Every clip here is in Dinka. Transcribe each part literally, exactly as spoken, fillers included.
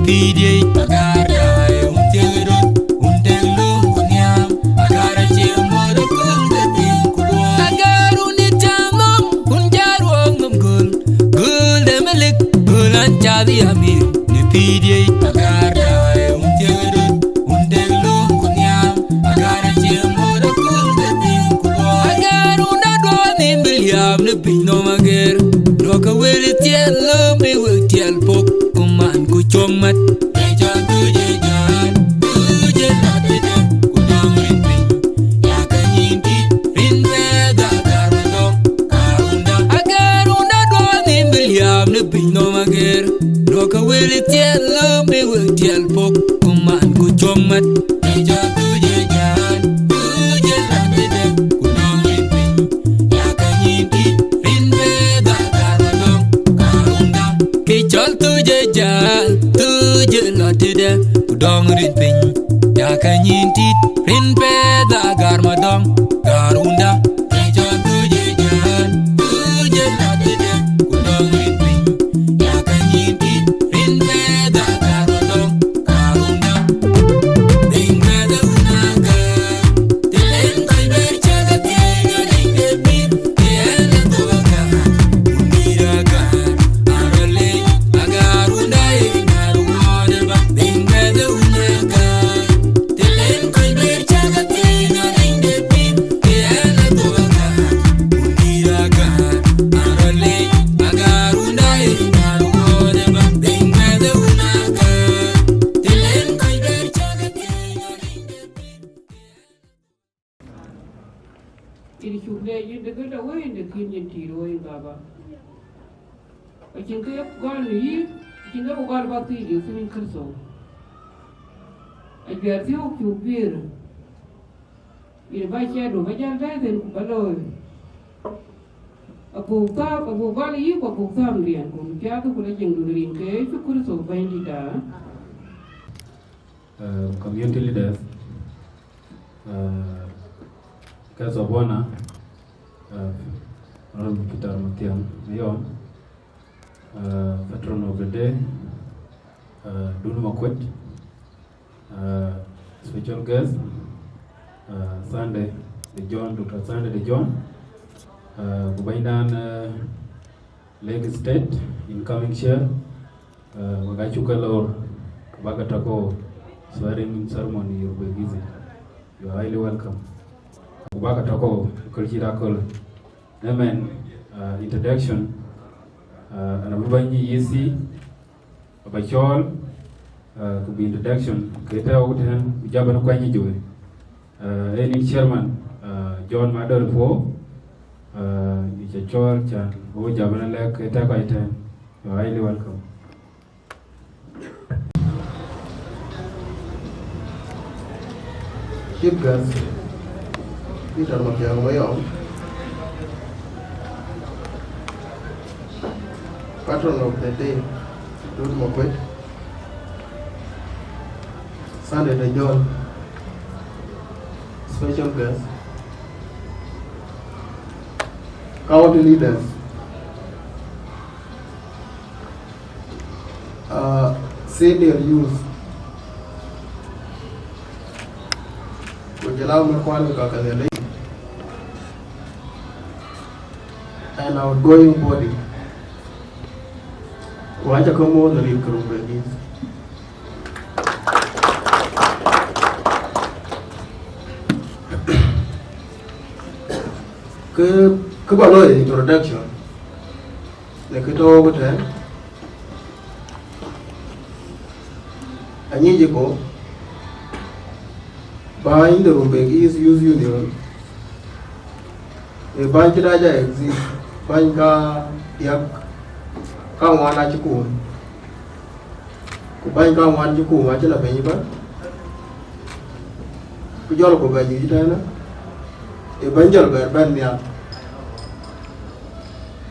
Pïïr ye agar daai, wun thiëk röt, wun tek löŋ ku nhiam, agar acie mɔ̈th aköl ke piny ku luɔi. Agar wun ë cäŋ nɔm, wun jär wok nɔm göl, göl de melik, göl an cath yamir, në pïïr ye agar daai, wun thiëk röt, wun tek löŋ ku nhiam, agar acie mɔ̈th aköl ke piny ku luɔi. Agar wun aduɔɔth nhïïm bï liääp në piny nɔm ager, duɔ̈kkë wël ë thiɛl lööm bï wek tiɛl pok, ku man ku cɔk mat. Ë cɔl Tuuc ë Jɔn, Tuuc ë Lɔt ëdë, ku dɔm rin piny, yakë nyin dït, rin bɛ dhal gär wadɔm, karunda. Agar wun aduɔɔth nhïïm bï liääp në piny nɔm ager, duɔ̈kkë wël ë thiɛl lööm bï wek tiɛl pok, ku man ku cɔk mat. Ë cɔl Tuuc ë Jɔn, Tuuc ë Lɔt ëdë, ku dɔm rin piny, yakë nyin dït, rin bɛ dhal gär wadɔm, karunda. Ke cɔl Tuuc ë Jɔn, Tuuc ë Lɔt ëdë, ku dɔm rin piny, yakë nyin dït, rin bɛ dhal gär madɔm, karunda. Ke cɔl Tuuc ë Jɔn, Tuuc ë Lɔt ëdë, ku dɔm rin piny, yakë nyin dït, rin bɛ dhal gär madɔm, karunda. Yïn cuk leec, yïn dëgër tɔ wëi, yïn dë kïn, yïn tiit wëi, Baba. Acïn kë gɔl në yï, acïn kë ku gɔl bä thiëëc Yecu Kërtho. Ajuɛɛr thiɔ̈k cuk guiir, yïn bä ciɛɛtdu bä jäl bɛ̈ɛ̈i thïn ku bä looi. Abuk thääp, abuk gɔl yï ku abuk thäämdiɛn, ku piathku la jiŋdu në rin ke Yecu Kërtho Bɛ̈nydït aa. Uh, community leaders, uh, guest of honor, uh, Honorable Peter Mathiang Mayom, uh, patron of the day, uh, Dun Makuet, uh, special guest, uh, Sunday de John, Doctor Sunday de John, uh, ku bɛ̈nydan, uh, Lake State, incoming chair, uh, wek acuk ke lor, ku bäk ke tɔ̈ ke swearing in ceremony, you will be busy. You are highly welcome. Ku bäk ke tɔ̈ ke aköl cït aköl. Amen. Uh, introduction, uh, an abï bɛ̈ny E C, aba cɔɔl, uh, ku bï introduction ke tɛ̈ɛ̈u tɛ̈n, ku jabën kuany juëc. Uh, en in chairman, uh, John Madol Puɔ̈u, uh, yï ca cɔɔl can, wo jabën lɛ̈k ke tɛ̈ kɔc tɛ̈n. You are highly welcome. Chief guest, Peter Mathiang Mayom, patron of the day, Dut Makuet, Sunday de John, special guest, county leaders, uh, senior youth, ku jɔl a mɛ̈thkuan ke ka ke Nhialic, an outgoing body, ku aca ke moth në rin ke Rumbek East. Kë, kë bä looi introduction, në kë tɔ̈u ëtɛ̈ɛ̈n, anyicku bäny de Rumbek East Youth Union, ee bäny cï dac a exist, bäny ka diäk, ka ŋuan acï kum, ku bäny ka ŋuan cï kum acï la piny ëbɛ̈n, ku jɔl ku bɛ nyuc tënë, ee bäny jɔl bɛ̈ɛ̈r bɛ̈n nhial.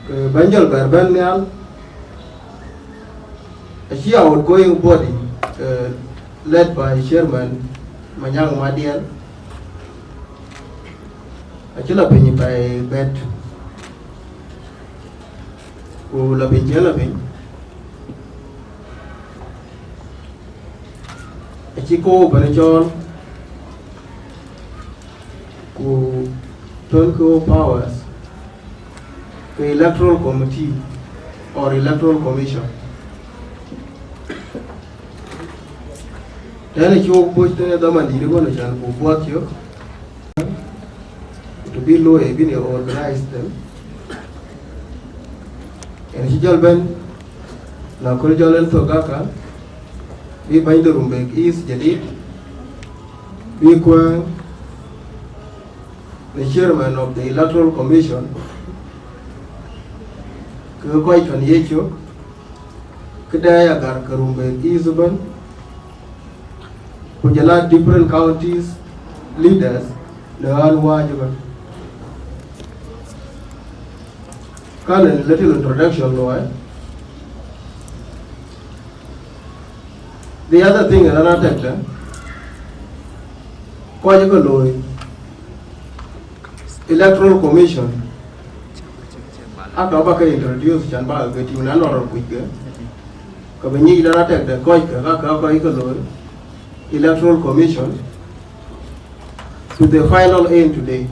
Ee bäny jɔl bɛ̈ɛ̈r bɛ̈n nhial, acï outgoing body, eh, led by chairman Manyaŋ Madiɛl, acï la piny pɛɛi bɛ̈t, ku la piny cï la piny, Cï kɔ̈u bɛ̈n cɔɔl, ku tɔ̈n ke wo powers ke electoral committee or electoral commission. Tënë cï wok puɔ̈c tënë dhaman dït ëbën, acan buk buɔth cök, ku të bï looi bï ne organize them. Yen cï jɔl bɛ̈n, na köl jɔl en thök aka, bï bɛ̈ny de Rumbek East jadid, bï kuɛ̈ɛ̈ŋ në chairman of the Electoral Commission, ke kɔc tɔ̈n ye cök, këdɛ̈ agar ke Rumbek East ëbën, ku jɔl a different counties leaders në ɣän wääc ëbën. Kan en little introduction looi. The other thing, raan atɛ̈kdä, kɔc ke looi Electoral Commission, aka ba ke introduce, can ba ke tïŋ na nɔr kuc ke, ke bï nyic raan atɛ̈kdä kɔc ke, aka kɔc ke looi Electoral Commission to the final end today.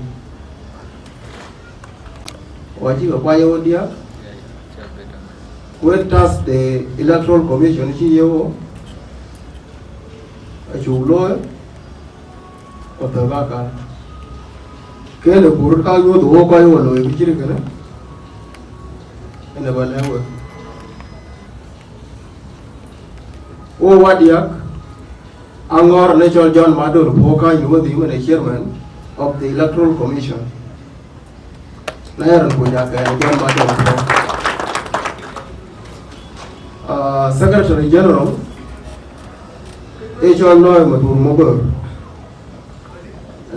Wa cï ke kuany ë wo diäk, ku ë task de Electoral Commission cï ye wo, acuk looi, ku thök aka. Kënë buk röt ka nyuɔ̈th wo kɔc wo looi kë cït kënë, ënë ba lɛ̈k wek. Wo wa diäk, aŋɔ̈ɔ̈r në cɔl John Madol Puɔ̈u Kany Luɔ̈dhi, ëmën ë chairman of the Electoral Commission. Na ya raan kuc akɛn John Madol Puɔ̈u. Ah, Secretary General ë cɔl Nɔɔi Matur Mobor.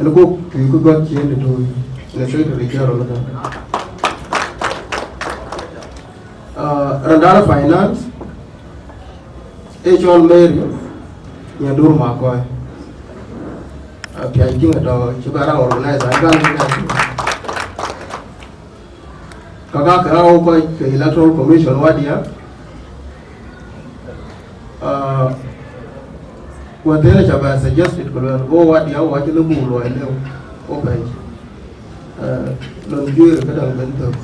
Ënë kok tui ku gɔ̈t ciëën de tui në Secretary General ëtɛ̈n. Ah, raan dan finance ë cɔl Mary Nyandur Makɔi. Ah, piac tïŋ atɔ̈ cï bä raan organize an kan. Kaka ke raan wo kɔc ke Electoral Commission wa diäk. Ah, wɛ̈t tënë ca bɛ suggested ku luɛl go wa diäk wa cï lëu buk luɔi lëu wo pɛ̈c. Ah, lon juëër këdäŋ ben thök.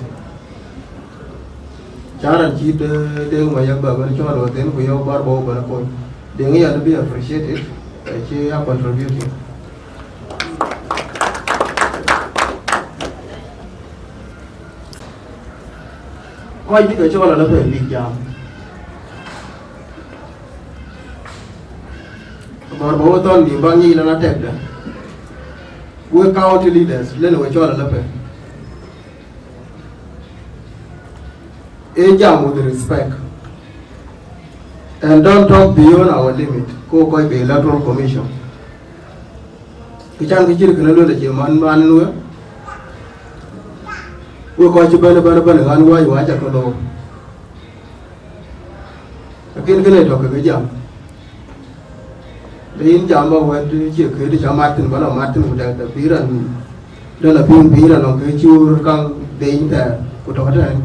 Ca raan cït, eh, Deŋ Mayak bä bɛ̈n cɔɔl wɛ̈t tënë ku yɔ̈ɔ̈k bär bä wo bɛ̈n akony. Deŋ yan bï appreciated, eh, cï a contributing. Kɔc bï ke cɔɔl alɔ pɛ̈l bïk jam. Gɔ̈ɔ̈r bä wo thɔn bï bä nyic lɔn atɛ̈kdä. Wek county leaders, lënë we cɔɔl alɔ pɛ̈l. Ee jam with respect. And don't talk beyond our limit, ko kɔc ke Electoral Commission. Kë can kë cït kënë lueel acie man man en we. We kɔc cï bɛ̈n, bɛ̈n, bɛ̈n ɣän wääc, wääc akë loor. Lakin kënë tɔ̈ kekë jam. Le yïn jam ba wɛ̈t cie këdï ca mat thïn, ba la mat thïn, ku dɛk dɛ bï raan, dɛ la piŋ bï raan nɔŋ kë cï wur kaŋ deny thɛɛr, ku tɔ̈ tɛ̈n.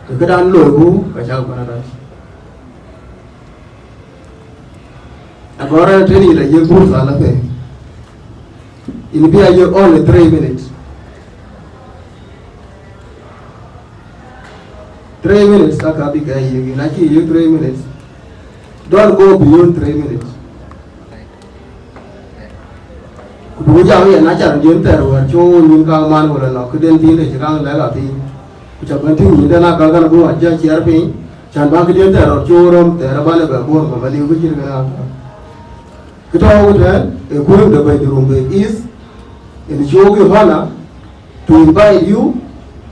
Kë këdan loi ku ka cak bɛ̈n arac. Agɔ̈ɔ̈r ɛn tënë yïn la yiëk fursa la pɛ̈i. Yïn bï a yiëk only three minutes. Three minutes, aka bï ke yiëk, yïn acï yiëk three minutes. Don't go beyond three minutes. Ku duku jam yen, na can diën thɛɛr wɛ̈ɛ̈r cï wo nyin kaŋ man wala nɔ̈k, këden thiin de cï kaŋ lɛ̈k apiny. Ku ca bɛ̈n tïŋ nyin den akäl kan bï mat jɔ ciɛɛr piny, can bä këden thɛɛr rɔt cï wo röm thɛɛr abän ë bɛ buɔ̈ɔ̈r bä bä liu kë cït kën akäl. Kë tɔ̈u tɛ̈n ë kuëëm de bɛ̈ny de Rumbek East, yen cï wok ë honor to invite you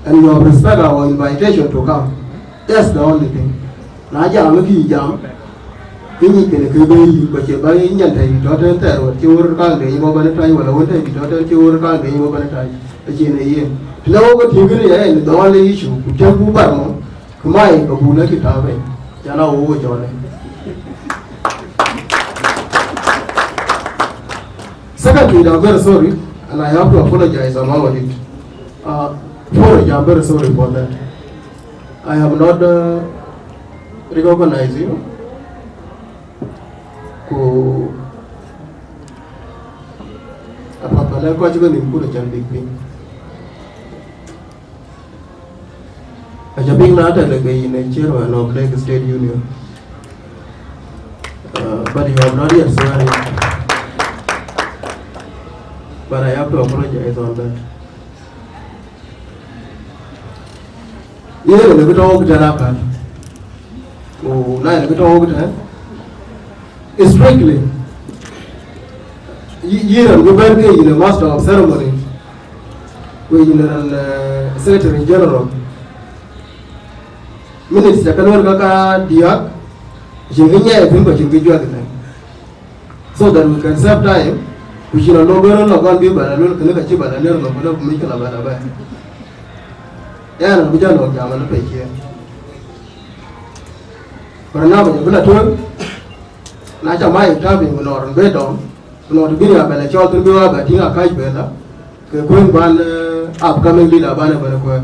and you have respect our invitation to come. That's the only thing. Na jam ë kï jam, kë nyic kënë ke bɛ̈i yï, ku acie bä yï nyan tɛ̈i tɔ̈ tɛ̈n thɛɛr wɛ̈t cï wor kaŋ de yï bɔ̈ bɛ̈n ë tac, wala wën tɛ̈i tɔ̈ tɛ̈n cï wor kaŋ de yï bɔ̈ bɛ̈n ë tac, acïn ë yen. Të le wok ë tïŋ kënë ya yen the only issue, ku tiɛ̈m ku bar mɔ, ku mai ka bun akï ta̱a̱ bei, can a wok ë cɔl ë. Secondly, I'm very sorry, and I have to apologize about it. Uh, Forage, I'm very sorry for that. I am not, uh, recognize you. Ku apath ba lɛ̈k kɔc ke nhïïm kut acän bïk piŋ. Aca piŋ na tɛ̈ lëk ke yïn ë chairman of Lake State Union. Uh, but you have not yet sworn in. But I have to apologize on that. Yen ë lëkë tɔ̈u wok tɛ̈n apäl. Ku na ë lëkë tɔ̈u wok tɛ̈n, strictly, yï- yïn raan bï bɛ̈n ke yïn ë master of ceremony, ku yïn raan, eh, secretary general. Minutes ca ke lueel ka ka diäk, acïn kë nyiɛɛi thïn ku acïn kë juak thïn. So that we can save time, ku cïn alɔ bï rɔt lɔ gɔl bï ba la luel kënë ka cï ba la ner lɔ kënë ku mïc kë la ba la bɛ̈n. Ɣɛn abï jɔ lɔ jam ënë pɛ̈i ciëën. Barnaba jɔ bï la tueŋ, na ca mai ta piny ku nɔɔr bï dɔm, ku nɔɔr bï ya bɛ la cɔl thïn bï wa bɛ tïŋ akac bɛ la, ke kuën ban, eh, upcoming leader ban ë bɛ̈n kuɛ̈ɛ̈r.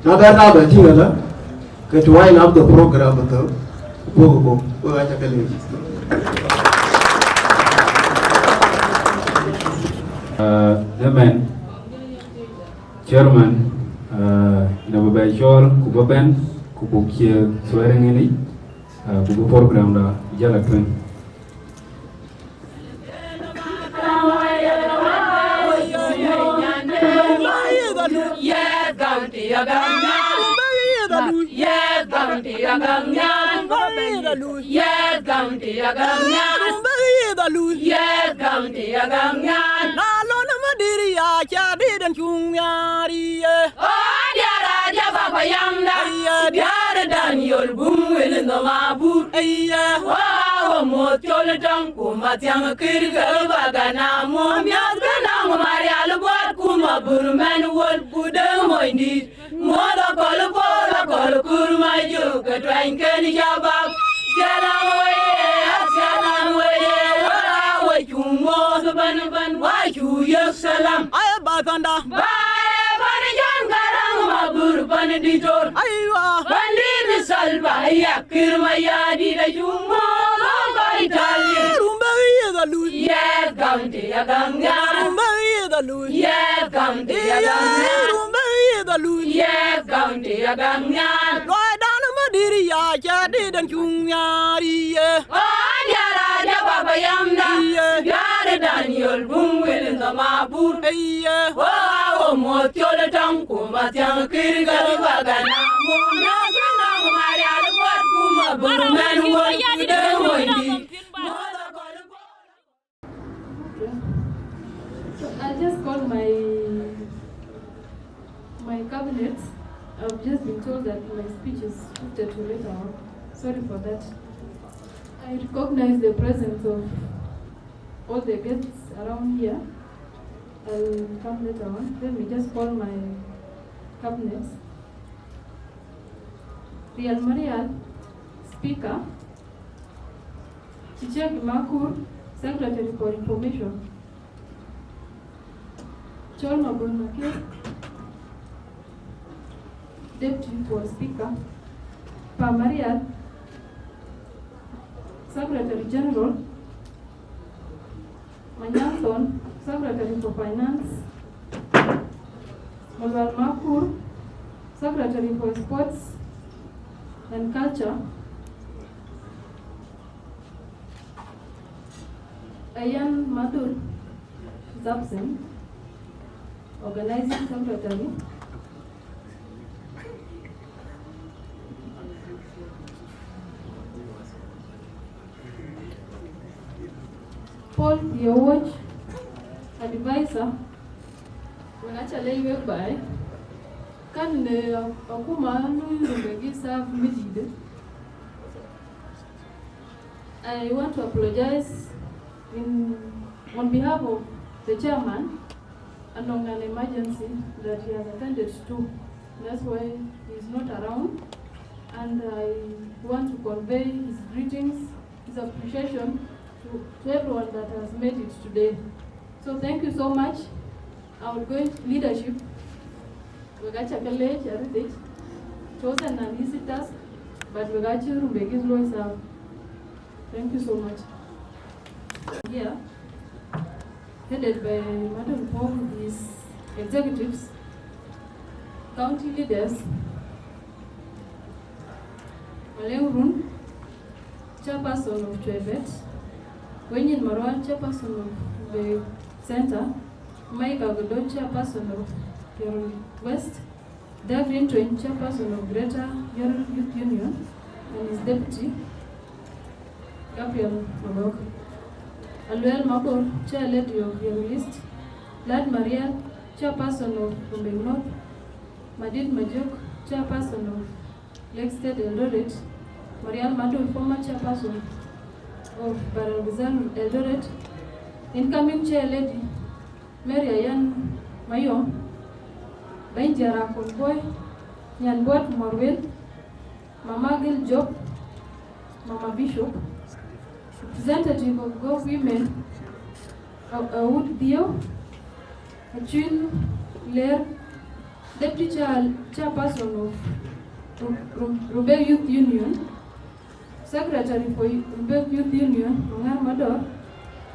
Na bɛ̈n na bɛ tïŋ ëlä, ke to wind up the program ëtök, puɔ̈k bɔ̈, wek aca ke leec. Uh, amen. Chairman, uh, në bï bɛ cɔɔl, ku bï bɛ̈n, ku buk cie swearing in yic, uh, ku bï program da jɔl a tueŋ. Yes, Gam Tiagam Nyan. Yes, Gam Tiagam Nyan. Yes, Gam Tiagam Nyan. Yes, Gam Tiagam Nyan. Na lon madiri ya cha di den chung nyari ye. Oh, diara jaba payamda. Aye. Diara Daniel bum wil no mabur. Aye. Wa wa mo chol tang kuma tiang kir ga bagana mo myaz ga nang marial bot kuma bur men wol budeng moindi. Muɔ̈th akɔ̈l puɔ̈th akɔ̈l kur ma jök ke tuɛny ken shabab. Salam weye, salam weye, wala we cu muɔ̈th bɛ̈n bɛ̈n, wa cu yek salam. Aye ba thanda. Ba ye pan John Garang ma bur pan Ditor. Aywa. Pan di ni Salva ya kir ma ya di da cu muɔ̈th ba Italia. Rumbe yeda lui. Yes, Gam Tiagam Nyan. Rumbe yeda lui. Yes, Gam Tiagam Nyan. Rumbe yeda lui. Yes, Gam Tiagam Nyan. Luai dan madiri ya cha di den chung nyari ye. Oh, diara jaba payamda. Ye. Diara Daniel bum wil no mabur. Ye. Oh, mo chol tang kuma tiang kir ga bagana. Mo na gana marial bot kuma bur men wo de wo di. So I'll just call my my cabinet. I've just been told that my speech is shifted to later on. Sorry for that. I recognize the presence of all the guests around here. I'll come later on. Let me just call my cabinet. Rial Marial, Speaker. Chichek Makur, Secretary for Information. Chol Mabun Makir, Deputy for Speaker. Pamarial, Secretary General. Manyang Thon, Secretary for Finance. Malwal Makur, Secretary for Sports and Culture. Ayan Madur is absent, Organizing Secretary. Paul Yewuoc, Advisor. Wek aca leec wek baai. Kan, eh, akuma lui rumbek gi staff mi dït. I want to apologize in, on behalf of the chairman, anɔŋ an emergency that he has attended to. That's why he's not around. And I want to convey his greetings, his appreciation to, to everyone that has made it today. So thank you so much. Our going leadership, we got your college, everything. Chosen and easy task, but we got you, we give no serve. Thank you so much. Here, headed by Madam Paul with his executives, county leaders, Maleng Run, chairperson of Chwebet, Wenyin Marwa, chairperson of the center, Mike Agodo, chairperson of Yoro West, Doug Rintwen, chairperson of Greater Yoro Youth Union, and his deputy, Gabriel Magok. Aluel Mabor, chair lady of Yoro East, Lad Marial, chairperson of Rumbek North, Madid Majok, chairperson of Lake State Eldoret, Marial Madol, former chairperson of Baragazal Eldoret, incoming chair lady Mary Ayan Mayom, Benjara Kolboi, Nyanbot Morwin, Mama Gil Job, Mama Bishop, representative of Go Women, uh, uh, Wood Dio, Achun Ler, deputy chair, chairperson of Ru- Ru- Rumbek Youth Union, secretary for Rumbek Youth Union, Mangar Mador,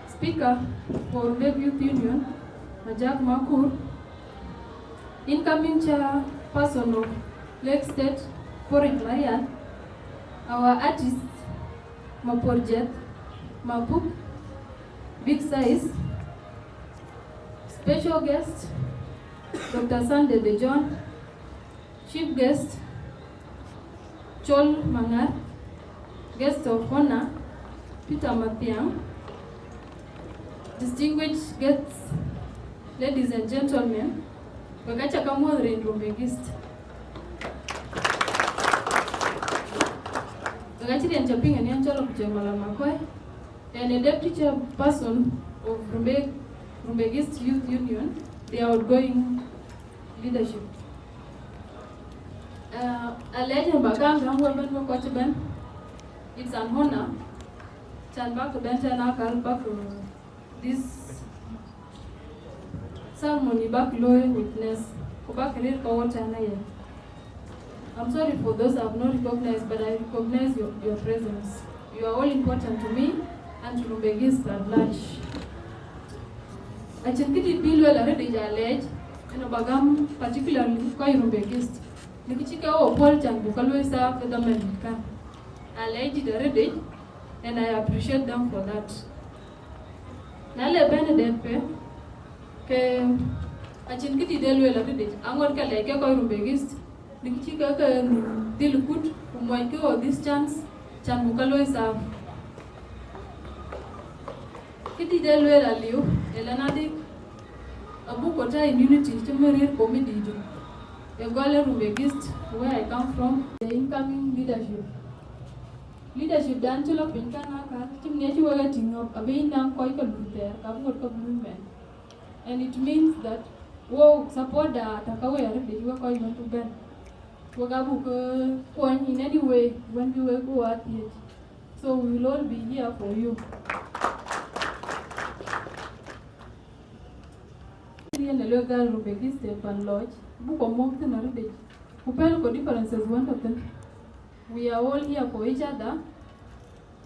speaker for Rumbek Youth Union, Majak Makur, incoming chairperson of Lake State, Porrick Marial, our artist, Maporjet, Mapuk, big size, special guest, Doctor Sunday De John, chief guest, Chol Mangar, guest of honor, Peter Mathiang, distinguished guests, ladies and gentlemen, wek aca ke muɔ̈th rin Rumbek East. Wek acï riɛn ca piŋ ë niɛn cɔl ku cï Malam Makuai, and a deputy chairperson of Rumbek, Rumbek East Youth Union, the outgoing leadership. Uh, a legend ba gam gam we ben we kɔc ben. It's an honor. Can back ben ten akal back, uh, this ceremony back loy witness. Ku back rir ka wo ten aye. I'm sorry for those I've not recognized, but I recognize your, your presence. You are all important to me and to Rumbek East at large. Acïn këdït bï lueel arëëdic alɛɛc, ënë ba gam particularly kɔc Rumbek East. Në kë cï ke wo puɔl can buk ka luɔi serve ë dhaman dït kan. Alɛɛc dït arëëdic, and I appreciate them for that. Na le bɛ̈n ë dɛ̈t pe, ke acïn këdït de lueel arëëdic, aŋot ke lɛc ke kɔc Rumbek East, në kë cï ke ke dhil kut, ku muɔc ke wo this chance, can buk ka luɔi serve. Këdït de lueel aliu, ëlë na dik, abuk kɔc tɔ̈ in unity cï mï rëër committee jö. Ë gɔl ë Rumbek East, where I come from, the incoming leadership. Leadership dan cï lɔ piny kan aka, cï mï acï wek e tïŋ nɔ̈k, abï naŋ kɔc ke luth thɛɛr, ka bï ŋot ke bï luth mɛn. And it means that wo support da ta ka we arëëdic we kɔc wën bï bɛ̈n. Wek abuk ke kuɔny in any way wën bï wek bï wa thiëëc. So we will all be here for you. Yen ë luel gal Rumbek East ë pan lɔc, buk kɔc mɔ̈k thïn arëëdic. Ku pɛ̈l kɔc differences wën tɔ̈ thïn. We are all here for each other,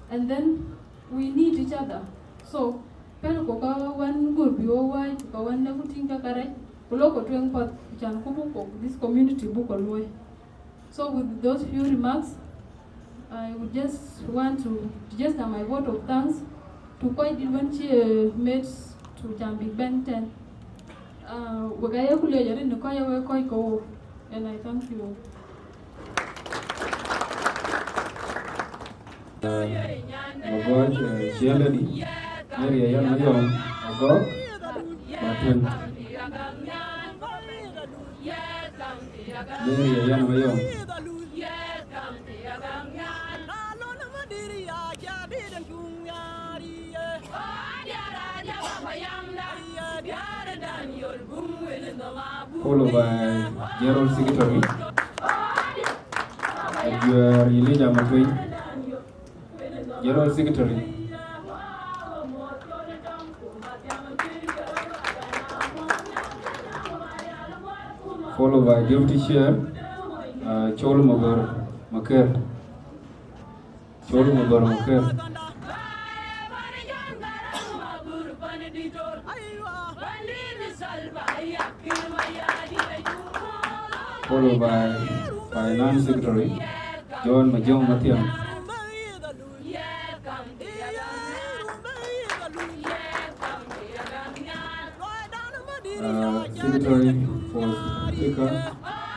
and then we need each other. So, pɛ̈l kɔc ka wën group yo wai, ka wën ne ku tïŋ ka karɛc, ku lɔ kɔc tueŋ path, can ku buk kɔc, this community buk kɔc luɔi. So, with those few remarks, I would just want to register my vote of thanks to kɔc dït wën cï, uh, made to can bï bɛ̈n ten. Uh, wek aye ku leec arëët në kɔc awe kɔc ke wo, and I thank you. Magɔc, eh, chair lady, Mary Ayan Mayom, Agɔk, Batwen. Mary Ayan Mayom. Followed by General Secretary, Ajuer Elijah Matweny, General Secretary. Followed by Deputy Chair, uh, Chol Mabor Maker. Chol Mabor Maker. Followed by Finance Secretary John Majong Mathiang. Uh, Secretary for Speaker,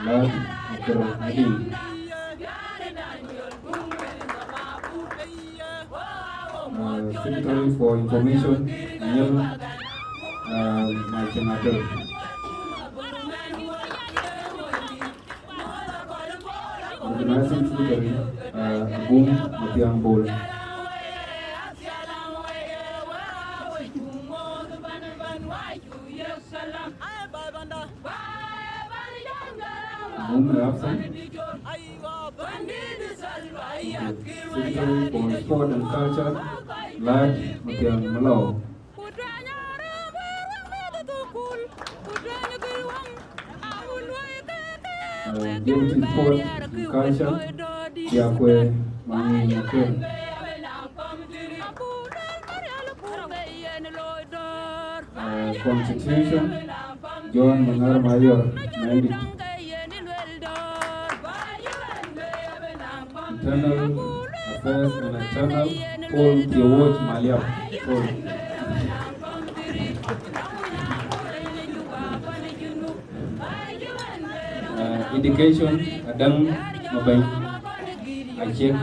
Lad Aker Mading. Uh, Secretary for Information, Nyel, uh, Machang Ater. Organizing Secretary, uh, Agum Mathiang Bol. Agum absent. Secretary for Sport and Culture, Lad Mathiang Malou. Uh, Deputy Sport and Culture, Diakwe Mang'eny Aker. Uh, Constitution, John Mangar Mayor, Nandi. Internal Affairs and External, Paul Thiewuoch Maliap. Paul. Uh, Education, Adang Mabany. Achiek.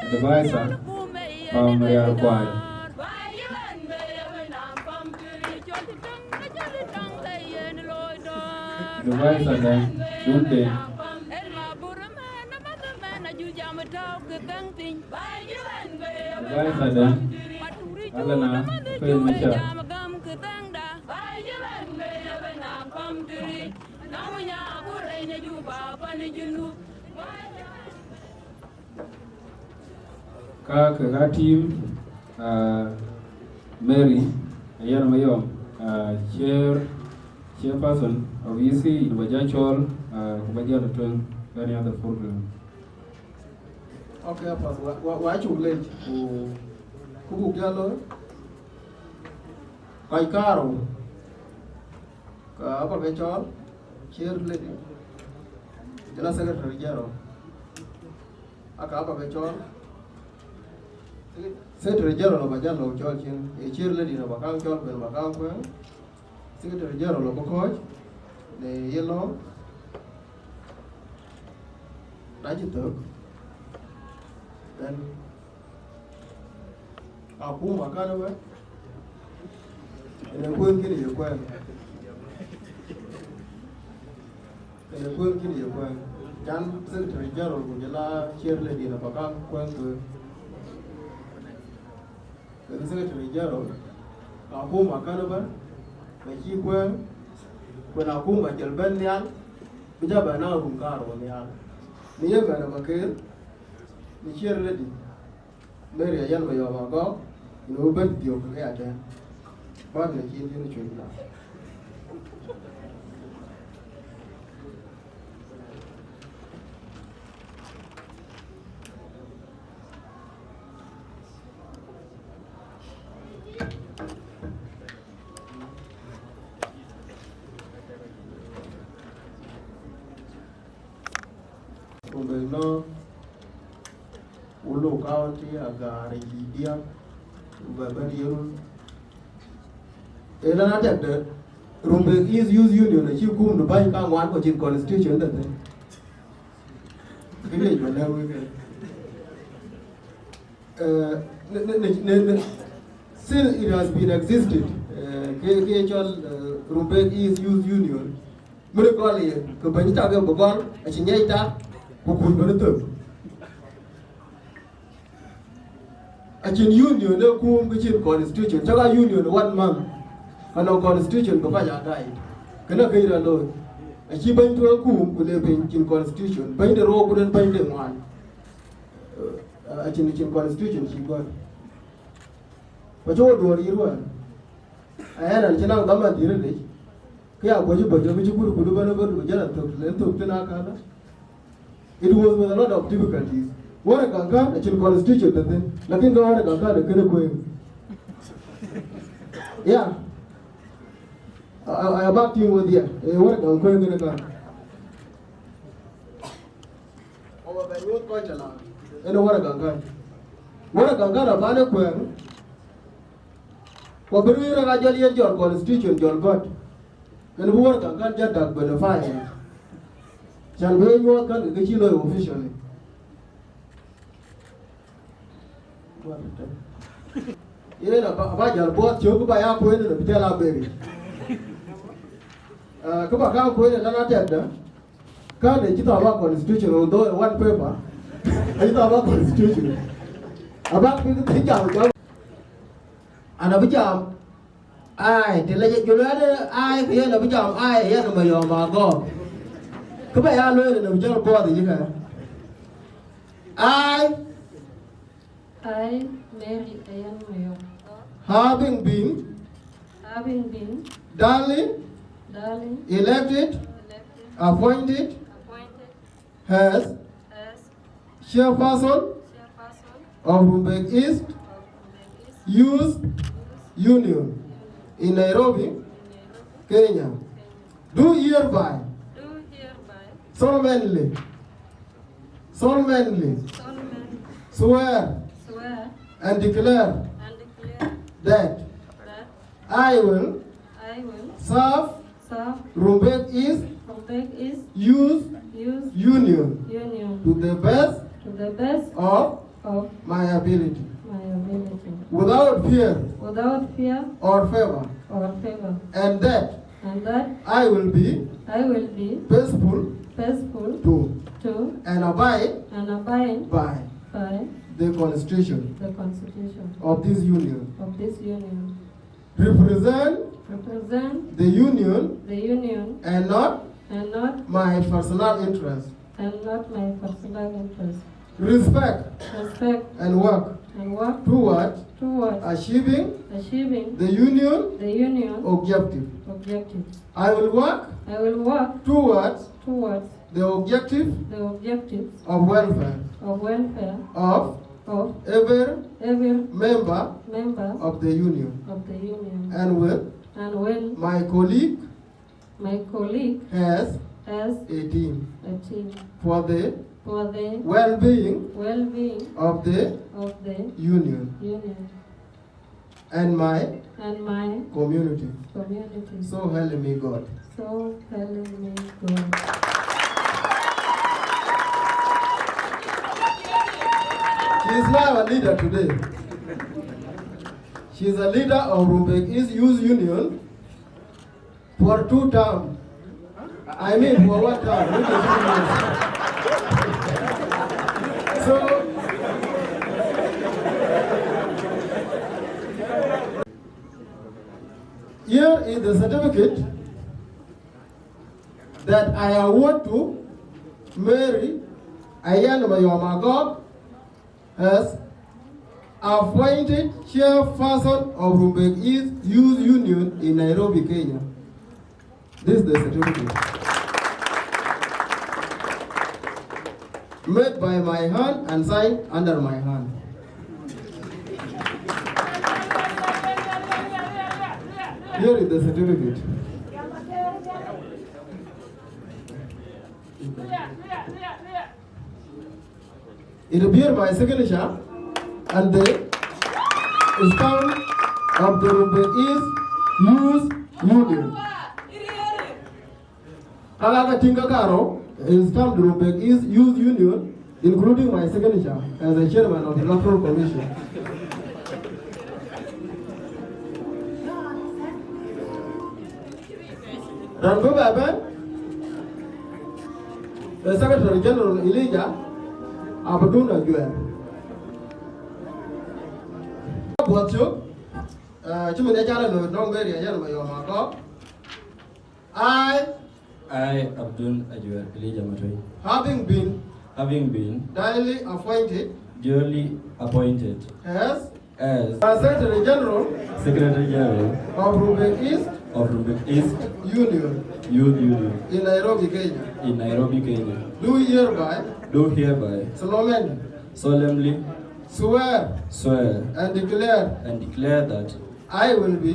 Advisor, Pam Riar Kuai. Advisor dan Dunde. Advisor dan Alana Faith Machar. Ka ke ka team, uh, Mary Ayan Mayom, uh, chair, chairperson of E C, in ba ja cɔl, uh, ku ba ja la tueŋ any other program. Okay, Apath, wa, wa, wa cuk lec, ku, ku buk ja looi. Kɔc kaarou, ka aba ke cɔl, chair lady, jɔl a secretary general. Aka aba ke cɔl, secretary general aba jal lɔ cɔl cin, e chair lady na ba kaŋ cɔl ben ba kaŋ kuɛŋ. Secretary general aba kɔc, ne ye lɔ, na ci thök, then akuma kan aba, ene kueŋ kini ye kuɛŋ. Ene kueŋ kini ye kuɛŋ. Can secretary general ku jɔl a chair lady na ba kaŋ kuɛŋ ke. Ene secretary general, akuma kan aba, na ci kuɛŋ, ku na akuma jɔl ben nhial, bi ja ben na rum kaarou nhial. Ni ye ben aba ker, ni chair lady. Mary Ayan Mayom Agok, yen wɔ bɛ̈n dhiɔ̈k ke ya tɛ̈n. Bär në cin cïn cuëc la. Rumbek North, Wuluk County, Agaar, Yidia, Baba Yerul. Ëlä na tɛ̈k de Rumbek East Youth Union acï kum de bäny kaŋuan ku cïn constitution de thïn. Kë leec ba lɛ̈k wek. Eh, ne, ne, ne, ne, ne, since it has been existed, eh, ke, ke cɔl, eh, Rumbek East Youth Union, mënë gɔl ye, ke bɛ̈ny tak ë bï gɔl, acï ŋiɛc tak, ku kuc bï thök. Acïn union ë kum ke cïn constitution, cak a union one month, anɔŋ constitution bï kɔc a guide. Kënë këc rɔt looi. Acï bɛ̈ny tueŋ kum, ku le piny cïn constitution. Bɛ̈ny de rou ku den bɛ̈ny de ŋuan. Eh, acïn, acïn constitution cï gɔl. Ku cï wo duɔ̈ɔ̈r yïr wään. Ayan an cï naŋ dhaman dhïr ë lec. Ke ya kuɔc ë bɔ̈c, abï cï kut kut ëbɛ̈n ëbɛ̈n, ku jël athök, le thök thïn akäl. It was with a lot of difficulties. Warek akäl acïn constitution të thïn, lakin ke warek akäl ë kënë kueŋ. Yeah. Aya bak tïŋ wodhie, ee wärëk dɔŋ kuëëŋ kënë kan. Ɣok bɛ nyuɔ̈th kɔc tënë, ënë wärëk dɔŋ kan. Wärëk dɔŋ kan abän ë kuëëŋ, ku bï röt aa jɔl yen jɔl constitution jɔl gɔ̈t. Ënë bï wärëk dɔŋ kan jɔl dak benefit. Can bï ye nyuɔ̈th kan ke cï looi officially. Yen aba, aba jäl buɔɔth cök, kë ba ya kueen ënë bï jäl a beri. Ah, kë ba ka kueen ënë lana tɛkdä, kan ë cï thɔ̈k aba constitution, although one paper, acï thɔ̈k aba constitution. Aba kë, kë jam, jam. An abï jam, ai, të lec jɔl lueel, ai, ke yen abï jam, ai, yen Mayom Agok. Kë ba ya lueel ënë bï jäl buɔɔth yic ëkë. I, I, Mary Ayen Mayom, having been, having been, duly, duly, elected, elected, appointed, appointed, as, as, chairperson, chairperson, of Rumbek East, of Rumbek East, Youth, Youth, Union, Union, in Nairobi, in Nairobi, Kenya, Kenya, do hereby, do hereby, solemnly, solemnly, solemnly, swear, swear, and declare, and declare, that, that, I will, I will, serve, serve, Rumbek East, Rumbek East, Youth, Youth, Union, Union, to the best, to the best, of, of, my ability, my ability, without fear, without fear, or favor, or favor, and that, and that, I will be, I will be, faithful, faithful, to, to, and abide, and abide, by, by, the Constitution, the Constitution, of this Union, of this Union, represent, represent, the Union, the Union, and not, and not, my personal interest, and not my personal interest, respect, respect, and work, and work, toward, toward, achieving, achieving, the Union, the Union, objective, objective. I will work, I will work, towards, towards, the objective, the objectives, of welfare, of welfare, of, of, every, every, member, member, of the Union, of the Union, and with, and with, my colleague, my colleague, as, as, a team, a team, for the, for the, well-being, well-being, of the, of the, Union, Union, and my, and my, community. Community. So help me God. So help me God. She is now a leader today. She is a leader of Rumbek East Youth Union for two term. I mean, for one term, which is two years. So, here is the certificate that I award to Mary Ayen Mayom Agok as appointed chairperson of Rumbek East Youth Union in Nairobi, Kenya. This is the certificate. Made by my hand and signed under my hand. Here is the certificate. It bear my signature and the stamp of the Rumbek East Youth Union. Ka ka tïŋ ka karou, is stamped Rumbek East Youth Union, including my signature as the chairman of the Electoral Commission. Raan bï bɛ bɛ̈n, the Secretary General Elijah Abdun Ajuɛɛr. Buɔth cök, eh, cïmën ë ca rɔt looi nɔŋ Mary Ayen Mayom Agok. I, I, Abdun Ajuɛɛr Elijah Matoi, having been, having been, duly appointed, duly appointed, as, as, Secretary General, Secretary General, of Rumbek East, of Rumbek East, Union, Youth Union, in Nairobi, Kenya, in Nairobi, Kenya, do hereby, do hereby, solemnly, solemnly, swear, swear, and declare, and declare that I will be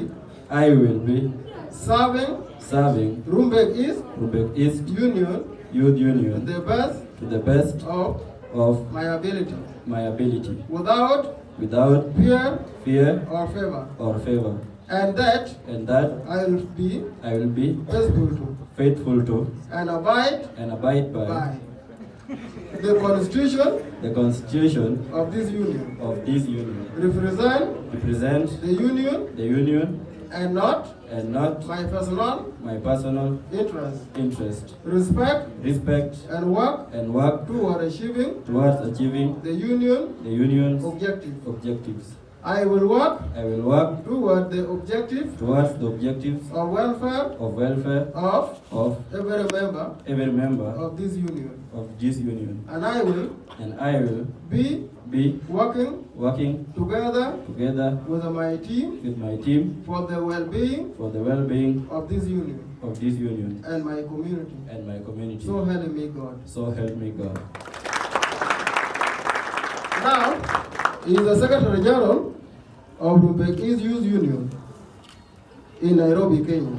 I will be serving serving Rumbek East Rumbek East Union Youth Union to the best to the best of of my ability, my ability, without without fear fear or favor, or favor, and that and that I will be I will be faithful to faithful to and abide and abide by by the constitution the constitution of this union of this union, represent represent the union the union and not and not my personal my personal interest interest, respect respect and work and work toward achieving towards achieving the union the union's objective. Objectives. I will work I will work toward the objective towards the objectives of welfare of welfare of of every member every member of this union, of this union, and I will and I will be be working working together together with my team with my team for the well-being for the well-being of this union of this union and my community. And my community. So help me God. So help me God. Now, he is the Secretary General of Rumbek East Youth Union in Nairobi, Kenya.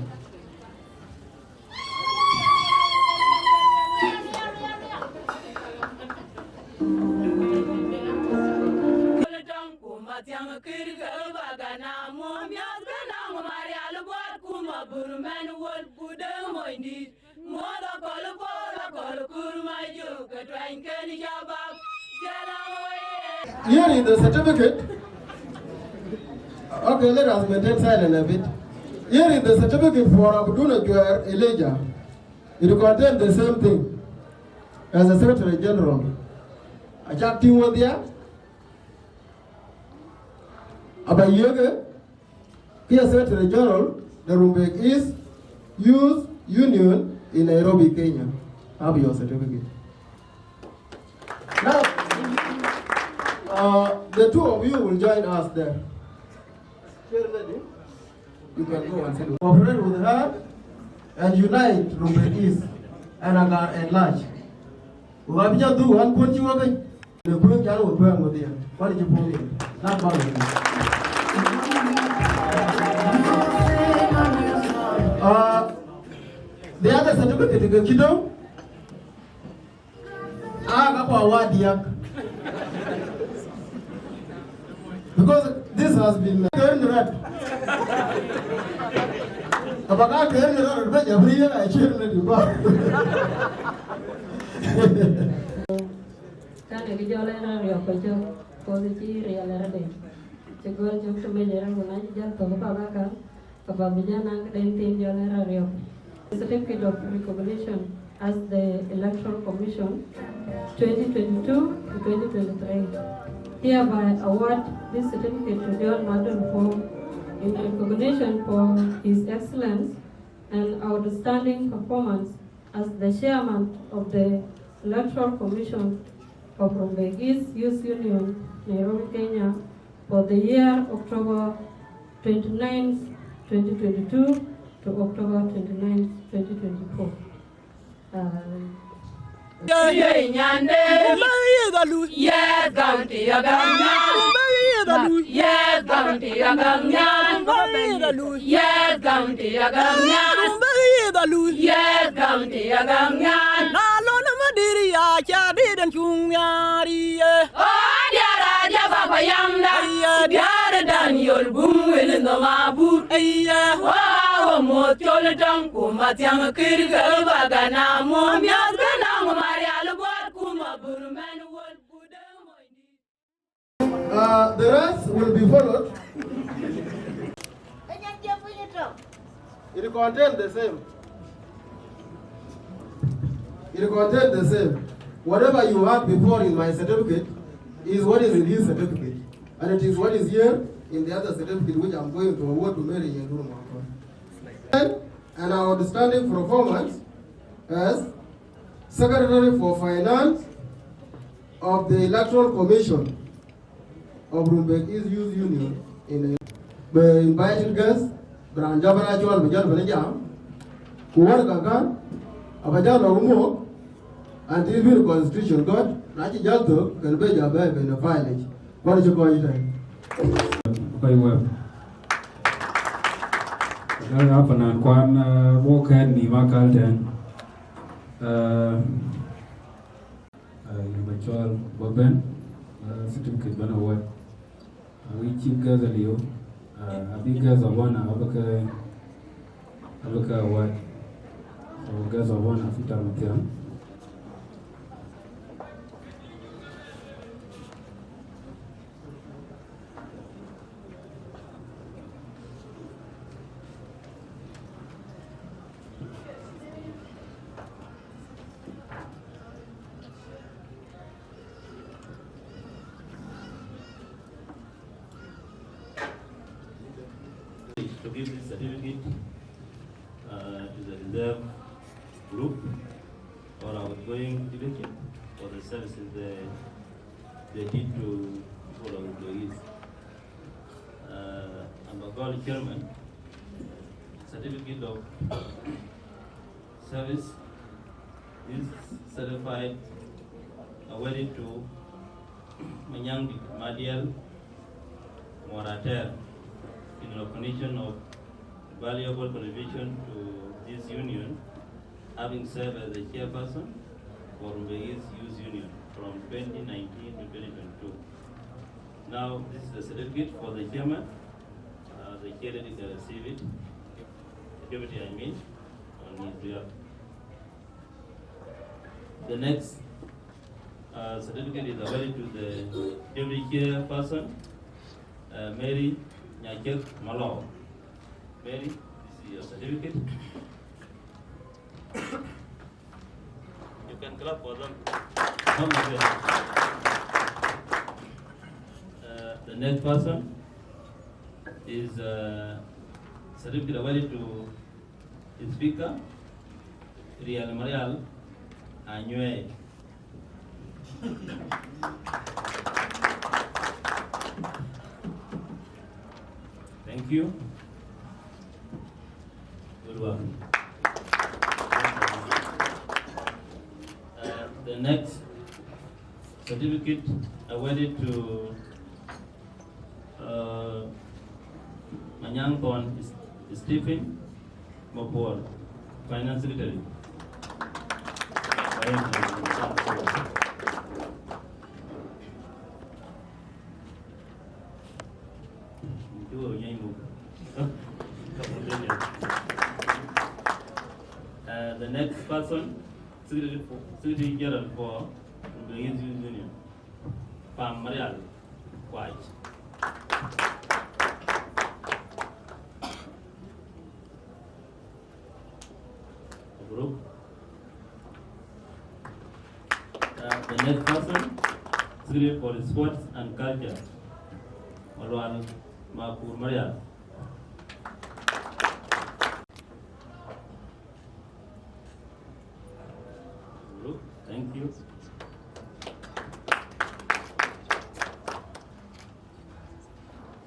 Here is the certificate. Okay, let us maintain silence a bit. Here is the certificate for Abduna Juer Elijah. It contains the same thing as the Secretary General. Achak Tiwodia, Abayege, Kia Secretary General, the Rumbek East Youth Union in Nairobi, Kenya. Have your certificate. Now, uh, the two of you will join us there. Chair lady, you can go and sit. Cooperate with her and unite Rumbek East and Agar at large. Wabija du wan kun ci wakai. The group jalo we group with you. What did you put in? Not bad. Uh, the other certificate is kido. Ah, kapo award yak. Because this has been turned red. Abaka turned red, but every year I change the department. Kan e ke jɔl en raan riɔp kɔc cök, puɔth cï riɛl ë rɔt dec. Cï gɔl cök të mec ë rɔt ku na cï jäl thök ë path aka, ke path bï jɔ naŋ këden thiin jɔl en raan riɔp. Certificate of recognition as the Electoral Commission twenty twenty-two to twenty twenty-three. Hereby award this certificate to John Madon Paul in recognition for his excellence and outstanding performance as the chairman of the Electoral Commission of Rumbek East Youth Union, Nairobi, Kenya, for the year October twenty-ninth, twenty twenty-two to October twenty-ninth, twenty twenty-four. Uh, Yey nyande. Kumbe yith alui. Yes, gam ti agam nyan. Kumbe yith alui. Yes, gam ti agam nyan. Kumbe yith alui. Yes, gam ti agam nyan. Kumbe yith alui. Yes, gam ti agam nyan. Na lon madiri ya cha di den chung nyari ye. O diara ja baba yamda. Aye. Diara Daniel bum wil no mabur. Aye. Wa wa mo chol tang kuma tiang kir ga bagana mo mias ga na mo marial bor kuma bur men wol bude mo. Uh, the rest will be followed. It contains the same. It contains the same. Whatever you had before in my certificate is what is in his certificate. And it is what is here in the other certificate which I'm going to award to Mary Nyanduru Mwakwa. And an outstanding performance as Secretary for Finance of the Electoral Commission of Rumbek East Youth Union in a, the invited guest, Bran Jabana Chol, Bijan Benijam, ku wär ka kan, aba jal lɔ wumok, until win constitution God, na cï jal thök, kën be jal bɛ̈ɛ̈i ben a file. Wär cï kɔc tɛ̈n. Kɔc wär. Aa, apanan kuan, aa, wok kɛ̈ɛ̈t nïïm akäl tɛ̈n. Aa, aa, yïn ba cɔl ba bɛ̈n, aa, certificate bɛ̈n award. Aa, wïc chief guest aliu, aa, abï guest of honor abï ke, abï ke award. So guest of honor Peter Mathiang. To give this certificate, uh, to the reserve group for outgoing division for the services they, they did to people of employees. Uh, and Bagol chairman, certificate of service is certified, awarded to Manyang Madiel Morater in recognition of valuable contribution to this union, having served as the chairperson for Rumbek East Youth Union from twenty nineteen to twenty twenty-two. Now, this is a certificate for the chairman. Uh, the chair lady can receive it, the deputy, I mean, on his behalf. The next, uh, certificate is awarded to the deputy chairperson, uh, Mary Nyachek Malou. Mary, this is your certificate. You can clap for them. Come again. Uh, the next person is, uh, certificate awarded to the speaker, Rial Marial Anyuei. Thank you. Good work. Uh, the next certificate awarded to, uh, Manyang Thon Stephen Mapol, Finance Secretary. Uh, the next person, Secretary, for, Secretary General for the Youth Union, Pam Marial Kuach. Group. Uh, the next person, Secretary for Sports and Culture, Malual Makur Marial. Group, thank you.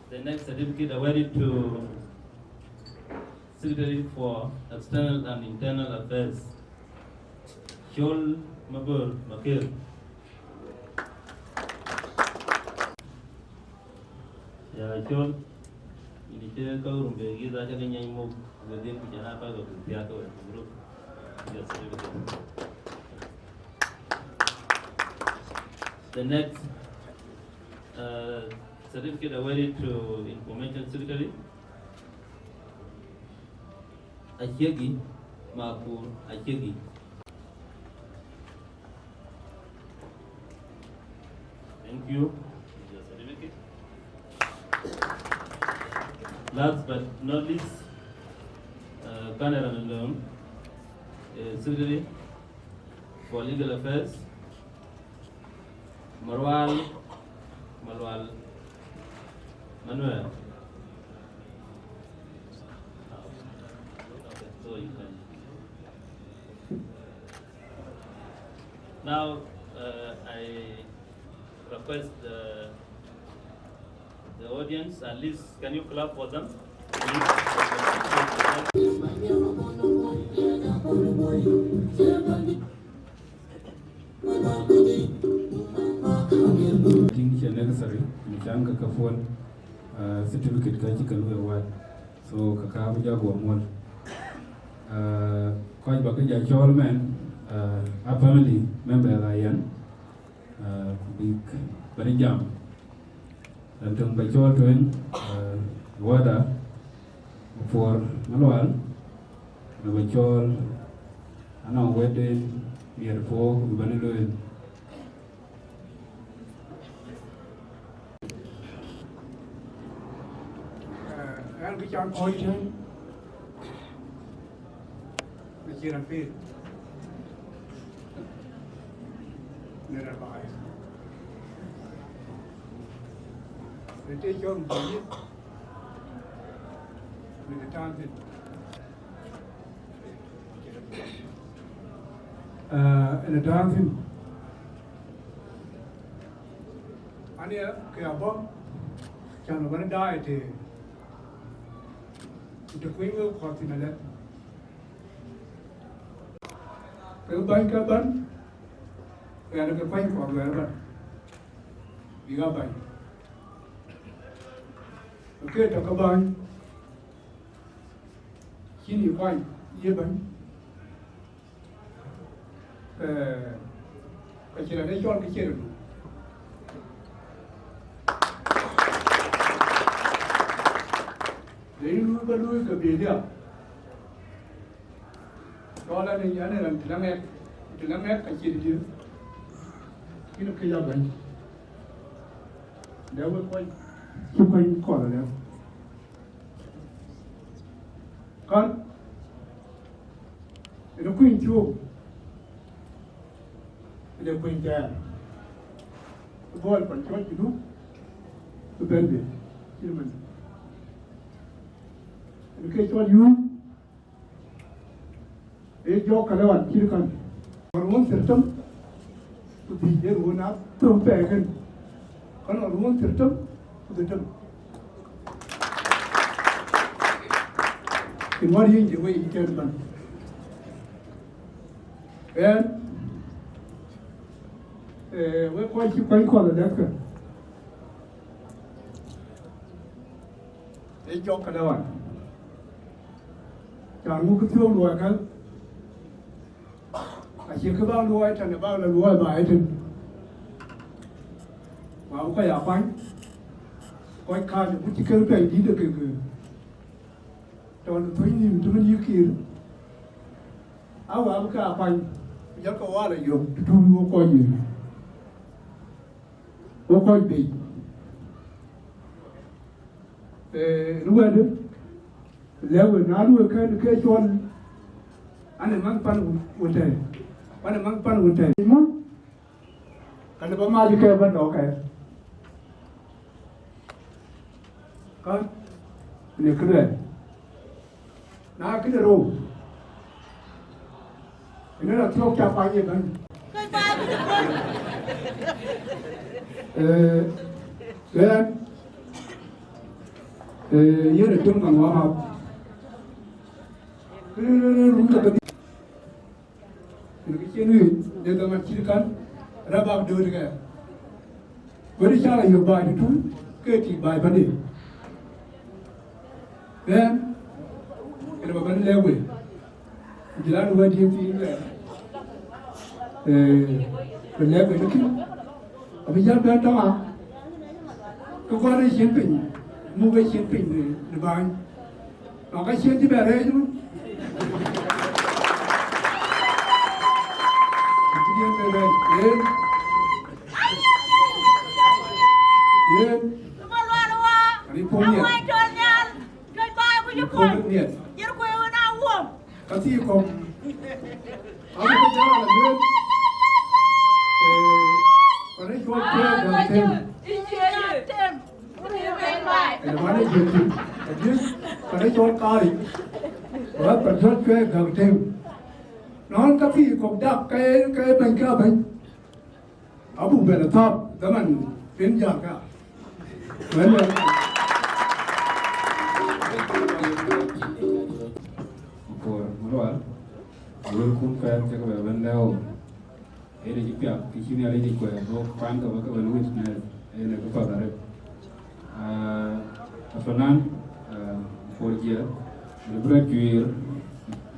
The next certificate awarded to Secretary for External and Internal Affairs, Chol Mabur Makir. Ya, Chol, ini ce ka Rumbek East aca ke nyany muk within ku jana ka ke thiak ke wek group. Yes, certificate. The next, uh, certificate awarded to Information Secretary, Achegi Makur Achegi. Thank you. Your certificate. Last but not least, uh, Kanera Nandong, uh, Secretary for Legal Affairs, Marwal, Malual, Manuel. So you can. Now, uh, I request the, the audience, at least, can you clap for them? Thing cie necessary, në can ke ke phone, uh, certificate ka cï ke luɔi award. So, ka ka bï jɔ guɔ muɔl. Ah, kɔc ba ke jɔ cɔɔl mɛn, ah, a family member la yɛn, ah, ku bïk bɛ̈n jam. Ran töŋ ba cɔɔl tueŋ, ah, wada, Mapuɔr Malual, na ba cɔɔl, anɔŋ wɛ̈tden miɛt puɔ̈u ku bï bɛ̈n lueel. Eh, ɣɛn kë can kɔc tën, në cïn raan piŋ, në raan baai. Në të cɔl bï yith, në të tääu thïn. Eh, në tääu thïn. Ania ke abɔ̈, can bän daai të, të kuny wek kɔ̈th thïn alɛ̈th. Ke bäny ke bän, ke an, ke kuany kɔ̈th wɛɛr bän, bïk aa bäny. Ke tɔ̈ ke bäny, cïn yï kuany, ye bäny. Eh, ka cïn raan ë cɔl kë cïn raan. Në yïn luui ba luui ke bï liap. Cɔl an, an, an, të la ŋɛk, të la ŋɛk ka cïn diëër. Yïn kë ya bɛ̈ny. Dɛ wek kɔc, cï kɔc kɔl alɛ̈k. Kan, ënë kuny cök, ënë kuny tɛɛr, ë bɔ̈l pan cɔl Junub, ë bɛ̈n bï, cït man. Ënë ke cɔl yuuc, ë jɔk ka lëwan cït kan. Ruɔ̈n thirtem, ku dhïc ë ruɔ̈n a thöŋ pɛɛi kën. Ka nɔŋ ruɔ̈n thirtem, ku dhïtem. Ë ŋuɔ̈t yic ë wei yic tɛ̈n bän. Ɣɛn, eh, wek kɔc cï kuany kɔ̈th alɛ̈thkë. Ë jɔk ka lëwan. Can ŋuk kë thiɔ̈k luɔi kë. Acie kë bä luɔi tënë bä lɔ luɔi bä etën. Wa bï kɔc aa kuany. Kɔc kääc abï cï kek pɛi dït ë kek tɔn thöny nïm të min yï kiir. A wa bï ke aa kuany. Ku jɔlkë wa lɔ yök të tuuc wok kɔc yic. Wok kɔc biic. Eh, në wɛ̈tde, lɛ̈k we, na luɔi kën ke cɔl, an, ë manh pan wun tɛ̈ɛ̈n, pan ë manh pan wun tɛ̈ɛ̈n. Mɔ, ka lë bä mac kë bä nɔɔk kë. Ka, në kë luɛɛl. Na këde rou, ënë rɔ thiɔ̈k ca kuany ye bɛ̈ny. Eh, ɣɛn, eh, yen ë töŋ kan warm up. Run ka kedhie. Në kë cïn wëi, de dhaman cït kan, rɛ̈ bak dööt kë. Wëëtë cä lɔ yök baai tëtui, ke tik baai bändï. Ɣɛn, kënë bä bɛ̈n lɛ̈k wei. Ku jël an, wɛ̈t diëëth thiin wɛ̈ɛ̈r. Eh, bä lɛ̈k wei në kïn. Abï jäl bɛ̈n tɔ̈ ŋa? Ke kɔn ë cin piny, muk ë cin piny në, në bäny. Nɔn ka cin cï bɛ rɛɛc ëmën. Cï diën bɛ rɛɛc, yen. Yen. Ani puɔ̈u miɛt. Ani puɔ̈u miɛt. Ka thii kɔ̈k. Ago ke jɔl a lueel, eh, pan ë cɔl Cuɛɛr Gäk Tem. Ënë man ë jël tïŋ. Adï, pan ë cɔl Kaaric. Wala pan cɔl Cuɛɛr Gäk Tem. Nɔn ka thii kɔ̈k dak ke, ke bɛ̈ny ka bɛ̈ny. Abuk bɛn ë thɔ̈k dhaman rin jäl ka. Wël wël. Mapuɔr Malual, wëlkun pɛ̈ɛ̈r cï ke bɛ bɛn lɛ̈k ɣok. Yen acï piath, kë cï Nhialic yic kuɛɛr, ɣok kuan ke bä ke bɛn witness, yen ë kë path arëët. Ah, afanan, ah, Por jiɛɛk, në bï rɔt juiir,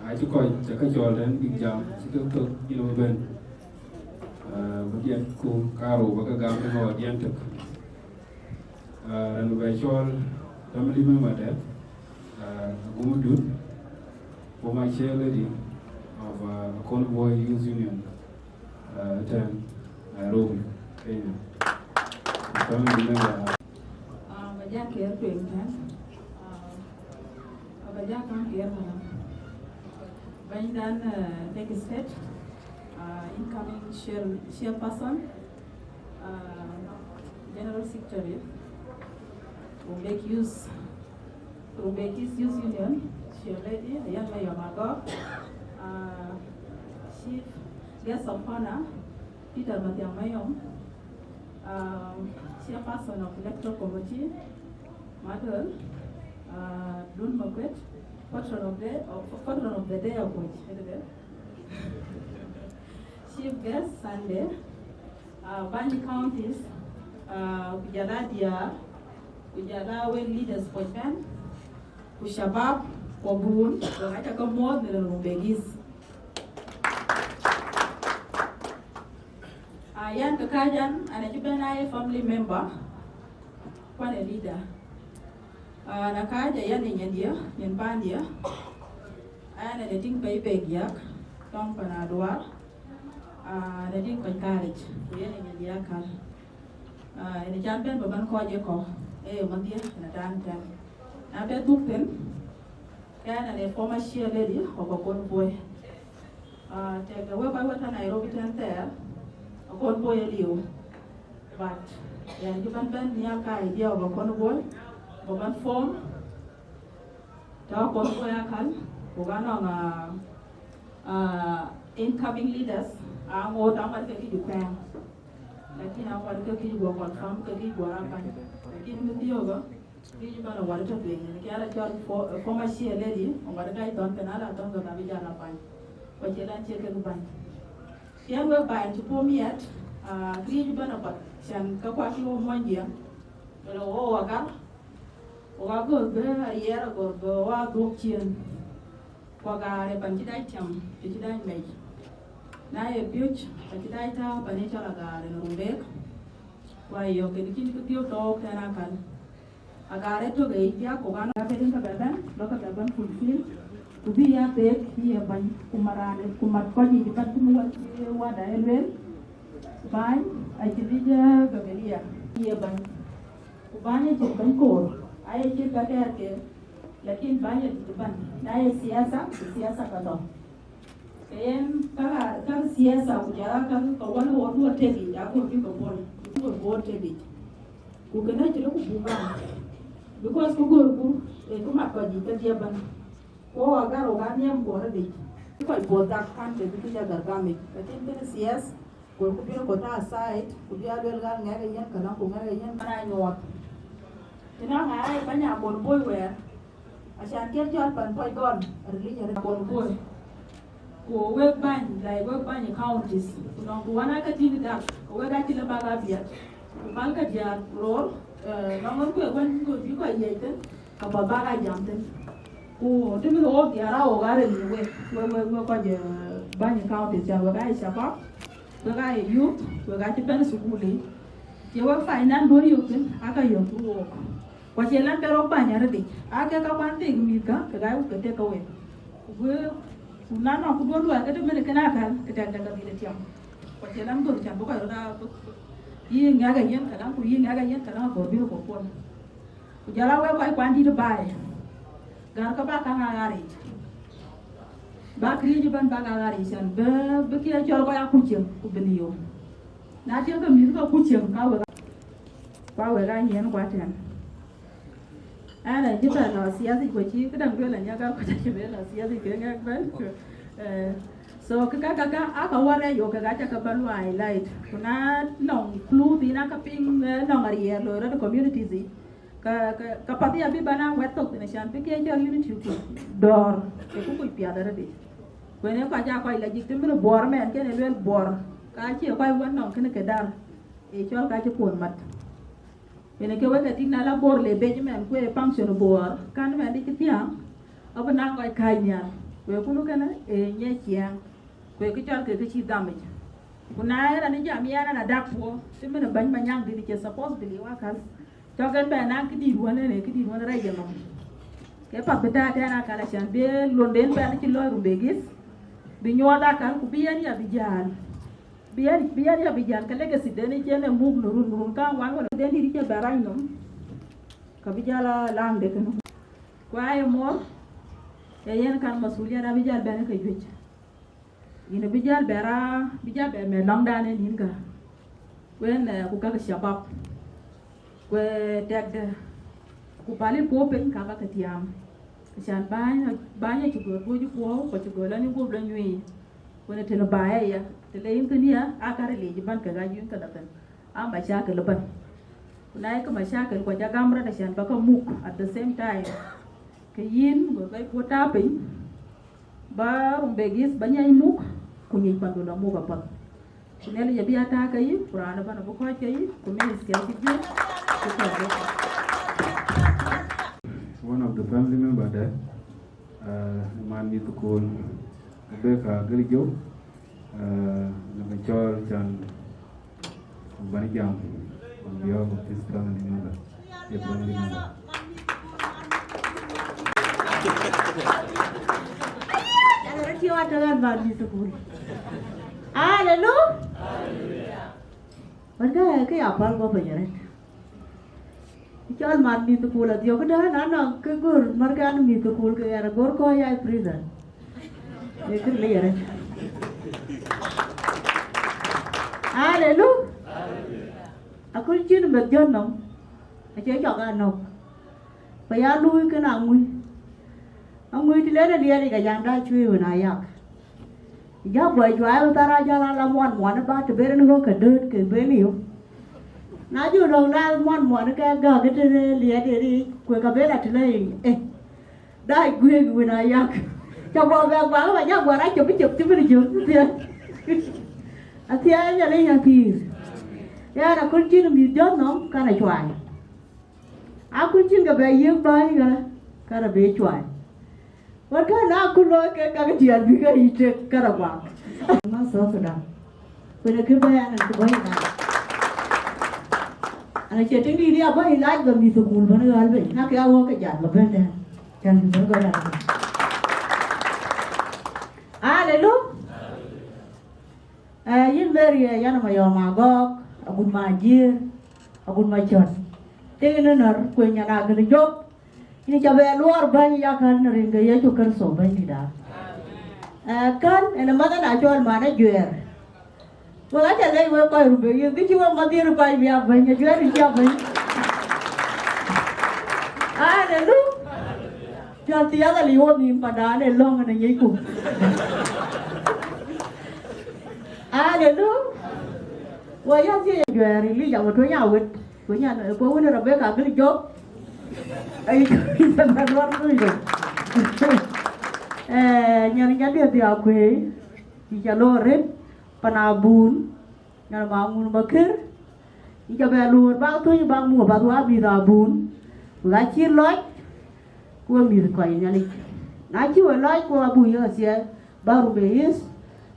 acï kɔc ca ke cɔɔl tɛ̈n bïk jam, cï ke thök yïn ë bɛ̈n. Ah, bï diɛt ku kaarou ba ke gam në ɣɔɔt diɛn tök. Ah, rɛn bɛ cɔɔl family member dɛ, ah, Agum Dut, former chair lady of, ah, Akon Boi Youth Union, ah, tɛ̈n Nairobi, Kenya. Family member. Ah, ba ja kiɛɛr tueŋ tɛ̈n. Ah, ba ja kaŋ kiɛɛr tɛ̈n. Bɛ̈nydan, ah, Lake State, ah, incoming chair-, chairperson, ah, General Secretary, Rumbek Youth, Rumbek East Youth Union, Chair Lady, Ayan Mayom Agok, ah, Chief Guest of Honor, Peter Mathiang Mayom, ah, Chairperson of Electoral Committee, Madol, ah, Dun Makwet, Patron of the, of, Patron of the Day of which, Chief Guest Sunday, ah, Bany Counties, ah, ku jɔl a diäär, ku jɔl a wek leaders for Pen, ku shabab, ku abun, ku aca ke muɔ̈ɔ̈th në Rumbek East. Ah, yan ke kääc an, an acï bɛ̈n a ye family member, ku an a leader. Ah, na kääc ayan ë nyandiɛ̈, nyan paandiɛ̈. An, an a tïŋ pɛ̈i pek yak, tɔŋ pan aduar. Ah, an a tïŋ kɔc kaaric, ku yen ë nyandiɛ̈ akal. Ah, yen can bɛ̈n ba bɛ̈n kɔc ë kɔ̈u, ee, madhië, yen a dan tɛ̈n. Na bɛ dhuk thïn, Kɛn an a former chair lady of Akon Boi. Ah, tɛ̈k de wek kɔc wek tɔ̈ Nairobi tɛ̈n thɛɛr, Akon Boi aliu. But yɛn cï bɛ̈n bɛ̈n nhial ka idea of Akon Boi, ba bɛ̈n form tɔ̈ Akon Boi akal, ku ka nɔŋ, ah, ah, incoming leaders, aŋoot aŋuɔt ke kï ju kuɛɛŋ. Lakin aŋuɔt ke kï ju guɔ confirm, ke kï ju guɔ rap bäny. Lakin mï thiɔ̈kë, kï bän awär tɔ̈ tueŋ, yen kë ala cɔl fo-, former chair lady, awär ka ithɔn pen ala thɔn ke ka bï jal a bäny. Ku acï lan cie kek bäny. Tiɛn wek bäny cï puɔ̈u miɛt, ah, kï bän apath, cän ke kuak cï wok muɔny jiɛɛm, wala wok wagar, wok agör bï ariɛɛr agör bï wok adhuɔ̈k ciëën. Ku agaar ë pan cï dac tiam, të cï dac mec. Na ye piöc, acï dac tääu pan ë cɔl agaar ë Rumbek, ku ayök kën cïn kë dhiɔ̈k tɔ̈ɔ̈u tɛ̈n akal. Agaar ë tök ë yic diäk ku kan abet rin ke bɛ bɛ̈n, bä ke bɛ bɛ̈n fulfill, ku bï ya theek ye bäny, ku mat raan, ku mat kɔc yiic ëbɛ̈n, ku wɛ̈t cï wada ë lueel, bäny acï bï jɛ gabelia ye bäny. Ku bäny acï bɛ̈ny koor, aye cït ka kɛɛr ke, lakin bäny adït ëbɛ̈n, na ye siasa, ku siasa ka thɔ̈. Ke yen ka, ka siasa ku jɔl a ka, ka wän wɔ duɔ̈t tek yic, ago bï ke pol, duɔ̈t bɔ̈ tek yic. Ku kënë acï lëu ku buk gam, because kë gör ku, ee, kë mat kɔc yiic kedhie ëbɛ̈n. Ku wɔ agar wok anhiɛm kuɔɔr adït. Kɔc puɔth dak kan ke bï kë jɔ gär gam yic. Lakin kënë siasa, ku ku bï ku tääu aside, ku bï a luel gal ŋɛk ë yen kënë, ku ŋɛk ë yen kënë anyuɔɔth. Të nɔŋ aa ye bäny Akon Boi wɛɛr, acan kek cɔl pan puɔc gɔl, arilic arëët Akon Boi. Ku wek bäny, like wek bäny counties, ku nɔŋ ku wän ake tïŋ dak, ku wek acï lë bäk abiɛt, ku pälkë diäär ku roor, eh, nɔŋ wek kuek wën ku bï kɔc yiëc thïn, ka bä bäk a jam thïn. Ku të mïth wok diäär a wok aril wek, wek, wek, wek kɔc, eh, bäny counties, cän wek aa ye shabab, wek aa ye youth, wek acï bɛ̈n thukul yiic. Cie wek finance duɔ̈n yök thïn, aka yök thïn wok. Ku acie lan ke rɔt bäny arëëtic, aa kek ka kuan thik mïthkä, kek aa wek ke tek ke wek. Ku bï, ku na nɔŋ ku duɔ̈n luɔi ke të mënë kën akäl, ke tɛ̈k dɛ̈ ka bï de tiam. Ku acie lan gör cän bï kɔc röt aa, yï ŋɛk ë yen këdäŋ, ku yï ŋɛk ë yen këdäŋ, agör bï röt ku puɔl. Ku jɔl a wek kɔc kuan dït baai, gär ke bäk kaŋ aa ɣaric. Bäk riëëc ëbɛ̈n bäk aa ɣaric cän bï, bï kë cɔl kɔc aa kuc cieŋ, ku bï liu. Na tiëŋkë mïthkë kuc cieŋ, ka wek, ka wek aa nyiɛɛn kuat tɛ̈n. Ɛn, ɛn cï bɛ̈n lɔ siasa yic, ku cï këdäŋ duël anyakä, ku cï bɛ̈n lɔ siasa yic, ke ŋɛk bɛ̈n. Eh, so, kë ka, ka, ka, aa ka wär ë yök, kek aca ke bä luai lait. Ku na nɔŋ clue thiin aa ka piŋ, eh, nɔŋ ariɛɛr loi rɔt communities yic, ka, ka, ka path ya bï bän a wɛ̈t thok thïn, acan bï kë cɔl unity ku dɔ̈ɔ̈r, ke ku kuc piath arëëtic. Ku ënë kɔc aa kɔc lajik të mënë Buɔɔr ëmɛn, kën ë luel Buɔɔr, ka cie kɔc wën nɔŋ kënë ke dar, ë cɔl ka cï kuɔn mat. Yen ke wek ë tïŋ, na la Bor le bec mɛn, ku ë function Bor, kan mɛn dï cï thiäŋ, abï naŋ kɔc kääc nhial. Ku ë kunu kënë ë nyiɛc ciɛɛŋ, ku ë kë cɔl ke kë cï gamic. Ku na ë raan ë jam yɛn an, adak puɔ, cï mɛn ë bɛ̈ny Manyaŋ dït cie supposed to be wakäl, cɔk en bɛ naŋ këdït wën, en ë këdït wën rɛc yenɔm. Ke path bï tɛ̈ɛ̈u tɛ̈n akäl, acan bï luɔnden bɛn cï lɔ̈ɔ̈i Rumbek East, bï nyuɔɔth akäl, ku bï yen ya bï jäl. Bï yen, bï yen ya bï jäl ke legacy den ë cï en ë muk në run, run kaŋuan wala den dït cï bɛ rac nɔm, ka bï jäl a laŋ de kënë. Ku aye mor, ee yen kan masuliya da bï jäl bɛ̈n ke juëc. Yïn bï jäl bɛ ra, bï jäl bɛ mɛt lɔ̈ŋdan ë nïn ka. Ku en, eh, ku kakë shabab. Ku, eh, tɛkdɛ, ku pali puɔ̈u piny ka bä ke tiaam. Acan bäny, bäny acï gɔl tuɔ̈c puɔ̈u, ku acï gɔl lɔ nyuc guɔ̈p lɔ nyuic. Ku në tënë bä aya, të le yïn kënë ya, aa käril yic ëbɛ̈n kek aa yïn këdäŋ thïn. Aa mashakil ëbɛ̈n. Ku na ye kë mashakil, ku aca gam rɔt acan bä ke muk at the same time. Ke yïn, we bɛ̈i puɔ̈u tääu piny, bä Rumbek East bä nyiɛc muk, ku nyic pandu la muk apath. Ku Nhialic abï a tääu ke yï, ku raan ëbɛ̈n abï kɔ̈ɔ̈c ke yï, ku ministry acï jiël, ku kɔ̈ɔ̈c. One of the family member there, uh, man mïth thukul, Rebecca Giljo, uh, në bï cɔɔl can bän jam on behalf of this family member, a family member. Ana rëtio atɔ̈ ɣɛn bän mïth thukul. Hallelujah. Wën kë, kë ya päl guɔ̈p piny arëët. Cɔl man mïth thukul adhiɔ̈k këdäŋ, na nɔŋ kë gör märkë an mïth thukul, ke ɣɛn agör kɔc ya prison. Ee kë lec arëët. Hallelujah. Aköl cïn meth jɔt nɔm, acie cɔk aa nɔ̈k. Ku ya luui kën aŋui. Aŋui të lɛn ë liɛɛt yic, ayan da cuëëc wën aa yak. Jäk guɔ cuai wën thar ajäl ala muɔn muɔn ë bä të ben ɣöök ke dööt ke ben yök. Na jɔ lɔ̈k na muɔn muɔn ke gäk ë të liɛɛt ë riic, ku ë ka ben a të lɔ yic, eh, dac guëëk wën aa yak. Cä guɔ bɛ guak ë bä jäk guɔ rac cop ë cop cï bï jök thiëëk. Athiɛɛi Nhialic apïïr. Yɛn aköl cïn mïth jɔt nɔm, kan ë cuai. Akut cïn ke bɛ yiëk bäny ɣä, kärä bï cuai. Wɛ̈t kän na akut looi kek, kakë tiɛɛl bï ke yic tek kärä guak. Man South Sudan. Ku në kë bɛ̈ɛ̈i an, ku bɔ̈ ilac. An, acie tiŋ dïït ya bɔ̈ ilac, bä mïth thukul bän ɣäl bei. Na ke awɔk ke jat bä bɛ̈n tɛ̈n. Cän bï bä gɔl aa. Hallelujah. Eh, yïn Mary, eh, yan Mayɔm Agɔɔk, agut Majiir, agut Macɔt. Tëë në nɔ̈r, ku nyan agël jop. Yïn ca bɛ luɔɔr bäny yakan në rin ke Yecu Kërtho Bɛ̈nydït aa. Eh, kän, en ë math en acɔl man ë juɛɛr. Wek aca lɛc wek kɔc Rumbek East, kë cï wek madhiëër kɔc bï a bɛ̈ny, ajuɛɛr yïn cï a bɛ̈ny. Hallelujah. Piɔl thiath alic wo nïïm pandan ë lɔ̈ŋ en ë nyicku. Hallelujah. Wo ya thiëëc juɛɛr Elija, wo tueny awet. Tueny an, ku wën Rebeka agël jɔk. Ai, na luɔr kuc do. Eh, nyan nya dia dia kuëë. Ci ca lɔ ret pan abun. Nyan ma ŋun ba kër. Ci ca bɛ luɔr ba tueny ba mu ba wa mi da abun. Ku la ci lɔc. Ku mïth kɔc Nhialic. Na cï we lɔc ku abu yek athiɛɛi. Ba Rumbek East,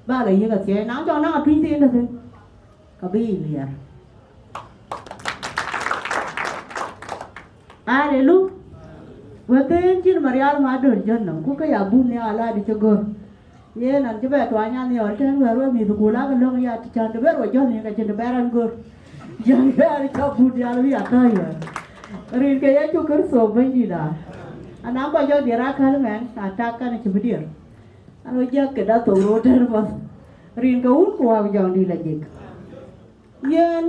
ba la yiëk athiɛɛi, na jɔ naŋ atuny thiin tëthin, ka bï yic liɛɛr. Aleluya. Wëthëën cïn Marial ma döt jɔt nɔm, ku ke ya bun nhial adi cï gör. Yen an cï bɛ tuany an nhiɔl tɛ̈n wɛ̈ɛ̈r we mïth kul akë löŋ ya të cän të bɛ̈r we jɔt nin ka cïn të bɛ̈r an gör. Jɔn bɛ̈r cä bun nhial wic akäc wɛ̈ɛ̈r. Rin ke Yecu Kërtho Bɛ̈nydït aa. Anaŋ kɔc jɔ diɛt akäl mɛn, atak kan cï bï diɛt. An wek jiäk këda thok röt tɛ̈n path. Rin ke wun ku wäk jɔŋdït la jik. Yen,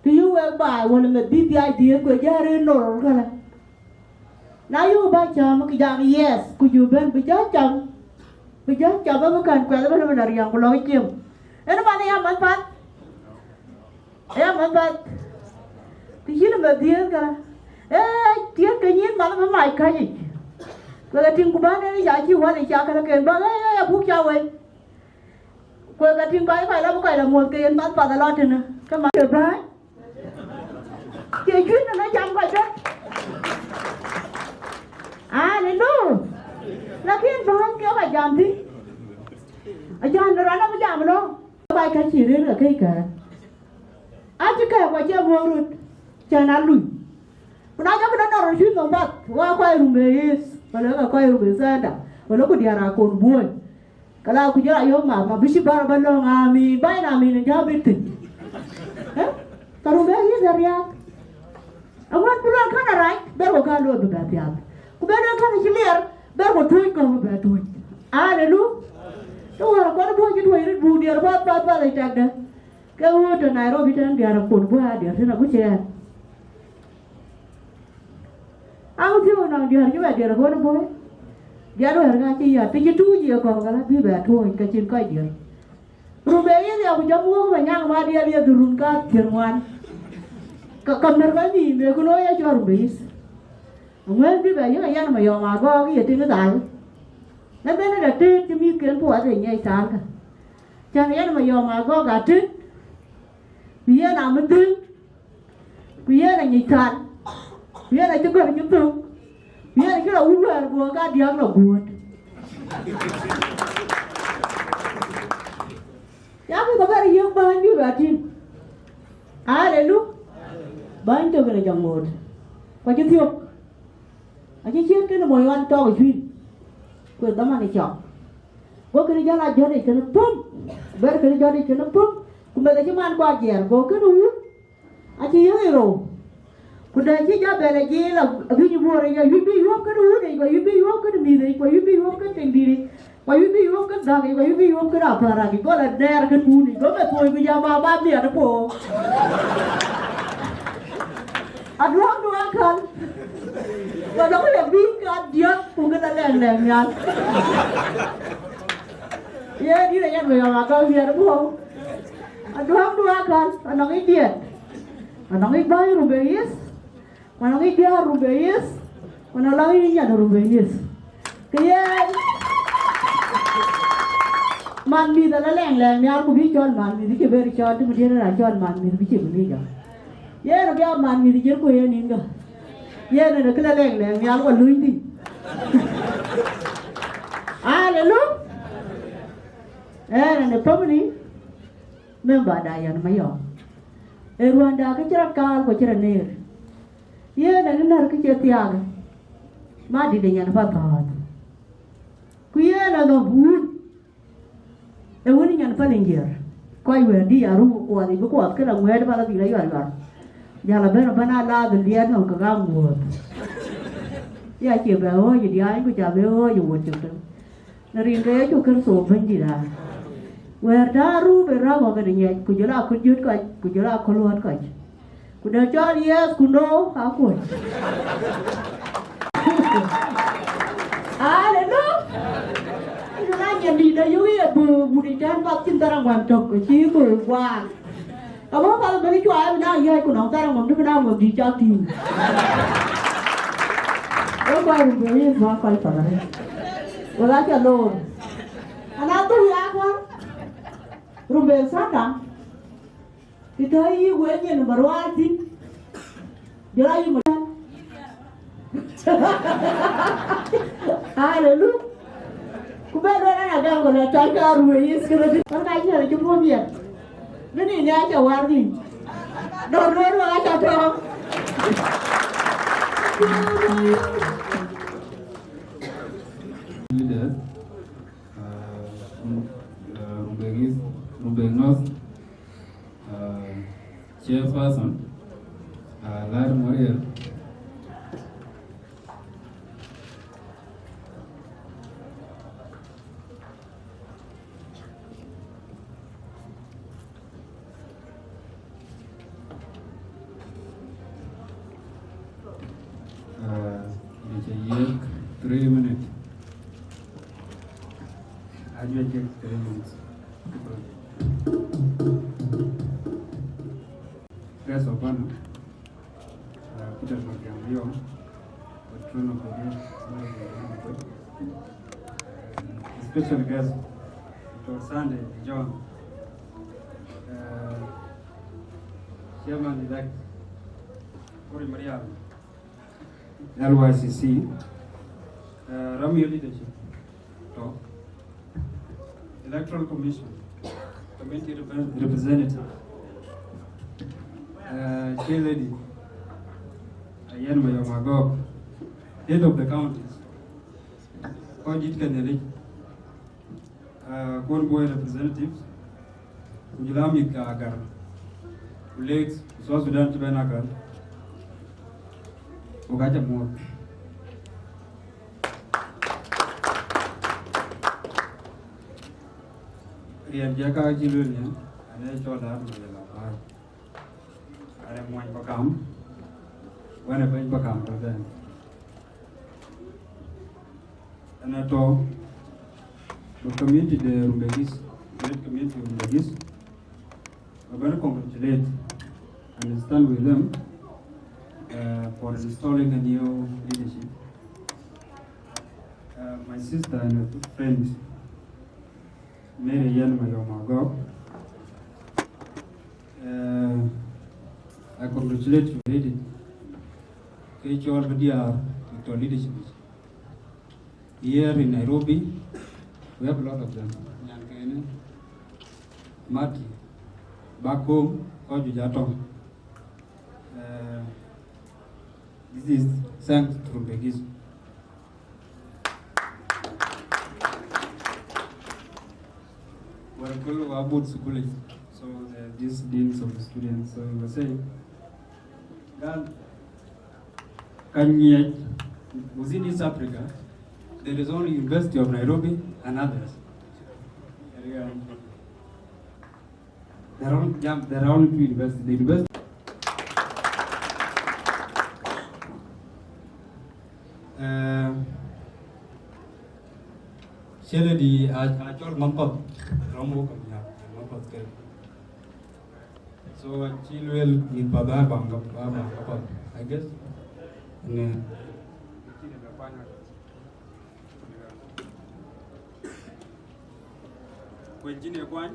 të yök wek baai wën ë meth bï dhiac dhiëëth ku ë jä rëër nor röl këlä. Na yök bä cäm, kë jam, yes, ku jɔ bɛ̈n, bï jä cam. Bï jä cam, abï kän kuɛth ëbɛ̈n ëbɛ̈n ariäŋ ku lɔ̈k ciem. Ënë man ë ya manh path. Ë ya manh path. Të cïn ë meth dhiëëth këlä. Ee, tiëëth ke nyïïn man bï mac käc yic. Ku ë ke tïŋ ku bän en ya cï wal ë cak kënë ken bä, ee, ee, abuk cä wei. Ku ë ke tïŋ kɔc, kɔc la bï kɔc la muɔ̈th ke yen path path alɔ tënë. Ke man ke bäny. Cuïn në jam kɔc döt. Aleluya. Lakin bäny ke ka jam thïn. Acan rɔn abï jam lɔ. Baai ka cï rëër ke kɛ̈i kɛ̈ɛ̈r. Acï kɛ̈ɛ̈k ku acie guɔ̈ɔ̈r röt, cän a luny. Ku na jɔkï dɔ̈ nɔn röt cï nhom path, wa kɔc rum ë ɣeeth, wala ka kɔc rum ë thɛɛrda, wala ku diäär akon buɔ̈ɔ̈ny. Kala ku jɔl a yɔ̈ɔ̈k mama, bï cï bär aba lɔ̈ŋ, amin, bäny amin ë jɔ bï thïn. Ë? Ka rum ë ɣeeth ë riääk. Aŋuän bï luɔl kän arac, ber ku ka looi bï bɛ piath. Ku ber luɔl kän acï liɛr, ber ku tuɔ̈c kɔ̈u bï bɛ tuɔ̈c. Aleluya. Të wäär kuat buɔ̈ɔ̈c cï tuɔ̈c röt buk diɛɛr path, path, path ë cakdë. Ke ɣööt tɔ Nairobi tɛ̈n diäär akon buɔ̈ɔ̈c aa diɛɛr tën agut cï ɛn. Agut thiëëu nɔŋ diäär cï bɛ diɛɛr akon buɔ̈ɔ̈c. Diäär wäär ka cï yäth, të cï tuuc ye kɔ̈u, kala bï bɛ tuɔ̈c, ke cïn kɔc diɛɛr. Rum ë ɣeeth ya ku jɔm wok bɛ nyaŋ ma diɛɛr ye dhurun ka thiër ŋuan. Ka, ka mär kɔc nhïïm, ee ku looi ya cɔl rum ë ɣeeth. Aŋuɛ̈ɛ̈n bï bɛ yök ë yɛn Mayɔm Agɔɔk ye tiŋ thal. Na ben ë da tëët cï mïthken puɔth ë nyiɛc thaal kä. Cän ë yɛn Mayɔm Agɔɔk atëët, ku yen amïdhëŋ, ku yen anyic thaal, ku yen acï gɔ̈r nyï thök, ku yen acï la wut wɛ̈ɛ̈r guɔ̈ɔ̈r ka diäk la guööt. Ya ku ka bɛ̈r yiëk bäny bï bɛ tïŋ. Aleluya. Bäny tök ënë jɔ ŋoot. Ku acï thiök. Acï ciët kënë moc ɣɔn tɔɔk ë cuïn. Ku ë dhaman ë cɔk. Go kënë jäl a jɔt yic kënë pum. Bɛ̈r kënë jɔt yic kënë pum. Ku meth acï man kua jiɛɛr. Go kënë wun. Acï yök ë rou. Ku dɛ cï jɔ bɛ̈n ë jiël abïny buɔɔr ë yɔ, yuc bï yuɔ̈p kënë wun yic, ku yuc bï yuɔ̈p kënë mïth yic, ku yuc bï yuɔ̈p kënë tiŋdït yic, ku yuc bï yuɔ̈p kënë dhäk yic, ku yuc bï yuɔ̈p kënë apäärak yic, go la dɛɛr kënë wun yic, go meth tuɔɔc ku jɔ bä bä miɛt ë pook. Aduɔ̈ŋdu akäl, ku lɔkë ya bï ka diäk ku kë la lɛŋ lɛŋ nhial. Ye dït ë yɛn bï yɔŋ akäl miɛt ë pook. Aduɔ̈ŋdu akäl, anɔŋ yic diɛt, anɔŋ yic bäny rum ë ɣeeth, ku anɔŋ yic diäär rum ë ɣeeth, ku anɔŋ la yic nyan rum ë ɣeeth. Ke yen man mïth ala lɛŋ lɛŋ nhial ku bï cɔl man mïth cï bɛ̈r cɔl, të bï diɛt raan cɔl man mïth bï cï bï jɔ. Yen abï a man mïth jiël ku yen nïn gä. Yen ënë kë la lɛŋ lɛŋ nhial ku luny thïn. Aleluya. Ënë family member da yɛn Mayɔm. Ë ruända kë cï rɔt kaal ku cï rɔt neer. Yen ënë när kë cie thiaak. Ma dït ë nyan path thɔ̈ɔ̈th. Ku yen ë dhɔ̈k wun. Ë wun nyan pan ë njiɛɛr. Kɔc wɛ̈ɛ̈t dï ya rum kuɔth, bï kuɔth kënë aŋuɛ̈ɛ̈t bä la dhil ayuar yuar. Jäl abɛ̈n abɛ̈n a lath ë liɛɛt nɔm ke ka ŋuööth. Ya cie bɛ ɣɔ̈ɔ̈c ë diaany ku ca bï ɣɔ̈ɔ̈c ë wuöt cök tën. Në rin ke Yecu Kërtho Bɛ̈nydït aa. Wɛ̈ɛ̈r tääru bï räk ɣɔ̈k ënë nyiɛc, ku jɔl a kut jöt kɔc, ku jɔl a köl ɣöt kɔc. Ku dɛ cɔl yes ku no akuc. Aleluya. Ku na nyan dït dɛ yök ye bï wut ë cän path cïn thar aŋuan tök, cï bï guaar. Abä pal bï cuai bï na yäc ku nɔŋ thar aŋuan bï na aŋuan dït cak tïŋ. Wek kɔc rum bï rin bä kɔc path arëët. Wek aca loor. Ana dhuk ya kɔn. Rum bë Satan. Kë tɔ̈ yï wëny yen bä ruaar thïn, jɔl a yï mɔ̈u. Aleluya. Ku bɛ luɔl an, agam kɔn atɔc ke aruëëc Yecu Kërtho. Kɔn ka cï rɔt cï puɔ̈u miɛt. Bï ni ne aca war thïn. Dɔ̈ɔ̈r duɔ̈ɔ̈r wek aca tɔ̈ɔ̈ŋ. Leaders, uh, Rumbek East, Rumbek North, uh, chairperson, uh, Lad Moriel. Uh, you can yield three minutes. Ajuëc kek three minutes. Guest of honor, uh, Peter Matiang Mayom, patron of the day, special guest, Doctor Sunday John, uh, chairman elect, Kori Marial, L Y C C, uh, Ramio leadership, to Electoral Commission, community repre- representative, uh, chair lady, Ayen Mayom Agok, head of the counties, kɔc dït ke Nhialic, uh, Kon Boy representatives, ku jɔl a mïth ke Agar, ku Lakes, ku South Sudan cï bɛ̈n Agar, ku ka ca muɔ̈th. Riɛn jɛ ka cï lueel yen, ane cɔl Däär Mayom Agar. Ane muɔny Pakam, wɛ̈n ë bɛ̈ny Pakam tɔ̈ tɛ̈n. Ane tɔ̈, the community de Rumbek East, great community Rumbek East, we bɛ̈n congratulate and stand with them, uh, for installing a new leadership. Uh, my sister and a good friend, Mary Yen Mayom Agok. Uh, I congratulate you, lady. Ke cɔl bï diäär, Victor leadership. Here in Nairobi, we have a lot of them. Nyan kene, Mati, back home, kɔc juëc atɔ̈. Uh, this is thanks to Rumbek East. Were kulu wa both school. So the, these deans of the students, so he was saying, girl, can yet within East Africa, there is only University of Nairobi and others. There are only, yeah, there are only two universities. The university. Uh, Cï lady a, a cɔl Mampɔth, rɔm wok kam ya, Mampɔth ke. So, cï lueel mïth path a baŋ ka, a baŋ ka path, I guess. Ne. Kuec cïn e kuany.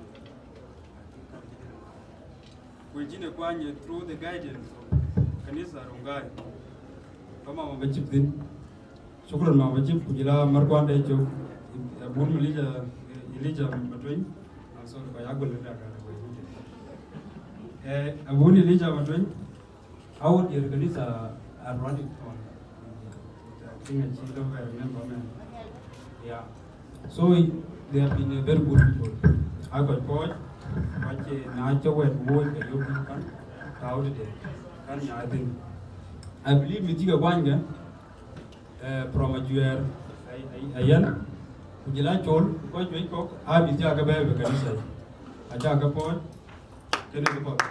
Kuec cïn e kuany through the guidance of Kanitha Rongai. Ka mama ba cïp thïn. Shukran mama ba cïp, ku jɔl a märkuan de cök, Abun Elijah, Elijah Matuny. I'm sorry, ba ya gol da ka. Eh, Abun Elijah Matuny. Our dear Kanitha are running on. I think I should remember, man. Yeah. So they have been a very good people. I got coach, but na cha wet wo ka yo kan, how did they? Kan ya thïn. I believe mi tiga kwany ga, eh, from Ajuɛɛr, I, I, Ayen, ku jɔl a Col, ku kɔc juëc kɔ̈k, a bi thiak ke bɛ̈ɛ̈i bï Kanitha. Aca ke pɔ̈ɔ̈c, kënë ke path.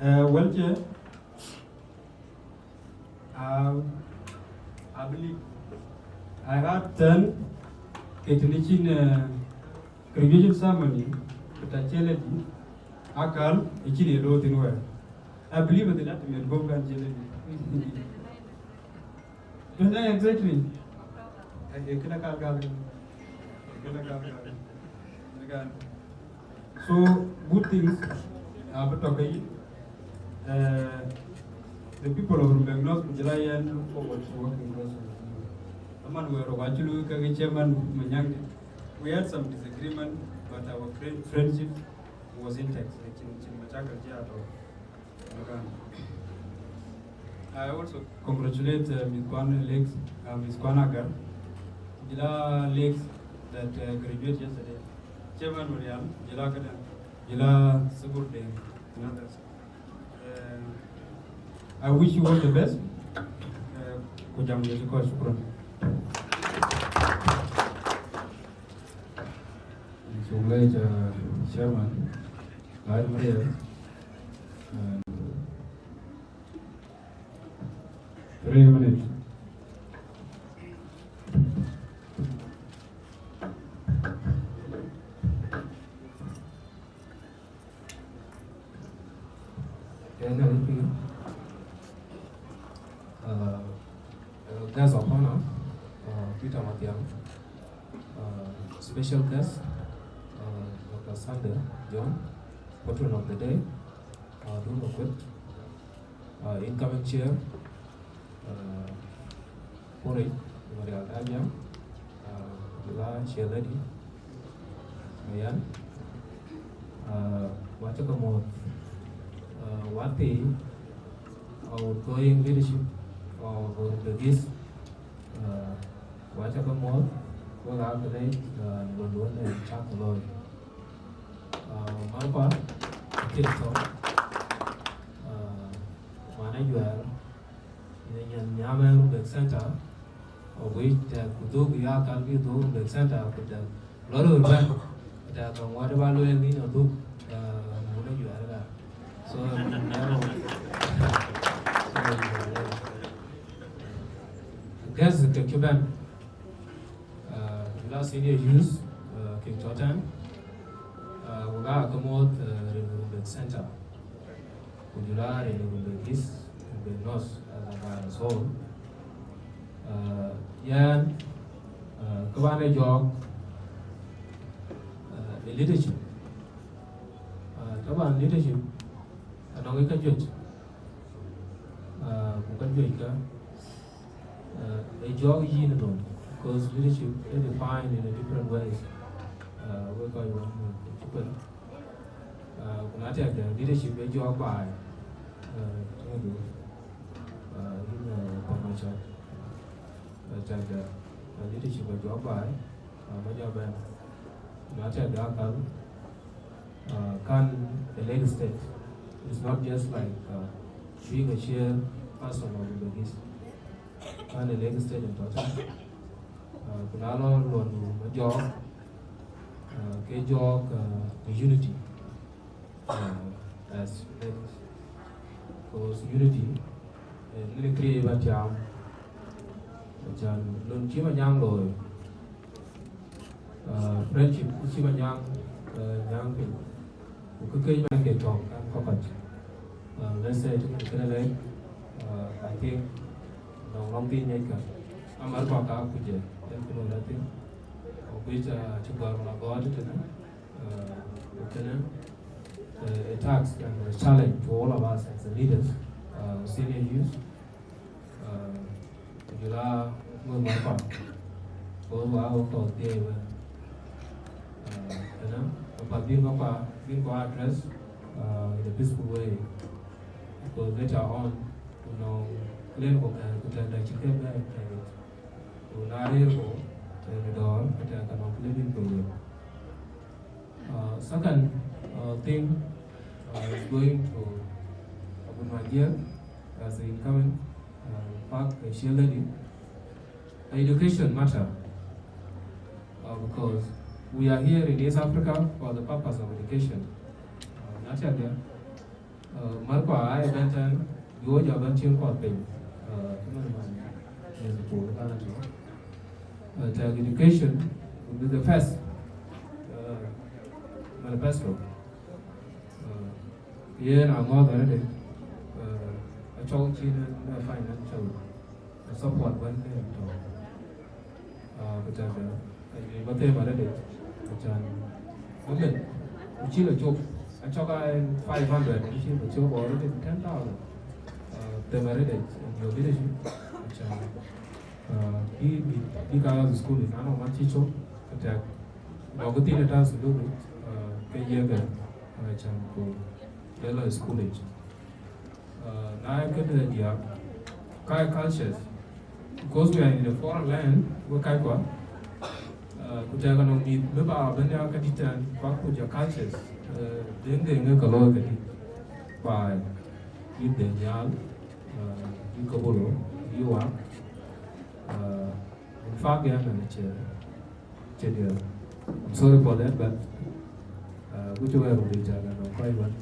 Eh, well, chair, uh, I believe I had ten ke tënë cïn, eh, graduation ceremony, ku ta cï lady, akal, ë cïn ye looi thïn wɛ̈ɛ̈r. I believe the last minute go kan cï lady. Don't I exactly? Eh, eh, kënë kal gal. Eh, kënë kal gal. Kënë kal. So, good things, uh, abï tɔ̈ ke yïn. Uh, the people of Rumbek North, ku jɔl a yɛn, look forward to working closely with you. Aman wɛ̈ɛ̈r wok acï luui ke chairman Manyaŋ. We had some disagreement, but our friend, friendship was intact. Cïn, cïn mashakil cï a tɔ̈. I also congratulate, uh, Miss Kwan Lakes, uh, Miss Kwan Agar. Jɔl a Lakes that, uh, graduate yesterday. Chairman Marial, jɔl a këdäŋ, jɔl a Sugur Deng, and others. Uh, I wish you all the best. Uh, ku jam de ko, shukran. So late, uh, chairman, Lai Marial. Uh, Three minutes. Can I repeat? Uh, uh, guest of honor, uh, Peter Matiang, uh, special guest, uh, Doctor Sunday John, patron of the day, uh, Dun Makuet, uh, incoming chair, uh, Poric, Marial Dajang, uh, la chair lady, Mayan, uh, wacä ke moth, uh, wati, outgoing leadership of the East, uh, wacä ke moth, wek aa ke lec, uh, luɔn duɔn de cak looi. Uh, Marpa, Kito, uh, Mana Juɛɛr, yen nyan nyam ë Rumbek Center, of which the kuduk ya kan bi dhuk Rumbek Center, ku the lɔr ur bɛn, the kan wade ba lueel ni na dhuk, uh, Mana Juɛɛr ka. So, nero, so, guest ke cuban, uh, la senior youth, uh, kek tɔ̈ tɛ̈n, uh, wek aa ke moth, uh, Rumbek Center. Ku jɔl a Rumbek East, Rumbek North, as a, as a whole. Uh, yɛn, uh, kë bän ë jɔɔk, uh, ë leadership. Uh, taban leadership, anɔŋ ë ka juëc. Uh, ku ka juëc ka, uh, ë jɔɔk yïn nɔm, because leadership is defined in a different ways. Uh, we call it one, uh, Uh, ku na tɛ̈k de leadership ë jɔɔk baai, uh, tënëdu, uh, yïn, uh, Paul Macar, uh, tɛ̈k de, uh, leadership ë jɔɔk baai, uh, ba jɔ bɛ̈n. Ku na tɛ̈k de akal, uh, kan a Lake State. It's not just like, uh, being a chairperson of the East. Kan a Lake State in total. Uh, ku na lɔ luɔn ë jɔɔk, uh, ke jɔɔk, uh, the unity, uh, as leaders. Because unity, uh, ë kë ye ba tiam, acan lon cï Manyaŋ looi, uh, friendship cï Manyaŋ, uh, nyääŋ piny. Ku kë këc bɛ̈n ke tɔ̈ kan kɔ̈k kɔc. Uh, let's say, të kën kënë lɛ̈k, uh, I think, nɔŋ lɔŋ dhil ŋiɛckë. Amär kɔ̈k ka kuc ë, yen kë loi rɔt thïn. Of which, uh, cï gɔ̈ɔ̈r la gɔ̈ɔ̈r tëtënë, uh, kënë, uh, a task and a challenge to all of us as the leaders, uh, senior youth. Uh, ku jɔl a ŋö Marpa, because wa ɣok tɔ̈ thiëëi wek. Uh, kënë, apath bïn Marpa, bïn kɔc address, uh, in a peaceful way. Because later on, ku nɔŋ clear ku kɛ̈ɛ̈r ku tɛ̈k dɛ cï ke bɛ̈ɛ̈i tɛ̈ɛ̈c. Ku na rëër ku, tɛ̈k dɔ̈ɔ̈r, ku tɛ̈k ka nɔŋ clear bïn ku wek. Uh, second, uh, thing, uh, is going to Abun Majier as the incoming, uh, park, uh, chair lady. Education matter, uh, because we are here in East Africa for the purpose of education. Uh, na tɛ̈k de, uh, Marpa aa bɛ̈n tɛ̈n, bï wo jɔ bɛ̈n cieŋ kɔ̈th piny, uh, cïmën man, yes, ku kan atɔ̈. Uh, tɛ̈k education will be the first, uh, manifesto. Uh, yen aŋɔ̈th arëëdë, uh, acɔk cïn, uh, financial support wën ë tɔ̈. Uh, ku tɛ̈k, uh, ka juëc ba them arëëdë, acan, women, ku cï lɔ cop, acɔk aa five hundred, ku cï lɔ cop already ten thousand. Uh, them arëëdë, in your leadership, acan, uh, bï, bï, bï ka school, na nɔŋ man cï cop, ku tɛ̈k, nɔŋ kë thiin ë tɔ̈ thukul, uh, ke yiëk, uh, acan, ku ke lɔ school yic. Uh, na ye këde diäk, ka ye cultures, because we are in a foreign land, we kackua, uh, ku tɛ̈k anɔŋ mïth bï ba bɛ̈n ya kedït tɛ̈n, ku akuc a cultures, uh, deŋ deŋ ë ke looi kedït, baai, yï Deŋ Nhial, uh, yï Kobolo, yï Wak, uh, in fact, yɛn ënë cï, cï diɛɛr. I'm sorry for that, but, uh, kuc wɛɛr wun dït, ca nɔŋ kɔc wën,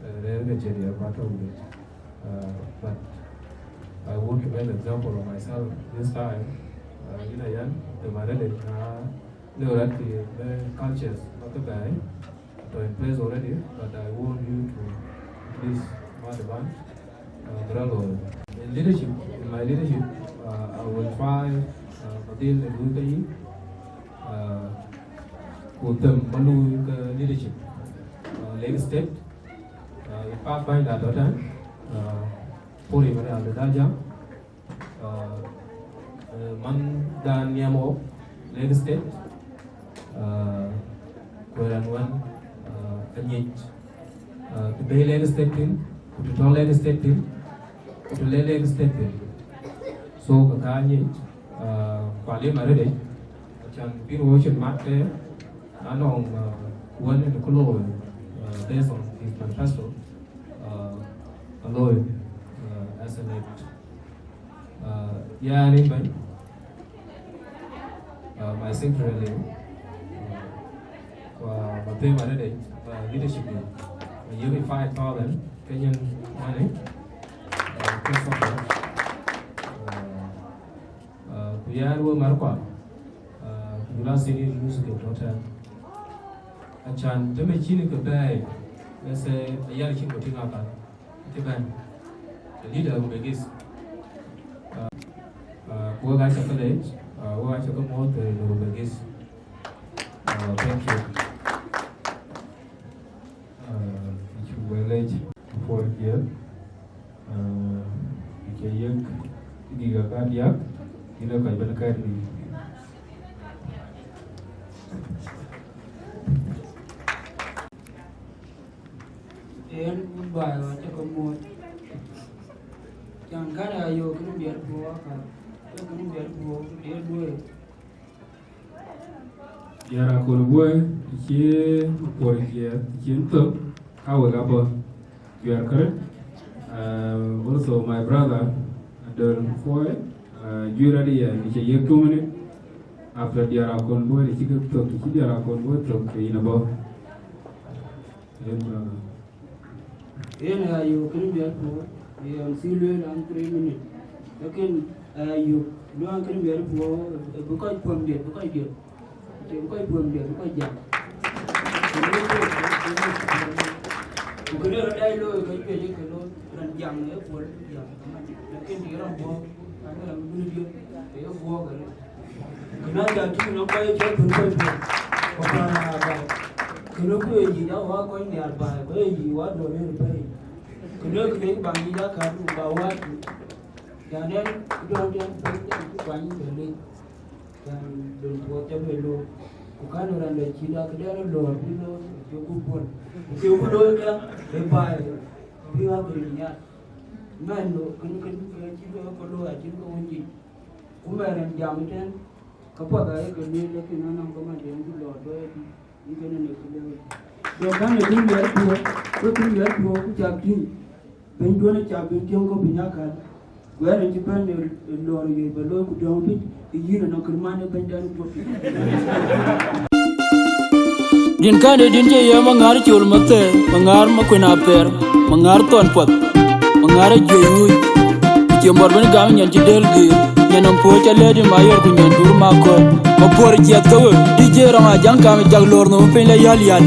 uh, rɛ̈ɛ̈r ke cï diɛɛr, ku atɔ̈ wun dït. Uh, but I want to make an example of myself this time. Uh, yïn Ayan, them arëëdë, na lëu rɔt kë bï cultures ba ke bɛ̈ɛ̈i, tɔ̈ in place already, but I want you to please, ma dë ban, uh, bï rɔt looi. In leadership, in my leadership, uh, I will try, uh, ba dhil ë luui ke yï, uh, ku them ba luui ke leadership, uh, Lake State, Uh, path bänyda tɔ̈ tɛ̈n, uh, puri mari alda jam, uh, uh, man dan niamo Lake State, uh, kuɛɛn wan, uh, anyic, uh, të bei Lake State thïn, ku të tɔ̈ Lake State thïn, ku të le Lake State thïn. So, ka ka anyic, uh, ku alim arëdec, acan bï ruɔ̈ɔ̈c mat ke, anɔŋ, uh, wën në kë looi, uh, based on his manifesto, uh, alooi, uh, as an act. Uh, yeah, anyway, uh, my secretary, uh, uh, my pay, my leadership, uh, yearly five thousand Kenyan money. Uh, thanks so much. Uh, Uh, ku yɛn wek mär kuan, uh, ku jɔl a senior music ke tɔ̈ tɛ̈n. Acan të mɛ cïn ke bɛ̈ɛ̈i, let's say, ayar cïn ku tïŋ akan, cï bɛ̈n, the leader of Begis. Uh, uh, ku wek acä ke lec, uh, wek acä ke muɔ̈ɔ̈th, uh, Begis. Uh, thank you. Uh, cuk wek lec, Paul Jieth. Uh, ke yek dïk aka diäk, yïn ë kɔc bɛ̈n kɛ̈ɛ̈t nïïm. Yen baai wa cä ke muɔ̈ɔ̈th. Can kan ya yök kënë biɛt puɔ̈u aka, yök kënë biɛt puɔ̈u, biɛt duëër. Diäär Akol Buɔi, cï Paul Jieth cïn thök, ka wek abɔ̈. You are correct. Uh, also my brother, Adol Puɔi, uh, juëc rɔt ë yɛn, cï yek two minute. After Diäär Akol Buɔi, cï ke thök, cï Diäär Akol Buɔi thök, ke yïn abɔ̈. Yes, brother. Yen aya yök kënë biɛt puɔ̈u, yen thï lueel an three minute. Lakin aya yök luɔ̈ɔ̈n kënë biɛt puɔ̈u, bï kɔc puɔ̈m diɛt, bï kɔc diɛt. Të bï kɔc puɔ̈m diɛt, bï kɔc jam. Ku kënë rɔt dai looi, ke juëc ke looi, raan jam ë puɔl jam. Lakin të raan puɔ̈u, an raan bï diɛt, ke ye puɔ̈u kërë. Kënë aca tïŋ nɔm kɔc cɔl thun kɔc puɔ̈l, ku paan aa baai. Kënë ku ye yic a wä kɔc nhiaar baai, ku ye yic wä duɔ̈ɔ̈r yen bɛ̈ɛ̈i. Kënë kënë baŋ yic a kär ku ba wä tïŋ. Yan ɛn dɔ̈ɔ̈r dɛn bɛ̈n dɛn ku kuany bɛ lec. Yan dɔn tuɔɔth ca bɛ looi. Ku kän raan dɛ cït a këdɛn lɔ̈ɔ̈r bï looi, ku cï ku puɔ̈l. Ku cï ku looi kë, ë baai, bï wä bï nhiaar. Mɛn, kënë, kënë, kënë cï ke looi, acïn ke wun yic. Ku mɛn raan jam ëtɛ̈n, ke puɔth ayek ke lueel, lakin anɔŋ ke man den ku lɔ dɔɔc, yïn kënë në ku lëu. Jɔ kan ë tïŋ wiɛɛr tuɔɔk, ku tïŋ wiɛɛr tuɔɔk, ku cak tïŋ. Bɛ̈nyduɔ̈n ë cak bɛ̈n tiɔ̈ŋ ke piny akäl. Ku ɛn ë cï bɛ̈n ë, ë lɔɔr ë yec bɛ looi ku dɔ̈ɔ̈ŋ piny, ë yïn anɔŋ kërman ë bɛ̈nydan guɔ̈p. Din kande din cï ye Maŋar col mathe, Maŋar makuën apɛr, Maŋar thɔn puɔth, Maŋar ajuëc wuc. Cï mɔr bɛ̈n gam nyan cï del gir, nyan nɔm puɔ̈c ca lɛ̈ɛ̈t in ma yɔr ku nyan dur ma kɔ̈l. Ma puɔ̈r jiɛth ke we, D J Rɔŋ Ajaŋ kam jak lor nɔm piny la yal yal.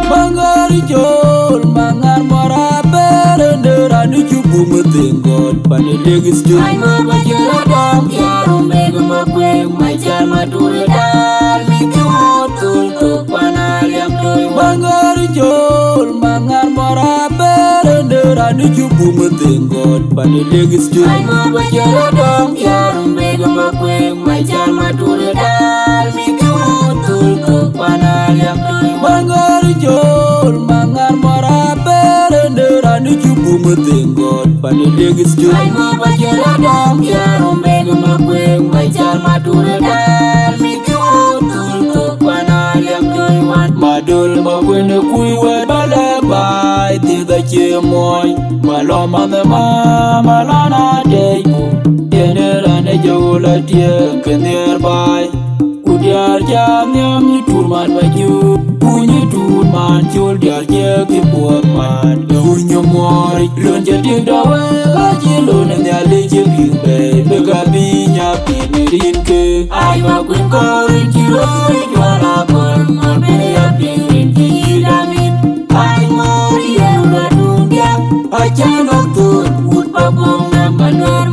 Maŋar col, Maŋar mɔr abɛ̈r, ëndë raan ë cuk buk më dhëŋ gɔ̈t, pan ë lek stuk. Ai, ma ba jël adɔm, kiar umek ma kuëŋ, ma cär ma tul dal, mi ki wot thul thok, pan a liam doi. Maŋar col, Maŋar mɔr abɛ̈r, ëndë raan ë cuk buk më dhëŋ gɔ̈t, pan ë lek stuk. Ai, ma ba jël adɔm, kiar umek ma kuëŋ, ma cär ma tul dal, mi ki wot thul thok, pan a liam doi. Maŋar col, Maŋar mɔr abɛ̈r, ëndë raan ë cuk buk më dhëŋ gɔ̈t, pan ë lek stuk. Ai, ma ba jël adɔm, kiar umek ma kuëŋ, ma cär ma tul dal, mi ki wot thul thok, pan a liam doi wan. Ma döl ma kuën ë kuc wɛ̈t ba lɛ̈k baai, thieth acie muɔny, ma lɔ manh ë ma, ma lɔ na dɛɛc ku, yen ë raan ë jɔl atiëk ke nhiɛɛr baai. Ku diäär ca nhiam nyi tur man ba juk, ku nyi tur man col diäär ciëk cï puɔth man. Ë wun nyom muɔɔric, lon ca tik dɔ wek, acï lon ë Nhialic cï bï bɛ̈ɛ̈i, bï ka bï nya piny ë rin ke. Ai, ma kuën kɔɔr in cï röör ë juɔ̈ɔ̈r akɔ̈l, mɔ̈r bï ya piny rin cï yï dam in. Ai, mɔ̈r yen wä dun diäk, acä lɔ thöl, wut pa bɔ̈ŋ nɔm ba nuɛɛr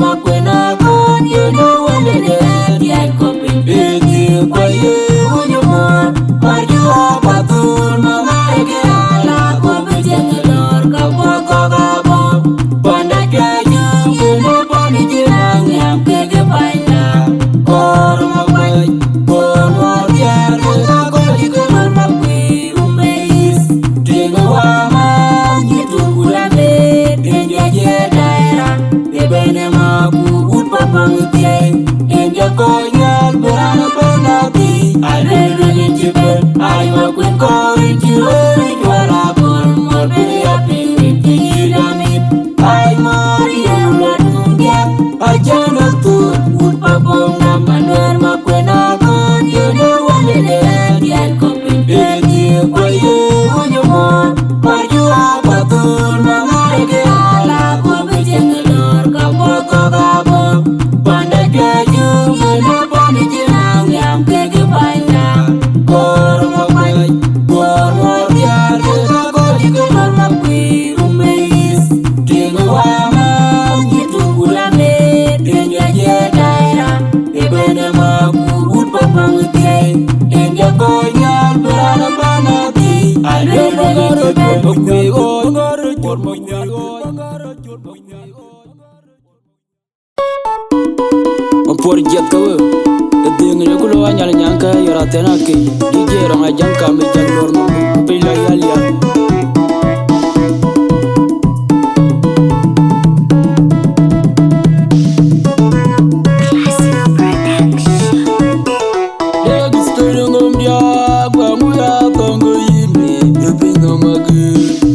Mapuɔr jiɛth ke we, ë dhiëŋ ë ku lo anyal nyaŋ ke yɔr athɛn akëc, D J rɔŋ ajaŋ kam ë cak lor nɔm, piny la yal yal. Dek story ŋom diak, ba ŋu ya thɔŋ ke yïn mi, ë piny nɔm akëc.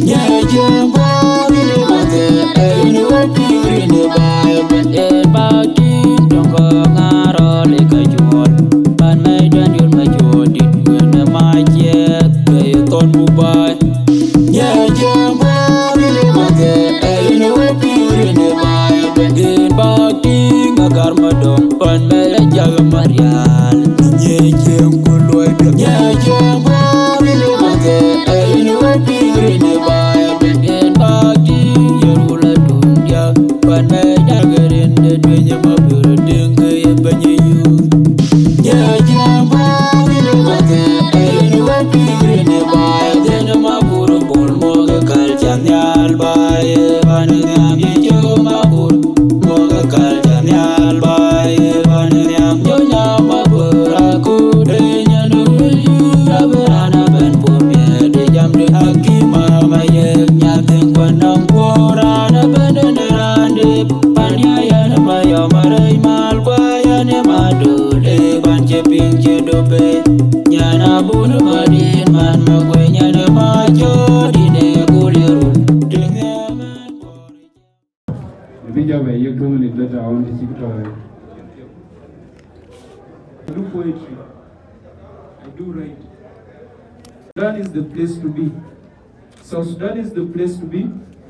Nyɛ jiɛɛm bɔ̈ yïn ë mathɛ, ë yïn ë wek pïïr yïn ë baai ëbɛ̈n. Yen bak tïŋ tɔŋ kɔ̈k ŋaar rɔl ë ka cuɔl, pan mɛc dɔn yol ma cuɔl dït wën ë mac ciɛɛth, ke ye thɔn buk baai. Nyɛ jiɛɛm bɔ̈ yïn ë mathɛ, ë yïn ë wek pïïr yïn ë baai ëbɛ̈n. Yen bak tïŋ agar madɔŋ, pan mɛc ajak marial. Nyɛ jiɛɛm ku luɔi piɛth. Nyɛ jiɛɛm bɔ̈ yïn ë mathɛ, ë yïn ë wek pïïr yïn ë baai ëbɛ̈n. Yen bak tïŋ yen wula tuŋ diäk, pan mɛc ajak rin de tueny ë ma bï röt tïŋ ke ye bɛ̈ny ë yuth. Nyɛ jiɛɛm bɔ̈ yïn ë mathɛ, ë yïn ë wek pïïr yïn ë baai ëbɛ̈n. Yen ë ma bur bol mɔ̈k ë kal ca nhial baai ë pan ë nhiam ye cök ma bur. Mɔ̈k ë kal ca nhial baai ë pan ë nhiam jɔ nyam ma bur akut ë nyan ë wël yï abï raan abɛ̈n puɔ̈u miɛt ë jam de hakim ama yek nyathïn kuɛn nɔm puɔ̈u raan abɛ̈n ë raan de pan ya yɛn ë ma yɔm arëc mal guɔ yɛn ë ma döl ë pan cï piŋ cï döp ë nyan abun ë ma diɛt man ma guë nyan ë ma cööt yïn ë gul ye rul. Tïŋ ë mɛn kuɔr. Maybe Java, you two minutes later, I want to keep it. I do poetry. I do write. Sudan is the place to be. South Sudan is the place to be,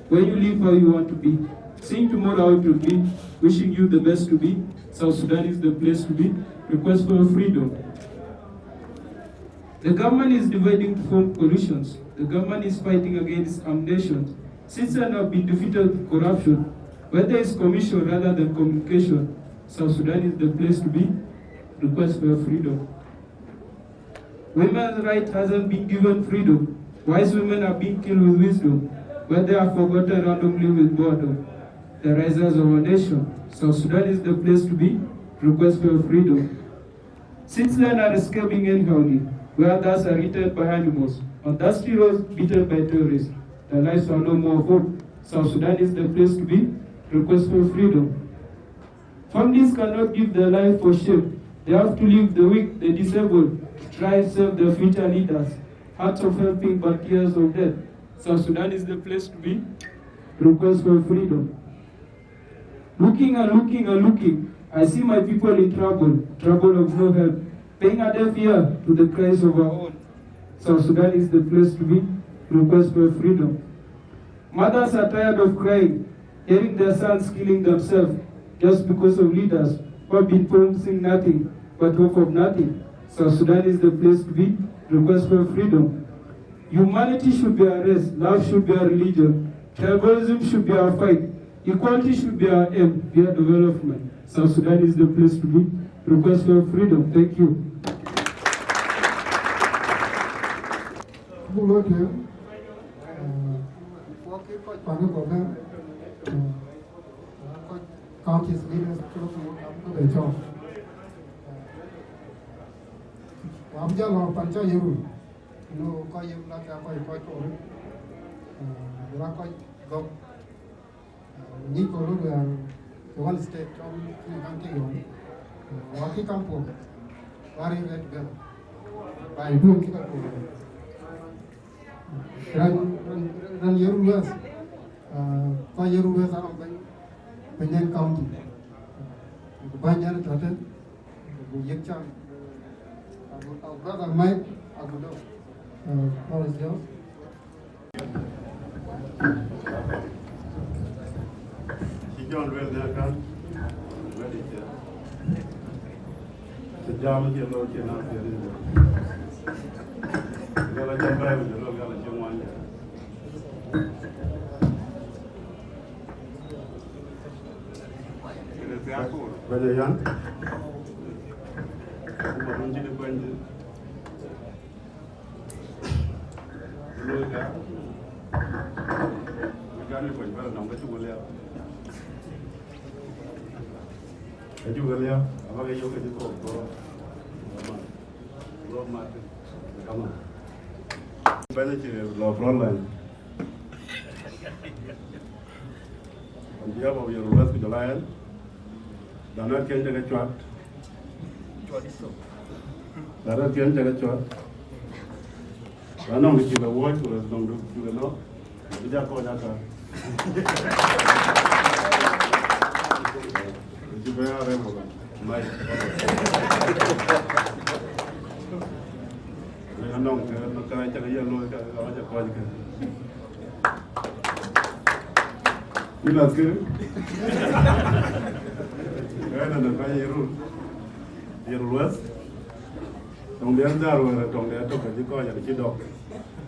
where you live how you want to be. Seeing tomorrow how it will be, wishing you the best to be. South Sudan is the place to be. Request for your freedom. The government is dividing to form coalitions. The government is fighting against armed nations. Citizens have been defeated with corruption. Where there is commission rather than communication, South Sudan is the place to be. Request for your freedom. Women's right hasn't been given freedom. Wise women are being killed with wisdom. Where they are forgotten randomly with boredom. The risers of our nation, South Sudan is the place to be. Request for your freedom. Citizens are escaping anyhowly, where others are eaten by animals, on dusty roads, beaten by terrorists. Their lives are no more of hope. South Sudan is the place to be. Request for freedom. Families cannot give their life for shame. They have to leave the weak, the disabled, to try and save their future leaders. Hearts of helping, but tears of death. South Sudan is the place to be. Request for freedom. Looking and looking and looking, I see my people in trouble, trouble of no help, paying a deaf ear to the cries of our own. South Sudan is the place to be. Request for freedom. Mothers are tired of crying, hearing their sons killing themselves just because of leaders who have been promising nothing but hope of nothing. South Sudan is the place to be. Request for freedom. Humanity should be our race, love should be our religion, tribalism should be our fight, equality should be our aim, via development. South Sudan is the place to be. Request for freedom. Thank you. Buk looi tueŋ, eh, panë kɔ̈k bɛ̈n, eh, kɔc counties leaders cï lɔ ku abï ke bɛ cɔɔl. Ku abï jal lɔ pan cɔl Yirol, ku kɔc Yirol aake kɔc, kɔc kɔɔr, eh, ku la kɔc gɔ̈k. Nyic kɔn röt wɛ̈ɛ̈r ke one state cɔl cïn kaŋ tik yɔn. Wa kï kaŋ puɔ̈k, wa rëër rɛ̈t together. Ba yï duɔ̈n kï ka puɔ̈k. Rɛ̈n, rɛ̈n, rɛ̈n Yirol West, ah, kɔc Yirol West anɔŋ bɛ̈ny, bɛ̈ny County. Ku bäny ɛn tɔ̈ tën, ku yïk cam. Our brother Mike Agudo, uh, floor is yours. Cï John lueel dhil kan, wɛ̈t cï jam cï looi cï na thiëëth. Gala jam bɛ̈ɛ̈i, ku jɔl gala cï ŋuan jam. Bɛ̈ny Ayan. Ku ba nun cï de kuany thïn. Looi ka. Ka ni kuany ba nɔm ka cuk liap. Ka cuk liap, aba ke yok ka cï kɔk go. Go Martin. Come on. Bɛ̈ny cï lɔ front line. On behalf of your Ruath ku jɔl a ɣɛn, dan rɛ̈t kiɛn cä ke cuat. Dan rɛ̈t kiɛn cä ke cuat. Dan nɔŋ kë cï ke wuɔ̈c ku nɔŋ kë cï ke nɔ̈k, bï ja kɔc aka. Cï bɛ̈n arɛm wala mai. Ënɔŋ kë ka cä ke ye looi ka ka cä kɔc kë. Yïn athkëri. Ɣɛn ënɔn ka ye run. Ye run wɛth. Tɔŋ de ɣɛn dhär wɛ̈ɛ̈r, tɔŋ de ɣɛn tök ka cï kɔc an cï dɔk.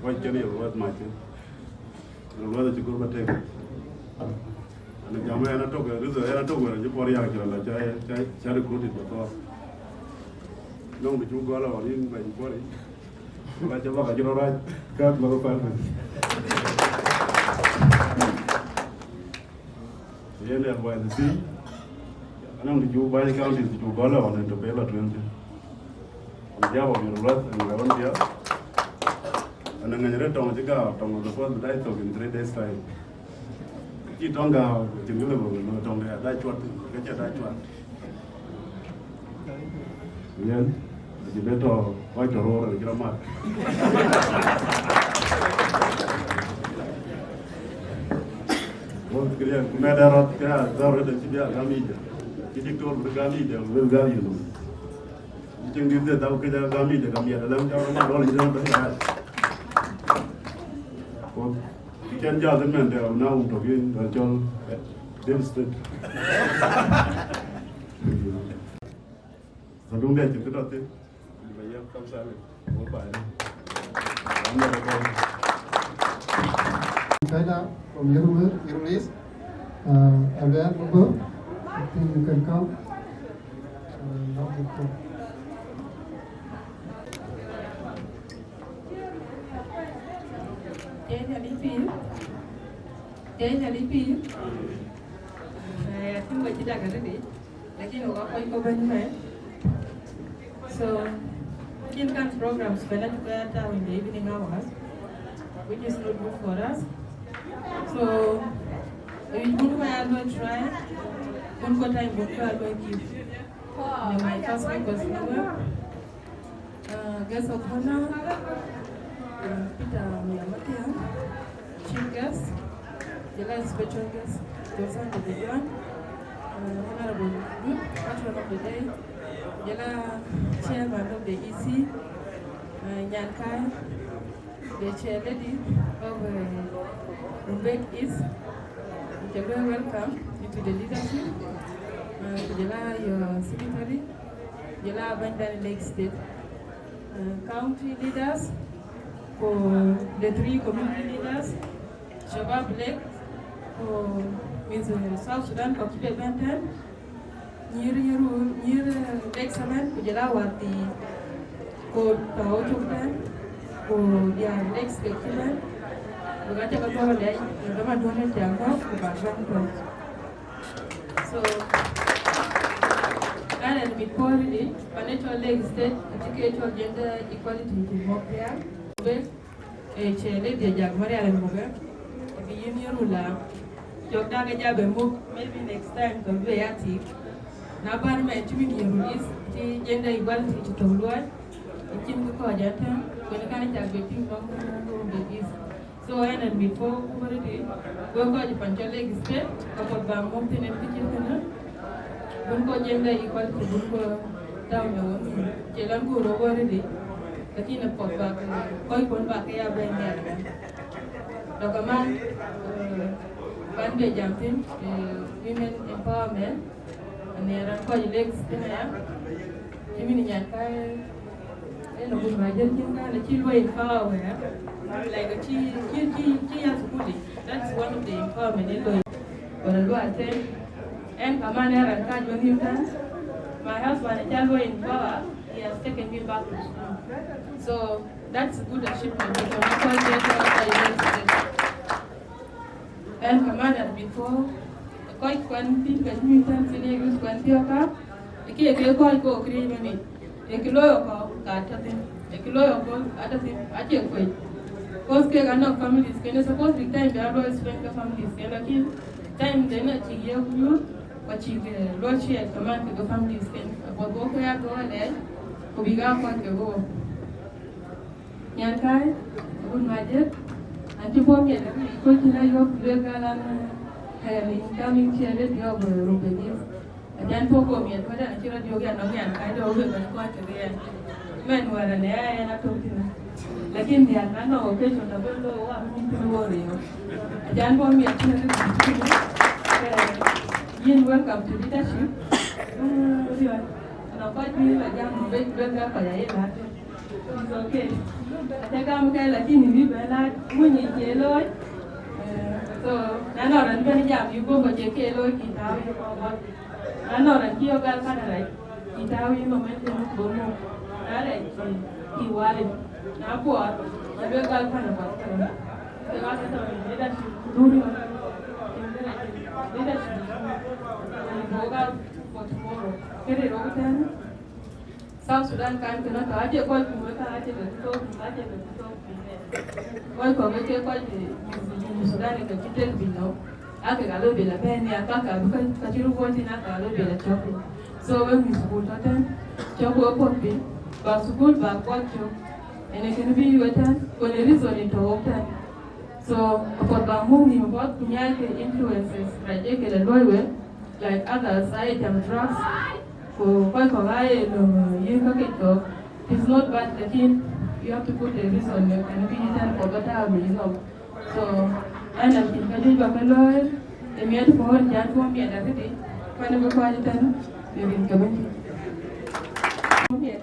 Kɔc cïn ye run wɛth mac cï. Ye run wɛth acï gör ba tek. An jam ɣɛn atök, ë ridho ɣɛn atök wɛ̈ɛ̈r acï puɔr yak cï rɔt la ca, ca, ca recruited before. Nɔŋ bï cuk gɔl awär yïn bɛ̈ny puɔri. Ba ca bak acï rɔt rac. Ka bak pal piny. Yen ë luɔi thïn. Anɔŋ të cuk bäny counties të cuk gɔl ɣɔn ë tök ke lɔ tueŋ thïn. On behalf of your Ruath and my own behalf. An ŋany rɛ̈t tɔŋ cï gääu, tɔŋ of the first bï dac thok in three days time. Cï tɔŋ gääu cïn kë lëbë looi, tɔŋ de dac cuat thïn, ke cï dac cuat. Yen, acï bɛ tɔ kɔc tɔ roor acï rɔ mat. Wok kë riɛk ku mɛt ë rɔt ke a dhɔr rɔt acï bï a gam yic. Cï diktor bï gam yic, bï gam yic nɔm. Cï cïŋ dït dhie dhau këc a gam yic, gam yic, alam cä rɔ mat rɔl acï rɔt bɛ mat. Wok, cï cɛn jal thïn mɛn dɛ na wun tɔ bï rɔt cɔl, eh, Dave Street. Adung dɛ cïn kë tɔ thïn. Ba yɛn kam sali. Wo ba yɛn. Am na ba. Kaida from Yirol, Yirol East. Uh, Abel Mabo, I think you can come. Uh, now you come. Kenya lipi. Kenya lipi. Eh, I think we did a good. Lakini wakakuwa iko banyume. So, kin kan programs pɛn atuka hata in the evening hours, which is not good for us. So, we put my always try, put my time, put my always give. Ni my first request ni wewe. Uh, guest of honor, uh, Peter Muyamatiang, chief guest, the last special guest, Joseph Dedejuan, uh, Honorable Good, patron of the day, the chairman of the E C, uh, Nyankai, the chair lady of, uh, Rumbek East, you are welcome into the leadership, uh, to the, your secretary, jɔl a bɛ̈nydan Lake State, uh, county leaders, ku the three community leaders, Shabab Lake, ku Miss South Sudan, kɔc cï bɛ bɛ̈n tɛ̈n, nyïïr, nyïïr, nyïïr, uh, Lake Seven, ku jɔl a wäthii, ku tɔ̈ cök tɛ̈n, ku diäär Lake State cï bɛ̈n, ku ka cä ke thɔ̈ɔ̈r lɛc, ku dɔm aduɔ̈n ë tiaŋ kɔ̈k, ku bäk bɛ̈n tɔ̈. So, ɣɛn ë mit puɔ̈r rili, pan ë cɔl Lake State, acï ke cɔl gender equality cï mɔ̈k thiaak. Bek, ë cï lady Ajak Marial ë muk, ë, bï yïn ye rula. Cɔk dak ë ja bɛ muk, maybe next time, ka bï ya tik. Na bän mɛn cï wïn ye release, cï gender equality cï thök luɔi, acïn kë kɔc ë tɛ̈n, kën kan cak bɛ piŋ nɔm run de is. So, ɣɛn ë mit puɔ̈u ku bä rëëdi, wek kɔc pan cɔl Lake State, ka puɔth bä muk thïn ën kë cït kënë, bun kɔc yen dɛ yï kɔc ku bun kɔc tääu në wek nhïïm. Cie lɔn ku röök wä rëëdi, lakin ë puɔth bä ke, kɔc kuɔn bä ke ya bɛ̈n nhial ëbɛ̈n. Dɔk aman, eh, pan bɛ jam thïn, eh, women empowerment, anhiar an kɔc Lake State aya, cï min nyan ka, eh, na bun ma jël cïn kan, cï luɔi empower wɛ̈ɛ̈r, like, cï, cï, cï, cï ya thukuli. That's one of the empowerment in luɔi. Wala luɔi atɛ̈n. Ɛn kaman ë raan kac wä nhïïm tɛ̈n. My husband aca luɔi empower. He has taken me back to school. So that's a good achievement. We cannot call it a achievement. And commander before, kɔc kuɛn thïn ke nyuc tɛ̈n thïn, ee youth kuɛn thiɔ̈k kä, ee kë ye ke kɔc ke ɣok riëëc ëmën, ee kë looi ɣok ka tɔ̈ thïn, ee kë looi ɣok atɔ̈ thïn, acie kuec. Cause kek anɔŋ families ken, ee suppose bïk time bï a luɔi spend ke families ken, lakin time den acïk ye youth, ku acïk, eh, luɔi share kaman keke families ken. Apuɔth wok ke ya ke ɣɔn lɛɛc, ku bïk aa kɔc ke ɣok. Nyankai, good magic. An cï bɔ̈ miɛt, ku cïn ayök lueel gal an, eh, I am incoming chair lady of, eh, Rumbek East. Acan puɔ̈k go miɛt, wɛ̈t an cï rɔt yök an nɔŋ Nyankai dɔ̈ wek bɛ̈n kɔc kek yɛn. Mɛn wɛ̈t an ë ya yɛn atök thïn. Lakin nhial na nɔŋ occasion na bɛ̈n looi, wɔ abï nyuc thïn wɔ riëëu. Acan bɔ̈ miɛt cïn adï thïn. Eh, yïn, welcome to leadership. Mm, riɔ̈c. Nɔŋ kɔc bï la jam bï lueel gal kɔc aye laat. It's okay. Ate gam ke, lakini bï bɛ la muny cie looi. Eh, so, na nɔŋ raan bɛ̈n jam yï guöp acie ke looi, kï tääu yï kɔn bɔ̈. Na nɔŋ raan cï yök gal kan rɛc, kï tääu yï momentum bɔ̈ muk. Na rɛc, kï, kï wali. Na buɔɔth, ka luel gal kan buɔɔth kan. Ke gal ke tɔ̈ in leadership, duri ɣɔn. In leadership, leadership. Ani bɔ̈ gal for tomorrow. Kede rɔt tɛ̈n. South Sudan kan kënë tɔ̈, acie kɔc kum ë ka, acie ke cï thok piny, acie ke cï thok piny ë. Kɔc kɔ̈k ë ke kɔc, eh, Junub Sudan ë ke cï tek piny nɔm. Ake ka lɔ bï la bɛ̈n nhial, ka ka bï ka, ka cï röt wuɔ̈c thïn, ake ka lɔ bï la cɔ̈k piny. So wek mïth thukul tɔ̈ tɛ̈n, cɔk wek puɔ̈th piny, bäk thukul bäk kuɔth cök. Ënë kënë bï wek tɛ̈n, ku ënë reason in tɔ̈ wok tɛ̈n. So, apuɔth ba muk nïïm apuɔth, ku nyaai ke influences rac ë ke la luɔ̈i wek, like others, aye jam drugs, ku kɔc kɔ̈k aye löŋ, uh, yïn ka kec kɔ̈k. It's not bad, lakin you have to put the reason, uh, and be it and for better reason. So, ɛn a cïn ka juëc ba ke looi, ë miɛt puɔ̈u, jat puɔ̈u miɛt arëëdi, kuɛn bï kuany tɛ̈n, bï rin ke bɛ̈ny. Puɔ̈u miɛt,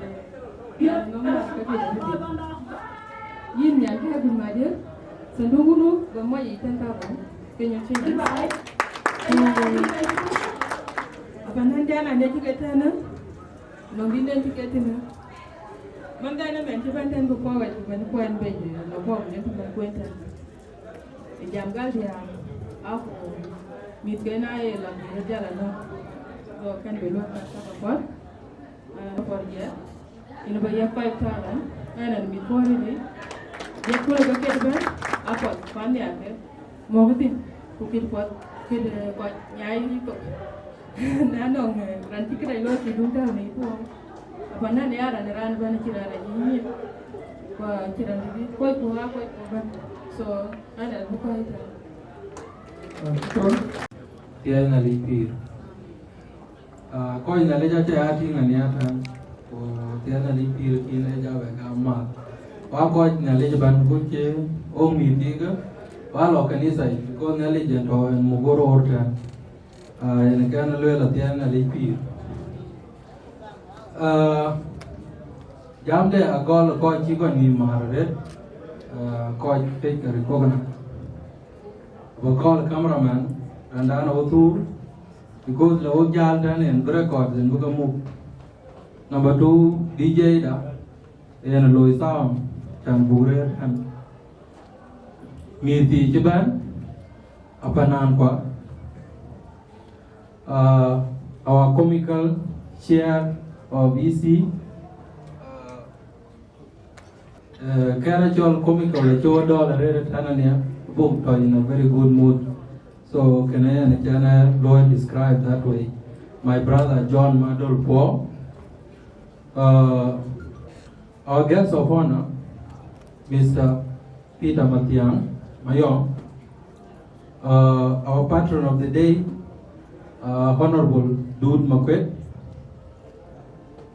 jat nɔm lar ke bï arëëdi. Yïn Nyankai, good magic. Sanduk wunu ba muɔc yic ten thousand Kenya shillings. Ku apanän jana ne cï ke tënë, nɔŋ dïn den cï ke tënë. Man dhɛn ëmɛn cï bɛ̈n tɛ̈n ku kɔ̈ɔ̈c ku bɛ̈n kuɛn bei, la kɔ̈ɔ̈c ne cï bɛ̈n kuɛn tɛ̈n. Ë jam gal diaal, aku mïthken aye lɔ bï röt jal anɔ̈k. Go kɛn bï luɔ̈k ka ka kɔ̈th. Ah, kɔ̈r jɛ. Yen ba yek five thousand, ɛn ɛn mïth puɔ̈r rëëdi. Yek kulë ke ket bɛ̈n, apuɔth, kuan nhial ke. Mɔ̈k thïn, ku ket puɔth, ket, eh, kɔc nyaai thok. Na nɔŋ, eh, raan cï këdäc looi cï dun tääu në yï puɔ̈u. Apanän ya raan, raan ëbɛ̈n cï raan rɛc yï nyin. Ku cï raan dït, kuɔc ku aa kuɔc ku ëbɛ̈n. So, ɛn ɛn bï kɔc tɛ̈n. Thiɛɛi Nhialic pïïr. Ah, kɔc Nhialic aca ya tïŋ aniaar tɛ̈n, ku thiɛɛi Nhialic pïïr kïn ë ja bɛ gam math. Wa kɔc Nhialic ëbɛ̈n ku cï wok mïth thïïkë, wa lɔ kanitha yic, because Nhialic yen tɔ̈ yen muk ɣo röör tɛ̈n. Ah, yen kɛn lueel athiɛɛi Nhialic pïïr. Ah, jamde agɔl kɔc cï kɔc nïïm määr arëët, ah, kɔc kec ke recognize. Ba call cameraman, raan dan ɣo thuur, because la ɣo jäl tɛ̈n yen bï record yen bï ke muk. Number two, D J da, yen looi sound, can buk rëër tɛ̈n. Mïth thii cï bɛ̈n, apanän kua. Uh, our comical chair of E C, uh, Uh, kɛn a cɔl comical, acï wɔ dɔl arëët ëtɛ̈n aniä, buk tɔ̈ in a very good mood. So, kënë yen cän a luɔi describe that way. My brother John Madol Puɔ. Uh, our guest of honor, Mister Peter Mathiang Mayom. Uh, our patron of the day, uh, Honorable Dut Makwet.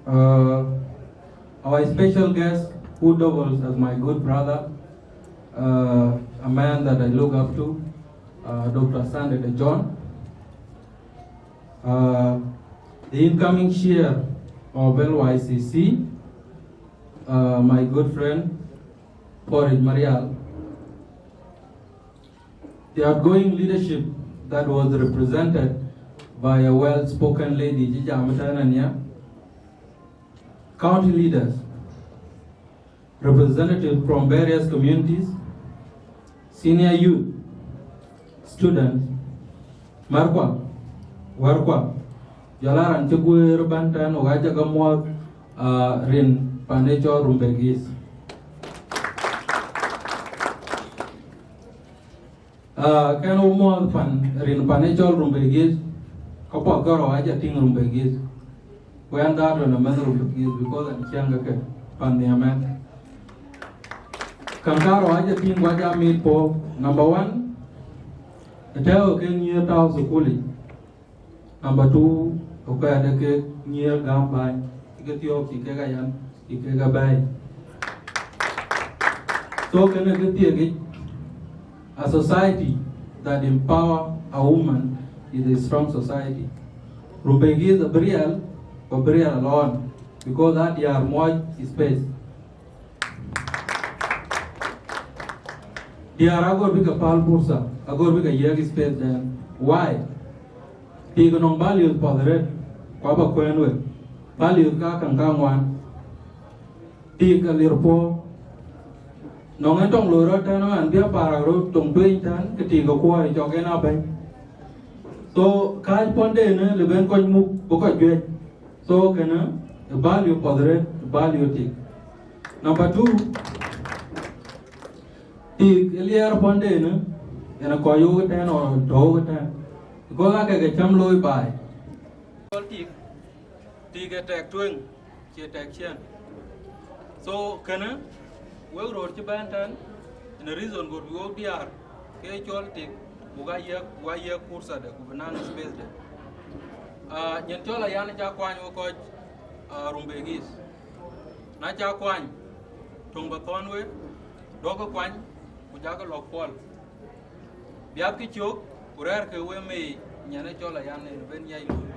Uh, our special guest, who doubles as my good brother, uh, a man that I look up to, uh, Doctor Sunday De John. Uh, the incoming chair of L Y C C, uh, my good friend, Porridge Marial. The outgoing leadership that was represented by a well-spoken lady, Jija Amatana Nia. County leaders, representatives from various communities, senior youth, students, märkua, wärkua, jɔl a raan cï guëër ëbɛ̈n tɛ̈n, wok aca ke muɔ̈ɔ̈th, ah, rin pan ë cɔl Rumbek East. Ah, kën wo muɔ̈ɔ̈th pan, rin pan ë cɔl Rumbek East, ka puɔth karou aca tïŋ Rumbek East. Ku ɣɛn dhaatu në mɛnh Rumbek East, because ɣɛn ciɛŋ ke ke pan nhiam ɣɛn. Käŋ karou aca tïŋ ku aca miit puɔ̈u. Number one, ë tɛ̈ɛ̈u ke nyïïr tääu thukulic. Number two, ë kuɛɛt ë kek nyïïr gäm bäny, cï ke thiɔ̈k, cï kek a yan, cï kek a bɛ̈ɛ̈i. So kënë kë thiek yic, a society that empower a woman is a strong society. Rumbek East abï riɛl, ku abï riɛl alone, because that diäär muɔc space. Diäär agör bï ke päl pursa, agör bï ke yiëk space dɛn. Why? Tik nɔŋ values path arëët, ku aba kuɛ̈ɛ̈n wek. Values ka käŋ ka ŋuan. Tik alir puɔ̈u. Nɔŋ ë tɔŋ loi rɔt tɛ̈n ɣɛn bï aparak röt toŋ tueeny tɛ̈n, ke tik akuɔɔr cɔk en abɛ̈ny. So kääc puɔ̈nden ë lëu ben kɔc muk bï kɔc juëc. So kënë ë value path arëët, ë value tik. Number two, tik ë liɛɛr puɔ̈nden ë, yen ë kɔc wok ëtɛ̈n or tɔ̈ wok ëtɛ̈n. Because aa kek ë cäm looi baai. Cɔl tik, tik ë tɛk tueŋ, cie tɛk ciɛɛn. So kënë, wek röör cï bɛ̈n tɛ̈n, yen ë reason gör bï wok diäär ke cɔl tik, buk aa yiëk, buk aa yiëk pursa de, ku bï naŋ space de. Ah, nyin cɔl ayan ca kuany wek kɔc, ah, Rumbek East. Na ca kuany, töŋ bä thɔ̈n we, duɔ̈kkë kuany, ku jakë lɔ̈k puɔl. Biäthkë cök, ku rɛ̈ɛ̈rkë we mei, nyin ë cɔl ayan en ben nyai luui.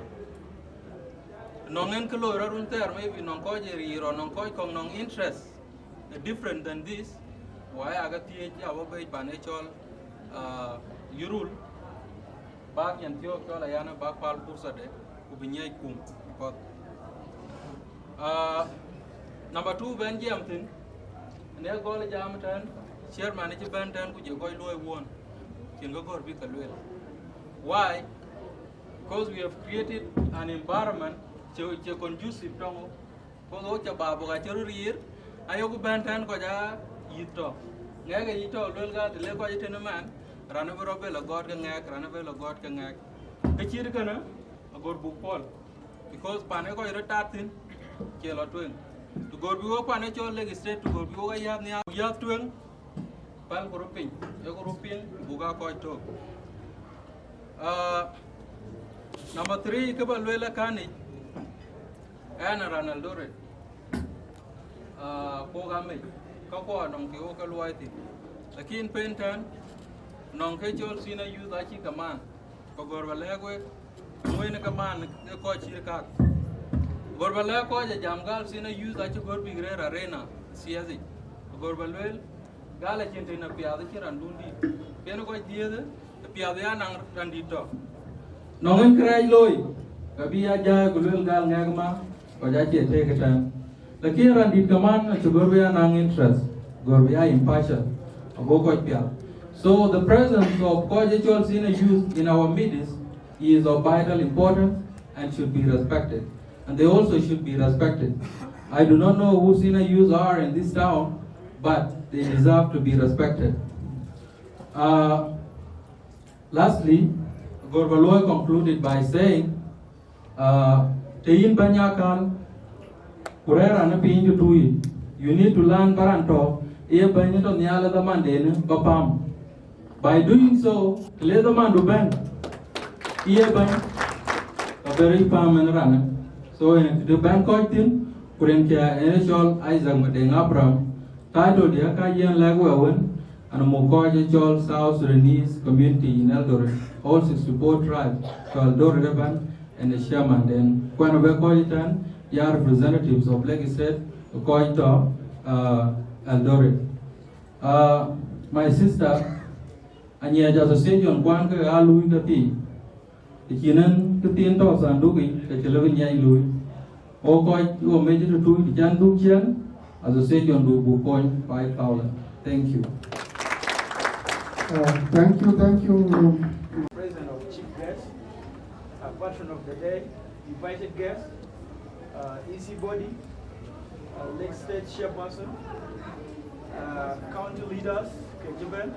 Nɔŋ en kë loi rɔt run thɛɛr, maybe nɔŋ kɔc ë riir, or nɔŋ kɔc kɔ̈k nɔŋ interest, eh, different than this, why aa ke thiëëc abä bei pan ë cɔl, ah, yirul, bäk nyin thiɔ̈k cɔl ayan bäk päl pursa de, ku bï nyiɛc kum kɔ̈th. Ah, number two, bɛ̈n jiɛɛm thïn, në gɔl jam tɛ̈n, chairman cï bɛ̈n tɛ̈n ku jɔ kɔc luɔi wuɔ̈n, cïn kë gör bï ke lueel. Why? Because we have created an environment cï, cï conducive tɔŋ. Because wok ca bä bɔ̈ ka cï röt riir, ayeku bɛ̈n tɛ̈n kɔc aa yïth tɔ̈. Ŋɛk ë yïth tɔ̈ luel ka të le kɔc ë tënë man, raan ë bï rɔt bë lɔ gɔ̈t ke ŋɛk, raan ë bï lɔ gɔ̈t ke ŋɛk. Kë cït kënë, agör buk puɔl. Because pan ë kɔc röt tat thïn, cie lɔ tueŋ. Të gör bï wok pan ë cɔl Lake State, të gör bï wok ayäth nhial, ku yäth tueŋ, pälku röt piny, yeku röt piŋ, buk aa kɔc tök. Ah, number three, kë bä lueel ë kän yic, ɣɛn ë raan Eldoret. Ah, ku wok amec, ka kuɔ nɔŋ kë wok ke luɔi thïn. Lakin pen tɛ̈n, nɔŋ kë cɔl senior youth acï ke man. Ku gör bä lɛ̈k wek, wën ke man ë kɔc cït kak. Gör bä lɛ̈k kɔc ë jam gal senior youth acï gör bïk rëër arena siasa yic. Ku gör bä lueel, gal acïn tën apiath acïn randun dït. Ken kɔc dhiëëth, apiath ya naŋ randït tɔ̈. Nɔŋ en kërɛɛc looi, ka bï ya jai ku luel gal ŋɛk ma, kɔc acie tek ëtɛ̈ɛ̈n. Lakin randït kaman acï gör bï ya naŋ interest, gör bï ya impartial, ago kɔc pial. So the presence of kɔc ë cɔl senior youth in our midst is of vital importance and should be respected. And they also should be respected. I do not know who senior youth are in this town, but they deserve to be respected. Uh, lastly, gör bä luɔi concluded by saying, uh, të yïn bɛ̈ny akäl, ku rɛ̈ɛ̈r raan ë piny tutuui, you need to learn bä raan tɔ̈, ye bɛ̈ny tɔ̈ nhial ë dhamanden bä pam. By doing so, të le dhamandu bɛ̈n, ye bɛ̈ny, ka bɛ röt pam en ranë. So, en të bɛ̈n kɔc thïn, ku rin kia en cɔl Isaac Madeng Abraham, title dia ka yen lɛ̈k wek wën, an muk kɔc ë cɔl South Sudanese community in Eldoret, all sixty-four tribes to Eldoret ëbɛ̈n, en ë chairman den. Kuɛn bɛ kɔc tɛ̈n, ya representatives of Lake State, kɔc tɔ̈, uh, Eldoret. Uh, my sister, anyiɛc association kuan ke aa luui ke thii. Të cïn en kë thiin tɔ̈ thanduk yic, ke cï lëu bï nyiɛc luui. Ɣok kɔc ɣo mec tëtui të can dhuk ciëën, association du buk kony five thousand. Thank you. Uh, thank you, thank you. Present of chief guest, uh, patron of the day, invited guest, uh, E C body, uh, Lake State chairperson, uh, county leaders, K G Ben,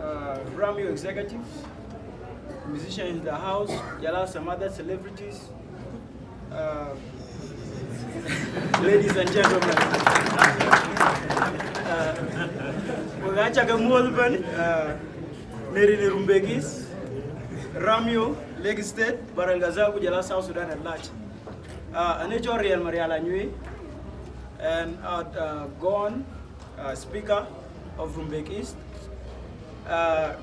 uh, Ramyo executives, musicians in the house, yala some other celebrities, uh, ladies and gentlemen. Uh, we got Chaka Mulban, uh, Neri Rumbekis, Ramyo, Lake State, Bahr el Ghazal, ku jala South Sudan at large. Uh, ane cɔl Riɛl Marial Anyuei, and uh, uh, Gon, uh, speaker of Rumbek East. Uh,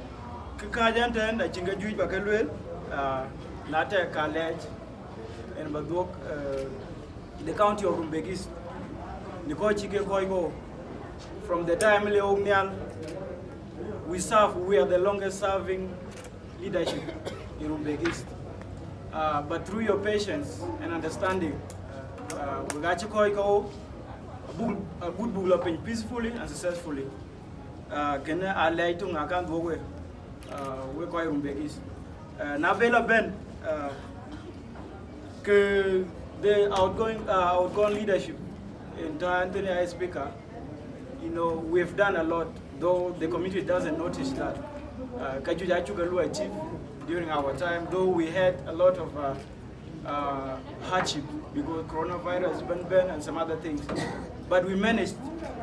kë kääc ɛn tɛ̈n acïn kë juëc ba ke lueel, uh, na tɛ̈ ka lɛɛc, ɛn ba dhuɔ̈k, uh, the county of Rumbek East. Në kɔc cï ke kɔc kɔ̈u, from the time le ɣok nhial, we serve, we are the longest serving leadership in Rumbek East. Uh, but through your patience and understanding, uh, we got you kɔc kɔ̈u, a good, a good buk lɔ piny peacefully and successfully. Uh, kënë a lɛc tuŋ akan dhuɔ̈k we, uh, we kɔc Rumbek East. Uh, na bë lɔ bɛ̈n, uh, ke the outgoing, uh, outgoing leadership in Anthony I speaker, you know, we've done a lot, though the community doesn't notice that. Uh, ka juëc acuk a luɔi achieve during our time, though we had a lot of, uh, uh, hardship because coronavirus, bɛ̈n bɛ̈n, and some other things. But we managed,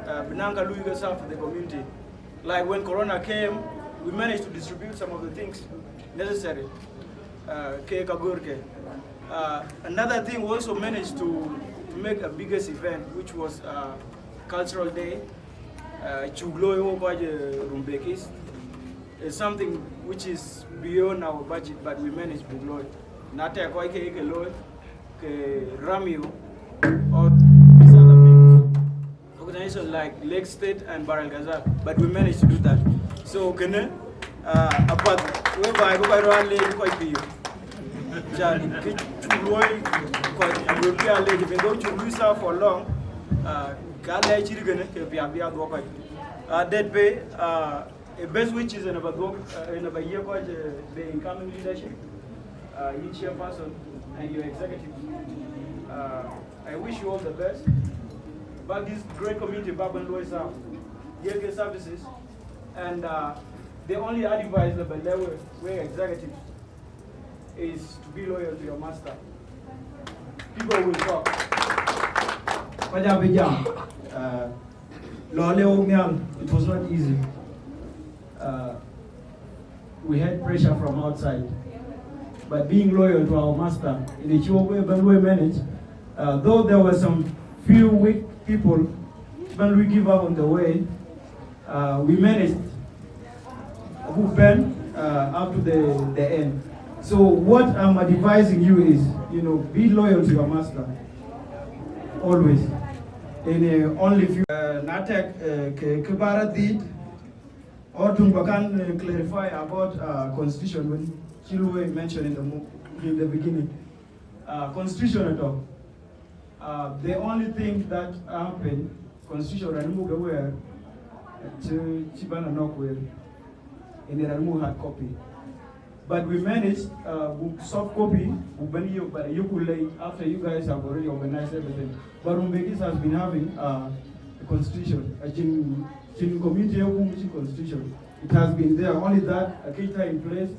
uh, bï naŋ ka luui ke serve to the community. Like when corona came, we managed to distribute some of the things necessary, uh, ke ka gör ke. Uh, another thing, we also managed to, to make a biggest event, which was, uh, Cultural Day. Uh, cuk looi ɣok kɔc, uh, Rumbek East. It's something which is beyond our budget, but we managed buk looi. Na tɛ̈ kɔc ke ke looi, ke Ramyo, or these other big organizations like Lake State and Bahr el Ghazal, but we managed to do that. So kënë, uh, apath whereby we kɔc rɔt leec kɔc pïïr. Can kë cuk luɔi kɔc, we bï a leec, even though cuk luui serve for long, uh, ka lɛc cït kënë ke bï a, bï a dhuɔ̈k kɔc. Uh, that pay, uh, a best wishes and aba dhuɔ̈k, uh, and aba ye kɔc, uh, the incoming leadership, uh, yïn chairperson and your executive. Uh, I wish you all the best. But this great community, Baba and Lois, uh, services, and, uh, the only advice that we, we executives is to be loyal to your master. People will talk. Kɔc abï jam, uh, lɔ le ɣok nhial, it was not easy. Uh, we had pressure from outside. But being loyal to our master, in the show we bɛ̈n luɔi manage, uh, though there were some few weak people, bɛ̈n luɔi give up on the way, uh, we managed. Who bɛ̈n, uh, up to the, the end. So what I'm advising you is, you know, be loyal to your master always. In, uh, only few, uh, na tɛ̈k, uh, ke, ke ba rɔt dhiëth, or tuŋ ba kan, uh, clarify about, uh, constitution when cï luɔi mentioned in the mo-, in the beginning. Uh, constitution at all. Uh, the only thing that happened, constitution ran muk aware, uh, cï, cï bana nok where, and ran muk hard copy. But we managed, uh, book soft copy, book bani yok, but you could lay after you guys have already organized everything. But Rumbek East has been having, uh, a constitution, a chin, chin community, a chin constitution. It has been there, only that a key in place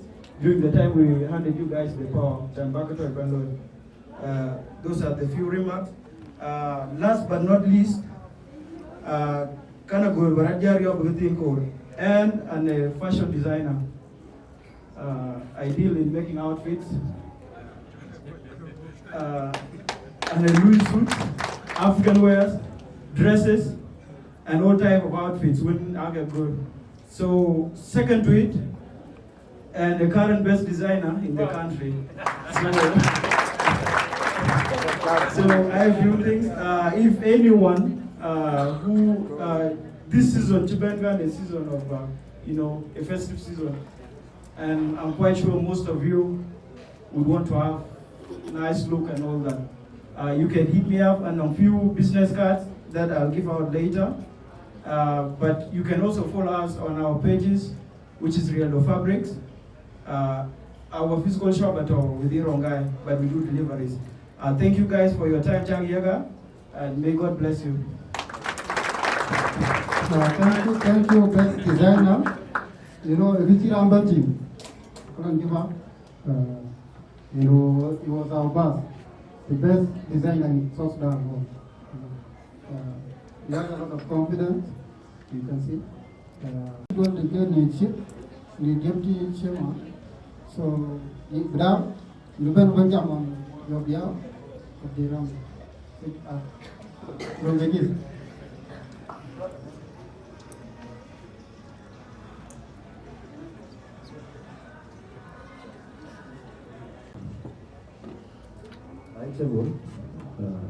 during the time we handed you guys the power, Chan Bakato Banloi. Uh, those are the few remarks. Uh, last but not least, uh, kana gor barat jari of the thing called, and, and a fashion designer. Uh, I deal in making outfits, uh, and a Louis suits, African wears, dresses, and all type of outfits when I get good. So second to it, and the current best designer in the country. So, so I have few things. Uh, if anyone, uh, who, uh, this season, Chibenga, the season of, uh, you know, a festive season, and I'm quite sure most of you would want to have nice look and all that. Uh, you can hit me up on a few business cards that I'll give out later. Uh, but you can also follow us on our pages, which is Rialdo Fabrics. Uh, our physical shop at all within Rongai, but we do deliveries. Uh, thank you guys for your time, Chang Yaga, and may God bless you. Uh, thank you, thank you, best designer. You know, if you see Rambati, couldn't give up. Uh, you know, he was our boss, the best designer in South Sudan. Uh, he has a lot of confidence, you can see. Uh, it was the good leadership, the deputy chairman. So, you, without, you been one jam on your behalf of the round. Uh, from the gift. Ai cï bɔ̈, uh,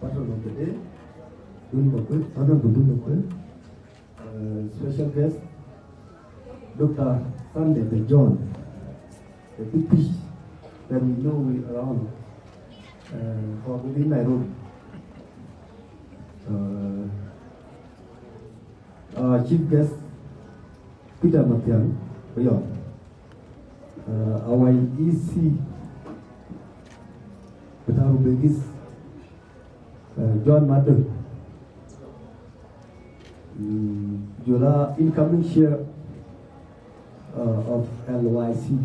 patron of the day, Dun Makuei, Honorable Dun Makuei, uh, special guest, Doctor Sunday de John, the big fish that we know we around, uh, for within Nairobi. Uh, uh, chief guest, Peter Mathiang Oyom, uh, our E C, Peter Rubegis, uh, John Madden, mm, Jola incoming chair, uh, of L Y C.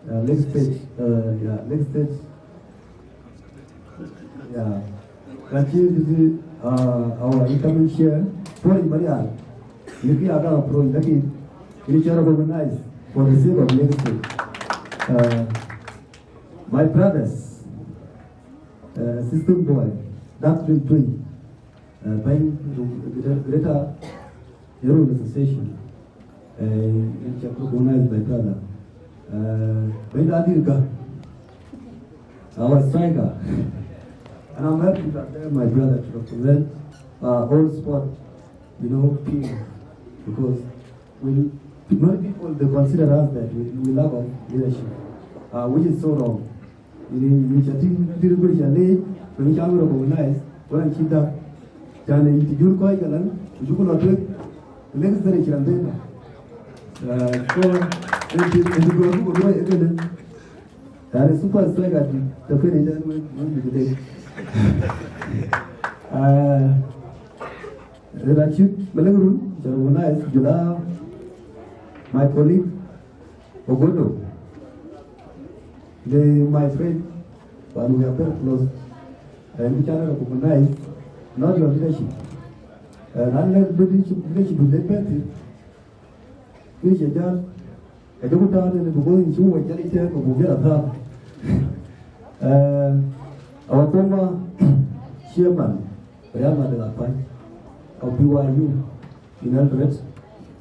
Uh, next stage, uh, yeah, next stage. Yeah. Lakini sisi, uh, our incoming chair, Tori Marial, you can have a pro, lakini you can recognize for the sake of next stage. Uh, my brothers, uh, system boy, that will do. Uh, bɛ̈ny Greater Yirol Association, uh, in Chapel Bonai by brother. Uh, bɛ̈ny Adirga, our striker. And I'm happy that uh, my brother to represent, uh, all sport, you know, team, because we, many people, they consider us that we, we lack of leadership, uh, which is so wrong. Ini, ini chatting diri beri chale, beri chale recognize, orang cinta. Chale ini tujur koi kalang, tujuku lotwe, next dari chiran dena. Uh, so, ini, ini gua aku gua itu ni. Dari super striker di, tapi ni jangan main, main begitu. Uh, Rachid Melegrun, recognize, Jula, my colleague, Ogodo, they, my friend, and we are very close. And we cannot recognize not your leadership. And unless leadership, leadership will be better, which is just a good time in the going through a jelly tank of Bugera. Uh, our former chairman, Riyama de la Paz, of B Y U in Eldoret,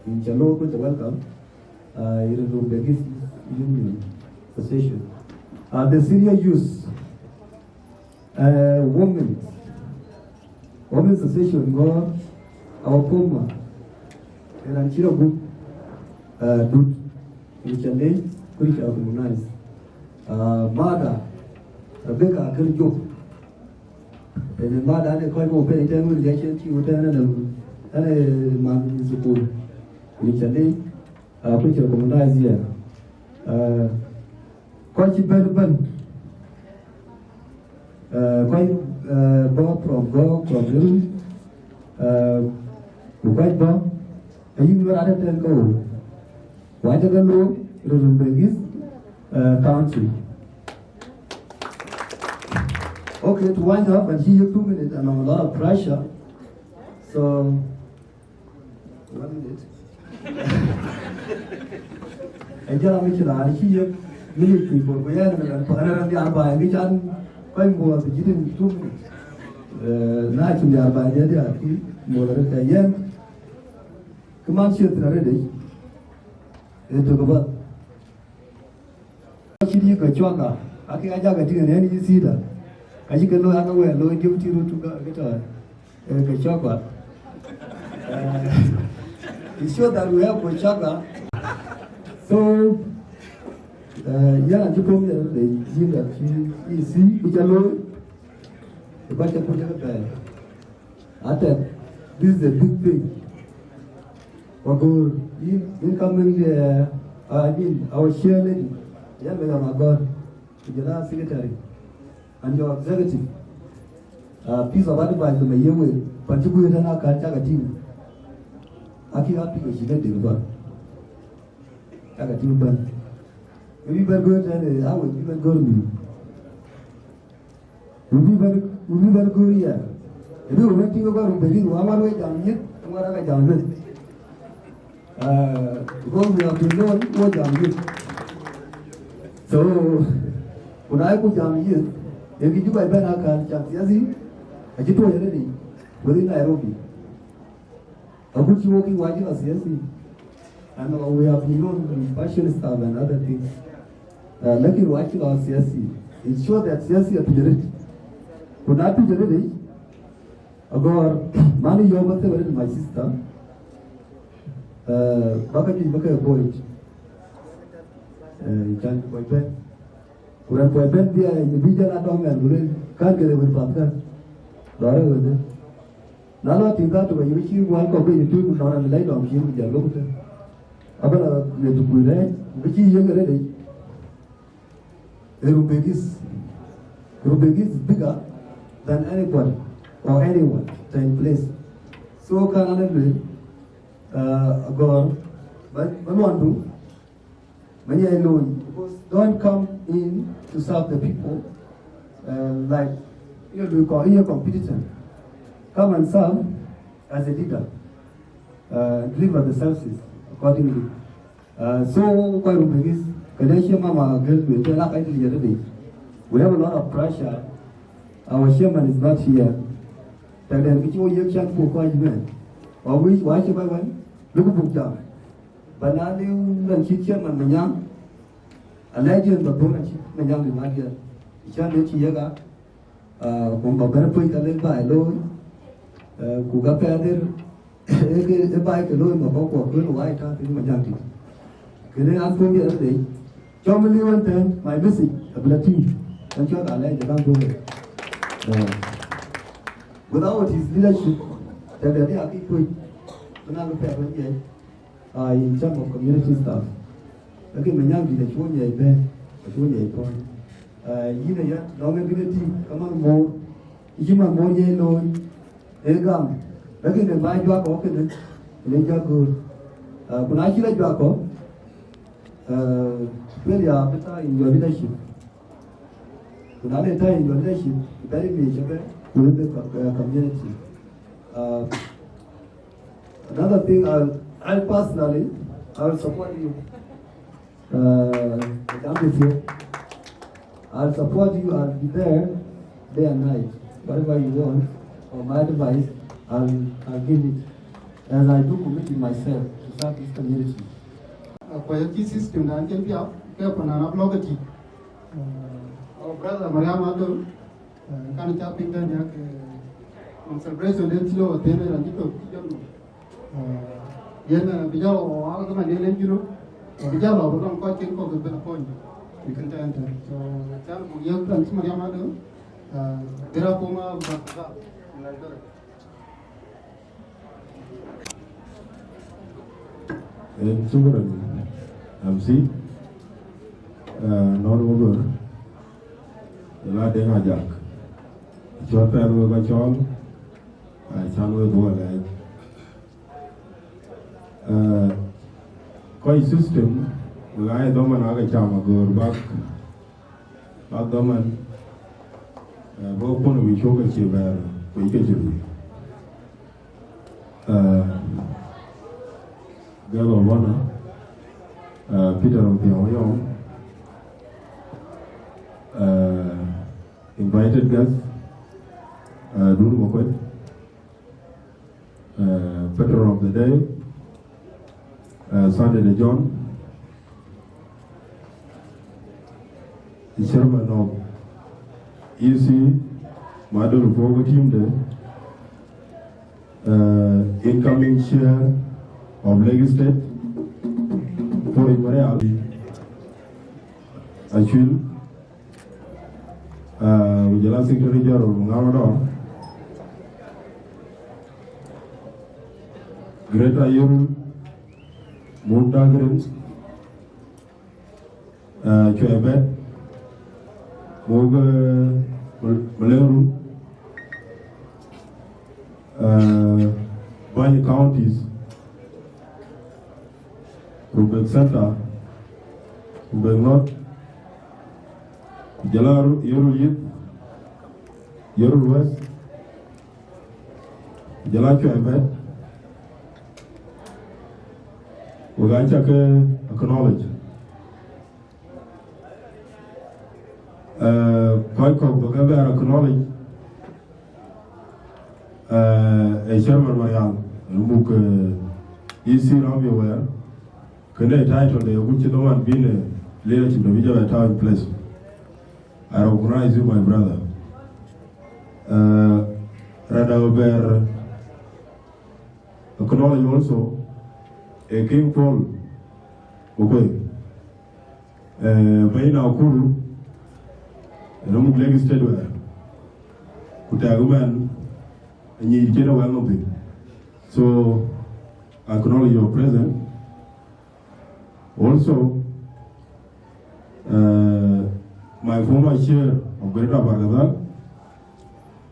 in Chalo, with the welcome. Uh, in Rumbegis Union Association. Uh, the senior youth, uh, women, women association, go our former, and I'm Chiragu, uh, Dut, in Chale, which are recognized. Uh, mother, Rebecca Akerjo, and the mother, and the Koibo Penny, and the Action, and the man in school, in Chale. Uh, kuc recognize here. Uh, kɔc cï bɛ̈n bɛ̈n, uh, kɔc, uh, bɔ̈ from, bɔ̈ from Lerun, uh, ku kɔc bɔ̈, ayï ŋö raan ëtɛ̈ɛ̈n ke wou. Wacä ke looi, Rumbek East, uh, County. Okay, to wind up, and she have two minutes and a lot of pressure. So, One minute. Ë jɔl a mïcï raan cï yek minute thiëc bɔ̈, ku yɛn ëmën, ëmën raan diaar baai, ŋic an, kɔc muɔɔth bï jït in two minutes. Eh, na cïn diaar baai, diaar, diaar, kï muɔɔth arëët, ke yɛn, kë man ciëth thïn arëët, ë tök ëbäth. Cït yï Gachagua, akï Gachagua tïŋ ënë yï thïïda. Ka cï ke looi, ake wɛɛr looi deputy rot tu Ga-, Gachagua, eh, Gachagua. Eh, it shows that we have Gachagua. So, Yɛn acï puɔ̈u miɛt röt, yïn acï E C bï ca looi, ë ba ca puɔ̈u ca ke pɛɛi. Atɛk, this is a big thing. Wagor, yïn, yïn coming, uh, I mean, our chair lady, yɛn bɛ yɔn agɔr, ku jɔl a secretary, and your executive. Uh, piece of advice lëmë ye wek, pan cï guiir tɛ̈n akan cak a tïŋ. Akï a piŋ acï ke dek bä. Cak a tïŋ bän. Ke bï bɛ̈n guiir tɛ̈n, eh, a wek bï bɛ̈n guiir mï. Wï bï bɛ̈n, wï bï bɛ̈n guiir ya. Ë bï wek bɛ̈n tïŋ ke kɔc run bɛ̈k yïth, wä ŋuan wek jam yïth, ŋuan aka jam yïth. Uh, because we have been known, wä jam yïth. So, ku na ku jam yïth, ye kï Juba bɛ̈n akan, cak siasi, acï tuɔɔc arëëdi, within Nairobi. Agut cï wok kï wac ë siasi, and we have been known with fashion stuff and other things. Uh, lakin wac kï siasi, it show that siasi atuc arëët. Ku na tuc arëët, agɔr, mani yɔ̈ɔ̈k ba thëëu arëët, my sister. Uh, ba ka juëc ba ke avoid. Uh, can kuɔc bɛ̈n. Ku raan kuɔc bɛ̈n bia, ye bï jɔl a dɔm ɛn, ku lueel, kän këde wën path kän. Lɔ rɛ̈k wënde. Na lɔ tïŋ ka tök ayï cï gual kɔ̈k ke yï tui, ku nɔn an lɛc dɔm cin ku jɔl lok tën. Abä la ɣet ku rɛɛc, ku bï cï yiëk arëët yic. Ee Rumbek East. Rumbek East is bigger than anybody or anyone in place. So kan an lueel, uh, agɔr, ba, ba luandu, many I know, because don't come in to serve the people, uh, like, you know, you are a competitor. Come and serve as a leader, uh, deliver the services accordingly. Uh, so, kɔc Rumbek East, këdë cï mama gël lueel, ke la kɔc dït yɛn tëde. We have a lot of pressure. Our chairman is not here. Tɛ̈dɛn kë cï wo yiëk can ku kɔc mɛn. Wa wic, wa cï kɔc wën, luk buk jam. Ba na liu raan cït chairman Manyaŋ, alɛc yen ba dhöl raan cït Manyaŋ dït ŋadiɛ̈. Cän ë cï yek a, ah, ku ba bɛ̈n puɔ̈c ka lek baai looi, eh, ku ka pɛɛth ë, ë, ë baai ke looi ba bɔ̈ kuɔk kën wai tääu thïn Manyaŋ dït. Kënë an, puɔ̈u miɛt röt dei. Cɔm liu ëntɛ̈n, my message, abï la tïŋ. Ɛn cɔl alɛc de kaŋ dhöl. Eh, without his leadership, tɛ̈dɛn ë akï puɔ̈c, bï na ke pɛɛth wën jiɛc. Ah, in term of community stuff. Lakin Manyaŋ dït acuɔ̈ny ë bɛ̈n, acuɔ̈ny ë pɔ̈n. Ah, yïn aya, lɔŋ ë bï ke tïŋ, ke man moor, yï man moor ye looi, ee gam. Lakin ë ba juak kɔ̈k kënë, ë juak göör. Ah, ku na cï la juak kɔ̈k, ah, failure bï tääu in your leadership. Ku na le tääu in your leadership, very major, within the co-, uh, community. Uh, another thing, I'll, I personally, I will support you. Uh, I'm with you. I'll support you. I'll be there day and night. Whatever you want, or my advice, I'll, I'll give it. As I do committing myself to serve this community. Ku ayï system dan cïn piath, ke ku nɔn a block ëtï. Uh, our brother Mariam Adol, uh, kan ca piŋ tɛ̈n ya ke, uh, celebration den cï lɔ thëën ë raan cï tök cï jɔt nɔm. Uh, yen, uh, bï jɔl ɣɔn wal ke man yen en Junub, uh, bï jɔl ɣɔn bï lɔŋ kɔc cïn kɔ̈k bï bɛ̈n apɔ̈ny. Bï kën tɛ̈n tɛ̈n. So, can buk yek raan cï Mariam Adol, uh, bï rap pom a bak bak. Yen shukran, M C, eh, nɔn wä gör, la Deŋ Ajak. Cɔl pɛɛth wek acɔl, eh, can wek bɔ̈ lɛɛc. Eh, kɔc system, wek aa ye dhaman ake cam agör bak, bak dhaman, eh, bä kun ë wïc cök ke cï bɛ̈ɛ̈r, wïc ke cï lui. Uh, Girl of Honor, uh, Peter Obiang Oyong, uh, invited guest, uh, Dun Makueny, uh, patron of the day, uh, Sunday de John, the chairman of E C, Madol Fogo team de, uh, incoming chair of Lake State, Paul Marial. Acuil, uh, ku jɔl a Secretary General Maŋau Dɔr, Greater Yirol, Muk Dagrin, uh, Cuɛi Bɛt, Muk, uh, Mal-, Maleŋ Run, uh, Bany Counties, Rumbek Center, Rumbek North, ku jɔl a Ru-, Yirol East, Yirol West, ku jɔl a Cuɛi Bɛt, wek aa cä ke acknowledge. Eh, kɔc kɔ̈k bä ke bɛ̈ɛ̈r acknowledge, eh, ee Chairman Marial, muk, eh, E C Romeo Wɛɛr, kënë title de agut cï dhoman bïn, eh, leadership de bï jɔ bɛ tääu in place. I recognize you, my brother. Eh, rada bɛ̈ɛ̈r acknowledge also, eh, King Paul Okoye. Eh, bɛ̈ny Nakuru, ë muk Lake State wɛɛr, ku tɛ̈k ëmɛn anyic cïn ë wɛl nɔm thïn. So, I acknowledge your presence. Also, uh, my former chair of Greater Bargazal,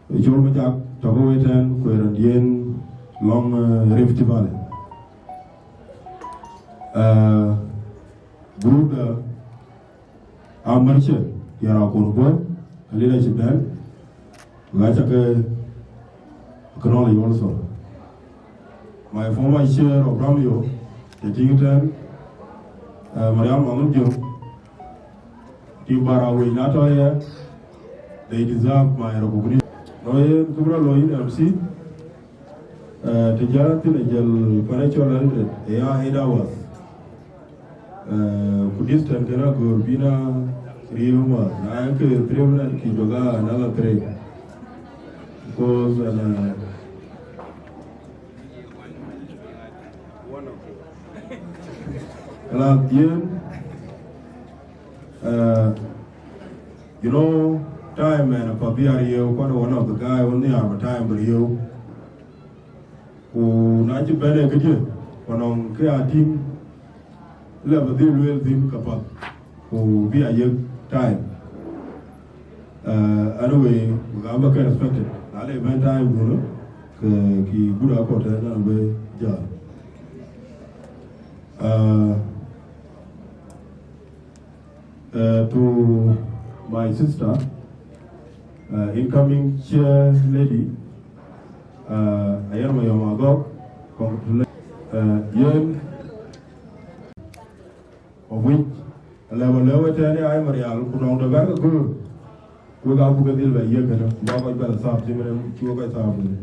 Col Majak, tɔ̈ ke wei tɛ̈n, ku ë rɔt yen lɔŋ, uh, Rift Valley. Uh, group, uh, Amarche, yɛn akun bɔ̈, ka leadership dɛn, wek aa cä ke acknowledge also. My former chair of Romeo, the thing then, uh, Mariam Mamud Jok, Tim Bara Wei na tɔ̈ ye, they deserve my recognition. No, ye, kubra lo in M C, uh, të jä thïn ë jël pan ë cɔl Eldoret, ë ya eight hours. Eh, ku distance kënë agör bïn a riëëu ma, na ke three minute kï jɔk a another three. Because, uh, kala yen, uh, you know, time, man, apa bï a riëëu, kɔn one of the guy on the arm time bï riëëu. Ku na cï bɛ̈n ë këdië, ku nɔŋ kë ya tïŋ, lë bä dhil lueel thïn ke path, ku bï a yek time. Uh, anyway, we gam bä ke respected. Na le bɛ̈n time dunë, ke kï gut akɔ̈u tɛ̈n an bï jäl. Uh, Uh, to my sister, uh, incoming chair lady, uh, Ayar Mayom Agok, congratulations. Uh, yen, of which, lëu, lëu ë tɛ̈në ai Marial, ku nɔŋ de bɛ̈k agör, wek aa buk ë dhil bɛ yiëk kënë, ku bä kɔc bɛ la thap, cï mën cï wek kɔc thap kënë.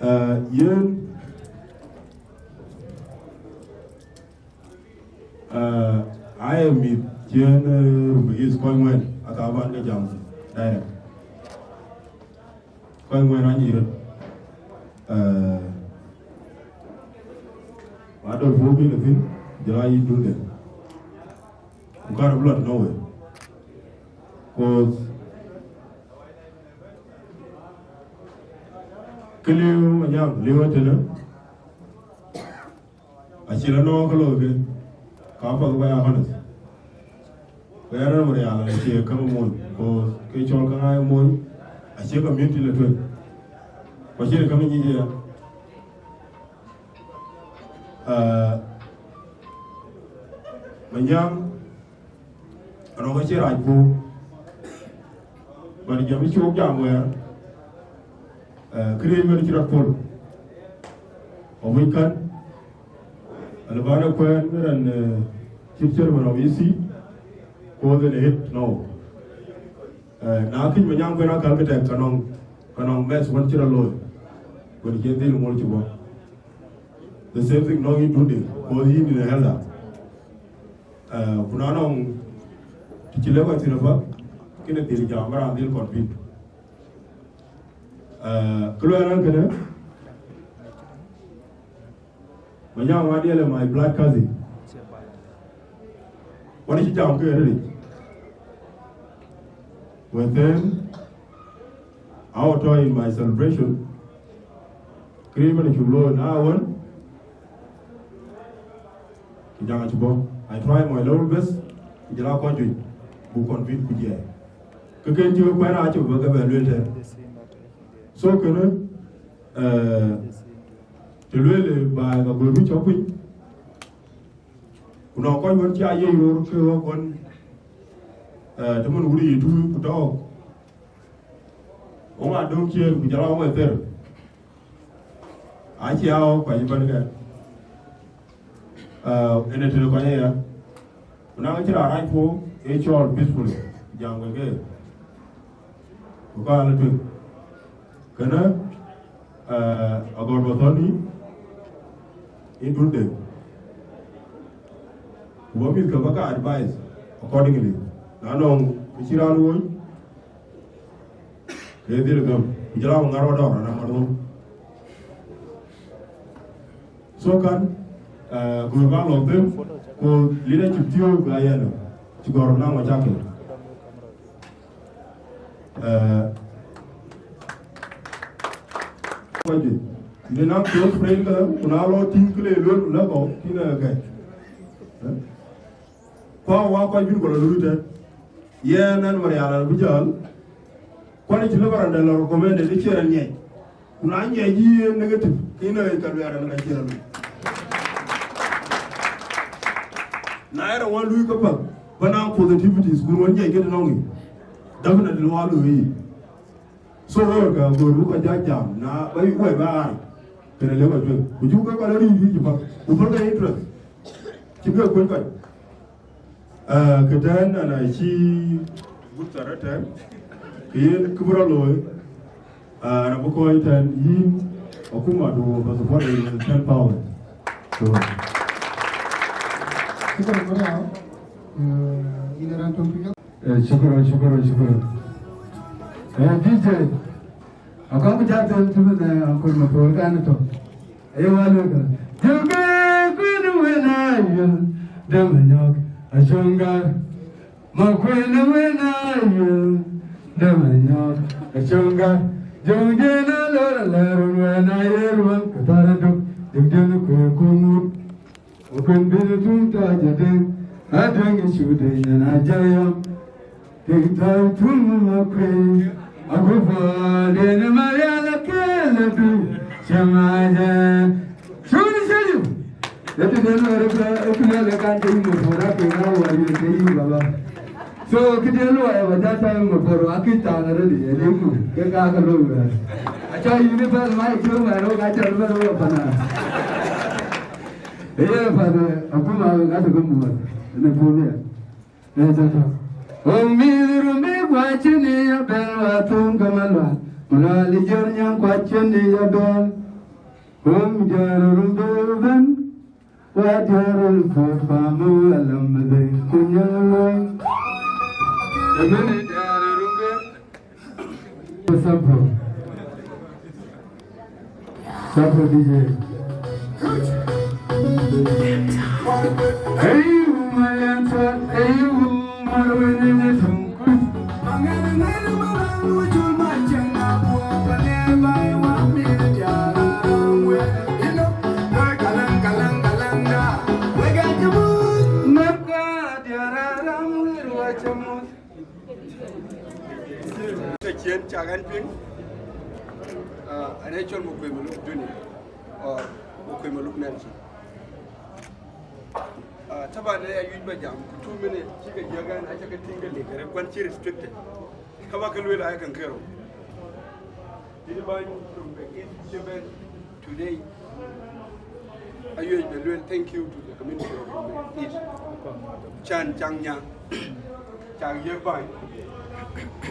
Uh, yen, Uh, aye mïth cïn, uh, Rumbek East kɔc ŋuɛ̈n, aka ban ke jam direct. Kɔc ŋuɛ̈n anyï röt. Uh, ma dɔl puɔ̈u bï ke thïn, jɔl a yï dun de. Ku karë bï lɔ tënou wei. Cause kë liu Manyaŋ, liu ëtënë. Acï la nɔɔk ke looi ke, ka path wɛ̈i a honest. Ku ya rɛ̈n wär ya la acie käŋ mony, ku ke cɔl käŋ aa ye mony, acie community la tueŋ. Ku acie käŋ nyic aya. Ah, Manyaŋ, anɔŋ acie rac puɔ̈u. But jam cï wok jam wɛ̈ɛ̈r, eh, këriëëc wën cï rɔt pol. Ɔ wec kän, alë bän ë kuɛɛn rɛn, eh, cït chairman of E C, ku ɣɔn ë hit, no. Eh, na këc Manyaŋ kuɛn akäl kë tɛk, ka nɔŋ, ka nɔŋ mess wën cï rɔt looi. Wën cï dhil mol cï bɔ̈. The same thing nɔŋ yïn Dundï, ku yïn yïn ë elder. Eh, ku na nɔŋ të cï lëk ɣɔn thïn ëpä, kënë dhil jam bä raan dhil kɔn piny. Eh, kë luɛɛl ɛn kënë, Manyaŋ Wadiɛl ë my blood cousin. Wani cï jam ke rëlic. Wëthën, aɣɔn tɔ̈ in my celebration, kërë man cuk looi na wën, ku jaŋ acï bɔ̈. I try my level best, ku jɔl a kɔc juëc, buk convince ku jiɛɛr. Ke kën cï wek kuɛn acï bï ke bɛ lueel tɛ̈n. So kënë, eh, të lueel baai ka gör bï cɔk piny, ku nɔŋ kɔc wën cï a yiëc röör ke ɣɔ̈k ɣɔn, eh, të mën wut yic tuui ku tɔ̈ɔ̈k. Wok aa döŋ ciëër ku jɔl a wok ë thër. Acï a ɣɔ̈k kuany ëbɛ̈n kɛ. Eh, ënë tënë kɔc aya. Ku na cï raan rac puɔ̈u, ee cɔɔl peacefully, jam keke. Ku ka lɔ tueŋ. Kënë, eh, agɔr bä thɔ̈n yïn, yïn dun de. Ku bä mïth ke bä ka advice accordingly. Na nɔŋ kë cï raan wööc, ke dhil gäm. Ku jɔl a ŋar wa dɔ̈ɔ̈r, ana ŋar ŋö. So kan, eh, gör ka lɔ them, ku leadership thiöök bï a yɛn, cï gɔr na ŋö cakë. Eh, kɔc juëc. Në naŋ close friend ke, ku na lɔ tïŋ kë le luel, ku lɛ̈k kɔ̈u, kïn ë gɛ̈t. Eh? Ku a wa kɔc bï ku lɔ luui tɛ̈n. Yɛn ɛn Marial abï jäl. Kuan cï lëbë raan dɛ lɔ recommended, ë cï raan ŋiɛc. Ku na ŋiɛc yï yen negative, ke yïn ë ka luɛɛr ɛn ka cï raan luui. Na ë raan wän luui käpath, bä naŋ positivities, ku ruɔn ŋiɛc ke tënɔŋ yic. Definitely wa luui yic. So, wek ka gör buk ka jɔ jam, na bä wɛ̈i bä ɣaac, kënë lëk kɔc tueŋ. Ku cuk ke kɔc röt riëëc riëëc cï path, ku pälkë interest, cï ke kuöc kɔc. Ah, kë tɛ̈n, ana cï gut thar ëtɛ̈n, kë yen kë bï rɔt looi, ah, ana bï kɔc tɛ̈n yïn, akuma du bä support in ten pound. So, shukran, Marial. Eh, yïn raan töŋ piŋ. Eh, shukran, shukran, shukran. Eh, D J, akɔm bï jat them tïmën, eh, Uncle Mapol kan tɔ̈. Aye wal wek, jɔlkë kuën wën ayuel, dɛm anyɔk, acöŋ gär. Ma kuën wën ayuel, dɛm anyɔk, acöŋ gär. Jɔŋ jën alɔr alɛr wën aye ruɔn, kë thar aduk, jɔŋ jën kuën kun ŋut. Okën bïn tum tɔ jadeng, adeng icu deng na jayam. Deng tɔ tum ma kwe, aku fa den Marial akele du, chama je. Shuni shuni. Yati den wa reka, aku na le kan deng mo fora ke na wa ye ke yi baba. So kidi lo ya ba jata mo fora, aki ta na redi, ya deng mo. Ke ka ka lo ya. Acha yi ni ba ma yi ma ro ka cha ba ro pa na. Ee, Father, akuma ɣɛn atɔ̈ ke muɔɔth në puɔ̈u ëya. Ee, tɔ̈, tɔ̈. Wok mïth Rumbek, guɔ cïn ya bɛ̈n, wa thöŋ ke Malual. Malual ë jɔt nyaŋ, guɔ cïn ya bɛ̈n. Wok jɔt Rumbek ëbɛ̈n, wa jɔt röl puɔ̈u pam ë alam ëbɛ̈n, ku nyaŋ luɔi. Ëbɛ̈n ë jɔt Rumbek. Sample. Sample D J. Hey, my answer, hey, my winning is Të ciëën cak ɛn piŋ, ah, ɛn ee cɔl Makuei Maluk Junior, or Makuei Maluk Nelson. Ah, taban ë ya yuc ba jam, ku two minute cï ke yiëk ɛn, aca ke tïŋ ke lik, rɛ̈t kuan cï restricted. Ka ba ke lueel ayek kën kerou. Yïn bäny Rumbek East cï bɛ̈n today, ayuëc bɛ lueel thank you to the community of Rumbek East. Cän cak nya, cak yiëk bäny.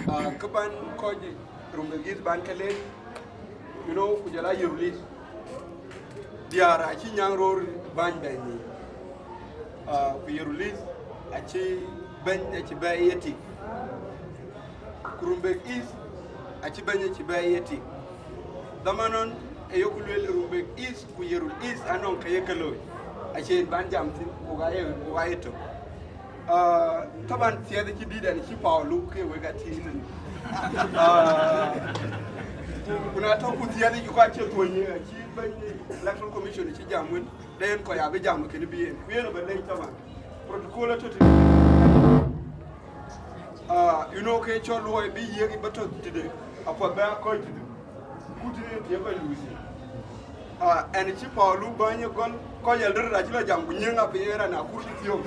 Ah, kë ban kɔc Rumbek East ban ke leec, you know, ku jɔl a Yirol East. Diäär acï nyaŋ röör bäny bɛ̈ny yiic. Ah, ku Yirol East acï bɛ̈ny acï bɛ̈ɛ̈i ye tik. Ku Rumbek East acï bɛ̈ny acï bɛ̈ɛ̈i ye tik. Dhaman ɣɔn ë yok lueel Rumbek East ku Yirol East anɔŋ kë ye ke looi. Acïn ban jam thïn, wok aye, wok aye tök. Ah, taban thiɛth cï dït ɛn cï Paulu ke wek atïŋ. Ah, ku na tɔ̈ ku thiɛth cï kɔc cï thuɔny, cï bɛ̈ny Electoral Commission cï jam wën, den kɔc abï jam kënë bï yen. Ku yen ëbɛ̈n lec taban. Protocol atɔ̈ tëde. Ah, you know, ke cɔl luɔi bï yiëk bï tɔ̈ tëde, apuɔth bï a kɔc tëde. Ku tëde tiɛ kɔc luui thïn. Ah, ɛn cï Paulu bäny ë gɔl, kɔc Eldoret acï lɔ jam ku nyiëŋ apiny ë raan akur cï thiɔ̈k.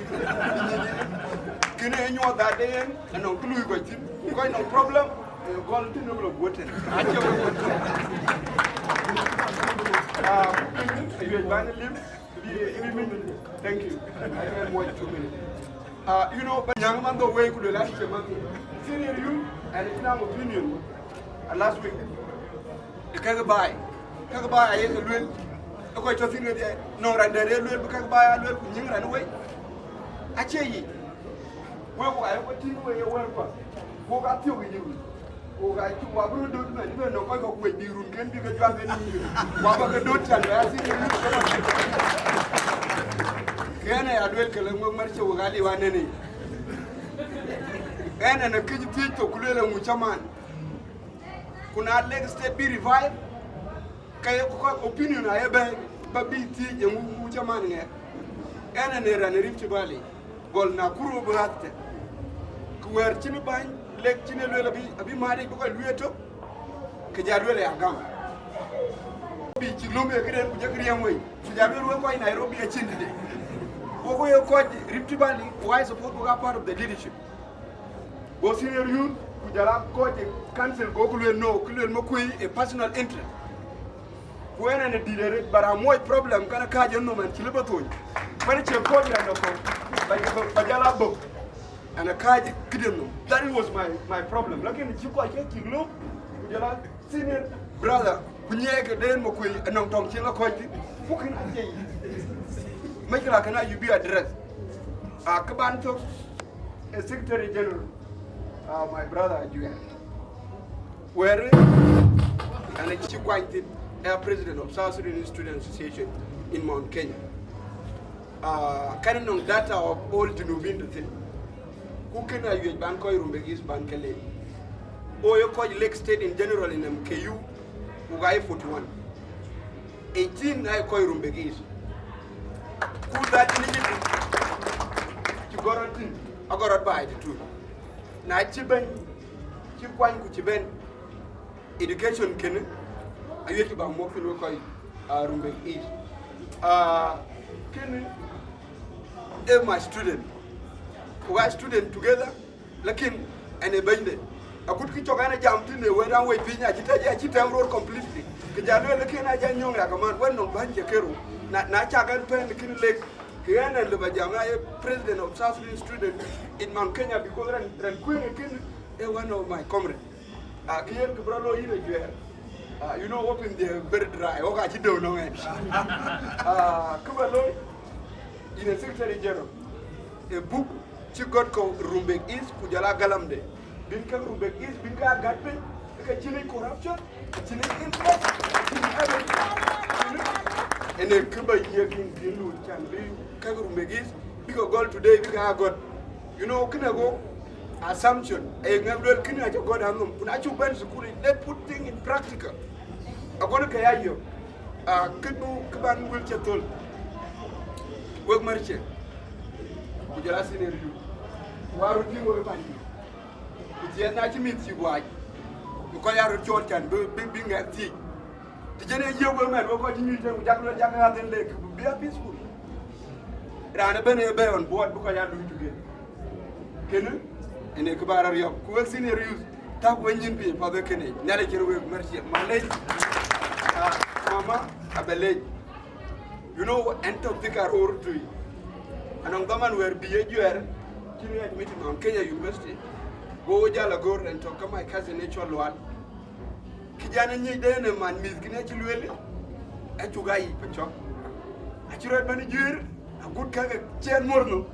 Kënë ë nyuɔɔth adë yen, anɔŋ kë luui kɔc thïn, ku kɔc nɔŋ problem, ë gɔl tïn ë lɔ guöt tën. Acie wek wek. Ah, ku kënë, awiëc bäny ë lim. Three minutes. Thank you. I can watch two minutes. Uh, you know, but young man, the way could like a month. Senior you, and it's now opinion. And last week, the Kagabai. Kagabai, I had a will. The quite a thing with the no, and the real will, Kagabai, I will, you ran away. I tell you, where I would think where you were. Go got you with you. Ku ka cï, wa bï röt döt mɛn, bï nɔŋ kɔc kɔ̈k wec bï run kën bï ke juak en yï. Wa bä ke döt can bɛ athïn ë luth ke man. Ke ɛn aya luel ke lë ŋuek mär cï wek aliu anënë. Ɛn ɛn ë këc thiëc thok ku lueel eŋu cä man. Ku na Lake State bï revive, ka ye ku kɔc opinion aye bɛ̈ɛ̈i, ba bï thiëc eŋu, ŋu cä man ŋɛk. Ɛn ɛn ë raan ë Rift Valley. Gɔl na Nakuru bï ɣäth tɛ̈. Ku wɛ̈ɛ̈r cïn bäny lek cïn e lueel abï, abï maaric bï kɔc lueel tök, ke ja lueel aya gam. Bï cïk löm ye këden ku jɔk riɛm wei, ku ja lueel wek kɔc Nairobi acïn tëde. Wok ye kɔc Rift Valley, why suppose we are part of the leadership? Go senior youth, ku jɔl a kɔc council go ku lueel no, ku lueel makuëi a personal interest. Ku en en dït arëët, but amuɔc problem kan kääc en nhom ɛn cï lëu bä thony. Mɛn cï kɔc rɛn dɔ̈k kɔ̈u, ba, ba, ba jal a bök. Ɛn a kääc këden nhom. That was my, my problem. Lakin cï kɔc ke cïk löm, ku jɔl a senior brother, ku nyiɛɛi ke den makuëi, anɔŋ tɔŋ cïn la kɔc thïn. Ku kën acie yic. Mec la kën a you be address. A kë ban thök, a secretary general, uh, my brother Ajuɛɛr. Where, and I cï kuany thïn, a president of South Sudan Student Association in Mount Kenya. Uh, kan nɔŋ data of all Junubin tɔ̈ thïn. Ku kën awiëc ban kɔc Rumbek East ban ke leec. O ye kɔc Lake State in general in M K U, ku ka ye forty-one. Eighteen na ye kɔc Rumbek East. Ku that ni cï gɔrɔt thïn, agɔrɔt baai tëtui. Na cï bɛ̈n, cï kuany ku cï bɛ̈n, education kënë, awiëc bä muɔk thïn wek kɔc, uh, Rumbek East. Uh, kënë, eh, my student. Ku ka student together, lakin ɛn ë bɛ̈nyde. Akut kë cɔk ɛn ë jam tïn ë wën raan wec piny, acï tɛ̈, acï tɛm ror completely. Kë ja lueel, lakin a ja nyɔŋ ya kaman, wën nɔŋ bäny cë këru. Na, na cak ɛn pɛ̈n kënë lek, ke ɛn ɛn lëu bä jam, na ye president of South Sudan student in Mount Kenya, because rɛn, rɛn kuëëŋ ë kënë, eh, one of my comrade. Ah, kë yen kë bï rɔt looi yïn Ajuɛɛr. Ah, you know, open the very dry. Wok acï döŋ nɔŋ ɛn. Ah, kë bä looi, yïn ë secretary general. A book cï gɔ̈t kɔ̈u Rumbek East ku jɔl a galamde. Bïn käk Rumbek East, bïn ke a gät piny, ke cïn yic corruption, cïn yic interest, cïn yic everything. Ënë kë bä yiëk yïn, yïn luut can bï käk Rumbek East, bï ke gɔl today, bï ke a gɔ̈t. You know, kënë go assumption, ee ŋɛk luel kënë acï gɔ̈t anhom, ku na cuk bɛ̈n thukul, they put thing in practical. Agon ke ya yök, ah, kë du, kë ban wël cë thöl. Wek mär cë, ku jɔl a senior youth. Ku a röt piŋ wek pany. Ku thiɛɛth na cï mïth cï guaac, ku kɔc a röt cɔɔl can bï, bï, bï ŋɛk thiëc. Të jɛn ee yiëk wek mɛn, wek kɔc cï nyuc tën, ku jak luel, jak ŋath en lek, bï a peaceful. Raan ëbɛ̈n ee bɛ̈ɛ̈i on board, bï kɔc aa luui together. Kënë, ënë kë bä rɔt riɔp. Ku wek senior youth, tak wek nyïn piny, path ee kënë. Nhialic cïn wek mär ciɛth. Malec, ah, mama, abɛ lec. You know, ɛn tɔ̈ thïk aroor tui. Anɔŋ dhaman wɛ̈ɛ̈r bï ye Ajuɛɛr, cïn ë admit nɔn Kenya University. Go jal agör ɛn tɔ̈ ke my cousin ë cɔl Lual. Kijana nyic de ënë man mïth kënë acï lueel, acuk aa yic pacɔ̈k. Acï rɔt bɛ̈n juëër, agut käk cï ɛn muɔ̈r nhom,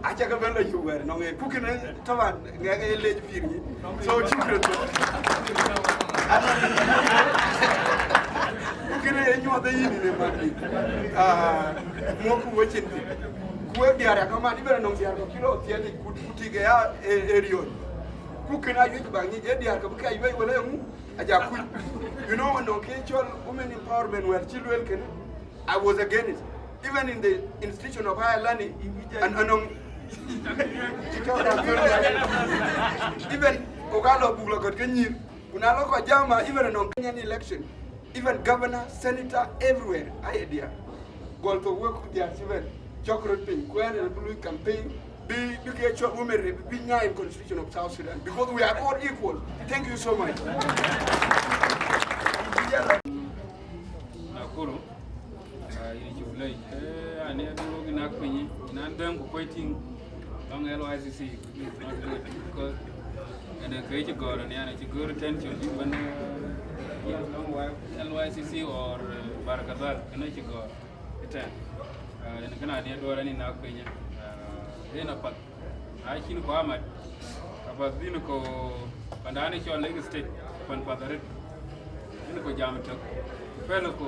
acä ke bɛ̈n lɔ yök wɛ̈ɛ̈r nɔŋ en. Ku kënë taban ŋɛk ee lec pïïr nyin. So, shukran. Ku kënë ee nyuɔɔth ee yïn yïn ë man mïth. Ah, muɔ̈k ku wecin thïn. Wek diäär ya kaman, even anɔŋ diäär kɔ̈k cï lɔ thiɛɛl yic, ku, ku tik ë ya, ë, ë riɔ̈ɔ̈c. Ku kën a yuec bä nyic, ee diäär kɔ̈k bï kë a yuec wala eeŋu, aja kuc. You know, anɔŋ kë cɔl women empowerment wɛ̈ɛ̈r cï lueel kënë, I was against. Even in the institution of higher learning, and anɔŋ, even, ku ka lɔ buk lɔ gɔt ke nyïïr, ku na lɔ kɔc jam, even anɔŋ Kenyan election, even governor, senator, everywhere, aye diäär. Gɔl thok wek ku diäär cï bɛ̈n, cɔk röt piny, ku ɛn ë bï lui campaign, bï, bï ke cɔl women rep, bï nyaai in constitution of South Sudan, because we are all equal. Thank you so much. Nakuru, ah, yïn cuk lec. Eh, ani aduɔ̈k yïn nak piny, yïn an dɛ̈ŋ ku kuɔc tïŋ, lɔŋ L Y C C, which is not good, because ɛn ë kë cï gɔ̈ɔ̈r, ani an acï gɔ̈ɔ̈r tension, yïn bɛ̈n, eh, yïn lɔŋ L Y C C or, eh, Barkadhal, kënë cï gɔ̈ɔ̈r. Ëtɛ̈ɛ̈n, ah, yen kënë ani aduɔ̈r ani nak piny, ah, yen apath. Na cïn ku amat, ka path dhïn ku pandan ë cɔl Lake State, pan path arëët. Dhïn ku jam tök, pɛ̈l ku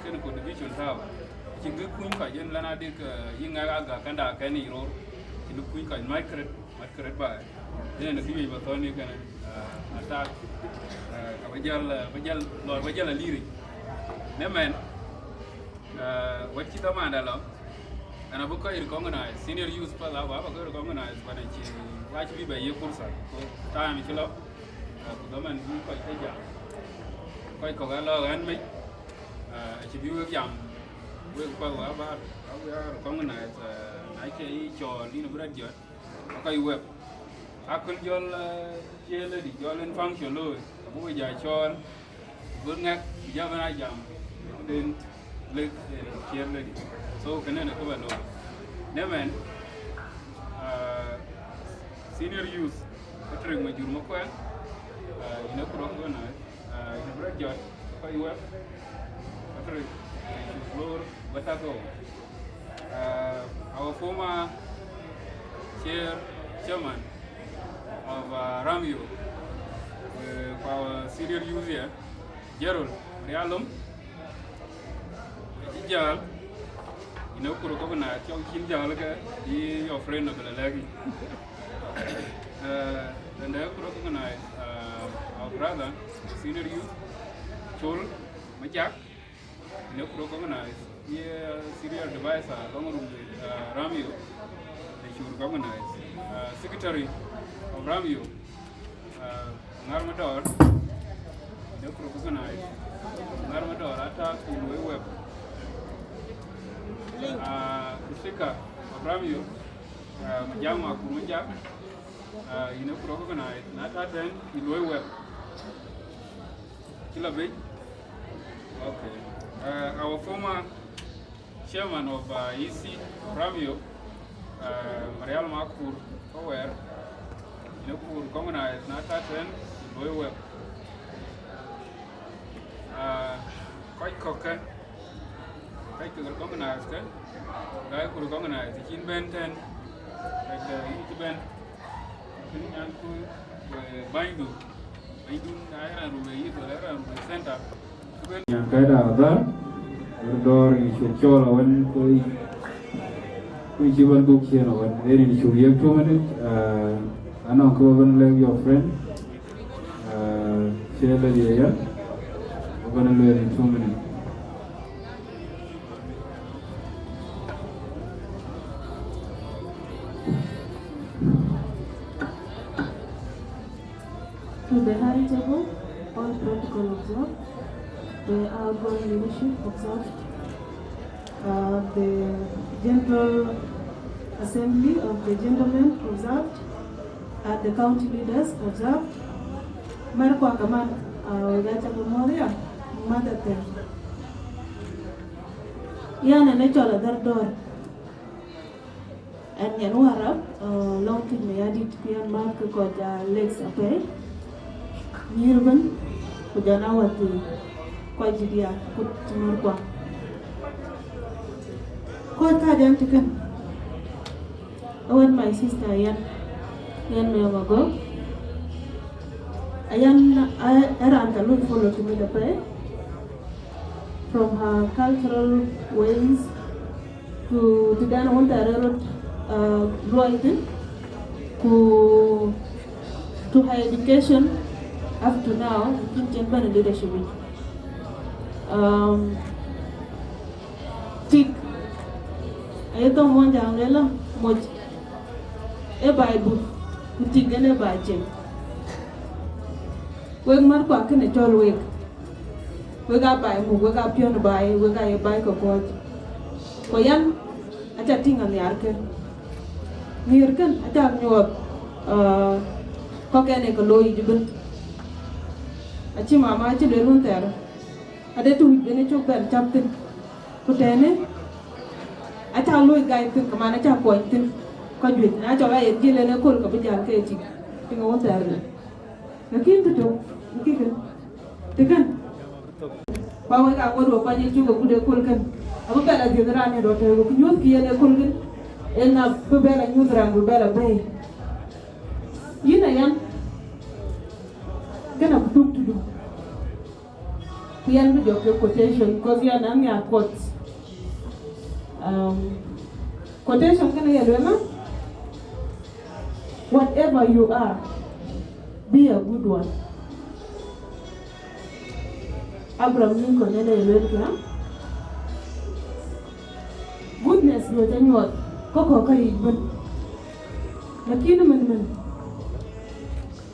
kën ku division tääu. Cïn kë kuny kɔc yen lɛn adik, eh, yï ŋɛk agak kɛnda kɛn yic roor. Cïn kë kuny kɔc mac kërɛt, mat kërɛt baai. Yen ë kë wiëc bä thɔ̈n ë kënë, eh, atak, eh, ka bä jäl, eh, bä jäl, lɔɔr bä jäl aliric. Në mɛn, eh, wɛ̈t cï dhamanda lɔ, ɛn abï kɔc recognize, senior youth path abä, abä kɔc recognize, wɛ̈t acï, wä cï bï bɛ ye fursa, ku time cï lɔ, eh, ku dhaman bï kɔc ke jam. Kɔc kɔ̈k aa lɔ ɣän mec, eh, acï bï wek jam, wek path abä, abä recognize, eh, na cie yï cɔɔl, yïn abï rɔt jɔt. Akɔc wɛp. Aköl jɔl, eh, chair lady, jɔl en function looi, abuk ja cɔɔl, bï ŋɛk, bï ja bɛn a jam, den lek, eh, chair lady. So, kënë në kë bä looi. Në mɛn, ah, senior youth, Patrick Majur Makuɛn, ah, yïn ë ku rɔ̈k bï nɔ̈k. Ah, yïn bï rɔt jɔt, kɔc wɛp, Patrick, eh, cuk loor, bä tak ɣou. Ah, our former chair, chairman of, uh, Ramyo, uh, for our senior youth here, Gerald Rialom, acï jäl, yïn ë ku recognize, cɔk cïn jäl ke, yï your friend abï lɔ lɛ̈k yï. Uh, and ë ku recognize, uh, our brother, senior youth, Chol Majak, yïn ë ku recognize, ye senior advisor lɔŋ rum, uh, Ramyo, ë cuk recognize. Uh, secretary of Ramyo, uh, Ŋar Madɔɔr, yïn ë ku recognize. Ŋar Madɔɔr ata ku luɔi wɛp. Uh, speaker of Ramyo, uh, Majak Makur Majak, uh, yïn ë ku recognize. Na ta tɛ̈n, yï luɔi wɛp. Cï lɔ bei? Okay. Uh, our former chairman of, uh, E C, Ramyo, uh, Marial Makur Kawɛɛr, yïn ë ku recognize, na ta tɛ̈n, yï luɔi wɛp. Uh, kɔc kɔ̈k kë, kɔc kɔ̈k recognize kë, ka yï ku recognize, cïn bɛ̈n tɛ̈n, kɔc kë yïn cï bɛ̈n, kën nyan ku, eh, bänydu. Bɛ̈nydun, na ye raan rou ë yith, wala ye raan rou ë center, kë ben. Nyan kɛ̈ɛ̈c adhar, ɣer dɔ̈ɔ̈r yï cuk cɔɔl awën, ku yï, ku yï cï bɛ̈n dhuk ciëën awën. Yen yïn cuk yiëk two minute, uh, anɔŋ kë bä bɛ̈n lɛ̈k your friend, uh, cie lëdï aya, bä bɛ̈n lueel in two minute. To the high table, all protocol observed, the outgoing leadership observed, uh, the General Assembly of the gentlemen observed, uh, the county leaders observed. Mɛ̈r kua kaman, uh, wek aca ke muɔ̈th ya, mother thing. Yan ënë cɔl adhar dɔ̈ɔ̈r. Ɛn nyan Warap, uh, lɔŋ Tuic Mayardit, ku yɛn määth ke kɔc, uh, Lakes apɛi. Nyïïr ëbën, ku jɔl a wäthii, kɔc dït ya, ku cï märkua. Kɔc kääc ɛn tëkën, ë wën my sister yɛn, yɛn Mary Magok. Ayɛn, ë, ë raan ca lui follow tëmit apɛi, from her cultural ways, Ku tëden wun thɛɛr ë rot, uh, luɔi thïn, ku to higher education up to now, lakin cïn bɛ̈n leadership yic. Um, tik, aye thɔ̈ŋ Muɔnyjäŋ lueel la, moc ë baai buth, ku tik en ë baai cieŋ. Wek mär kuak kënë cɔl wek. Wek aa baai muk, wek aa piɔ̈n baai, wek aa ye baai ke kɔ̈ɔ̈c. Ku yɛn, aca tïŋ anhiarkë. Nhiëër kën, aca nyuɔɔth, aa, kɔ̈k ɛn ë ke looi yic ëbën. Acï mama acï lueel wun thɛɛr, ade të wïc bïn ë cök bɛ̈n cäp thïn. Ku tënë, aca looi gäi thïn, ke man aca kuɔny thïn. Kɔc juëc, na cɔk aye dhil en ëköl, ke bï jäl ke tik. Piŋ wun thɛɛr lë. Lakin të tök, në kï kën, të kën. Ku wek aa ŋot we kuany ë cuk akut ëköl kën. Abï bɛ la dhiëth raan ë rɔt tëë ku nyuöth kï yen ëköl kën. Ëna bï bɛ la nyuöth raan bï bɛ la bɛ̈ɛ̈i. Yïn aya, kën abï dhuk tëdu. Ku yɛn bï jɔ ke quotation, 'cause yɛn an ya quotes. Um, quotation kënë ye lueel, "Whatever you are, be a good one." Abraham Lincoln ënë ye lueel kë, goodness duɔ̈c anyuɔɔth, kɔ̈k kɔ̈k ka yic bën. Lakin mën mën,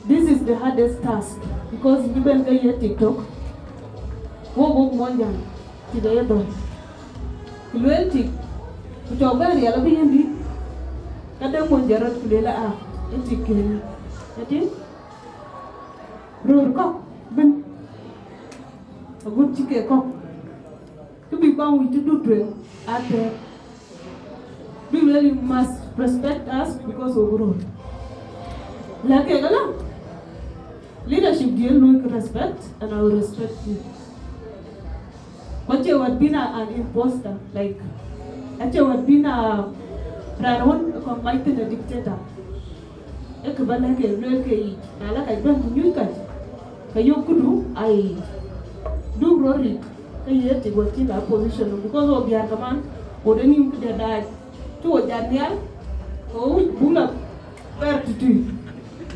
this is the hardest task, because yïn bɛ̈n ke ye tik tök, wok wok Muɔnyjäŋ, tik aye dhɔ̈l. Ku lueel tik, ku cɔk bɛ̈n riɛl abï yen dït, ka dek Muɔnyjäŋ rɔt ku lueel aa, ë tik kënë. Ëtïŋ, röör kɔ̈k bën, agut cï ke kɔ̈k. Kë bï kɔn wïc të dut tueŋ atɛ̈ɛ̈k. Bï lueel, you must respect us because of röör. Lɛ̈k kek ëlä, leadership diɛ̈n luɔ̈i kë respect, and I will respect you. Ku acie wɛ̈t bïn a an imposter, like, acie wɛ̈t bïn a raan wën ë kɔn mac thïn a dictator. Ee kë bä lɛ̈k ke lueel ke yic, na la kac bɛ̈n ku nyuc kac, ke yök këdu aa yic. Duk rɔt rit, ke ye tik wɛ̈t cï la position, because wo biäär kaman, wo de nïm këde daac, cï wo jat nhial, ke wo wïc buk la bɛ̈r tëtui.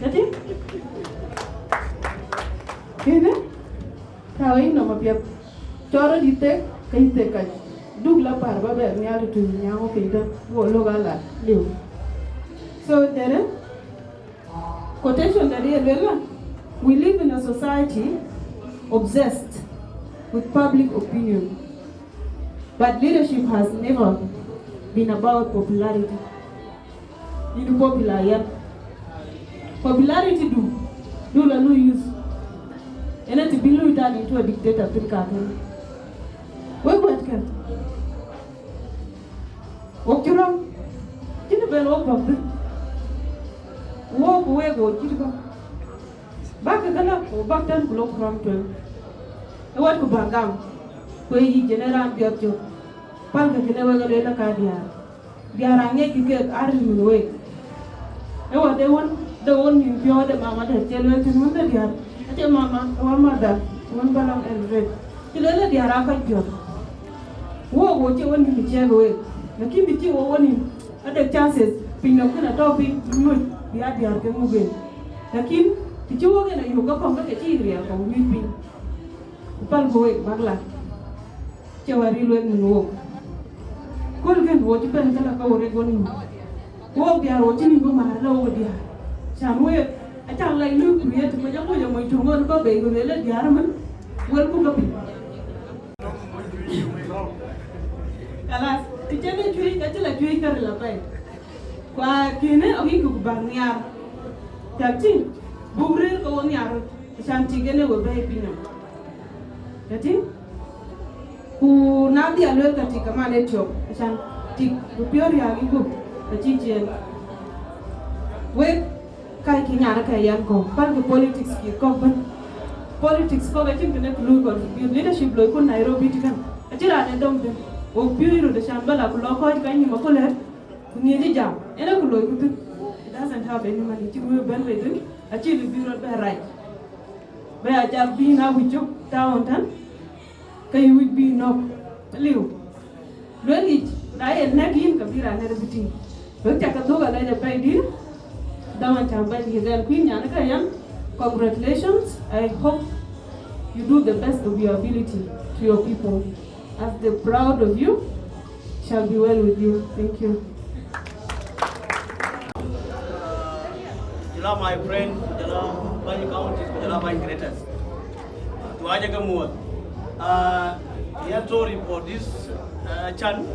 Ëtï? Kënë? Tääu yï nɔm apiɛth. Cɔl rɔt yï thek, ke yï thek kac. Duk la päär bä bɛ̈ɛ̈r nhial të tui nyääŋ wo piny tën, wo lok aa lat liu. So, tënë, quotation dɛ̈t ye lueel la, we live in a society obsessed with public opinion, but leadership has never been about popularity. Yïn popular yɛn. Popularity du, du la lu use. Ënë të bï lu turn into a dictator thïn kakën. Wek wɛ̈tkë. Wok cï rɔ̈m. Cïn bɛ̈n wok bɔ̈k thïn. Wok ku wek wok cït kɔ̈k. Bäk ke këlä, ku bäk tɛ̈n ku lok rɔ̈m tueŋ. Ë wɛ̈t ku bäk gam. Ku ë yic jënë raan piɔ̈ɔ̈th cök. Pälkë kënë wek ë lueel ë ka diäär. Diäär aŋiɛckï kek aril min week. Ë wɔ de wën, de wën nïm piɔ̈u de mama dɛ̈t cï lueel thïn wën de diäär. Acie mama, ë wɔ mother, wën bä lɔŋ Eldoret. Cï lueel ë diäär aa kɔc piɔ̈ɔ̈th. Wok wo cie wën nïm ciɛɛk week. Lakin bï cï wo wën nïm, ade chances, piny nɔm kënë atɔ̈u piny, nyuc, bï aa diäär ke muk en. Lakin, të cï wok en ayök ke kɔ̈ŋ ke ke cï riɛl kɔ̈u nyuc piny. Ku pälkë week bäk la. Cie wär ril wek min wok. Köl kën wo cï bɛ̈n këlä ke wo rek wo nïm. Ku wok diäär wo cï nïm bï määr la wok diäär. Can week, acan la yï luui create, moc amoc amoc töŋ ɣön bä bei ku lueel ë diäär ëmën, wëlku ke piny. Kalas, të cïn ë cuëc, ka cï la cuëc ke ril apɛi. Ku akënë awïc ku bäk nhiaar. Cak tïŋ, buk rëër ke wo nhiaar röt, acan tik en ë we bɛ̈ɛ̈i piny nɔm. Ka tïŋ? Ku na bï a lueel ka tik kaman ë tiɔp, acan tik bï piɔ̈ɔ̈r riääk yï gup, ka cï ciëën. Wek, kääckï nyan ë kë yɛn kɔ̈u, pälkï politics kï kɔ̈k bën. Politics kɔ̈k acïn kënë kë lui contribute. Leadership loiku Nairobi tëkën, acïn raan ë dɔm thïn. Wo piööc röt acan bä la ku lɔ kɔ̈ɔ̈c kany nïm aköl ë, ku ŋiɛc ë jam, en ë ku loiku thïn. It doesn't have any money, cï wëu bɛ̈n bei thïn, acï lë bï rɔt bɛ rac. Bɛ a jak bï na wïc cök town tën, ke yï wïc bï nɔ̈k, aliu. Lueel yic, Na ye nɛ̈k yïn, ke bï raan nɛ̈k bï tïŋ. Wek cä ke dhuk alɛc apɛidït, dhaman cä bɛ̈n yï dhɛn kuïn nyan ë ke yɛn. Congratulations. I hope you do the best of your ability to your people. As they proud of you, shall be well with you. Thank you. Jela my friend, jela bany counties, jela bany greatest. Tuaja ke muɔth. Uh, yeah, sorry for this uh, chan.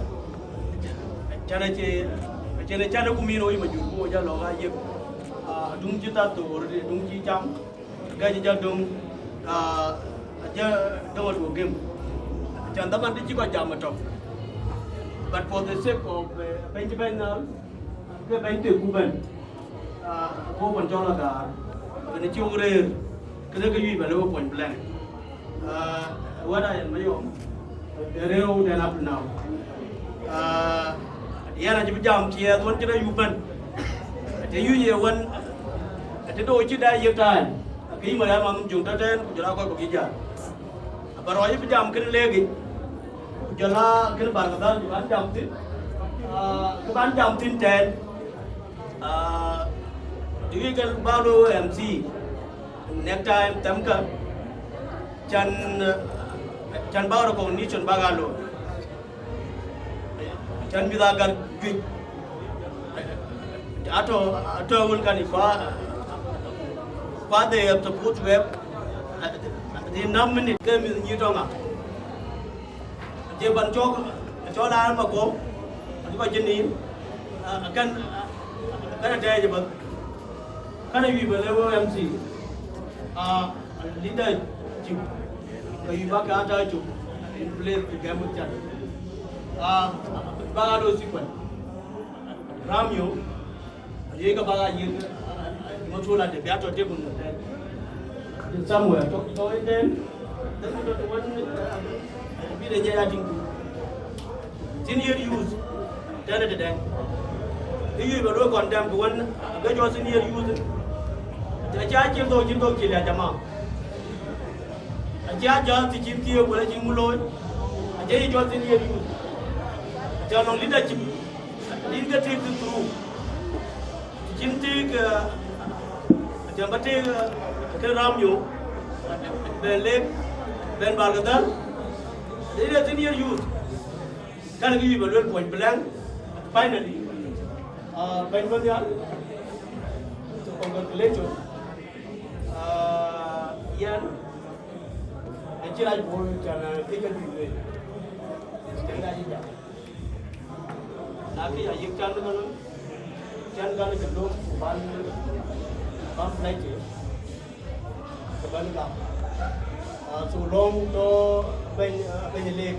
Chan ache, ache ne chan ku mino ima jur ku ja lo ga yek. Uh, dung ci ta to, dung ci cham. Ga ci ja dung. Uh, ja dung to game. Chan da ban ti ci ko jam to. But for the sake of uh, ben ben na ke ben te ku ben. Ah, ko pon cɔl Agaar, kene ci wok rëër, kene ke yuic bɛ lëu point blank. Ah, wɛ̈t a yɛn Mayom, ë rëër wok tɛn up to now. Ah, yɛn acï bï jam tiɛɛth wën cï rɔt yup bɛ̈n. Të yuic ye wën, të do cï da yiëk time, ke yï Marial Manhum Juŋ tɔ̈ tɛ̈n, ku jɔl a kɔc kɔ̈k yï jäl. Abä rɔɔc bï jam kën leek yic, ku jɔl a kën Barkadhal bï ban jam thïn, ah, kë ban jam thïn tɛ̈n. Ah, të wïc kën bä lo M C, next time thɛmkë, can, can bä recognition bä ɣa lo. Can mïth agar juëc. Atɔ̈, atɔ̈ wun kan kua, kua they have supposed to have, uh, the enough minute ke mïth nyï tɔ̈ ŋa. Acie ban cɔk, cɔl an Makuɔu, acie kɔc cïn nin, ah, kan, ah, kan atɛɛc ëbäth. Kan ayuic bä lëu M C, ah, leadership, ka yuic bä ke atɔ̈ cök in place ku gɛm wek can. Ah, bä alo sequence. Ramyo, Aye ka bä ɣa yiëk, ah, ah, ŋö thul ade bï atɔ̈ tëkun në tɛ̈n. In somewhere, tɔ̈, tɔ̈ in tɛ̈n, tɛ̈n tɔ̈ tɔ̈ wën, ah, bï de nyɛ ya tïŋ. Senior youth, tɛ̈n ë tëdɛ̈n. Kë yuic bä luöi condemn ku wën, ah, ke jɔ senior youth. Acie acïn thok, cïn thok cil ya jama. Acie ajɔl të cïn thiëëk wala cïn ŋu looi. Acie yï jɔ senior youth. Acie nɔŋ leadership. Yïn ke tik through. Cïn tik, eh, acie bä tik, eh, ke Ramyo, ben lek, ben Barkadhal. Yïn ke senior youth. Kan kë yuic bä luel point blank. Finally, uh, bɛ̈ny bä nhial, congratulations. Uh, yɛn, acï rac bol can, uh, kë ca bï lueel. Can rac jam. Na kë ya yïk can kan, can kan cï lom ku ban, ban play ke, ku ban gam. Ah, so long to bɛ̈ny, ah, bɛ̈ny lek.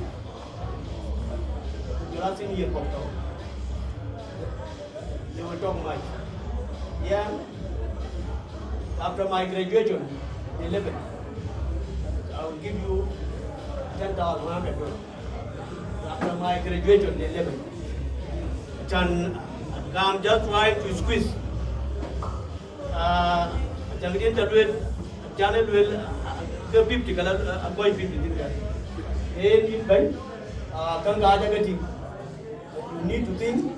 Jɔl a senior kɔ̈k tɔ̈. They will talk much. Yeah. After my graduation, eleven, I will give you ten thousand one hundred dollars. After my graduation, eleven. Can, I'm just trying to squeeze. Ah, can get the luel, can luel, ah, ke fifty kala, ah, kɔc fifty din kan. En in bɛ̈ny, ah, kan ga ja ke ting. You need to think,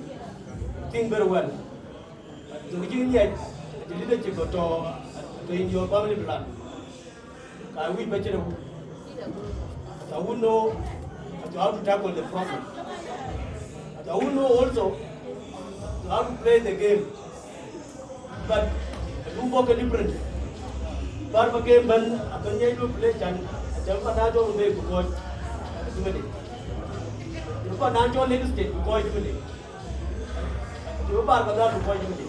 think very well. Ndu jin yet, the leadership to, to in your family plan. I wish better. I would know how to tackle the problem. I would know also how to play the game. But I do work differently. But the game ban, I can you play can, I tell what I don't make because too many. You can not only state because too many. You bar but that because too many.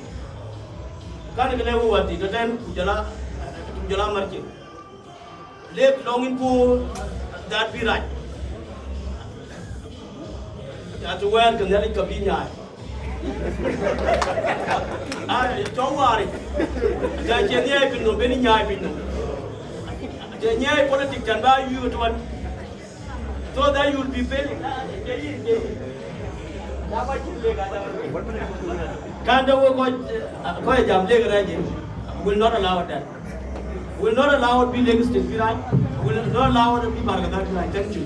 Kan kene wu wati to ten ku jɔl a, ku jɔl a marke. Lek long in ku that be right. Atu wɛɛr ke Nhialic ka bï nyaai. Ah, cɔk waar. Ja cie nyaai piny nom, ben nyaai piny nom. Ja nyaai politic can ba yu tuan. So that you will be failing. Kan de wo kɔc, kɔc jam lek rɛɛc, will not allow that. Will not allow it be Lagos State be right. Will not allow it be Barkadhal be right. Thank you.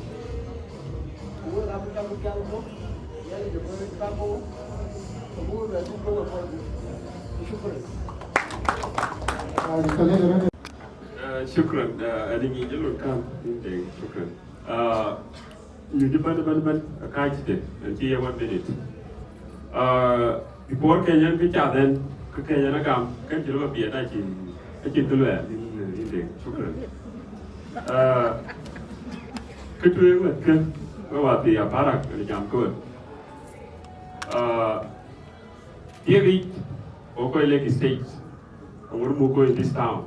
Ku wek abï cak bï pial thok, yɛn ë jɔ bï röt cak bɔ̈, ku bï wek bɛ̈n bï wek pɔ̈l gup. Shukran. Ah, shukran. Ah, ani nyi jelo kan, inde, shukran. Ah, Nyuc bɛ̈n, bɛ̈n, bɛ̈n, kääc de, ɛn cï ye one minute. Ah, before ke yɛn kë cath ɛn, kë ke yɛn agam, kën cï rɔt bï biɛt acï, acï kë luɛɛl, in, in de, shukran. Ah, kë tueŋ wɛ̈t kë, we wath ya parak, ɛn jam kë wɛ̈t. Ah, Diëk yic, wo kɔc Lakes State, aŋot muk kɔc in this town.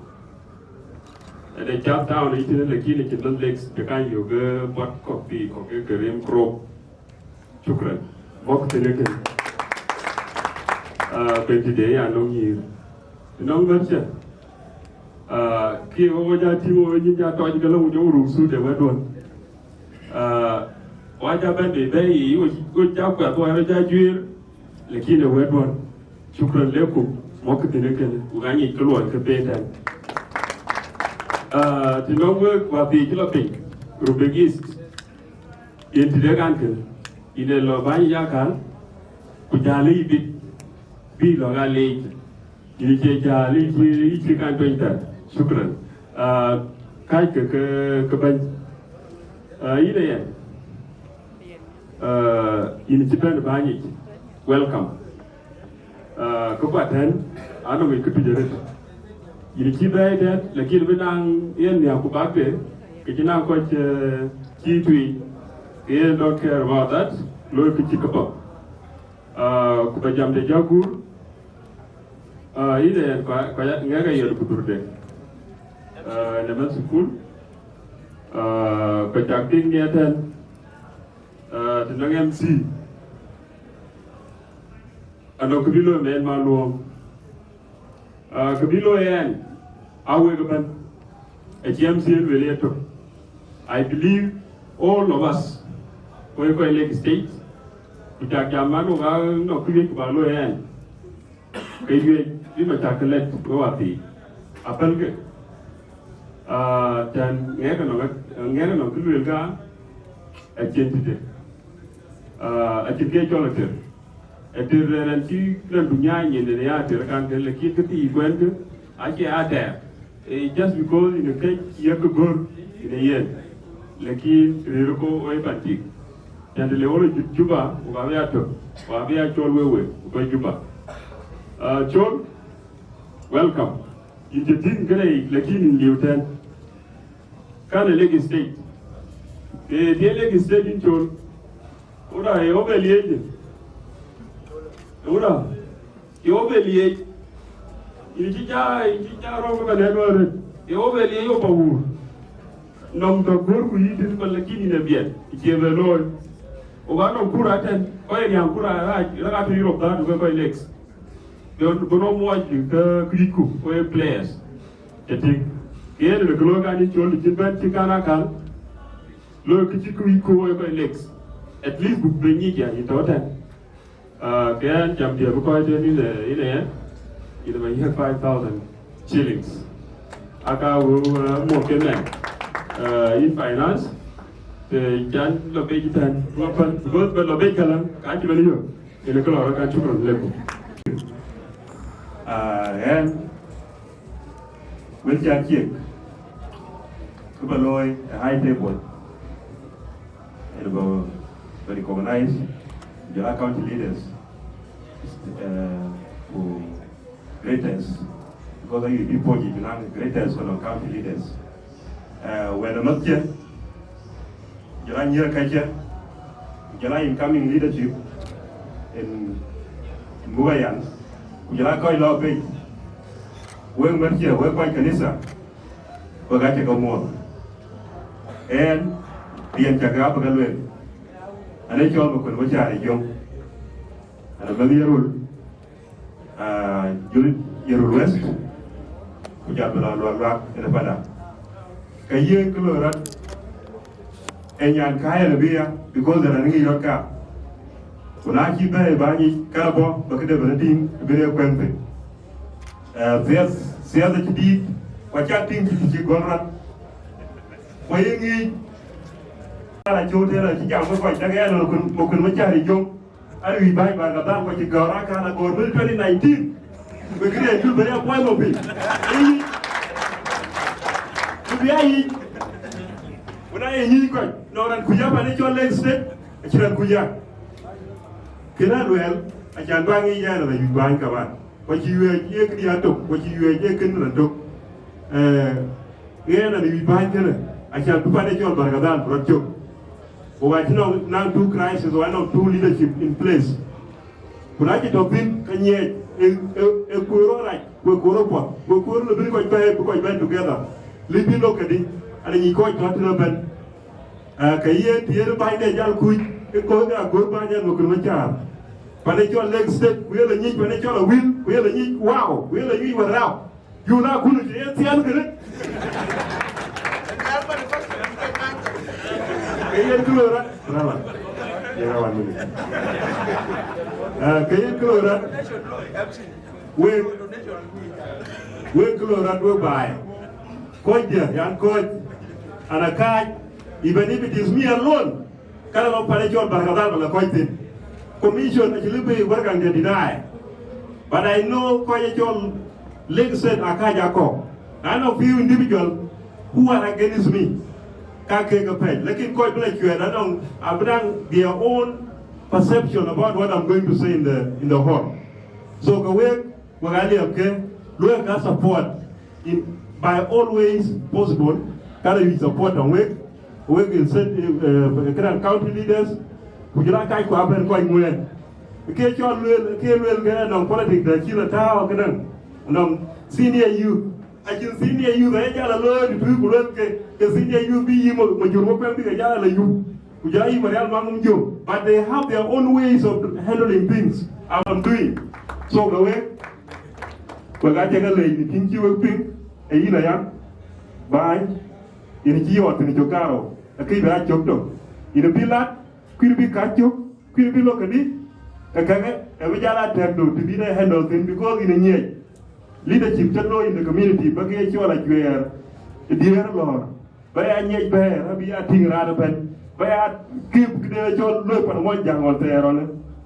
Ɛn ë cath town yic tënë, lakini cïn nɔn Lakes bï kan yök, eh, buɔt kɔ̈k thii kɔ̈k ke ke rem krok. Shukran. Mɔ̈k thïn ëkën. Ah, ben tëde ya nɔŋ nyïïr. Nɔŋ märcä. Ah, kï wo ja tïŋ wo nyin ja tɔc ke lɔ, wo jɔ rum sut de wɛ̈tduɔ̈n. Ah, wa ja bɛ̈n bei bɛ̈ɛ̈i, wo, wo ja kuɛth, wa rɔ ja juëër, lakin ë wɛ̈tduɔ̈n. Shukran lekum, mɔ̈k thïn ëkën, ku ŋa nyic kë luɔi ke peen tɛ̈n. Ah, të nɔŋ wek wathii cï lɔ piny, Rumbek East, yen tëde kan kënë, yïn ë lɔ bäny ya kal, ku jäl yï bï, bï lɔ ɣa leec. Yïn cie jäl, yïn cie, yïn cie kan tueny thɛɛr. Shukran. Ah, kääc ke, ke, ke bɛ̈ny. Ah, yïn ë yɛn. Ah, yïn cï bɛ̈n bäny yic. Welcome. Ah, kë kuat tɛ̈n, anɔŋ yic kë tuc arëët. Yïn cï bɛ̈ɛ̈i tɛ̈n, lakin bï naŋ yen nhiaak ku bak de, ke cï naŋ kɔc, eh, cï tuic. Ke yen don't care about that, looi kë cï kë pɔ̈k. Ah, ku ba jam de jɔ guur. Ah, yïn ë yɛn kua, kua ya, ŋɛk ë yɛn ku dhurde. Ah, në mɛn thukul. Ah, ku cak piŋ ŋiɛt tɛ̈n. Ah, të nɔŋ M C. Anɔŋ kë bï looi mɛn ma luɔm. Ah, kë bï looi ɛn, a wek ëbɛ̈n. Acï M C en lueel yetök. I believe all of us, kɔc, kɔc Lakes State, ku cak jam man wok anɔŋ kë wiëc ku ba looi ɛn. Ke wiëc bï ma cak kë lɛc we wathii. Apɛlkë. Ah, tɛ̈n ŋɛk anɔŋ, ŋɛk anɔŋ kë lueel ka, Acïn tëde. Ah, acïn ke cɔl ater. Ater rɛn cï rɛn du nyaai nyin në ya ater kan ke, lakin kë thii kuɛn kë, acie ater. Eh, just because in a case yek gör in a yen. Lakin rëër ko ë pan tik. Cän të le wol Juba, ku ka bï ya tök, ku ka bï ya cɔl wewe, ku kɔc Juba. Ah, cɔl, welcome. Yïn cï tïŋ kënë yic, lakin yïn liu tɛ̈n. Kan ë Lake State. Ke thiël Lake State yïn col. Wura, ye wɔ bɛ liec. Wura, ye wɔ bɛ liec. Yïn cï ca, yïn cï ca rɔ̈m ke bɛ lɛ̈k wɔ röt. Ye wɔ bɛ liec wɔ pa wuur. Nɔm tɔ guɔ̈r ku yï tïn, bä lakin yïn ë biɛt. Cie bɛ looi. Wok anɔm kura tɛ̈n. Kɔc riaŋ kura rac, rɛ̈k atɔ̈ Europe dhaadu ke kɔc Lakes. Bï nɔm muɔc ke kucku, ku ye players. Cä tïŋ. Ke yen ë kë looi kan yï col, cïn bɛ̈n cï kan akäl. Looi kë cï kuc ku ë kɔc Lakes. At least buk bï nyic ya yïn tɔ̈ tɛ̈n. Ah, ke ɣɛn cam diɛ̈ bï kɔc tën yïn, eh, yïn ë yɛn. Yïn ë bä yiëk five thousand shillings. Aka wëu, eh, muɔk ke mɛn. Eh, yïn finance, të can lɔ bec tɛ̈n, wä päl, because bɛ lɔ bec käläŋ, ka cï bɛ̈n yök. Yen ë kë lɔ rɔt kan, shukran lekum. Ah, ɣɛn, wël cä ciek, kë bä looi ë high table, yen bä, bä recognize, jɔl a county leaders, eh, ku greatest, because ayï bï pɔ̈c yï naŋ greatest ku nɔŋ county leaders. Eh, wɛ̈t ë mäthkiɛ̈, jɔl a nyïïr kacä, jɔl a incoming leadership in, in Bukayan, ku jɔl a kɔc lɔ piny, wek mäthkiɛ̈, wek kɔc kanitha, wek acï ke muɔ̈th. Ɣɛn, riɛn cä ke abï ke lueel, an, ë cɔl Makuën Macar ë Jöŋ, an, abï ye rul, ah, jurit Yirol West, ku jɔl bï lɔ luak luak ënë panda. Ka ye kë loi rɔt, ë nyan ka yen abï ya, because raan ŋic rɔt ka. Ku na cï bɛ̈ɛ̈i bä nyic, ka bɔ̈, bä këde bï rɔt tïŋ, bï rɔt kuɛ̈n thïn. Eh, thiath, thiath acï dïït, ku acäk tïŋ cï cï gɔl rɔt. Ku ye ŋic, ala cööt ënë acï jam ke kɔc, dak ɣɛn Makuën, Makuën Macar ë Jöŋ. Arï wïc bäny Barkadhal, ku acï gɔ̈ɔ̈r akan agɔ̈ɔ̈r military nineteen. Bï këde jur bï ya puɔl lɔ piny. Ë yic. Ku bï ya yic. Ku na ye nyic kɔc, nɔŋ raan kuc ya pan ë cɔl Lake State, acïn raan kuc ya. Kënë aluɛɛl, acan bä ŋic ɣɛn ala wïc bäny kaman. Ku acï yuɛɛc ye këdï atök, ku acï yuɛɛc ye kën raan tök. Eh, ɣɛn ala wïc bäny kënë, acan bï pan ë cɔl Barkadhal bï rɔt cök. Ku acï nɔŋ naŋ two crisis, or nɔŋ two leadership in place. Ku na cï tɔ̈ thïn, ke nyiɛɛc, ë, ë, ë kueer rɔt rac, ku ë kueer rɔt puɔth, ku ë kueer lɔ bï kɔc bɛ̈ɛ̈i, bï kɔc bɛ̈n together. Lip bï lok këdï, an, nyic kɔc tɔ̈ tënë bɛ̈n. Ah, ke yen të yen bänyde jal kuc, ë kɔ̈k ë agör bäny ɣɛn Makuën Macar. Pan ë cɔl Lake State, ku ye lɔ nyic pan ë cɔl Awil, ku ye lɔ nyic Wau, ku ye lɔ nyic Warrap. Yun akun cï yen thiaan kënë. Ke yen kë loi rɔt, rala. Ye rala mini. Ah, ke yen kë loi rɔt. Wek, wek kë loi rɔt wek baai. Kɔc diɛ̈, yan kɔc, an, akääc, even if it is me alone, ka lɔ pan ë cɔl Barkadhal ba lɔ kɔc thïn. Commission acï lëu bï wärkäŋde deny. But I know kɔc ë cɔl Lake State akääc akɔ̈k. Anɔŋ few individual who are against me. Ka kek apɛi. Lakin kɔc bï lɔ cuɛt, anɔŋ, abï naŋ their own perception about what I'm going to say in the, in the hall. So ka wek, wek aliɛpke, luɛɛk ka support in, by all ways possible, ka lɔ wïc support tɔŋ wek, wek in set, eh, eh, këdäŋ county leaders, ku jɔl a kacku abɛ̈n kɔc ŋuɛɛn. Ke cɔl lueel, ke lueel ke nɔŋ politic dɛ cï lɔ tääu këdäŋ, nɔŋ senior youth. Acïn senior youth aye jal a looi tëtui ku lueel ke, ke senior youth bï yï ma, ma jur wä kuɛm bï ke jal a la yup. Ku jɔl a yï Marial Maŋum Jok, but they have their own ways of handling things. I'm doing. So ka wek, wek acä ke leec në tïŋ cï wek piŋ, ë yïn aya, bäny, yïn cï yɔɔt thïn cök karou, akëc bï a cök tök. Yïn bï lat, kuïn bï kac cök, kuïn bï lok këdï, ke käŋë, ë bï jal a tɛ̈k do, të bï de handle thïn, because yïn ë nyiɛc. Leadership cä looi in the community, bä ke cɔl a juɛɛr, ë diëër lɔ̈ɔ̈r. Bä ya nyiɛc bɛ̈ɛ̈r, abï ya tïŋ raan ëbɛ̈n. Ba ya kip këde cɔl loi pan Muɔnyjäŋ ɣɔn thɛɛr ɣɔn,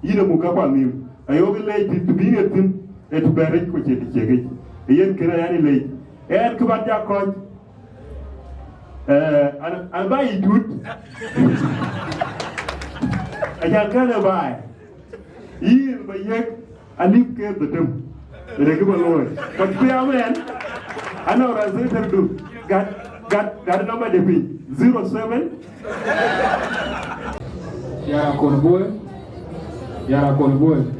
yïn ë muk ka kuan nhïïm. Ayok ë leec të bï ŋiɛth thïn, ë të bɛ̈r yic ku cie të ciëk yic. Ë yen kënë ayɛn ë leec. Ɣɛn kë bä jak kɔc, eh, an, an bä yic dut. Acan kɛn ë baai. Yïn ba yiëk alip ke dhetem. Rek ba looi. But pia mɛn, anɔŋ translator du. Gat, gat, gat number de piny. Zero seven. Yara Kon Boy. Yara Kon Boy.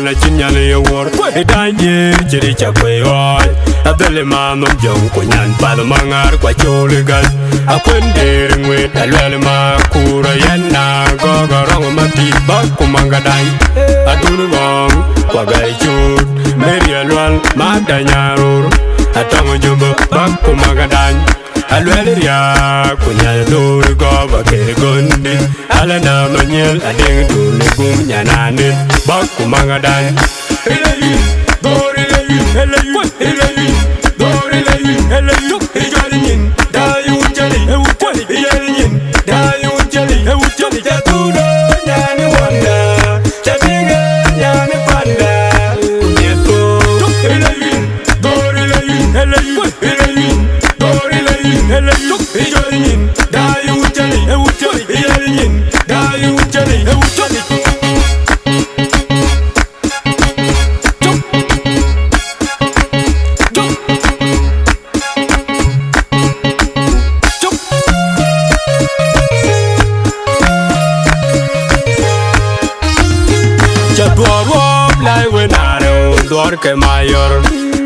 Na cïn nyan ye wuɔr, ë dany diëër cï ric ca kuëi ɣɔɔc. Adhël ë ma nhom jɔŋ ku nyan path maŋar kua col ë gäl. Akuën dëër ŋuet aluɛl ma kuur ayɛn na gɔ̈k arɔŋ ma tiit bäk ku maŋ ka dany. Adun ŋɔŋ kua gäi cuut, Mary alual ma dany arur. Atɔŋ jubä bäk ku maŋ ka dany. Aluɛl riääk ku nyan döör gɔ̈p aker göndï. Ala na ma nyiël adeŋ dun ë gum nyan anit bäk ku maŋ ka dany. Ile yïn, dhoor ile yïn, ile yïn, ile yïn, dhoor ile yïn, ile yïn. Ijɔl nyin, daai wun cali, e wun cali, ijɔl nyin, daai wun cali, e wun cali. Ca tudo nyani wanda, ca binga nyani panda. Nyeto, ile yïn, dhoor ile yïn, ile yïn, ile yïn, dhoor ile yïn, ile yïn. Ijɔl nyin, daai wun cali, e wun cali, ijɔl nyin, daai wun cali, e wun cali. Ca duɔɔr ruɔp lai wen arëu, duɔɔr ke mayɔr,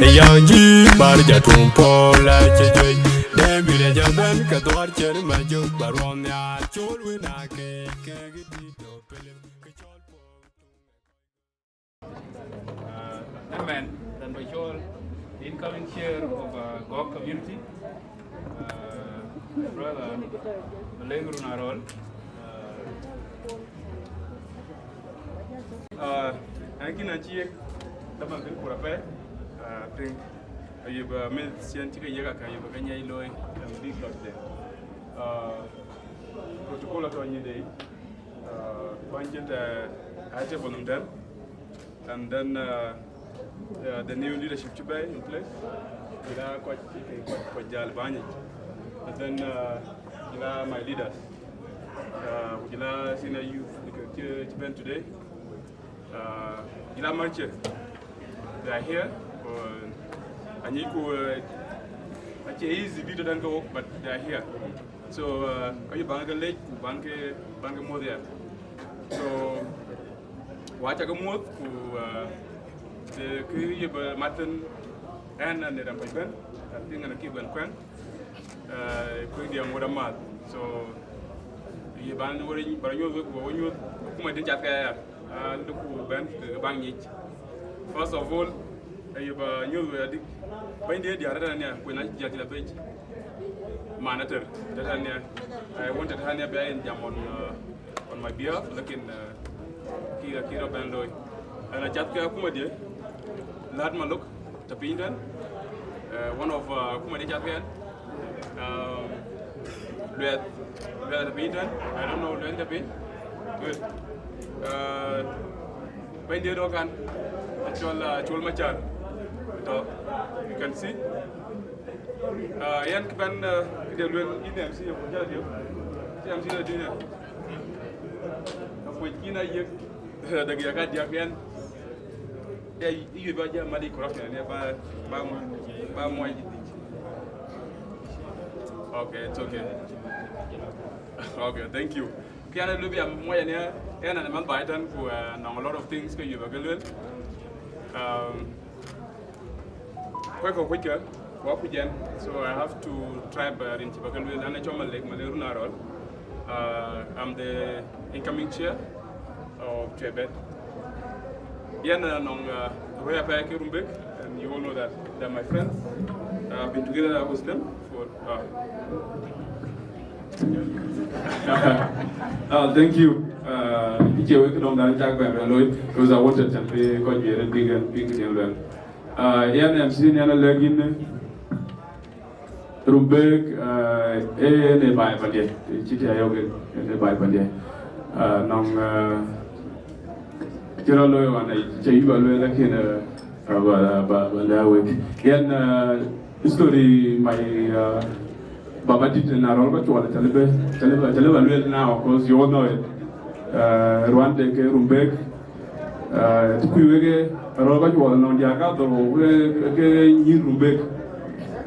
ë yäŋ jï bar ja tuŋ puɔl acï juëc. Dee bï rɛc abɛ̈n ke duɔɔr cen ma jök ba ruɔm nhial, col wen akek kek dït dɔ pelem ke cɔl puɔl. Uh, amen. Then by sure, the incoming chair of uh, Gok community, uh, my brother Maleng Runarol. Uh, uh, and again, I check the man in Kurape. Uh, I think uh, you uh, made Sian Chica Yaka, you can yellow and big lot there. Uh, protocol at on your day. Uh, Banjit, uh, I take on them. And then uh, uh, the new leadership to be in place. Ila kwa kwa jal banyi. And then uh, ila my leaders. Uh, ila senior youth to be today. Uh, ila marche. They are here. Uh, and you could uh, actually easy video don't go, but they are here. So uh, are you bank late? Bank bank more there. So Wa ca ke muɔ̈th ku uh, de kë ye bä mat thïn ɛn an ë ram pɛc bɛ̈n, I think an akï bɛ̈n kuɛ̈n uh, kuëŋ diɛ̈ ŋot amääth. So ye ban wä bä nyuɔ̈th wek ku bä wä nyuɔ̈th akuma dï cath ke aya an dë ku bɛ̈n ke baŋ nyic. First of all, aye bä nyuɔ̈th wek adï bɛ̈ny diɛ̈ diäär ëtɛ̈n nia kuën acï jiɛl cï la pec. Man ater ëtɛ̈n nia, I wanted ëtɛ̈n nia bï a yen jam on uh, on my behalf, lakin uh, kï kï rɔ bɛ̈n looi. Ɛn acath ke akuma diɛ̈, Lahat Malok, tɔ̈ piny tɛ̈n. Uh, one of uh, akuma diɛ̈ cath ke ɛn. Um, Luɛth, Luɛth tɔ̈ piny tɛ̈n. I don't know Luɛth tɔ̈ piny. Good. Uh, bɛ̈ny diɛ̈ dɔ̈k kan, acɔl uh, Col Macar. Tɔ̈, you can see. Ah, yɛn kï bɛ̈n, ah, kï de lueel yïn M C A ku jɔl diök. Cï M C A de diök. Akuec kïn a yiëk, dek ya ka diäk yɛn. Ya, yï ba jam madi corruption, ya ba, ba, ba muɔc. Okay, it's okay. Okay, thank you. Kian a lubi am moja ne, ena ne man bai tan ku, eh, nɔŋ a lot of things ke yuba ke luel. Um, Kuec kɔ̈k kuc ke, ku akuc ɛn. So I have to try bä rin cï bä ke lueel, an, acɔl Malek, Malek Runarol. Uh, I'm the incoming chair of Tuebet. Yɛn, uh, nɔŋ, uh, wëë apɛi ke Rumbek, and you all know that they're my friends. Uh, I've been together with them for, uh, uh, thank you. Uh, icie wek dɔm dan cak bɛn bɛn looi, because I wanted to be kɔc bï rin big and big in well. Ah, yɛn M C ni an alɛ̈k yïn, eh, Rumbek, eh, eh, en ë baai pandiɛ̈, eh, cït ya yök en, en ë baai pandiɛ̈. Ah, nɔŋ, eh, cï rɔt looi ɣɔn, eh, cï yï ba lueel, lakin, eh, ba, ba, ba lɛ̈k wek. Yɛn, eh, history my, eh, baba dït na rɔl ba cuɔl, ca lëu bë, ca lëu bë, ca lëu bë lueel now, 'cause you all know it. Eh, ruande ke Rumbek, Ah, të kuc wek, eh, rɔl ka cuɔl nɔn diäk ka dhorou, ke, ke nyïïn Rumbek.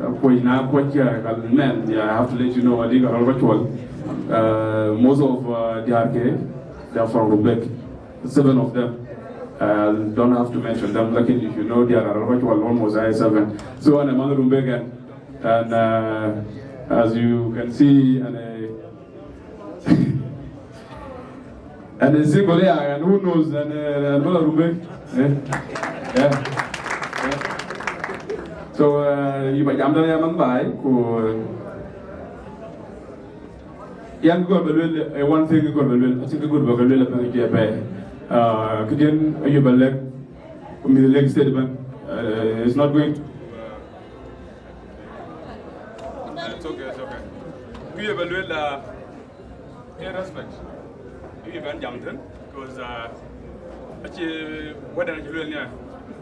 Ah, kuɔc na kuɔc, ah, ka mɛn, yeah, I have to let you know, adï ka rɔl ka cuɔl. Ah, most of, ah, diäär ke, they are from Rumbek. Seven of them. I don't have to mention them, lakin if you know, they are around almost I seven. So, and I'm Rumbek, and, and uh, as you can see, and uh, and a single, yeah, and who knows, and uh, and Rumbek, eh? Yeah. Yeah. So, uh, you might, I'm done, I'm by. Yan kë gɔ̈t bä luel, eh, one thing kë gɔ̈t bä luel, acïn kë gɔ̈t bä ke luel apɛn cï apɛi. Ah, këdiën ayup bä lɛ̈k, mïth Lake State ëbɛ̈n, eh, it's not going to, uh, it's okay, it's okay. Kë ye bä luel, ah, in respect. Kë ye bän jam thïn, 'cause, ah, acï wɛ̈tdɛn acï luel nia,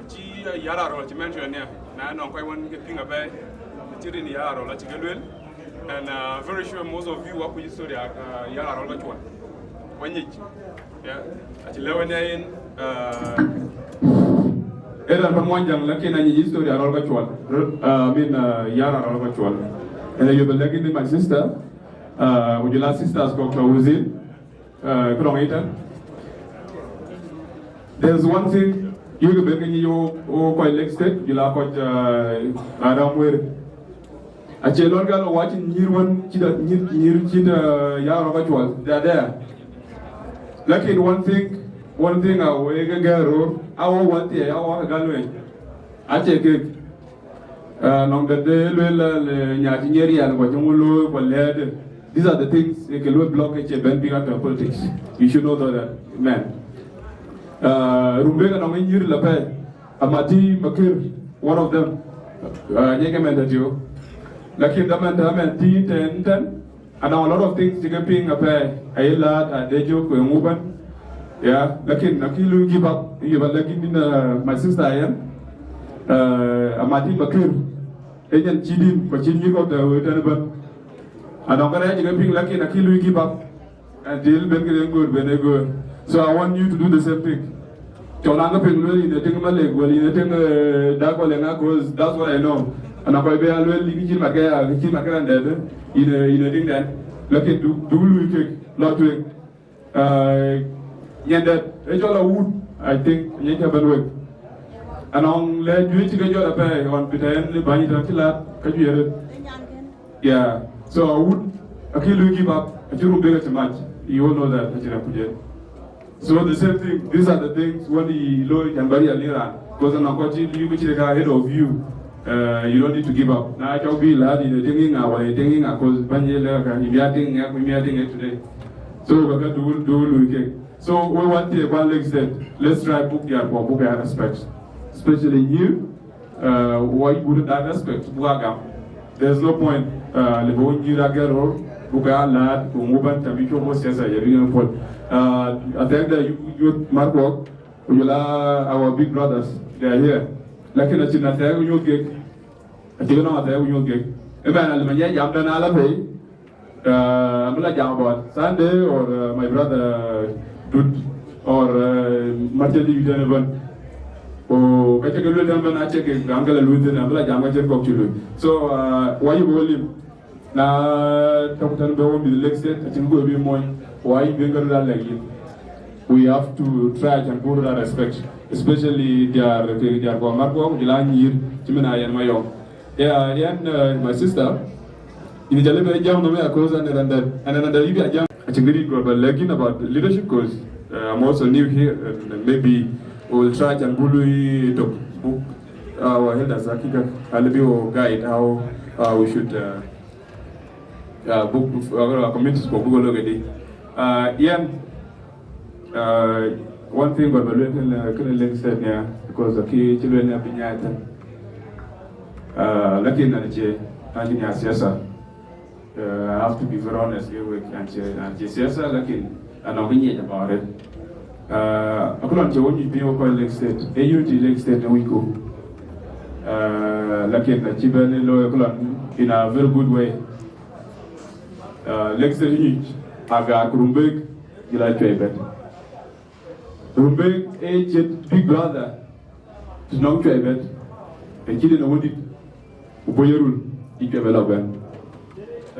acï Yar Arɔl acï mention nia, na nɔŋ kɔc wën ke piŋ apɛi, acï rin Yar Arɔl acï ke luel. And uh, very sure most of you wakuc history uh, Yar Arɔl ka cuɔl. Wanyic. Yeah. Acï lëu ënë yen, uh, ë raan pan Muɔnyjäŋ, lakin anyic history Arɔl ka cuɔl. Uh, I mean, uh, Yar Arɔl ka cuɔl. And you be like my sister, uh, would you last sisters kɔ̈k tɔ̈ within? Uh, kërɔŋ ëtɛ̈n. There's one thing, you can make you, oh, kɔc Lake State, you like kɔc, uh, Aram Weri. Acie lɔn gal wɔ cïn nyïïr wën cït, nyïïr, nyïïr cït, uh, Yar Arɔl ka cuɔl. They are there. Lakin one thing, one thing, uh, wek gɛ̈ɛ̈r röör, a wɔ wä thiɛɛi, a wɔ gal wei. Acie kek. Uh, nɔŋ dɛ̈t de luel, uh, le nya cï nyiɛɛr rial, kua cï ŋö looi, kua lɛɛt. These are the things ye ke luel block ke cie bɛ̈n big actor politics. You should know that, man. Uh, Rumbek anɔŋ ë nyïïr la pɛi. Amati Makir, one of them. Uh, nyɛc ke mɛn tɛ̈thiö. Lakin dhamɛn tɛ̈ mɛn ti tɛn tɛn. Anɔŋ a lot of things cï ke piŋ apɛi, aye laat, ade jök ku eŋu bɛ̈n. Yeah, lakin akï lui give up, you bä lakin din, uh, my sister yen. Uh, Amati Makir, enyen cï din, ku cï nyïïr kɔ̈k tɛ̈ wëu tɛ̈n ëbɛ̈n. Anɔŋ kërɛɛc cï ke piŋ, lakin akï lui give up. Until ben ke den göör, ben e göör. So I want you to do the same thing. Cɔk na ke piŋ luel yïn e tiŋ Malek, wala yïn e tiŋ, eh, Dak wala ŋa, 'cause that's what I know. Ana kɔc bï a luel yïn kë cïn mat ke ya, kë cïn mat ke raan dɛ̈t, yïn e, yïn e tiŋ dɛn. Lakin du, du lui kek, lɔ tueŋ. Eh, nyan dɛ̈t, e cɔl Awut, I think, nyan cä ben wek. Anɔŋ lɛ̈ɛ̈t juëc cï ke jɔt apɛi, ɣɔn bï tɛ̈n bäny tɔ̈ cï laat, ka juëc arëët. Yeah. So Awut, akï lui give up, acï Rumbek acï mac. You all know that, acï rɛm ku jël. So the same thing, these are the things when you low can bury a near. Because I'm not going to you which is ahead of you. Uh, you don't need to give up. Now I can be lad in the thinking, I was thinking, I was banye leka, if you are thinking, I could be thinking today. So we can do, do, do, okay. So we want to one Lake State. Let's try book your book and respect. Especially you. Uh, wɔ yic gut that respect buk a gam. There's no point, uh, le bä wun nyïïr agɛr ror, buk a laat ku ŋu bän tɛ̈ bï cuk bɔ̈ siasa ye bï ŋɛn puɔ̈l. Uh, I think that you, you Mark Walk, ku jɔl a our big brothers, they are here. Lakin acïn athɛɛk nyuɔ̈th kek, acïk nɔŋ athɛɛk nyuɔ̈th kek. Ëmɛn alë manyɛ jam dɛn ala pei, Uh, I'm like about Sunday or uh, my brother Dut or uh, Martin Yu Tanaban. Oh, ka cï ke luel tɛ̈n bɛ̈n, acï ke gam ke la luui thïn, abï la jam ka cïn kɔ̈k cï luui. So, uh, wɔ yic bï wɔ lim. Na tɔ̈ tɛ̈n bï wɔ mïth Lake State, acïn guɔ bï mony, wɔ yic bï ke röt a lɛ̈k yïn. We have to try and put that respect, especially diäär, diäär kɔ̈k Mark Walk, ku jɔl a nyïïr, cïmën a yɛn Mayɔm. Yeah, and uh, my sister, in Jalebe jam no me, 'cause and then that, and then that you be a jam. I think we got but lagging about leadership, 'cause uh, I'm also new here, and maybe we'll try and bully the book our elders, Akika, and be our guide how uh, we should uh, uh, book uh, our communities for Google already. Uh, yeah. Uh, one thing, but luel kënë, kënë Lake State nia, because akï cï luel nia bï nyaai thïn. Uh, lakin an cie, an cie nyaai siasa. Uh, I have to be very honest with you, an cie, an cie siasa, lakin anɔŋ kë nyic about it. Uh, akëlɔn cie wɔ nyuc piny wɔ kɔc Lake State, e unity Lake State e wïcku. Uh, lakin acï bɛn looi akëlɔn in a very good way. Uh, Lake State nyuc, aga Rumbek, jɔl a Cuɛi Bɛ̈t. Rumbek e cït big brother to nɔŋ Cuɛi Bɛ̈t. E cït en a wëndït, ku bɔ̈ ye run, cï Cuɛi Bɛ̈t lɔ bɛ̈n.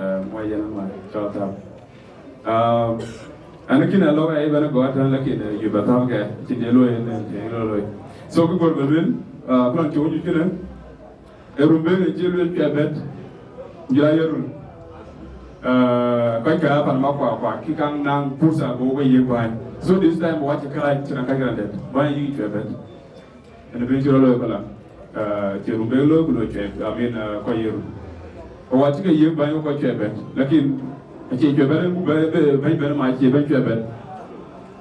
Uh, muɔc yɛn ama, shout out. Um, An, kïn alɔ ë bɛ̈n gɔ̈t tɛ̈n, lakin, eh, yï bɛ thäl kë, cïn de luɔi en, en, en luɔi. So, kë gɔ̈r bɛ lueel, ah, plan cï wɔ nyuc kënë, ë Rumbek ë cï lueel cuɛ bɛ̈t, jɔl a ye run. Ah, kɔc ka pan Makuakua, kï kaŋ naŋ pursa bï wɔ ke yiëk bäny. So this time, wɔ cï kääc, cïn a kääc raan dɛ̈t, bäny yïk cuɛ bɛ̈t. Ënë bï cï rɔt looi këlä, ah, cï Rumbek looi ku looi cuɛ, I mean, ah, kɔc ye run. Ku wɔ cï ke yiëk bäny kɔc cuɛ bɛ̈t, lakin acie cuɛ bɛ̈t, ku bɛ, bɛ, bɛ̈ny bɛ̈n ma cie bɛ̈ny cuɛ bɛ̈t.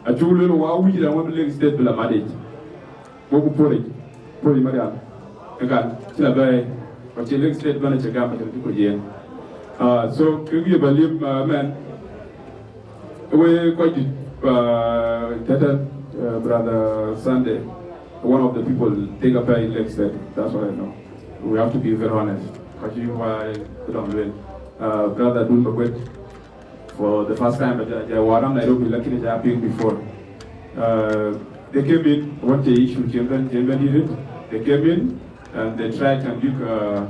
Acuk lueel wɔ wïc rɛ̈m wɔ bï Lake State bï la mat yic. Wɔ ku puɔ̈ric, puɔ̈ric Marial. Ë kan, cï la bɛ̈ɛ̈i, wɔ cie Lake State bɛ̈n acï gam, acï kɔc yen. Ah, so, kek ye bä liep, ah, mɛn. We kɔc dït, uh, tëtën, uh, Brother Sunday, one of the people take up in Lake State. That's what I know. We have to be very honest. Kɔc cï wɔ, uh, don't well. Uh, Brother Dun Bakwet, for the first time, but, uh, wɔ raan Nairobi, lakin ë ca piŋ before. Uh, they came in, wɔ cï issue, cï bɛ̈n, cï bɛ̈n dït. They came in, and they try to big, uh,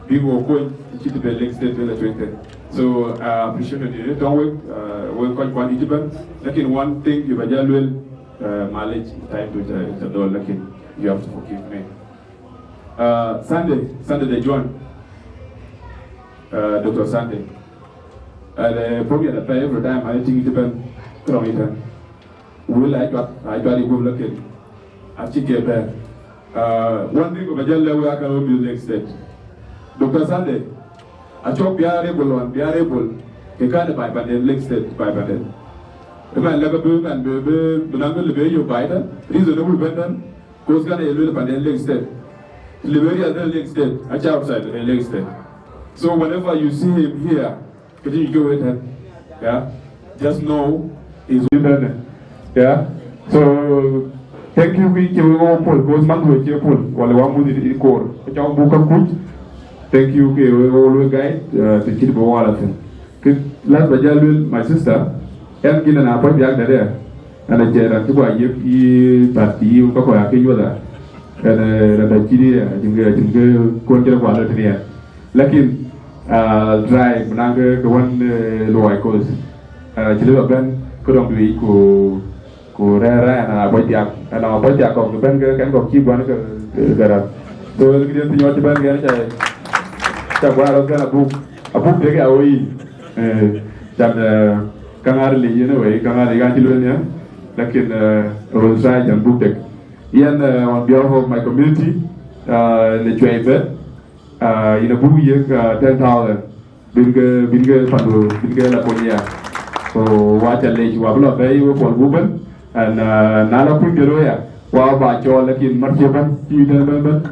big wɔ kony cï të bɛ Lake State bɛ la tueŋ thïn. So, uh, appreciate it. Don't wek, uh, wek kɔc kuan dït ëbɛ̈n. Lakin one thing, yï bä jal lueel, uh, malec, time du ca, ca dhɔl, lakin you have to forgive me. Uh, Sunday, Sunday de Juan, uh, Doctor Sunday. Uh, the program that pay every time I think it depend from it. Wël aa cuat, aa cuat yï guöp la ken. Acï ke bɛ̈ɛ̈r. Ah, one thing ku bä jɔl lɛ̈k wek aa kän wek mïth Lake State. Doctor Sunday, acɔk bï a rebel wan, bï a rebel. Ke kän ë baai panden Lake State, baai panden. Ëmɛn lɛ̈k bï mɛn bï, bï, bï naŋ kë lëbë yök baai tɛ̈n, reasonable bɛ̈n tɛ̈n, cause kän ë ye lueel panden Lake State. Lëbë riɛl tɛ̈n Lake State, acï outside ë Lake State. So whenever you see him here, Kë cï go wet, yeah. Just know is in there. Yeah. So thank you, we ke we all pull, cause man we ke pull. Wala wa mu di koor. Ka buk ka kuc. Thank you ke we all we guide, uh, to keep the wall thing. Ke last ba jal lueel, my sister, and gina na pa biak da there. And a jera ti kwa yek yi party yi ka ko ya ke yoda. And, uh, da kiri ya, jinga, jinga, kon jira kwa lo tini ya. Lakin, ah, try bï naŋ kë, kë wën, eh, luɔi, cause, ah, cï lëu bɛ̈n kë dɔŋ duic ku, ku rɛ̈ɛ̈r, rɛ̈ɛ̈r ɛn abɔc diak, ɛn abɔc diak kɔ̈k bɛ̈n kë, kɛn kɔ̈k cï guan kë, kë, kë rɛ̈ɛ̈r. So, kë diën thinyɔɔc cï bɛ̈n kɛn ca, ca guan rɔt kɛn abuk, abuk dek ya wei. Eh, can, eh, kaŋar lic yen wei, kaŋar lic kan cï lueel yen. Lakin, eh, I will try can buk dek. Yen, eh, on behalf of my community, ah, në cuɛi bɛ̈t, ah, yïn abuk yiëk, ah, ten thousand, bïn ke, bïn ke pandu, bïn ke la kony ya. So, wa ca lec, wa bï la bɛ̈ɛ̈i we puɔl gup bɛ̈n, and, ah, na la kuny de lo ya, wa ba cɔɔl, lakin mat cie bɛ̈n, cï tɛ̈n bɛ̈n bɛ̈n,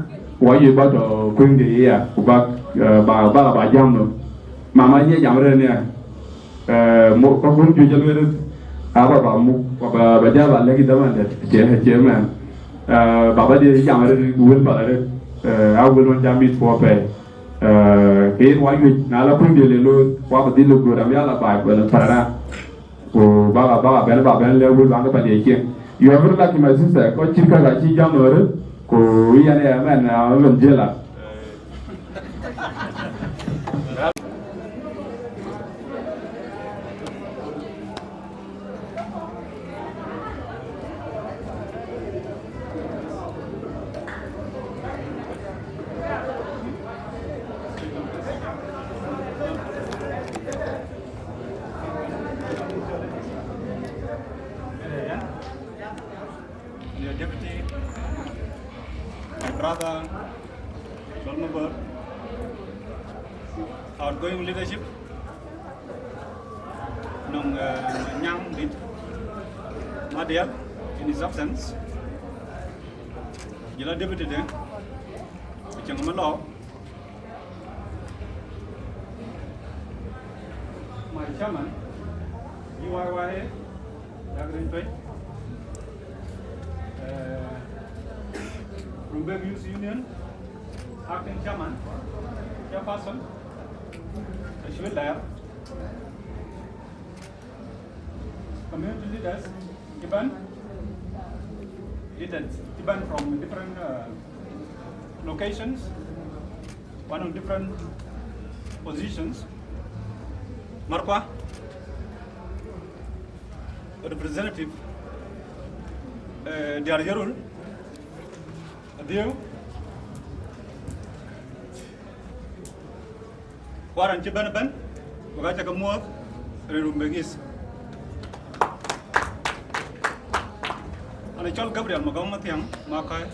wa ye ba tɔ kuny de ya, ku bak, ah, ba, ba, ba jam no. Mama ye jam rɛ̈n ya. Eh, mo, ka kun juëc aluel, aba ba muk, ba, ba jal ba lɛ̈k dhaman dɛ̈t, cie, cie mɛn. Eh, baba de jam rɛ̈t, wël pala rɛ̈t, eh, a wël wan jam mit puɔ pɛi. Eh, ke yen wa juëc, na la kun de le lo, wa ba dhil lo gör, am ya la ba, wala parana. Ku ba, ba, ba, bɛn, ba, bɛn le wël ba ke pa de cieŋ. You are very lucky, my sister, ko cït ka ka cï jam rɛ̈t, ku yan ya mɛn, a mɛn jela. Your deputy, my brother, John Mabor, outgoing leadership, nong, uh, Nyang Dit, Madiak, in his absence, jela deputy de, Chang Malo, my chairman, U Y Y A, Dagrin Pay, uh, Rumbek Youth Union, acting chairman, chairperson, Ashwin Layar, community leaders, Iban, leaders, Iban from different, uh, locations, one of different positions. Markwa, Representative, eh, diäär Yirol, Adhiëŋ, ku raan cï bɛ̈n ëbɛ̈n, wek aca ke muɔ̈ɔ̈th, rin Rumbek East. An ë cɔl Gabriel Magɔŋ Mathiaŋ Makai.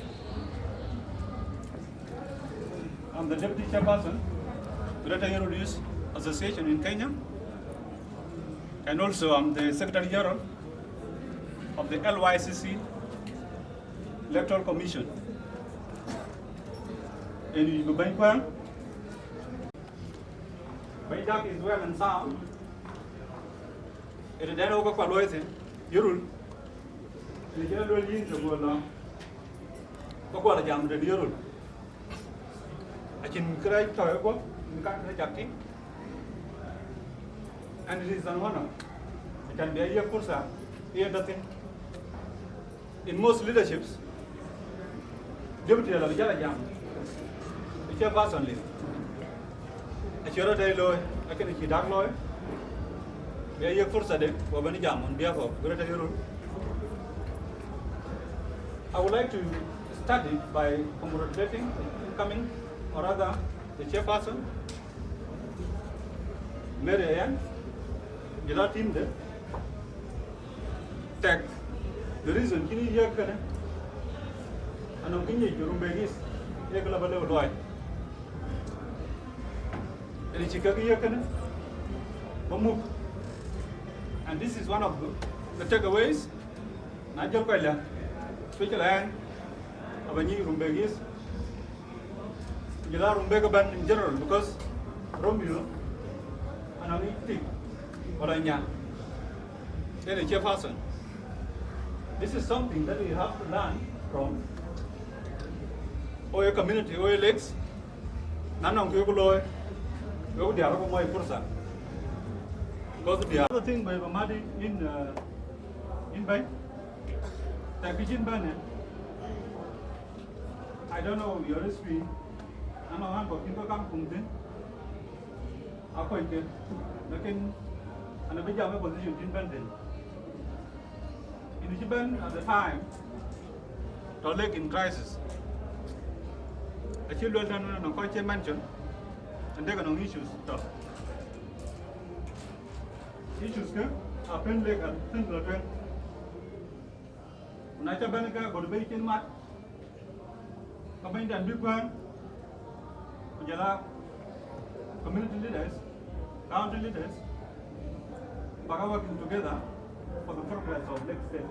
I'm the deputy chairperson, Greater Yirol Youth Association in Kenya, and also I'm the secretary general of the L Y C C Electoral Commission. En yu bɛ̈ny kuɛɛŋ, bɛ̈ny dak is well and sound. Ëtëdɛn wok ke kual luɔi thïn, Yirol, ënë cïn luel yïn të guɔ lɔ, ke kual jam tëde Yirol. Acïn kërɛɛc tɔ̈ ë guɔ̈p, në kan kërɛɛc cak tïŋ. And it is an honor. Acan bï ayiëk fursa, yen tɔ̈ thïn. In most leaderships, deputy la bï jal a jam, ë chairperson liu. Acï rɔt dɛ̈i looi, akënë cï dak looi. Bï ayiëk fursa de, ku bɛ̈n jam on behalf of Greater Yirol. I would like to start it by congratulating the incoming, or rather, the chairperson, Mary Ayan, jël a team de. Tek, the reason cïn yï yiëk kënë, anɔŋ kë nyic Rumbek East, ye kë la ba lëu luɔi. Ënë cï kek yiëk kënë, ba muk. And this is one of the, the takeaways. Na jɔl kɔc lɛ̈k, special ɣɛn, aba nyic Rumbek East, jël a Rumbek ëbɛ̈n in general, because Romeo anɔŋ yic tik wala nyan, yen ë chairperson. This is something that we have to learn from. O ye community, o ye lakes, na nɔŋ kë ku looi, wek diäär ku muɔc fursa. Because diäär, another thing, bɛ̈ny ba mat yïn, uh, yïn bɛ̈ny, tɛ̈ kë cïn bɛ̈n ë, I don't know your history. Anɔŋ ɣän kɔ̈k cïn ke kaŋ kuŋ thïn, akuɔ̈c ke, lakin an abï jam ë position cïn bɛ̈n thïn. Yïn cï bɛ̈n at the time, tɔ̈ lek in crisis. Acï luel tɛ̈n wën anɔŋ kɔc cï mention, and dek anɔŋ issues tɔ̈. Issues kë, apɛn lek, apɛn lɔ tueŋ. Ku na ca bɛ̈n ke, agut bï cïn mat, ke bɛ̈nydan bï kuɛɛŋ, ku jɔl a community leaders, county leaders, bäk a working together for the progress of Lake State.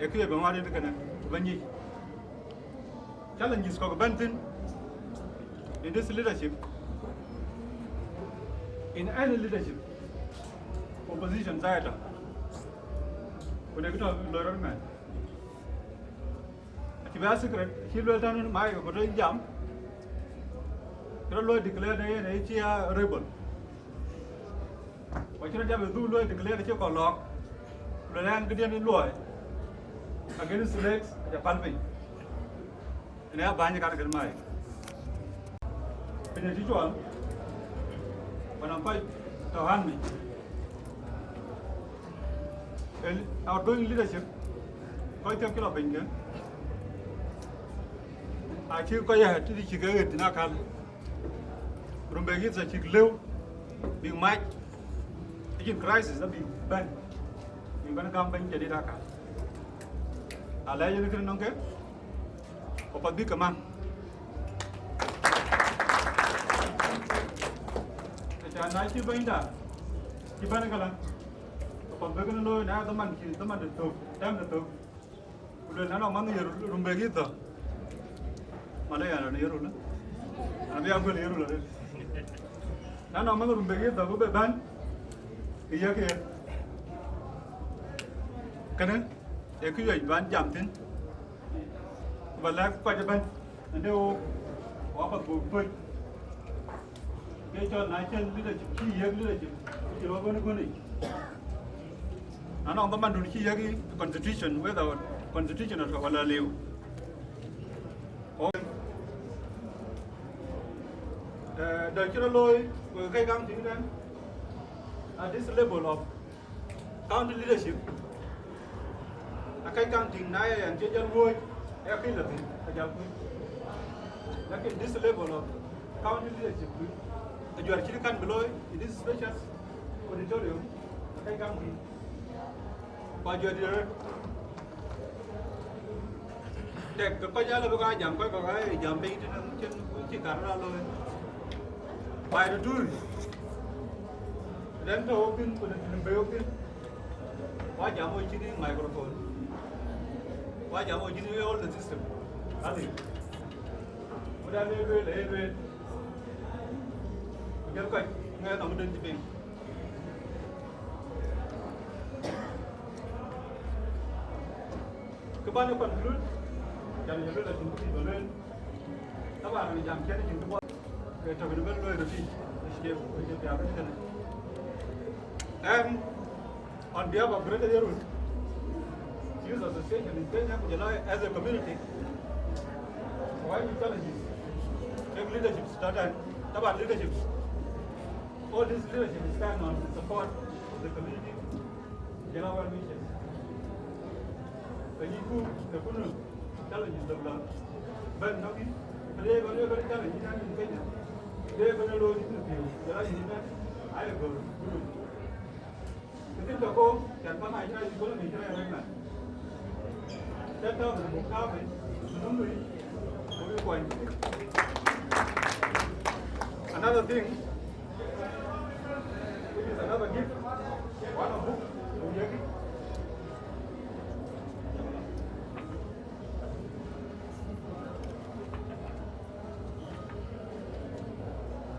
Ee kë ye bɛ̈ny wär yen kënë, ku bɛ̈ny yic. Challenges kɔ̈k bɛ̈n thïn in this leadership, in any leadership, opposition side, ku dek tɔ̈ loi rɔt mɛn. Acï bï a secret, acï luel tɛ̈n wën, mai ku tɔ̈ jam, cï rɔt luɔi declare në yen ë cï a rebel. Ku acï rɔt jam ë dhuk luɔi declare cï kɔc lɔ̈ɔ̈k, ku luel ɣɛn këdiɛ̈n ë luɔi against slaves, aca päl piny. Ënë abäny kan kën mai. Piny acï cuɔl, ku anɔŋ kɔc tɔ̈ ɣän mi. Ë outgoing leadership, kɔc tök cï lɔ piny kë, acï kɔc ɣɛt tëdï cï ke ɣet thïn akäl. Rumbek East acïk lëu bïk mac, acïn crisis abï bɛ̈n, bï bɛ̈n gäm bɛ̈ny jadït akäl. Alɛɛc yen kënë nɔŋ ke, ku path bïk ke man. Acan na cï bɛ̈nyda cï bɛ̈n ë këlä, ku path bï kënë looi na dhaman cï, dhaman de thök, tɛ̈m de thök. Ku luel, na nɔŋ manh ye Rumbek East thɔ̈, malë yan rɔn ye Yirol, an abï ya guël ye Yirol arëët. Na nɔŋ manh Rumbek East thɔ̈, ku bï bɛ̈n, ke ye kë ye. Kënë, ee kë yuɛc ban jam thïn, ku ba lɛ̈k kɔc ëbɛ̈n, ënde ɣok, wok apath buk pöc. Ke cɔl na cïn leadership, cï yiëk leadership, cï rɔt bɛ̈n ë kɔn yic. Na nɔŋ dhamandun cï yiëk ë constitution, whether constitution atɔ̈ wala liu. Oh. Eh, dɔc cï rɔt looi, wek kɔc kaŋ tïŋ tɛ̈n, at this level of County leadership, akëc kaŋ tïŋ na ye yɛn cï jɔl wuɔ̈c, ee këc lɔ thïn, ajɔl kuc. Lakin this level of county leadership, ajuɛɛr cït kan bï looi in this spacious auditorium, akëc kaŋ tïŋ. Ku ajuɛɛr dït rɔt. Tek ke kɔc alɔ bï ka jam, kɔc kɔ̈k aa ye jam piny tënë, cïn, cïn kar rɔt looi. By the two, rɛn tɔ̈ wok thïn, ku dɛ̈t thïn bei wok thïn. Wa jam wok cïn microphone. Wa jam wok cïn all the system. Aliu. Ku da le lueel, le lueel. Ku jɔl kɔc ŋɛk nɔm döny cï piny. Kë bän ë conclude, can ye luel acïn kë bï luel. Taban, raan jam cïn acïn kë bɔ̈. Ke tök në bɛ̈n luɔi röt yic, ë cie, ë cie piath ë kënë. And on behalf of Greater Yirol Youth Association in Kenya, ku jɔl a as a community, why the challenges? Take leadership, start and, taban leadership. All these leadership stand on the support of the community. Jɔl a well wishes. Ka yï ku, ka kunu, challenges dɔ̈k la. Bɛ̈n nɔ̈k yï, ka dee bä lueel ka challenges dan in Kenya. Dee bä na looi yïn piu, jɔl a yïn bɛ̈n, ayï gɔ̈ɔ̈r, kunu. Ka thïn ka kɔ̈u, can bä ŋac cï raan yï gɔl, ŋic cï raan yï raan. Ten thousand buk tääu piny, ku nöm lui, ku bï kuany. Another thing, it is another gift. One of book, buk yek.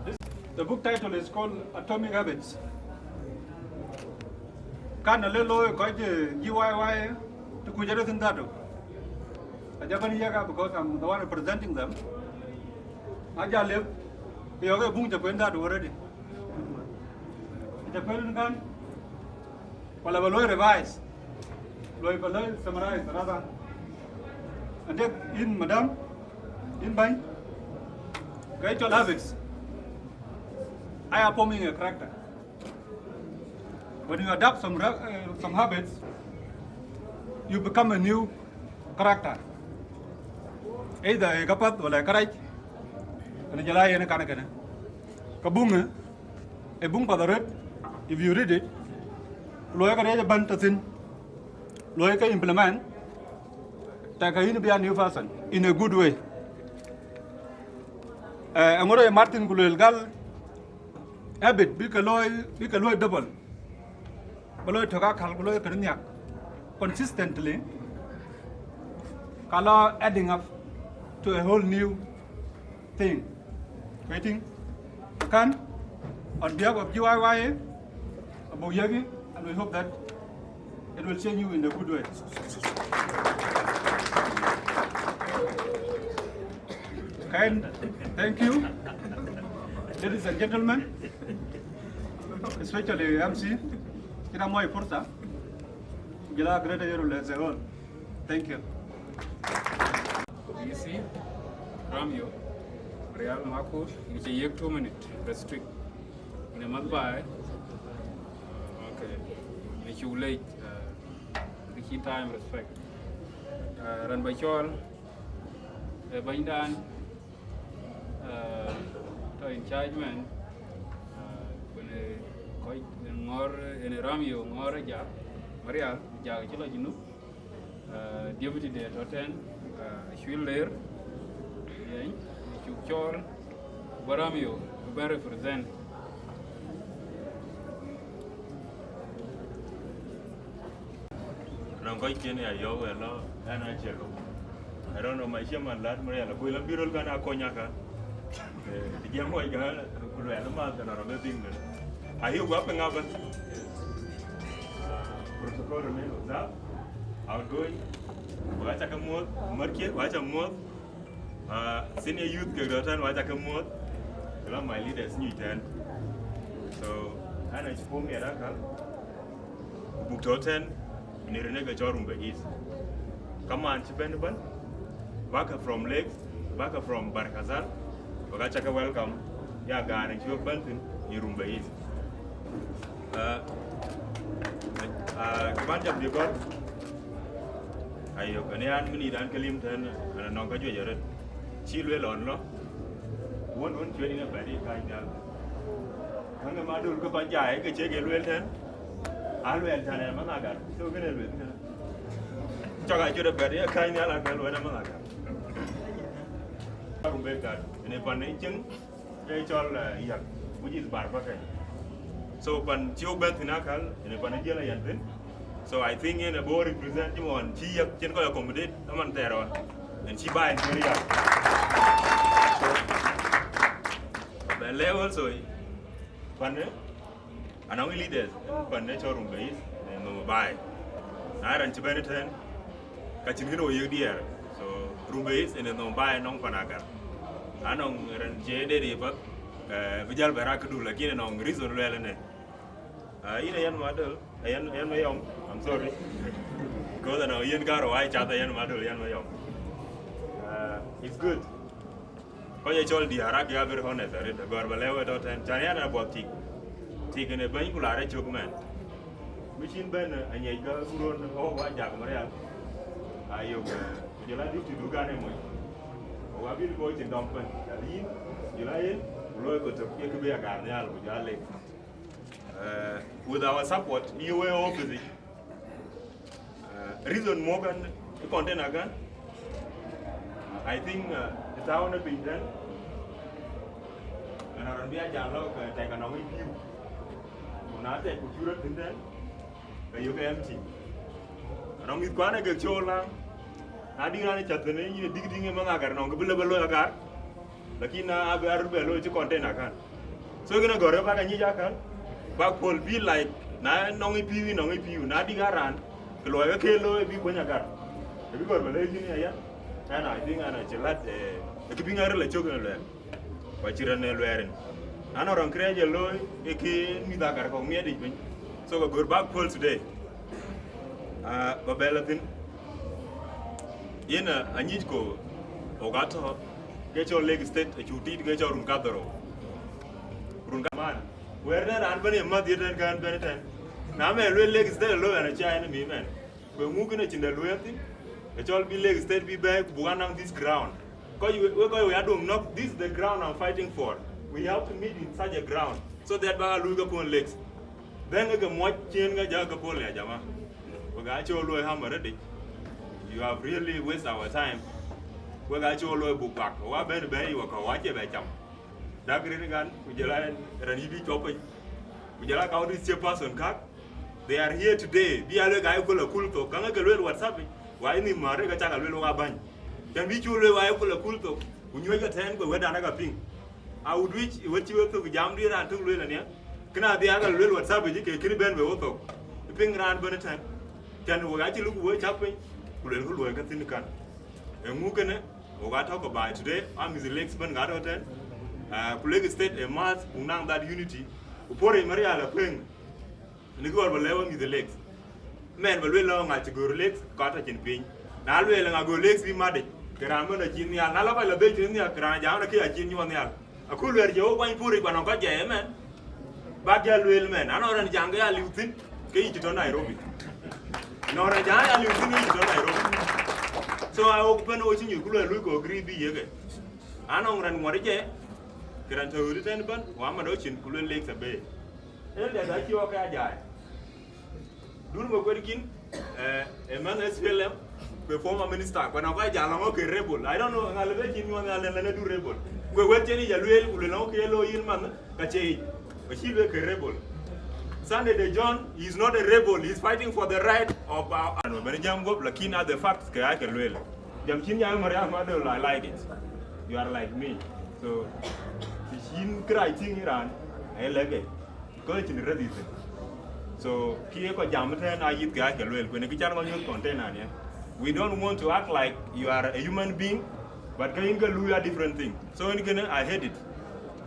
This, the book title is called Atomic Habits. Kan ale looi kɔc, eh, G Y Y, të kuc arëth in dhatu. Aja bɛ̈n yek a, because I'm the one representing them. Aja lep, yɔ̈k ë buŋ ca kuën dhatu already. Aja kuën kan, wala ba looi revise. Looi ba looi summarize, rather. And then in madam, in bany, ke cɔl habits. I are forming a character. When you adapt some, ra- uh, some habits, you become a new character. Either ë käpath wala ë kärac, wala jɔl a yen ë kan kënë. Ka buŋ ë, ë buŋ path arëët, if you read it, ku luɔi këriëëc ëbɛ̈n tɔ̈ thïn, luɔi ke implement, tɛ̈ ke yïn bï a new person in a good way. Eh, eŋö rɔt ye mat thïn ku lueel gal, habit bï ke looi, bï ke looi double. Bï looi tök akäl ku looi kënë nhiak. Consistently, ka lɔ adding up to a whole new thing. Waiting. Kan, on behalf of G Y Y A, abuk yek, and we hope that it will change you in a good way. Kan, thank you, ladies and gentlemen, especially M C. Kina moy fursa, jɔl a Greater Yirol as a whole. Thank you. D C, Ramio, Real Makur, ni cï yek two minute restrict. Ni mat baai. Okay. Ni cuk lec, uh, ni cï time respect. Uh, ran ba cɔl, eh, banydan, uh, tɔ̈ in charge man, uh, kune kɔc in ŋɔr, in Ramio ŋɔr aja, Marial, ja cï lɔ Junub. Uh, deputy de tɔ̈ tɛ̈n, uh, Acuil Ler, yɛn, cuk cɔɔl, ku bä Ramio, ku bä represent. Nɔŋ kɔc cïn ya yɔ̈ɔ̈k wɛ̈t lɔ, ɛn acie lok. I don't know, my chairman lad Marial, ku lɔ bï röl kan akony aka. Eh, të jiɛm wec ka, ku luɛl math, ke nɔn abë piŋ mën. Ayï guɔ piŋ abä. Ah, protocol remain observed. Outgoing. Wacha ke muɔ̈th, märkië, wacha muɔ̈th. Ah, senior youth kek dɔ̈ tɛ̈n, wacha ke muɔ̈th. Kula my leaders nyuc tɛ̈n. So, ana cï puɔ̈u miɛt akäl. Ku buk tɔ̈ tɛ̈n, në rin ë ke cɔl Rumbek East. Kaman cï bɛ̈n ëbɛ̈n, bäkë from Lakes, bäkë from Barkazal, wek aca ke welcome, ya gaar ë cï wek bɛ̈n thïn në Rumbek East. Uh, I, Ah, kë ban jam bï gɔl. Ayok, ënë an, mïnït an, ke lim tën, an, anɔŋ ka juëc arëët. Cï lueel ɣɔn lɔ. Wun, wun cuet yïn abɛ̈t yï kany nhial. Käŋ ë Madol ke kɔc jai, ke cie ke lueel tën. A lueel tën ë manh agar. So, kënë lueel tën. Cɔk a cuet abɛ̈t yï kany nhial, a ke lueel ë manh agar. Arum bek gat, ënë pan ë cieŋ, ke cɔl, eh, Yak, which is Barbaka. So, pan cï wok bɛ̈n thïn akäl, ënë pan ë jiël ayan thïn. So, I think yen abï represent cï ɣɔn cï Yak cïn kɔc accommodate, aman thɛɛr ɣɔn. And cï ba en thïn Yak. So, bɛ lɛ also, pan ë, anɔŋ leaders, pan ë cɔl Rumbek East, ënë nhom baai. Na raan cï bɛ̈n ëtɛ̈n, ka cïn kënë wo yiëk diɛɛr. So, Rumbek East ënë nhom baai nɔŋ pan agar. Anɔŋ raan cie deri path, eh, bï jäl bɛ rak këdu, lakin anɔŋ reason luɛɛl ënë. Ah, yïn ayan Madol, ayan, ayan Mayom, I'm sorry. Because anɔŋ yen karo wai cath ayan Madol, ayan Mayom. Ah, it's good. Kɔc ë cɔl diäär, ake a very honest arëët, agɔ̈ɔ̈r bä lɛ̈k wek tɔ̈ tɛ̈n, cän yɛn abuɔth tik. Tik ënë bɛ̈ny ku laar ë cök mɛn. Bï cïn bɛ̈n, eh, aŋiɛc ke kuron ɣɔ̈k wa jak Marial. Ayok, eh, ku jɔl a duk të duk an ë moc. Ku abï kɔc cïn dɔm pɛ̈n, jɔl yïn, jɔl a yen, ku looi kɔc tök, ye kë bï agar nhial, ku jɔl a lek. Eh, with our support, yï wek office, Uh, reason mɔ̈k ɛn ë container kan, I think, uh, ë thaau në piny tɛ̈n, ɛn arɔn bï a jal lɔ, ke tɛk anɔŋ ë pïu. Ku na tɛk ku cï rɔt thïn tɛ̈n, ke yök empty. Anɔŋ mïth kuan ë kek cɔɔl laŋ, na dï raan ë cath thïn, yïn ë dïk tïŋ ë manh agar nɔŋ, ke bï lëbë loi agar. Lakin na abï arur bɛ looi cï container kan. So kënë gɔ̈r bäk anyic akan, bäk puɔl bï like, na nɔŋ ë pïu, nɔŋ ë pïu, na dïk a raan, ke luɔi ke ke looi bï kuöny agar. Ke bï gɔ̈r bɛ lɛ̈k yïn aya, ɛn I think ɛn acï lat, eh, kë bï ŋɛk ril acök ënë luɛɛl. Ku acï rɛn ë luɛɛr rin. Anɔŋ rɔn kërɛɛc ë looi, ë ke mïth agar kɔ̈k miɛt yic piny. So ke gɔ̈r bäk puɔl today. Ah, bä bɛ̈l athïn. Yen, ah, anyic ku, ɣok atɔ̈, ke cɔl Lake State, acuk tiit ke cɔl run kadhorou. Run ka-, man, wɛ̈ɛ̈r në raan bɛ̈n ye mäth ye tɛ̈n kään bɛ̈n tɛ̈n. Na mɛ lueel Lake State alɔ ɛn acï a enemy mɛn. Ku eŋu kënë cïn dɛ lueel thïn? Ë cɔl bï Lake State bï bɛ̈ɛ̈i ku buk anaŋ this ground. Kɔc we, we kɔc we aduɔŋ nɔ̈k, this is the ground I'm fighting for. We have to meet in such a ground so that bä a luui ke puɔ̈n Lakes. Dhɛ̈ŋ ke mɔc ciëën ke jäk ke puɔ̈l ya jama. Wek aa cɔl luɔi hammer rëdic. You have really waste our time. Wek aa cɔl luɔi buk bak. Wa bɛ̈n bɛ̈ɛ̈i wek kɔ̈u acie bɛ cam. Dak rin kan, ku jɔl a raan yï bï cuɔp piny. Ku jɔl a county chairperson kak. They are here today. Bï a luel ka ye kul akul thok. Käŋ ke luel WhatsApp yic. Wa yï nhïm määr ke cak a luel wok abäny. Cän bï cu luel wa ye kul akul thok. Ku nyuɔ̈c ke tɛ̈ɛ̈n ku wɛ̈tdan aka piŋ. I would wish wɛ̈t cï wek thok jam dï raan tök lueel ania. Kënë adhil aka luel WhatsApp yic ke kënë bɛ̈n bɛ wok thok. Piŋ raan bɛ̈n tɛ̈n. Cän wek acï luk wek cak piny. Ku luel ku luɔi ke thïn kan. Eŋu kënë, wok atɔ̈ ke baai today, a mïth Lakes bɛ̈n ka tɔ̈ tɛ̈n. Ah, ku Lake State ë mäth, ku naŋ that unity. Ku puɔ̈r yic Marial akuëŋ. Në kë ɣɔr bä lɛ̈k wek mïth Lakes. Mɛn bä lueel lɔ ŋa cï gör Lakes, ka tɔ̈ cin piny. Na lueel ŋa gör Lakes bï mat yic, ke raan bɛ̈n acïn nhial. Na lɔ kɔc lɔ dhëc cïn nhial, ke raan jam në kë acïn nyuɔɔth nhial. Aku luɛɛr cï wok kuany puur yic, ku anɔŋ kɔc jai ëmɛn. Bäk jäl lueel mɛn, anɔŋ raan jam ke ya liu thïn, ke yï cï tɔ̈ Nairobi. Nɔŋ raan jam ya liu thïn, ke yï cï tɔ̈ Nairobi. So, a wok bɛ̈n wo cï nyuc, ku luɛɛr lui kɔ̈k gri bï yeke. Anɔŋ raan ŋuɔt ë jɛ, ke raan tɔ̈ ɣööt ëtɛ̈n ëbɛ̈n, wa mat ɣööt cin, ku luel Lakes abëë. Elders acï wok ke a jai. Dun Makuer Kin, eh, ë mɛnh S P L M, ku former minister, ku anɔŋ kɔc jal lɔŋ ke rebel. I don't know, ŋa lëbë cïn nyuɔɔth nhial lɛn lɛn adu rebel. Ku wɛ̈t cïn ya lueel, ku luel lɔŋ ke ye looi yïn manh, ka cie yic. Ku cï lueel ke rebel. Sunday de John, he is not a rebel, he is fighting for the right of our, and bɛ̈n jam guɔ̈p, lakin are the facts ke aa ke lueel. Jam cïn ya Marial Madol, I like it. You are like me. So, të cïn kërac tïŋ ë raan, aye lɛ̈k ke. Because cïn rɛ̈th yï thïn. So, kë ye kɔc jam ëtɛ̈ɛ̈n aa yith ke aa ke lueel, ku ënë kë can kɔc nyuɔ̈th container nia. We don't want to act like you are a human being, but kë yïn ke luui are different thing. So, ënë kënë, I hate it.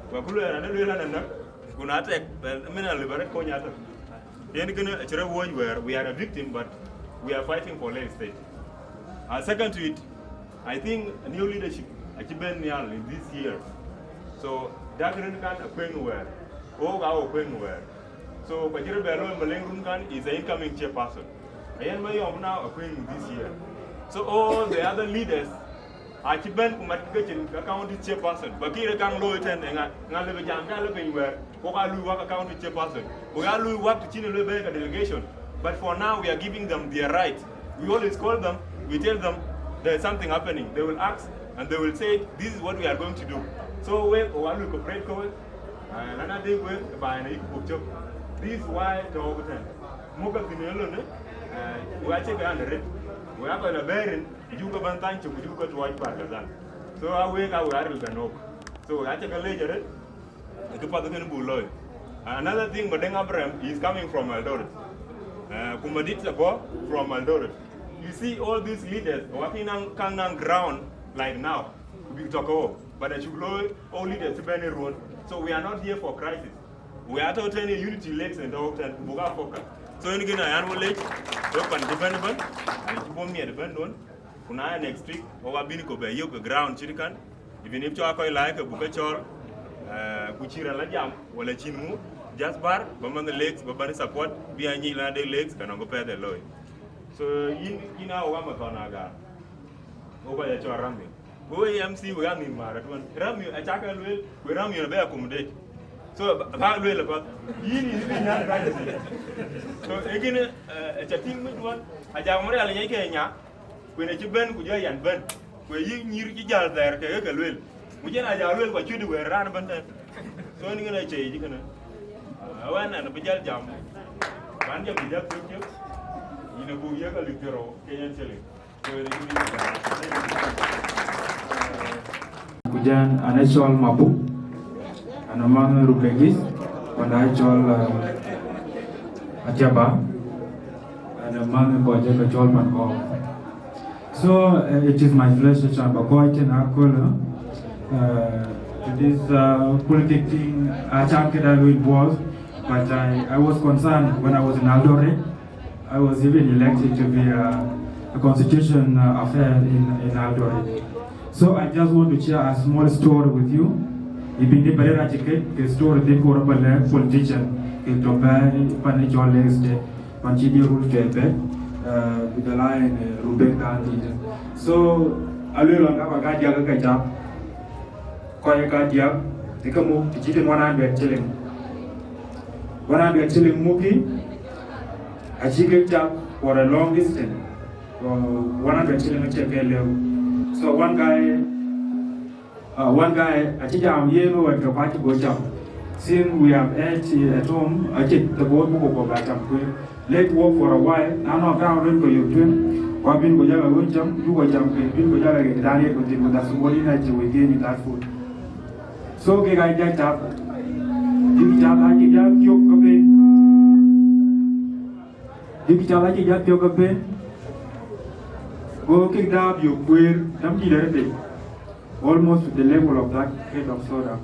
Ku aku lueel raan ë lueel an, anäk, ku na tɛk, bɛ, min a liberate kony atɔ̈. Yen kënë acï rɔt wuɔ̈c wɛ̈ɛ̈r, we are a victim, but we are fighting for Lake State. Uh, second to it, I think a new leadership acï bɛ̈n nhial in this year. So, dak rin kan akuëŋ wɛ̈ɛ̈r, wok aa wok kuëŋ wɛ̈ɛ̈r. So, Bajir Belo Maleng Runkan is the incoming chairperson. Ayen Mayom now appointed this year. So all the other leaders are chiben kumat kitchen county chairperson. Bakire kang lo ten nga nga lebe jam ka lebe nwer. Ko ka lui work county chairperson. Ko ka lui work to chine lebe ka delegation. But for now we are giving them their right. We always call them, we tell them there's something happening. They will ask and they will say this is what we are going to do. So we o alu cooperate ko. Lana de we by na ikubuk chok. This is why to ten. Muka tinelo ne. We are checking under it. We are going to bear in. Ju ka ban tany cök ju ka tuɔɔc Barkazal. So a wek a we aril ben wok. So a cä ke lec arët. Kë path kën bu looi. Another thing, Madeng Abraham is coming from Eldoret. Uh, ku Madit Sabo from Eldoret. You see all these leaders, wakin nang kang nang ground like now. Ku big talk o. But a chuk looi all leaders ben ruon. So we are not here for crisis. We are totally unity legs and all ten buga focus. So in gina yan wo lec, we pan di ben ben, and ci bom miet ben don. Kuna next week, wo ga bin ko be yok ground chirikan. Even if cho akoi like buka chol, uh, ku chira la jam wala chin mu, just bar ba man the legs ba ban support bi anyi la de legs kana go pe de loy. So in ina wo ga ma kona ga. Wo ba ya cho rambi. Ku we M C we ɣa nhïïm määr atuɔ̈n. Ram yï acä ke lueel, ku ram yï abï accommodate. So ba lueel apath. Yïn yïn bï nyan racë. So e kën, eh, aca tïŋ mï duɔ̈n, aca mï rial nyai ke nya, ku ënë cï bɛ̈n ku jɔ yan bɛ̈n. Ku yï nyïïr cï jäl thɛɛr ke ke lueel. Ku jɛn aca lueel ku acuëdï wëër raan ëbɛ̈n tɛ̈n. So ënë kën acie yic kënë. Awɛn ɛn abï jäl jam. Ban jɔ bï jɔ thiök cök. Yïn abuk yiëk alip thiërou ke yɛn cï liu. Ku jɛn an ë cɔl Mabuk, an ë man Rubekis, ku an ë cɔl, eh, Atiaba, an ë man kɔc ke cɔl Pangɔɔk. So, eh, it is my pleasure to have a coach in Akolo, uh, to this, uh, politic thing. I can't get involved, but I, I was concerned when I was in Eldoret. I was even elected to be a, a constitution, uh, affair in, in Eldoret. So I just want to share a small story with you. Ibini barera ticket ke story de kor bale politician ke to be pani joleste panchi di rule ke be, uh, with the line, uh, Ruben Kandi. So alwe lon ka ba ka dia ka cha ko ya ka dia de ka mu ti ti one hundred shilling. One hundred shilling muki, acï kek cak for a long distance. Uh, one hundred shilling acie ke lëu. So one guy, uh, one guy acï jam yen wɛ̈t ke kuac go cam. Since we have ate at home, acï the board buku go ba cam kueer. Let work for a while. Na nɔŋ ground rën ke yök tueŋ, ku abïn go jala wën cam, du go cam ke, bin go jala ke dan yet ku thin ku that somebody na ci we gain in that food. So kek aa jɔ cath, bïk cath acï jɔ thiök ke ben, bïk cath acï jɔ thiök ke ben, go kek daap yök kueer, däm dït arëëdë, almost to the level of that crate of soda.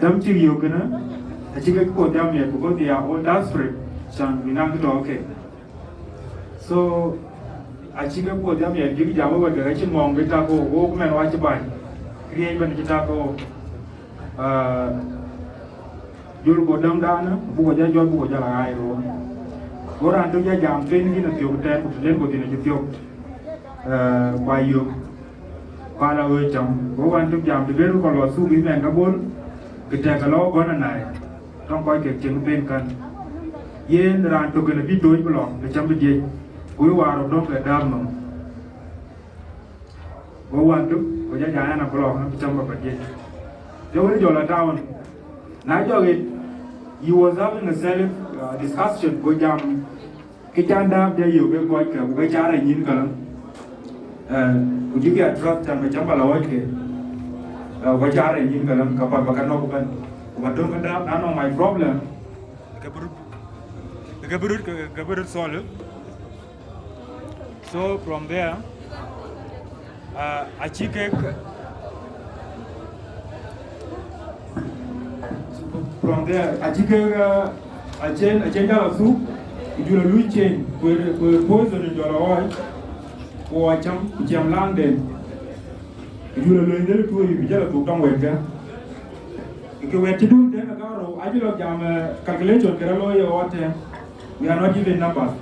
Däm cïk yök kënë, acï kek puɔth jam yet, because they are all desperate, can bï naŋ kë tɔ̈ ke. So acï ke puɔth jam yɛn bïk jam wek wɛ̈t ke ka cïn mɔ̈ɔ̈ŋ bï tak wok, wok mɛn wac cï bany, riëëc bɛ̈n cï tak wok. Ah, jol go däŋ danë, buk jɔ jɔt, buk jɔ la ɣaac roor. Go raan tök jɔ jam pen kïn athiök tɛɛr, ku të den go thïn acï thiök, eh, ku ayök, ku ala ɣööc cam. Go wan tök jam të ben kɔn lɔ thuk ëmɛn ke bol, kë tɛ̈k ke lɔ gɔ̈n anai. Tɔŋ kɔc kek cieŋ ben kän. Yen raan tök kën abï tooc bï lɔ, bï cam bï diëc, ku wï waar rɔt dɔ̈ŋ ke dääp nɔm. Go wan tök, ku jɔ jai an, abï lɔ, bï cam bä bä diëc. Jɔ wën jɔ lɔ town. Na jɔ ɣet, he was having a self, uh, discussion, go jam, kë can dääp jɔ yök ke kɔc ke, ku ke car ë nyïn käläŋ. Eh, ku jïkï a trust can bä cam bä lɔ ɣɔc ke. Eh, ku ke car ë nyïn käläŋ, ka path bä ka nɔ̈k ëbɛ̈n. Ku bä döŋ ke dääp, na nɔŋ my problem. Ke bï röt, ke bï röt, ke, ke bï röt solve. So from there, uh, acï kek, from there, acï kek, uh, acïn, acïn jal athuk, ku jɔl a luc cien, ku, ku poison jɔl a ɣɔɔc, ku acam, ku ciɛm laŋden. Ku jɔl a luny dhël tuɔɔc, ku jɔl a thuk tɔŋ wɛ̈t ke. Ke wɛ̈t cï dun tënë karou, acï lɔ jam, eh, calculation kërë looi ye ɣɔt tɛ̈n. We are not even numbers.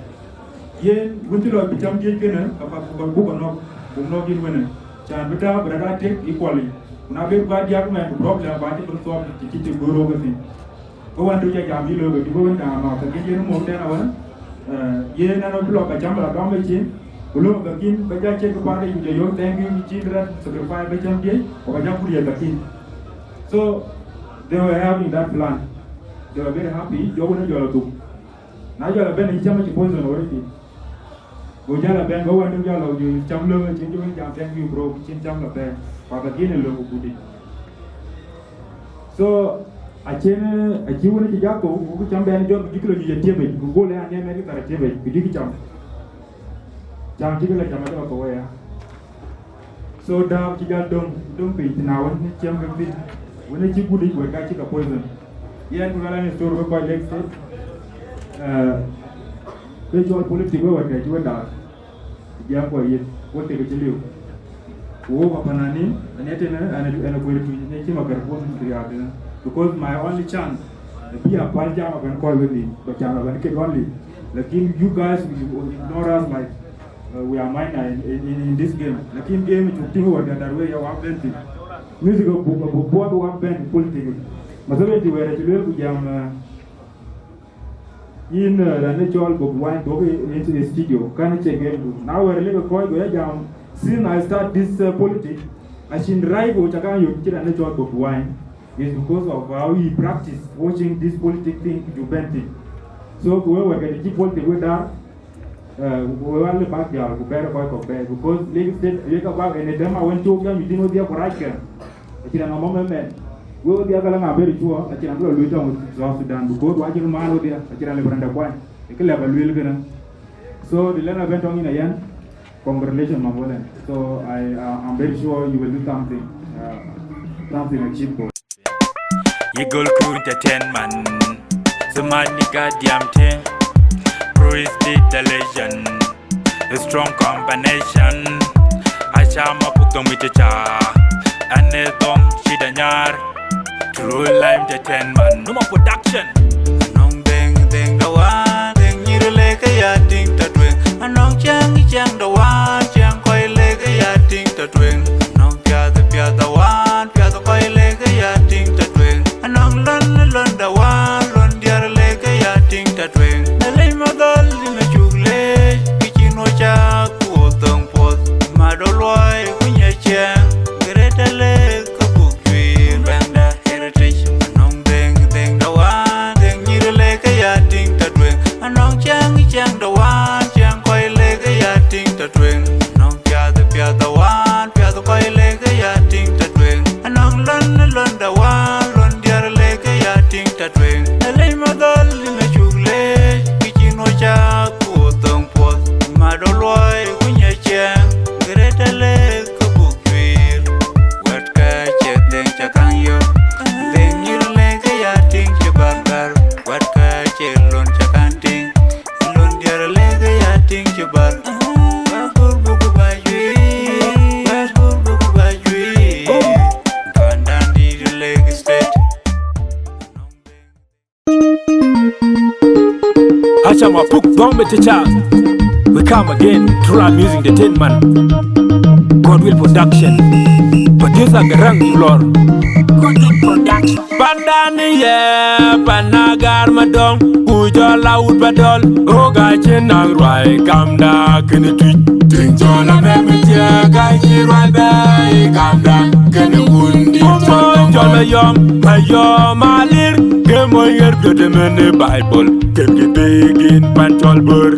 Yen wën cï lɔ bï cam diëc kënë, ka path ku buk nɔ̈k, buk nɔ̈k yïn wënë. Can bï tääu bï rɛ̈t aa tek equally. Ku na bï guɔ diäk mɛn, ku problem ba cï bï solve, cï cï tik bï röök ë thïn. Ke wën tök ca jam yï loi ke cï bï wën tääu nɔ̈k, ke cïn yen muk tɛ̈n awën. Eh, yen ɛn abï lɔ ba cam la dɔm ë cin, ku lök ba kin ba ja cek kë kuat ke yï jɔ yök thank you cin rɛ̈t sacrifice ba cam diëc, ku ba ja kut ye ba kin. So they were having that plan. They were very happy. Jɔ wën jɔ la thuk. Na jɔ la bɛ̈n, yï cam acï poison already. Go jɔ la bɛ̈n, go wën jɔ la, jɔ cam lök, cïn jɔ wën jam thank you bro, cïn cam la bɛ̈n. Ku ba kin ë lök ku kut yic. So acïn, acï wën cï jak thou, ku cam bɛ̈n jɔt, ku jï kilo nyuc atiëp yic, ku gol ë aniɛm ë kë thar atiëp yic, ku jï kë cam. Cam cï kë la cam acï la thou aya. So dääp cï jal döŋ, döŋ piny thïn awën cï cam ke thïn. Wën acï gut yic wɛ̈t ka cï ka poison. Yɛn ku luɛl an story wek kɔc Lake State. Eh, ke cɔl politic wek wɛ̈t ka cï wek daak. Jiɛɛm kɔc yith, wo tek cï liu. Ku wok apananin, ɛn ee tënë, ɛn ee, ɛn ee kueer tuc, ɛn ee cï makar puɔth riääk tënë. Because my only chance, bï a päl jam abɛn kɔc wedhie, ba jam abɛn kek only. Lakin you guys, you ignore us like, uh, we are minor in, in, in, in this game. Lakin game cuk tïŋ wär that way, ya wak bɛn thïn. Music abuk, abuk buɔth wak bɛn politics. Masabiti wɛ̈ɛ̈r acï lueel ku jam, uh, Yïn, eh, raan ë cɔl Bobi Wine, duɔ̈kkë ë studio, kɛn ë cï gen du. Na wɛ̈ɛ̈r lëkkë kɔc, go ya jam, since I start this, uh, politic, acïn right go ca kaŋ yök cï raan ë cɔl Bobi Wine. It's because of how he practice watching this politic thing to bend thing. So ku wek wɛ̈ɛ̈r ke të cï politic wek daar, eh, wek wal ë bäk jäl ku bɛ̈ɛ̈r kɔc kɔ̈k bɛ̈ɛ̈r, because Lake State, yek abäk en ë dɛm awën cuk jam yï thïn wedhie ku rac kɛn. Acïn anɔŋ mɔm ëmɛn. Wek wedhie ka la ŋa beri cuɔ, acïn an bï lɔ luui tɔŋ South Sudan, because wa cïn man wedhie, acïn an lë bï rɛ̈nda kuany. Ë kë lɛ̈k ba lueel kënë. So, the lɛ̈n abɛn tɔŋ yïn ayɛn, congratulations, Mama Welen. So, I, uh, I'm very sure you will do something, uh, something achievable. Yï gol kun të tɛ̈n man, the man you got damn thing. Praise be the legend. A strong combination. Aca ma puk dɔm ite ca. Ane dɔm cï da nyar. True life të tɛ̈n man. Numa Production. Anɔŋ dheŋ, dheŋ da wan, dheŋ nyir le ke ya tiŋ ta tueŋ. Anɔŋ cäŋ, cäŋ da wan, cäŋ kɔc le ke ya tiŋ ta tueŋ. Anɔŋ piath, piath da wan, piath kɔc le ke ya tiŋ ta tueŋ. Anɔŋ lon, lon da wan, lon diɛr le ke ya tiŋ ta tueŋ. Alec madhɔl dï me cuk leec, kë cïn wo cak ku wo thöŋ puɔth. Madɔ luɔi ku nyɛ ciɛɛŋ, gërëtë lek ke buk cuiir. Bɛ̈ŋda heritage, anɔŋ dheŋ, dheŋ da wan, dheŋ nyir le ke ya tiŋ ta tueŋ. Anɔŋ cäŋ, cäŋ da wan, cäŋ kɔc le ke ya tiŋ ta tueŋ. Anɔŋ piath, piath da wan, piath kɔc le ke ya tiŋ ta tueŋ. Anɔŋ lon, lon da wan, lon diɛr le ke ya tiŋ ta tueŋ. Alec madhɔl dï me cuk leec, kë cïn wo cak ku wo thöŋ puɔth. Madɔ luɔi ku nyɛ ciɛɛŋ, gërëtë lek ke buk cuiir. Wɛ̈t ka cie dheŋ ca kaŋ yök, dheŋ nyir le ke ya tiŋ cï bärkär. Wɛ̈t ka cie lon ca kaŋ tïŋ, lon diɛr le ke ya tiŋ cï bär. Bäk gur buk ba juiir, bäk gur buk ba juiir. Pandan dït Lake State. Aca ma puk dɔm ë tëca. We come again, True Life Music Entertainment. Godwill Production. Producer Garang Lor. Godwill Production. Pandan ye, panagar madɔŋ, ku jɔl awut ba dɔl, o ga cïn naŋ ruai kamda kënë tuc. Tiŋ cɔl amɛm ë ciɛk, ka cï ruai bɛ̈ɛ̈i kamda kënë wun dït. Ku cɔl mɔc cɔl Mayɔm, Mayɔm Alir, ke mɔc ɣer piɔ̈t ëmën ë Baibol, ken kë bï gin pan cɔl Bor.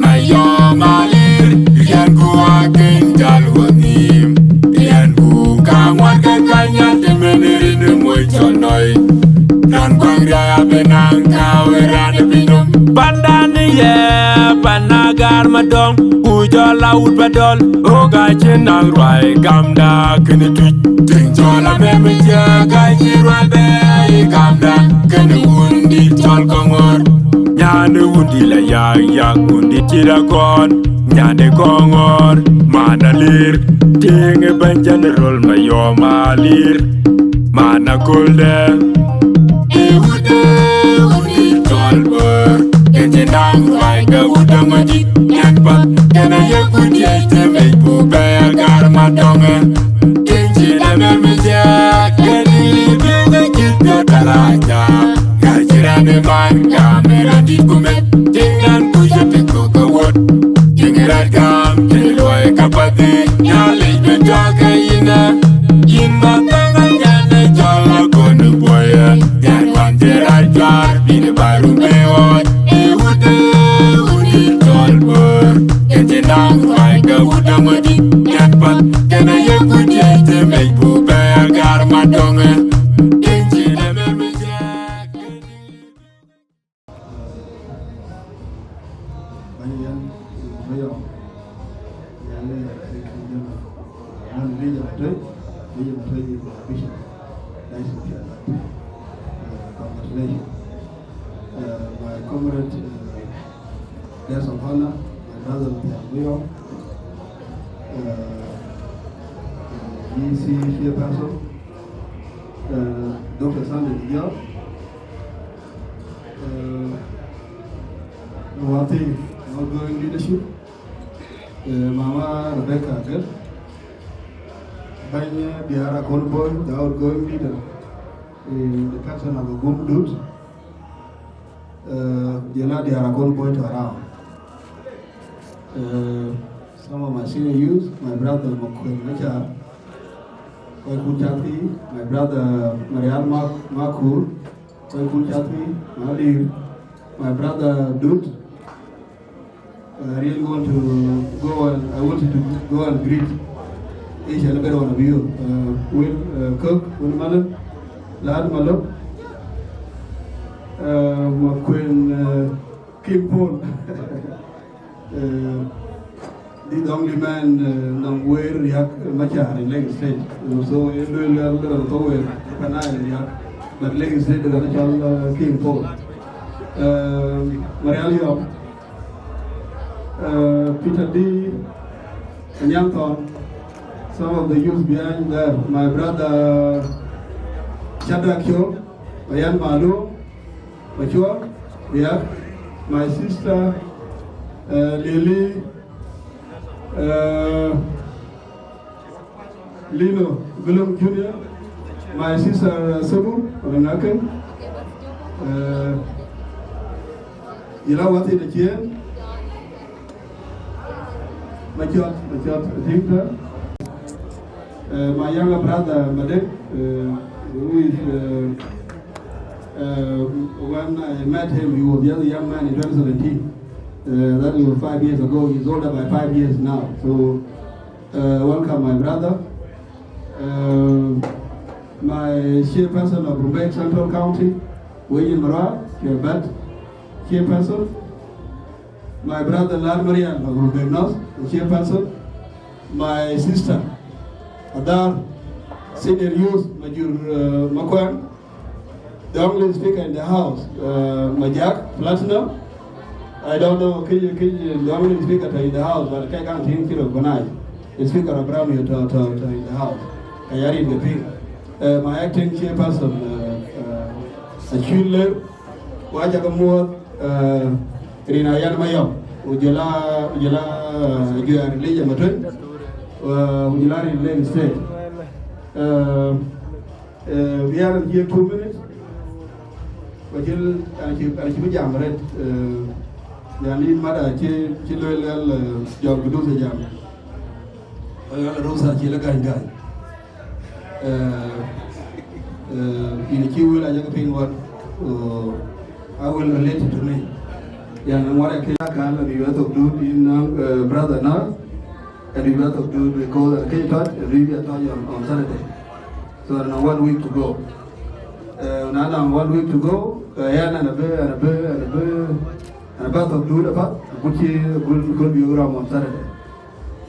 Mayɔm Alir, yɛn ku akën jal wɔ nhïïm, yɛn ku ka ŋuan ke ka nyan të mën rin ë mɔc cɔl nɔi. Raan kuaŋ riäi abï naŋ kääu ë raan ë piny nɔm. Pandan ye, panagar madɔŋ, ku jɔl awut ba dɔl, o ga cïn naŋ ruai kamda kënë tuc. Tiŋ cɔl amɛm ë ciɛk, ka cï ruai bɛ̈ɛ̈i kamda kënë wun dït cɔl Kɔŋɔ̈ɔ̈r. Nyan ë wun dït la yak yak, wun dït cït akɔn, nyan ë Kɔŋɔ̈ɔ̈r, man Alir. Tiŋ ë bɛ̈ny General Mayɔm Alir. Ma Anakolde, e wude, wuni tolbor, kete nang rai ke wuda madit, nyan pat, kena ye kudi te me bu be gar madonge. Tinji na me me ja, kedi bi me kit be kalaja. Gachira ne man, kamera di kume, tingan kuja te ko kawot. Tingirat kam, te loy kapati, nyali be toke ina. Yïn ba thäŋ anyan ë cɔl akɔn ë buɔyë, nyan wan cï rac juaar bï në barum bï ɣɔɔc. Ë wut, ë wut ë cɔl böör, ke cï naŋ ruai ke wut ë ŋödï, nyan path kën aye kut ye cï mec buk bɛ agar madɔŋë. Kën cï lëmë mi jɛɛk. Bɛ̈ny Yen Mayɔm, Yen Mayɔm, Yen Mayɔm, Yen Mayɔm, Yen Mayɔm, Bishop, Diocese of Pialat. Uh, congratulations. Uh, my comrade, uh, guest of honor, my brother Yen Mayɔm, uh, uh, E C chairperson, uh, Doctor Sunday Diop, uh, Wati, outgoing leadership, uh, Mama Rebecca Ager, Bany Biara Convoy, the outgoing leader, uh, the person of Agum Dut, uh, Jela Diara Convoy to around. Uh, some of my senior youth, my brother Makuel Machar, Koikun Chati, my brother Marial Mak-, Makur, Koikun Chati, Malir, my brother Dut. Uh, I really want to go and I wanted to go and greet each and every one of you. Uh, Will, uh, Cook, Will Malok, Lad Malok, uh, Makuel, uh, Kim Paul. Uh, the only man, uh, nang wer riak Machar in Lake State. Uh, so, in the little to wer, Panay riak, but Lake State is actual, uh, Kim Paul. Uh, Marial Yom, uh, Peter D, Anyang Thon, some of the youth behind there, my brother Shadrach Yom, Ayan Malu, Machua, yeah, my sister, uh, Lily, uh, Lino Gulum Junior, my sister, uh, Sabu, Olanakan, uh, Yila Wati the Chien, Machot, Machot, I think, uh, uh, my younger brother, Madek, uh, who is, uh, uh, when I met him, he was just a young man in twenty seventeen. Uh, that was five years ago. He's older by five years now. So, uh, welcome, my brother. Uh, my chairperson of Rumbek Central County, William Mara, your bad chairperson. My brother Lar Marian of Rumbek North, the chairperson. My sister, Adar, senior youth, Majur, uh, Makwang, the only speaker in the house, uh, Majak Platinum. I don't know, can you, can you, the only speaker in the house, but I can't think you recognize. The speaker of Ramio to, to, to in the house. Kayari in the pink. Uh, my acting chairperson, uh, uh, Achille, Wajakamuot, uh, Rina Yan Mayom, Ujela, Ujela, uh, Juar Leja Matun, uh, Ujela in Lake State. Uh, Eh, we are here two minutes. Ko cï, an cï, an cï bï jam arëët, eh, yani mada cï, cï lueel, eh, Jɔk Gudus ë jam. Ɣɛn rusa cï lë gäny gäny. Eh, eh, yïn cï wël aja ke piŋ ɣɔn, oh, I will relate to me. Yan ŋuɔt ë kë ya kan, and you have to do in, eh, brother now, and you have to do because, eh, kë tɔc, and we are touch on, on Saturday. So, anɔŋ one week to go. Eh, na nɔŋ one week to go, eh, yɛn an abï, an abï, an abï, an abï thok duut apath, agut cï, agut, agut bï ram on Saturday.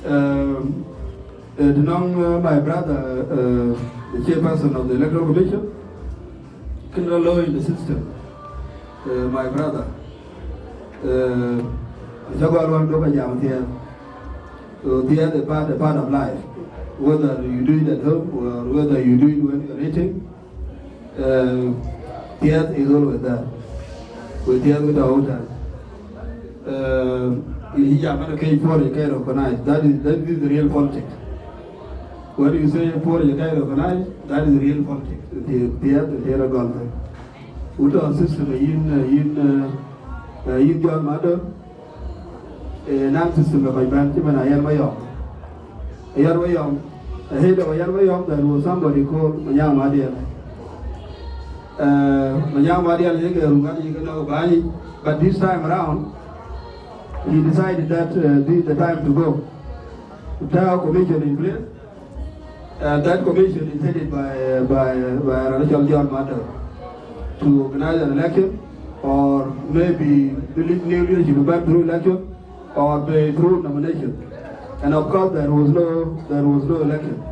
Um, eh, të nɔŋ, eh, my brother, eh, the chairperson of the Electoral Commission, kën rɔt looi in the system, eh, my brother. Eh, acä gɔl wän duɔ̈k ajam thiɛɛth. So this is a part, a part of life. Whether you do it at home or whether you do it when you're eating, Uh, Thiath is always there. Ku Thiath without us. Uh, you jam and case for you can recognize. That is, that is the real politics. When you say for you can recognize, that is real politics. The Thiath is here a golfer. Without system, in, uh, in, uh, uh, in John Mado, uh, non system of Iban, even Ayan Mayom. Ayan Mayom, ahead of Ayan Mayom, there was somebody called Manyang Madiel. Uh, Manyang Madiel, he can run, he can know about it. But this time around, he decided that, uh, this is the time to go. To have a commission in place. And that commission is headed by, uh, by, uh, by Rachel John Mado to organize an election, or maybe the le-, new leadership will through election, or by through nomination. And of course, there was no, there was no election.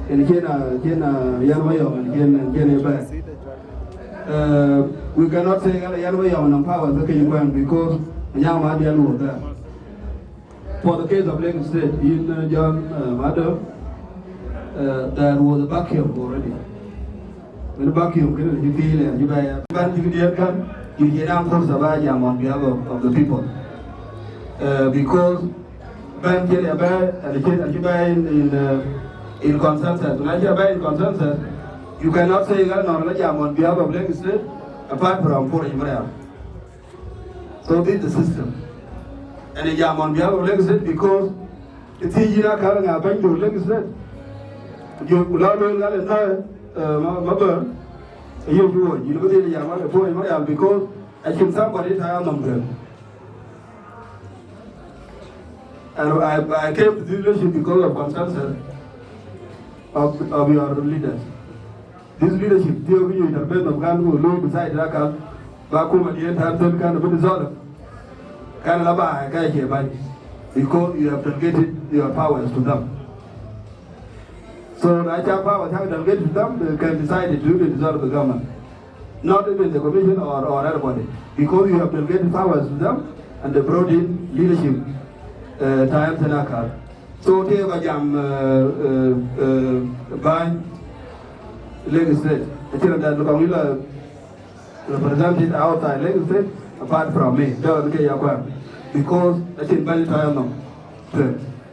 In Kenya, Kenya, Yan Mayom, and Kenya, and Kenya Bay. Uh, we cannot say that Yan Mayom and power the Kenya because Manyang Madiel was there. For the case of Lakes State, in, uh, John, uh, Mado, uh, there was a vacuum already. When a vacuum, can you feel it? You buy a bad thing there, can you get down for Savajam on behalf of, of the people? Uh, because Ban Kenya Bay and the Kenya Bay in, in, uh, in consensus. When I say Bay in consensus, you cannot say that no, on behalf of Lakes State, apart from Paul Imran. So this is the system. And a jam on behalf of Lakes State because the thing you know, Karanga, Bank to Lakes State. You could not know that entire, uh, Mabar. You do, you know, the Yamada boy, Marial, because I think somebody tired of them. And I, I came to this leadership because of consensus of, of your leaders. This leadership, theo you interpret of kan ku lui beside that kan, ba kuma di tan tan kan bi dissolve. Kan la ba ka ke ban, because you have delegated your powers to them. So na cha power cha delegate to them, they can decide to dissolve the government. Not even the commission or, or anybody, because you have delegated powers to them and they brought in leadership, uh, time tena kar. So te ba jam, uh, uh, uh, ban Lakes State. Actually, that look, I'm represented outside Lakes State apart from me. That was the case, because I think by the time, no.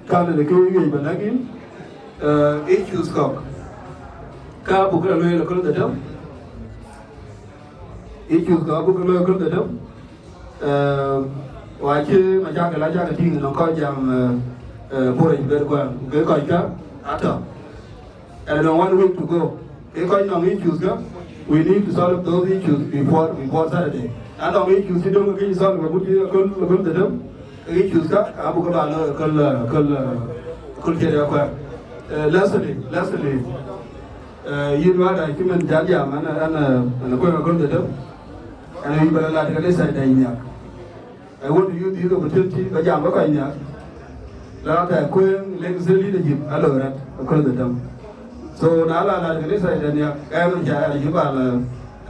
Kan de ke yï ba lagin, uh, issues kɔ̈k. Ka buk la luel akol de dam. Issues kɔ̈k buk la luel akol de dam. Uh, wa ci ma cha ke la cha ke ting no ko jam, uh, uh, porridge ber kwa. Ke ko ka ato. And then one week to go. Ke kɔc nɔŋ issues ka, we need to solve those issues before, before Saturday. Na nɔŋ issues ti döŋ ke solve, we would be a good, a good them. Ke issues ka, ka bu ka ba lo, kal, kal, kal kede ya kwa. Eh, lastly, lastly, eh, yin wa da kimen jal jam, ana, ana, ana kwa kal kede. Ana yi bala la de sa da nya. I want to use this opportunity, ba jam ba kɔc nya. La ta kueŋ Lakes State leadership, a lo rat, across the town. So, na la la kanisa ida nya, ka ya cha ya juba la,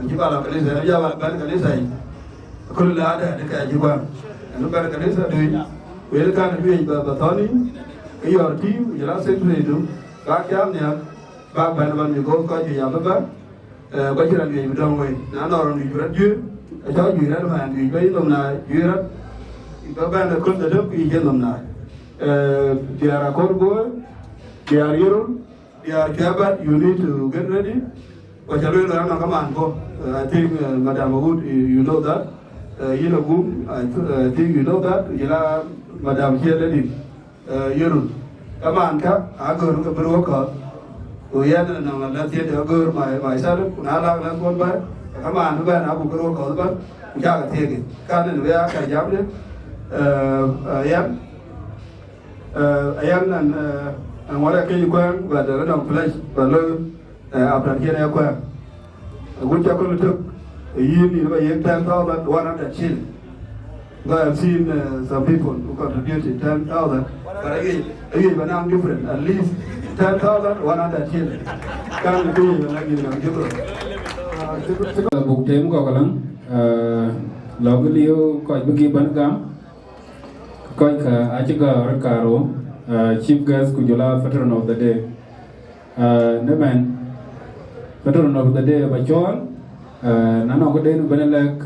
juba la kanisa, ya ba ban kanisa. Kul la da de ka juba. Anu ban kanisa do. Wel kan bi ba ba toni, ke your team, you last secretary do. Ba kya nya, ba ban ban mi go ko ya ba ba. Eh, ba cï raan juëc bï dɔm wei. Na nɔŋ raan juëc bï rɔt juëc, acɔl juëc rɔt man, juëc ba yï nhom na juëc rɔt, ba bɛ̈n ë köl de döp, yï cï nhom na. Eh, diäär akɔ̈r guöör, diäär yërol, diäär cuɛ̈ɛ̈r bɛ̈t, you need to get ready. Ku ca lueel raan nɔŋ kamaan bɔ̈. Eh, I think, eh, Madam Awut, you, you know that. Eh, yïn Agum, I th-, I think you know that. Yïn a Madam Chair Lady. Eh, yërun. Kamaan ka, agör ke bï ruɔ̈k kɔ̈th. Ku yɛn nɔŋ la thiëëc agör my, myself, ku na lak la thuɔn bä, kamaan bï bɛ̈n abuk ruɔ̈k kɔ̈th bä, ku cak a thiëëk. Kan en wek aa ka jamde, eh, eh, yɛn, eh, yɛn an, eh, an wala ke kuɛɛŋ, but, eh, nɔŋ pledge, but lo, eh, after kien ya kuɛɛŋ. Agut ca köl tök, yïn, yïn ba yiëk ten thousand one hundred shilling. Because I've seen, uh, some people who contributed ten thousand, but again, again, but now different, at least ten thousand one hundred shilling. Kan ku yïn ba lagi na different. Buk tem kɔ̈k alaŋ, uh, lɔ ke liu kɔc bï gïï bän gam, kɔc ka acï gäär karou, uh, chief guest ku jɔl a patron of the day. Uh, në mɛn, Patron of the day ba cɔɔl, eh, na nɔŋ këden bɛ̈n lɛ̈k,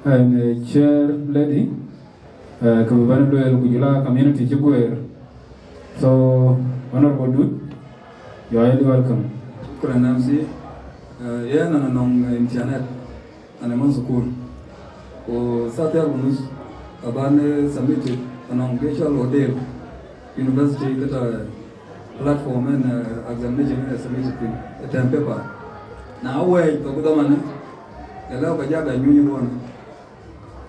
eh, në chair lady, eh, kë bï bɛ̈n lueel ku jɔl a community cï guëër. So, Honorable Dut, you are highly welcome. Shukran, M C. Eh, yen anɔŋ, eh, imtihanat, an ë man thukul. Ku saa thiäär ku nus aban, eh, submitted anɔŋ kë cɔl Odero University, kë tɔ̈ platform en, eh, examination en submitted thïn, eh, term paper. Na wɛɛc thok dhamanë, ke lëu ba ja bɛ nyuny ë ɣɔn.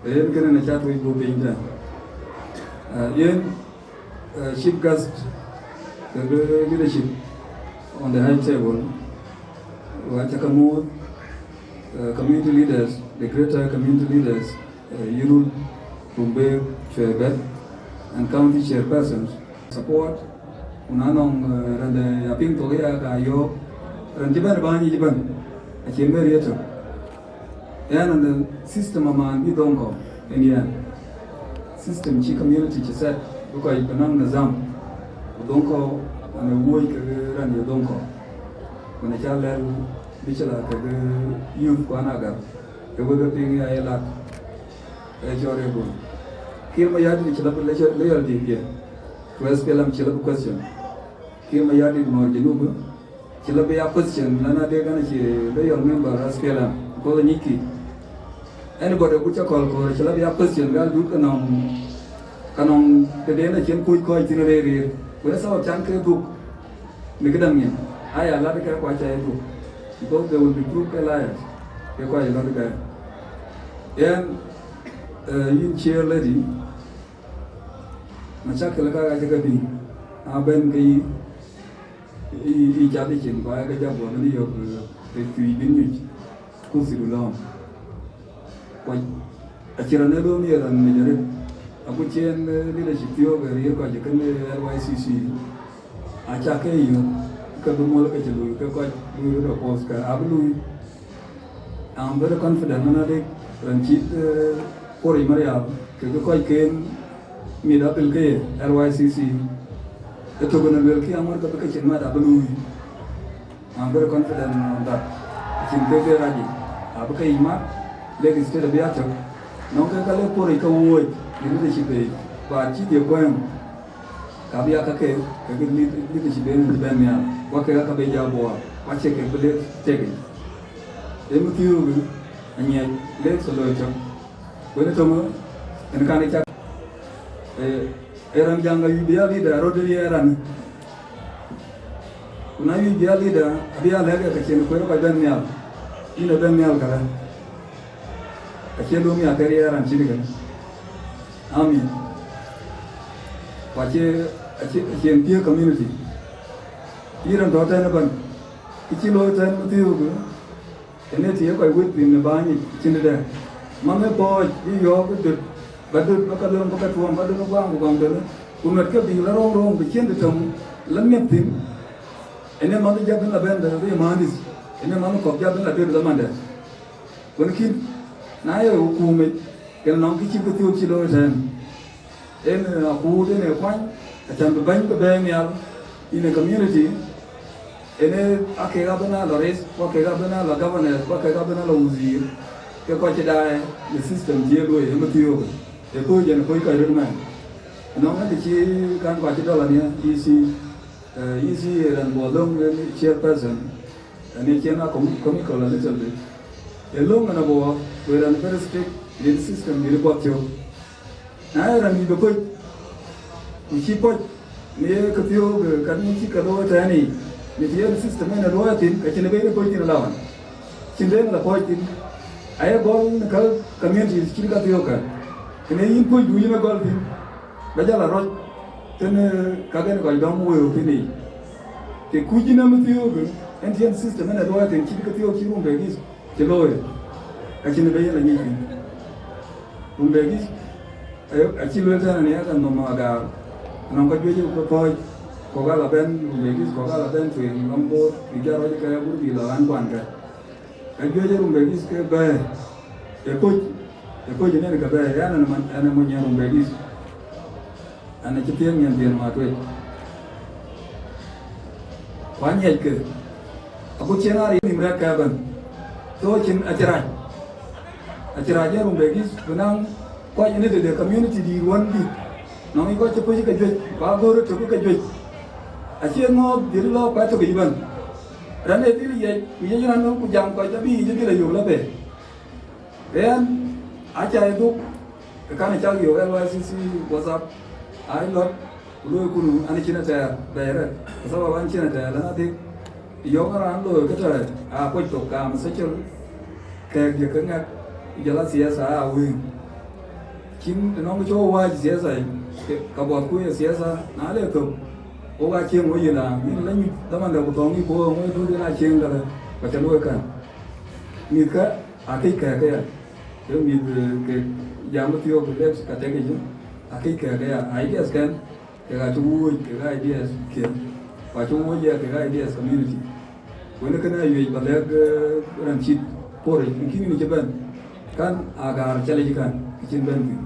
Yen kënë në cä tuc buk piny tɛ̈n. Eh, yen, eh, chief guest, eh, leadership on the high table, wa cä ke muɔ̈th, eh, community leaders, the greater community leaders, eh, Yirol, Rumbek, Cuɛbɛ̈t, and county chairpersons. Support, ku na nɔŋ, eh, raan de ya piŋ thok ya ka yɔ̈ɔ̈k, raan cï bɛ̈n bäny yic ëbɛ̈n, acie mɛ̈r yetök. Yen an, system aman bï dhoŋ kɔ̈u, en yen. System cï community cï set, bï kɔc bï naŋ nizam, ku dhoŋ kɔ̈u, an ë wuɔ̈c kekë raan ye dhoŋ kɔ̈u. Ku në cä lɛ̈l bï cï la kekë youth kuan agam, ke wek e piŋ ya ye lat, e cɔl ye gol. Kiir Mayardit cï la bï loyalty piɛth, ku S P L M cï la bï question. Kiir Mayardit Nuɔɔr Junub, cï la bï ya question, lana de kan cï loyal member S P L M, because anyiki. Anybody ku cä kɔl kɔɔr, cï la bï ya question, gal dut ka nɔŋ, ka nɔŋ tëden acïn kuc kɔc thïn rëër rëër. Ku ë sabab can ke dhuk në këdäŋ nyin, aya lat ke kua cä ye dhuk. Because they will be proved ke liars, ke kua ye lat ke. Yen, eh, yïn chair lady, macakil ka ka cä ke bï, a ben ke yï, yï, yï cath ë cin, ku aa ke jam bɔ̈ bï yök, eh, ë cuc bï nyuc, kursi du lɔ̈ɔ̈m. Ku acï raan ë lööm ye raan mec arëët, agut cï en, eh, leadership thiɔ̈ɔ̈k ë riëër kɔc ë kën, eh, R Y C C. Aca ke yök, ke bï muɔl ke cï lui, ke kɔc lui röt ë poth ke abï lui. I'm very confident man adek raan cït, eh, Kuɔr Marial, ke ke kɔc ken mit abil ke ye R Y C C. Ë tök en luel kë aŋuɔ̈t ke bï ke cin mat abï lui. I'm very confident on that. Acïn ke ke rac yic, abï ke yic mat, lek state abï atök. Nɔŋ ke ka lek Kuɔr yic ke wuɔ̈ɔ̈c, yïn de cï bei, ba cï dhië kuɛɛŋ. Ka bï ya kakë, ke ke lead-, leadership en cï bɛ̈n nhial, ku ke ka bï ja buɔɔr, ku acie kek bï lek tek yic. Ee mïthiëëu bï anyiɛc lek thë loi tök, ku ënë töŋë, en kan ë cak, ee, ee raan jaŋ ayuc bï ya leader, rɔt ye raan. Ku na yuc bï ya leader, abï ya lɛ̈k ke cïn kueer kɔc bɛ̈n nhial, yïn ë bɛ̈n nhial këlä. Acie lööm ya ke riɛɛr raan cït kënë. Amin. Ku acie, acie, acie piëëk community. Yïn raan tɔ̈ tɛ̈n ëbɛ̈n, kë cï looi tɛ̈n mïthiëëu bï, ënë të ye kɔc wët thïn në bäny yic cïn tëde. Manh ë pɔ̈ɔ̈c bï yɔ̈ɔ̈k bï döt, ba döt ba ka lööm ba ka tuɔɔm, ba döt ba guaŋ ku gɔm döt, ku nuɛt ke bï la röŋ röŋ bï cïn të töŋ la miɛt thïn. Ënë manh ë jɔ bï la bɛ̈n döt bï mandïth, ënë manh ë kɔ̈k jɔ bï la döt la mandɛ. Wën kïn, na ye hukumic, kën nɔŋ kë cï kë thiɔ̈k cï looi tɛ̈n. En, eh, akuut en e kuany, acän bï bäny bï bɛ̈ɛ̈i nhial in a community, en e akek abï na lɔ rais, ku akek abï na lɔ governors, ku akek abï na lɔ wazir, ke kɔc cï daai në system cï e luöi, e mathiöök, e kuc en e kuc kɔc röt mɛn. Nɔŋ en të cï kan kɔc cï dɔl ania, E C, eh, E C e raan bɔ̈ löŋ en chairperson, en e cien a com-, comical a little bit. E löŋ en abɔ̈, ku e raan very strict, yen system yen e buɔth cök. Na ye raan yic bï pöc, ku cï pöc, në ye ke thiöök, eh, ka në cï ke looi tɛ̈ɛ̈n yic, në cï yen system en e luɔi thïn, ka cïn ë ben ë pöc thïn ëlɔn. Cïn den la pɔ̈c thïn. Aye gɔl në ka communities cït ka thiöök ka. Kënë yïn pöc du yïn ë gɔl thïn. Ba jal a rɔt thïn, eh, ka kën kɔc dɔm wëëu thïn yic. Të kuc yïn ë mathiöök, en cï yen system en e luɔi thïn cït ka thiöök cï Rumbek East cï looi. Acïn ë ben yen la nyic thïn. Rumbek East, ayo, acï lueel tɛ̈n ania ka nɔm agaar. Nɔm ka juëc ë ke pɔ̈c, kɔ̈k ala bɛ̈n Rumbek East, kɔ̈k ala bɛ̈n tueŋ nɔm Bor, bï jɔ rɔt ke gur bï lɔ ɣän kuan kë. Ka juëc ë Rumbek East ke bɛ̈ɛ̈i, ë pöc, ë pöc ënɛn ke bɛ̈ɛ̈i, ɣɛn ɛn man, ɛn ë mony ë Rumbek East. Ɛn acï thiëëŋ nyan dhiën ma tueŋ. Ku anyiɛckë, Agut cïn aa riɛl nïm rɛ̈k kë ëbɛ̈n. So cïn acï rac. Acï rac ë Rumbek East bï naŋ kɔc ë tëde community dïït wën dït. Nɔŋ yï kɔc cï puɔ̈c ke juëc, ku agöör ë tök ke juëc. Acie ŋɔ̈ɔ̈th dhil lɔ kuat tök yic ëbɛ̈n. Raan ë dhil yiɛc, ku yiɛc raan ku jam kɔc abï yic dhil ayök lɔ bei. Ɣɛn aca ye dhuk, ë kan cak yök L Y C C WhatsApp, aa lɔt, ku luɔi kunu an cïn atɛɛr bɛ̈ɛ̈i rɛt, ku sabab an cïn atɛɛr lɛ̈n adhik, yök raan looi kë tɔ̈ aa kuec thok kaam social, kɛ̈ɛ̈k jëk ke ŋɛk, ku jɔl a siasa aa wëëŋ. Cïn të nɔŋ cï wɔ wääc siasa yic, ke, ka buɔthku ye siasa, na le thök, wok aa cieŋ wɔ yic la, yïn la nyuc dhamandɛ ku thɔ̈ŋ yï ku wɔ ŋö duut yen aa cieŋ dɛ̈, ka ca luɔi kän. Mïthkä, akëc kɛ̈ɛ̈k aya, ke mïth, eh, ke jam ë thiɔ̈k ku lek ka tek yic, akëc kɛ̈ɛ̈k aya, ideas kɛn, kek acï wuööc kek ideas kiɛ̈n, ku acï wuööc aya kek ideas community. Ku ënë kënë awiëc ba lɛ̈k, eh, raan cït por yic, në kï wën cï bɛ̈n, kan agaar calic kan, kë cïn bɛ̈n thïn.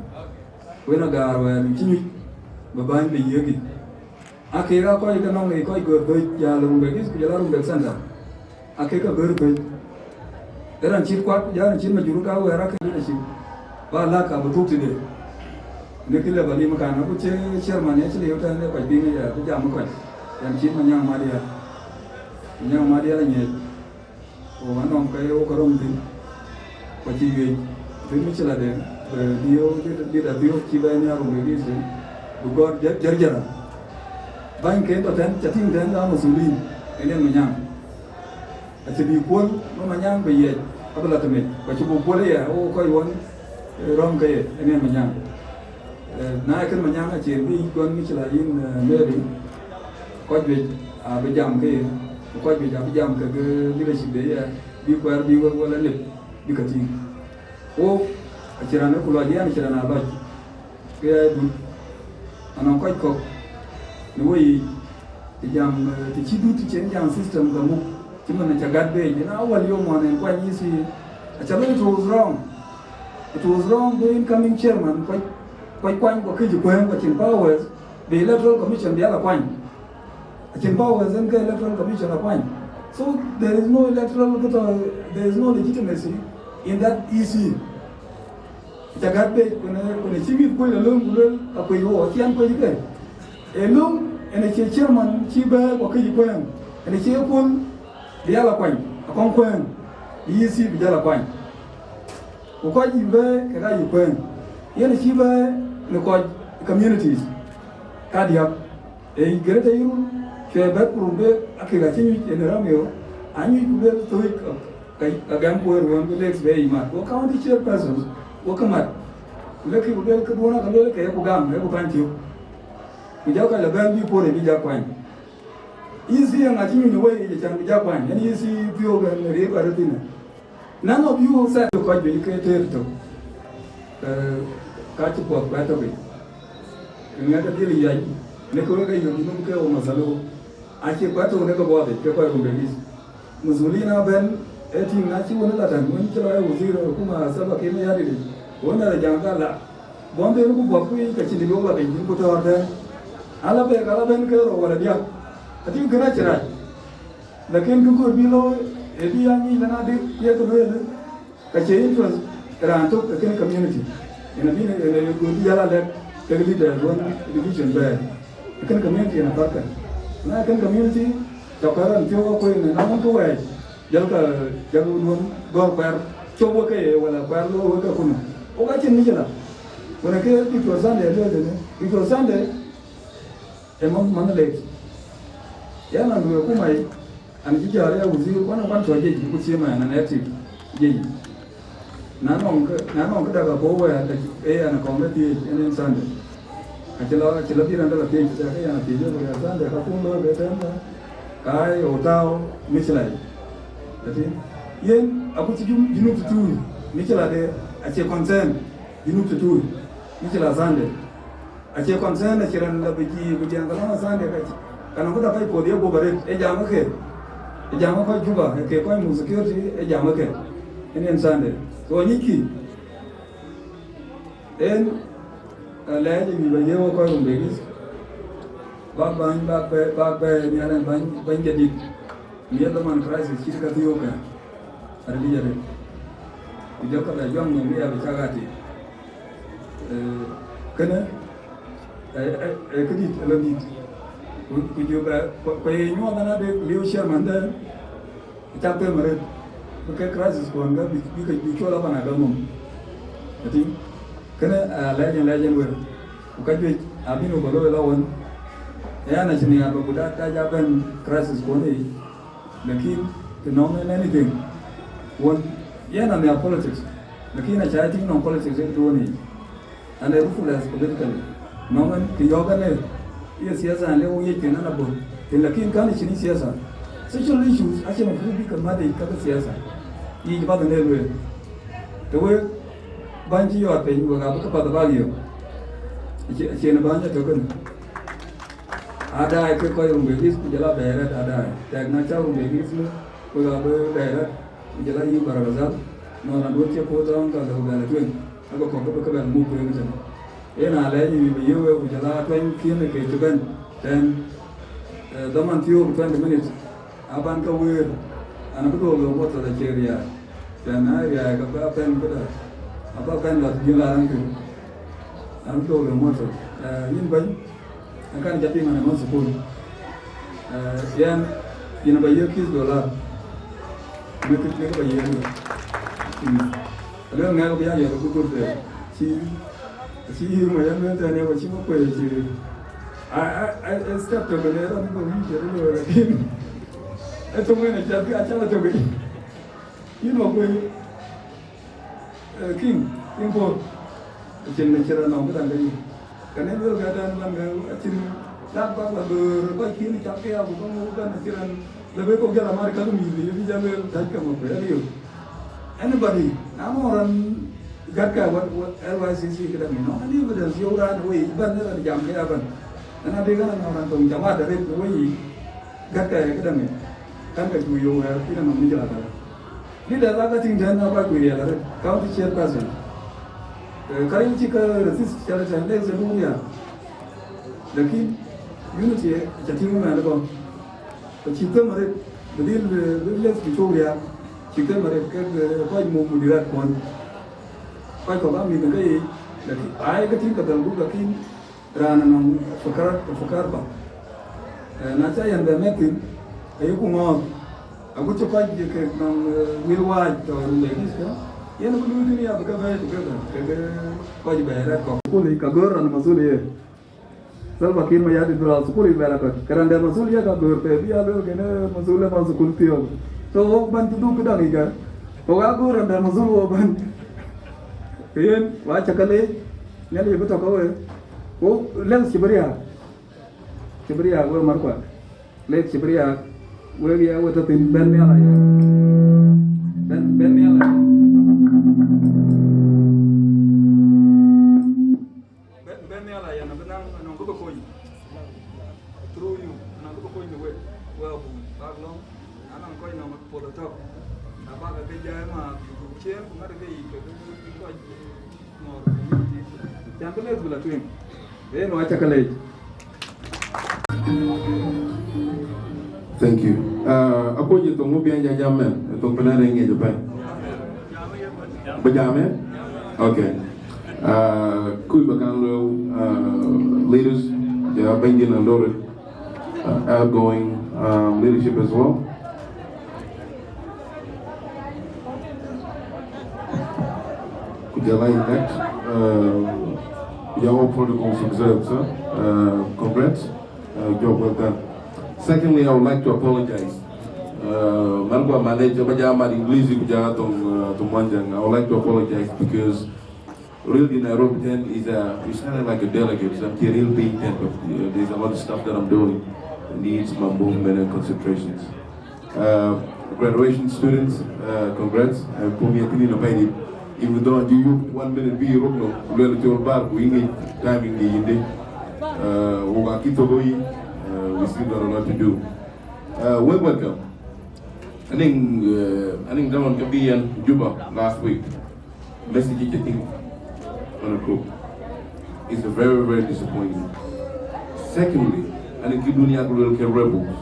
Ku yen agaar wɛ̈ɛ̈r cï nyuc, bï bäny bï yiëk yic. Akek aa kɔc ke nɔŋ ë kɔc gör dhöc, jäl Rumbek East ku jɔl a Rumbek Center. Akek ke gör dhöc. Ë raan cït kuak, jɔl raan cït majur ka wɛ̈ɛ̈r akek leadership. Ba lak abï thuk tëde. Në kë lë ba lim kan, agut cï chairman ya cï liu tɛ̈n ë kɔc piŋ aya, bï jam ë kɔc. Raan cït Manyaŋ Madiɛl. Manyaŋ Madiɛl aŋiɛc. Ku anɔŋ ke ye wok röm thïn, ku acï wiëc, bï mïcïlade, bï dhiëëu, bï, bï da dhiëëu cï bɛ̈n nhiaar ku bï dhiëëu thïn, bï gɔ̈t jär-, järjära. Bänyken tɔ̈ tɛ̈n, ca tïŋ tɛ̈n, aa masulin, ë yen Manyaŋ. Acï bï kuöl, bï Manyaŋ bï yiɛc, abï la tëmec, ku acï bï kuöl aya, wok kɔc wën, eh, röm ke ye, ë yen Manyaŋ. Eh, na ee kën Manyaŋ acïn bï yic kɔn mïcïla yïn, eh, Mary, kɔc juëc abï jam ke yen, ku kɔc juëc abï jam kekë leadership de ya, bï kuɛɛr bï wek wël alip bï ke tïŋ. Wok acïn raan ë ku lɔc, yɛn acïn raan aa lɔc, ke ya dut. Anɔŋ kɔc kɔ̈k në weyiic, të jam, eh, të cï dut të cïn jam system ke muk, cï man aca gät bei, yen awäl yom wan en kuany yï thii, aca lɔ, it was wrong. It was wrong, the incoming chairman, kuac, kuac kuany, ku këc kuɛ̈ɛ̈ŋ, ku acïn powers, bï Electoral Commission bï ala kuany. Acïn powers en ke Electoral Commission la kuany. So there is no electoral, there is no legitimacy in that E C. Ca gät bei, ku në, ku në cï mïth kuöc la lööm ku luel, ka kuec wɔ, acï an kuec ke. Ee lööm, en acie chairman cï bɛ̈ɛ̈i, ku këc kuɛ̈ɛ̈ŋ, en acie kuöl bï ya la kuany, akɔŋ kuɛ̈ɛ̈ŋ, bï E C bï jal a kuany. Ku kɔc yï bɛ̈ɛ̈i, kek aa yï kuɛ̈ɛ̈ŋ. Yen acï bɛ̈ɛ̈i në kɔc communities kadiäk. Ee Greater Yirol, cuɛ bɛ̈t ku Rumbek, akek acï nyuc en Ramio, anyuc ku luel thööc, ka, ka gɛm ku ë ruɔ̈ɔ̈n bï lek bɛ yic mat. Go county chairpersons, go ke mat. Ku lek ku luel këduɔ̈n aka luel ke ye ku gam, ye ku pany thiök. Ku jɔ kɔc la bɛ̈n bï por ë bï jɔ kuany. E C ŋa cï nyuc ë wei yic acän bï jɔ kuany, en E C thiök en riëëk arëëthinë. None of you said kɔc juëc ke tëër tök, eh, ka cï puɔth kuɛt tök yic. Ŋɛk adhil yäc, në ke wek aye Junub ke wo mathalu, acie kuɛt tök në ke buɔth yic, ke kɔc Rumbek East. Masulin abɛ̈n, ee tïŋ na cï wën la tɛ̈n, wën cï lɔ ye wazir hukuma Salva Kiir Mayardit yic, wën ala jam ka la, buɔth en ku buɔth ku yic ka cïn dï luɔk la piny, ku tɔ̈ɔ̈r tɛ̈n. Ala bek, ala bɛ̈n ke rou wala diäk, atïŋ kën acï rac. Lakin kë kɔɔr bï looi, ë bï ya ŋic lɛ̈n adï, ye kë lueel, ka cie interest raan tök ë kën community. Yen abï, yen abï, yen abï jal a lɛ̈k kek leader wën division bɛ̈ɛ̈r. Ë kën community yen athär kën. Na ë kën community, ca kuɛ̈r raan thiɔ̈k akuëëŋ, na wën kë wɛɛc, jal ka, jal wun gɔ̈ɔ̈r kuɛɛr, cop wek ke ye, wala kuɛɛr looi wek ke kunë. Wok acïn mïcïla. Wën ë ke Victor Sunday lueel tënë. Victor Sunday, ë man, man lek. Yɛn an, lueel ku mai, an cï jäl ya wazir, ku an, kuan tɔ̈ jiëc, ku cï man, an active jiëc. Na nɔŋ kë, na nɔŋ kë dak apuɔ̈u wɛ̈ɛ̈r, ee, an kɔŋ ke thiëëc, en, en Sunday. Acï lɔ, acï lɔ bï raan dɛ̈ la thiëëc, ku thiëëc, ku ya Sunday, ka kun looi ke tɛ̈n, ka, ka ye ɣo tääu mïcïla yic. Ëtï, yen, aku cï Jun-, Junub tutuui, mïcïla de, acie concern, Junub tutuui, mïcïla Sunday. Acie concern, acie raan la bï jiëi ku jiɛɛm, ka lɔŋ Sunday ka cï, ka nɔŋ këda kɔc puɔth ye guɔ̈p arëët, ë jam ë ke, ë jam ë kɔc Juba, ë ke kɔc muk security, ë jam ë ke, en, en Sunday. So, anyicki, en, eh, lɛɛc ë wic ba yiëk wek kɔc Rumbek East, bak bäny, bak bɛ, bak bɛ nhial en bäny, bäny jadït. Miɛt dhaman crisis cït ka thiöökë arëëtic arëët, ku jɔlkë bɛ juak nhom bï ya bï cak aa tik. Eh, kënë ee, ee, ee këdït, ee lɔ dït. Ku, ku jɔ bɛ, ku, ku ye nyuɔɔth an, ade liu chairman de, cak them arëët, bï ke crisis kuɔn ke bï, bï ke, bï cuɔl apan agam nhom. Ëtïŋ, kënë, eh, alɛɛc en, lɛɛc en wek. Ku ka juëc abï nu bä looi la wën. Ë an, acïn nhiaar bä ku dak, dak ja bɛ̈n crisis kuɔn yic. Lakin të nɔŋ en anything wën, yen anhiar politics. Lakin aca tïŋ nɔŋ politics ë duɔ̈n yic. An, ee ruthless politically. Nɔŋ en kë yɔ̈ɔ̈k en ee, ye siasa an, le wo yic thïn an, abɔ̈ thïn, lakin kan cïn siasa. Social issues acie mafruud bï ke mat yic ka ke siasa. Yic bath en ee lueel. Të wek bäny cï yɔɔt piny, wek abï ke path abäk yök. Acie, acie në bäny atök en. Adaai ke kɔc Rumbek East ku jɔl a bɛ̈ɛ̈i rɛ̈t adaai. Tɛk na cä Rumbek East muk, wek abï bɛ̈ɛ̈i rɛ̈t, ku jɔl a yï Bahr el Ghazal, nɔn aduɔ̈t cï puɔ̈u tɔ̈ɔ̈ŋ ka lëu bɛ lɔ tueŋ, aka kɔ̈k ke bï ke bɛn muk tueŋ tënë. Yen aa lɛɛc ë bï yï wek, ku jɔl a tuɛny kiën ë ke cï bɛ̈n tɛ̈n, eh, dhaman thiöök twenty minutes. Aban ke wëër, an, abï duɔ̈k lɔ motor acie riääk. Tɛ̈n na riääk, abä pɛ̈n këdë, abä pɛ̈n lɔ jɔl a rɛ̈ŋ thïn. An, abï duɔ̈k lɔ motor. Eh, yïn bɛ̈ny, Akan ca piŋ an, ëmën thukul. Eh, yɛn, yïn ba yiëk kïth dollar. Në kë, në kë ba yiëk. Mm. Alë ŋɛk bï ya yɔ̈k ku dhur de. Cï, cï yï ma yɛn wën tɛ̈n, ya ba cï ma kuëë cï. A, a, a, a step tök ne rɔn ko wic jɛ lo, lakin. E tök ne ca, ca la tök. Yïn ma kuëë. Eh, King, King Paul, acïn në cï raan nɔm këdäŋ ke yï. Kënë luel ke tɛ̈n bän ke acïn dak bäk la böör, kɔc kïn cak ke ya ku bä ŋö bɛ̈n acï raan lë bë kok jɔl amat ka ke mïth, ye bï jal luel täc ke mɔ̈k ku ya liu. Anybody, na mɔ̈ raan gät ke what, what L Y C C këdäŋ, you know, any evidence yök raan wei bän ë raan jam ke ya bän. Ëna dï kën anɔŋ raan thoŋ jam adë rëët wei gät ke këdäŋ, kan ke cu yök wɛ̈ɛ̈r, kïn anɔŋ mïcïlë adë. Leaders aa ke tïŋ tɛ̈n aa kɔc kuc riɛl arëët, county chairperson. Eh, ka rin cï ke resist cä tɛ̈n, leadership ë riääk. Lakin unity ë ca tïŋ ëmɛn ëbɔ̈. Ku cïk them arëët, bï dhil, eh, bï leadership bï cök riääk. Cïk them arëët kek, eh, kɔc muk mudirat kuɔn. Kɔc kɔ̈k aa mïth ke yiic, lakin aa ye ke tïŋ ke dhäl gup, lakin raan anɔŋ fakar, fakar ba. Eh, na ca yɛn bɛ mɛt thïn, ayeku ŋɔ̈ɔ̈th. Agut cï kɔc kek nɔŋ, eh, wil waac tɔ̈ Rumbek East, yen bï luui thïn ya bï ke bɛ̈ɛ̈i together kekë kɔc bɛ̈ɛ̈i rɛ̈t kɔ̈k. Thukul yic ka gör raan masul ye. Salva Kiir Mayardit bï raan thukul yic bɛ̈ɛ̈r akɔ̈t. Ke raan dɛ̈ masul ye ka gör pe bï ya lueel kënë masul ë man thukul thiɔ̈k. So wok bän cï dhuk këdäŋ yic kë. Wok aa gör raan dɛ̈ masul wok bän. Ke yen, wa cä ke leec, Nhialic bï tɔ̈ ke we. Wok lɛ̈k cï bï riääk. Cï bï riääk wek markuak. Lek cï bï riääk, wek ye we tɔ̈ thïn, bɛ̈n nhial aya. Bɛ̈n, bɛ̈n nhial aya. Bɛ̈n, bɛ̈n nhial aya, na bï naŋ, anɔŋ kë bï kony. Through you, anɔŋ kë bï kony në wek, wek abun, bäk lɔ̈ŋ, anɔŋ kɔc nɔŋ pol ëtök. Na bäk ke jai ma, bï dhuk ciëën, ku ŋätkë ke yic, ke bï kɔc ŋɔ̈ɔ̈r community. Can bï lek bï la tueŋ. Yen wa cä ke leec. Thank you. Uh, apuɔc ë thoŋ wä biɛny ja jam mɛn, ë thoŋ pɛn ë rɛŋ ŋiɛc ëpɛn. Bï jam ë? Okay. Uh, kuc bä kaŋ lo, uh, leaders, ja bɛ̈ny din Londore, uh, outgoing, um, leadership as well. Ku jɔl a elect, uh, ku jɔl all protocols observed, sir. Uh, congrats. Uh, job well done. Secondly, I would like to apologize. Uh, man ku manage ba jam mat English ku jam thoŋ, uh, thoŋ Mɔnyjäŋ. I would like to apologize because really Nairobi then is a, it's kind of like a delegate. So I'm here real big then, but, uh, there's a lot of stuff that I'm doing that needs my movement and concentrations. Uh, graduation students, uh, congrats. Uh, pumi akini na paidi. Even though you, you one minute be room no, lel chor bar ku ingi timing di inde. Uh, wo ga kito boyi, uh, we still got a lot to do. Uh, well, welcome. I think, uh, I think that one could be in Juba last week. Message you think on a group. It's very, very disappointing. Secondly, I think you do not have rebels.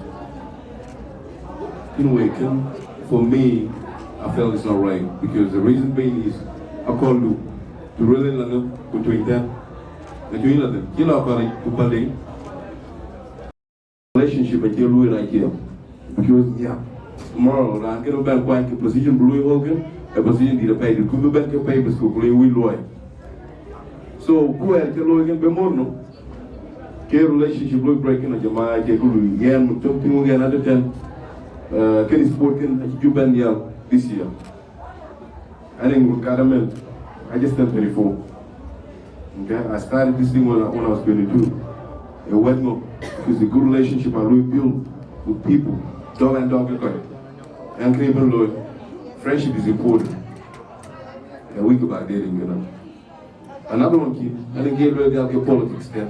Anyway, kën, for me, I felt it's not right because the reason being is I called you to really learn between them. Between them, you know, call it to building relationship, but you really like you because, yeah, tomorrow, I'm gonna be quite a position, blue, okay, a position did a pay the could be back a pay the school, we lawyer. So, who are you looking be more, no? Ke relationship lo break na jama ke kulu yen mu tum tin yen at ten. Uh, ken sport ken a ju ben yal this year. I think we got a man. I just turned twenty-four. Okay, I started this thing when I, when I was twenty-two. It went no. It's a good relationship I really build with people. Dog and dog, okay. And even lo, friendship is important. And we go back there, you know. Another one kï, ënë ke luel gal ke politics tën.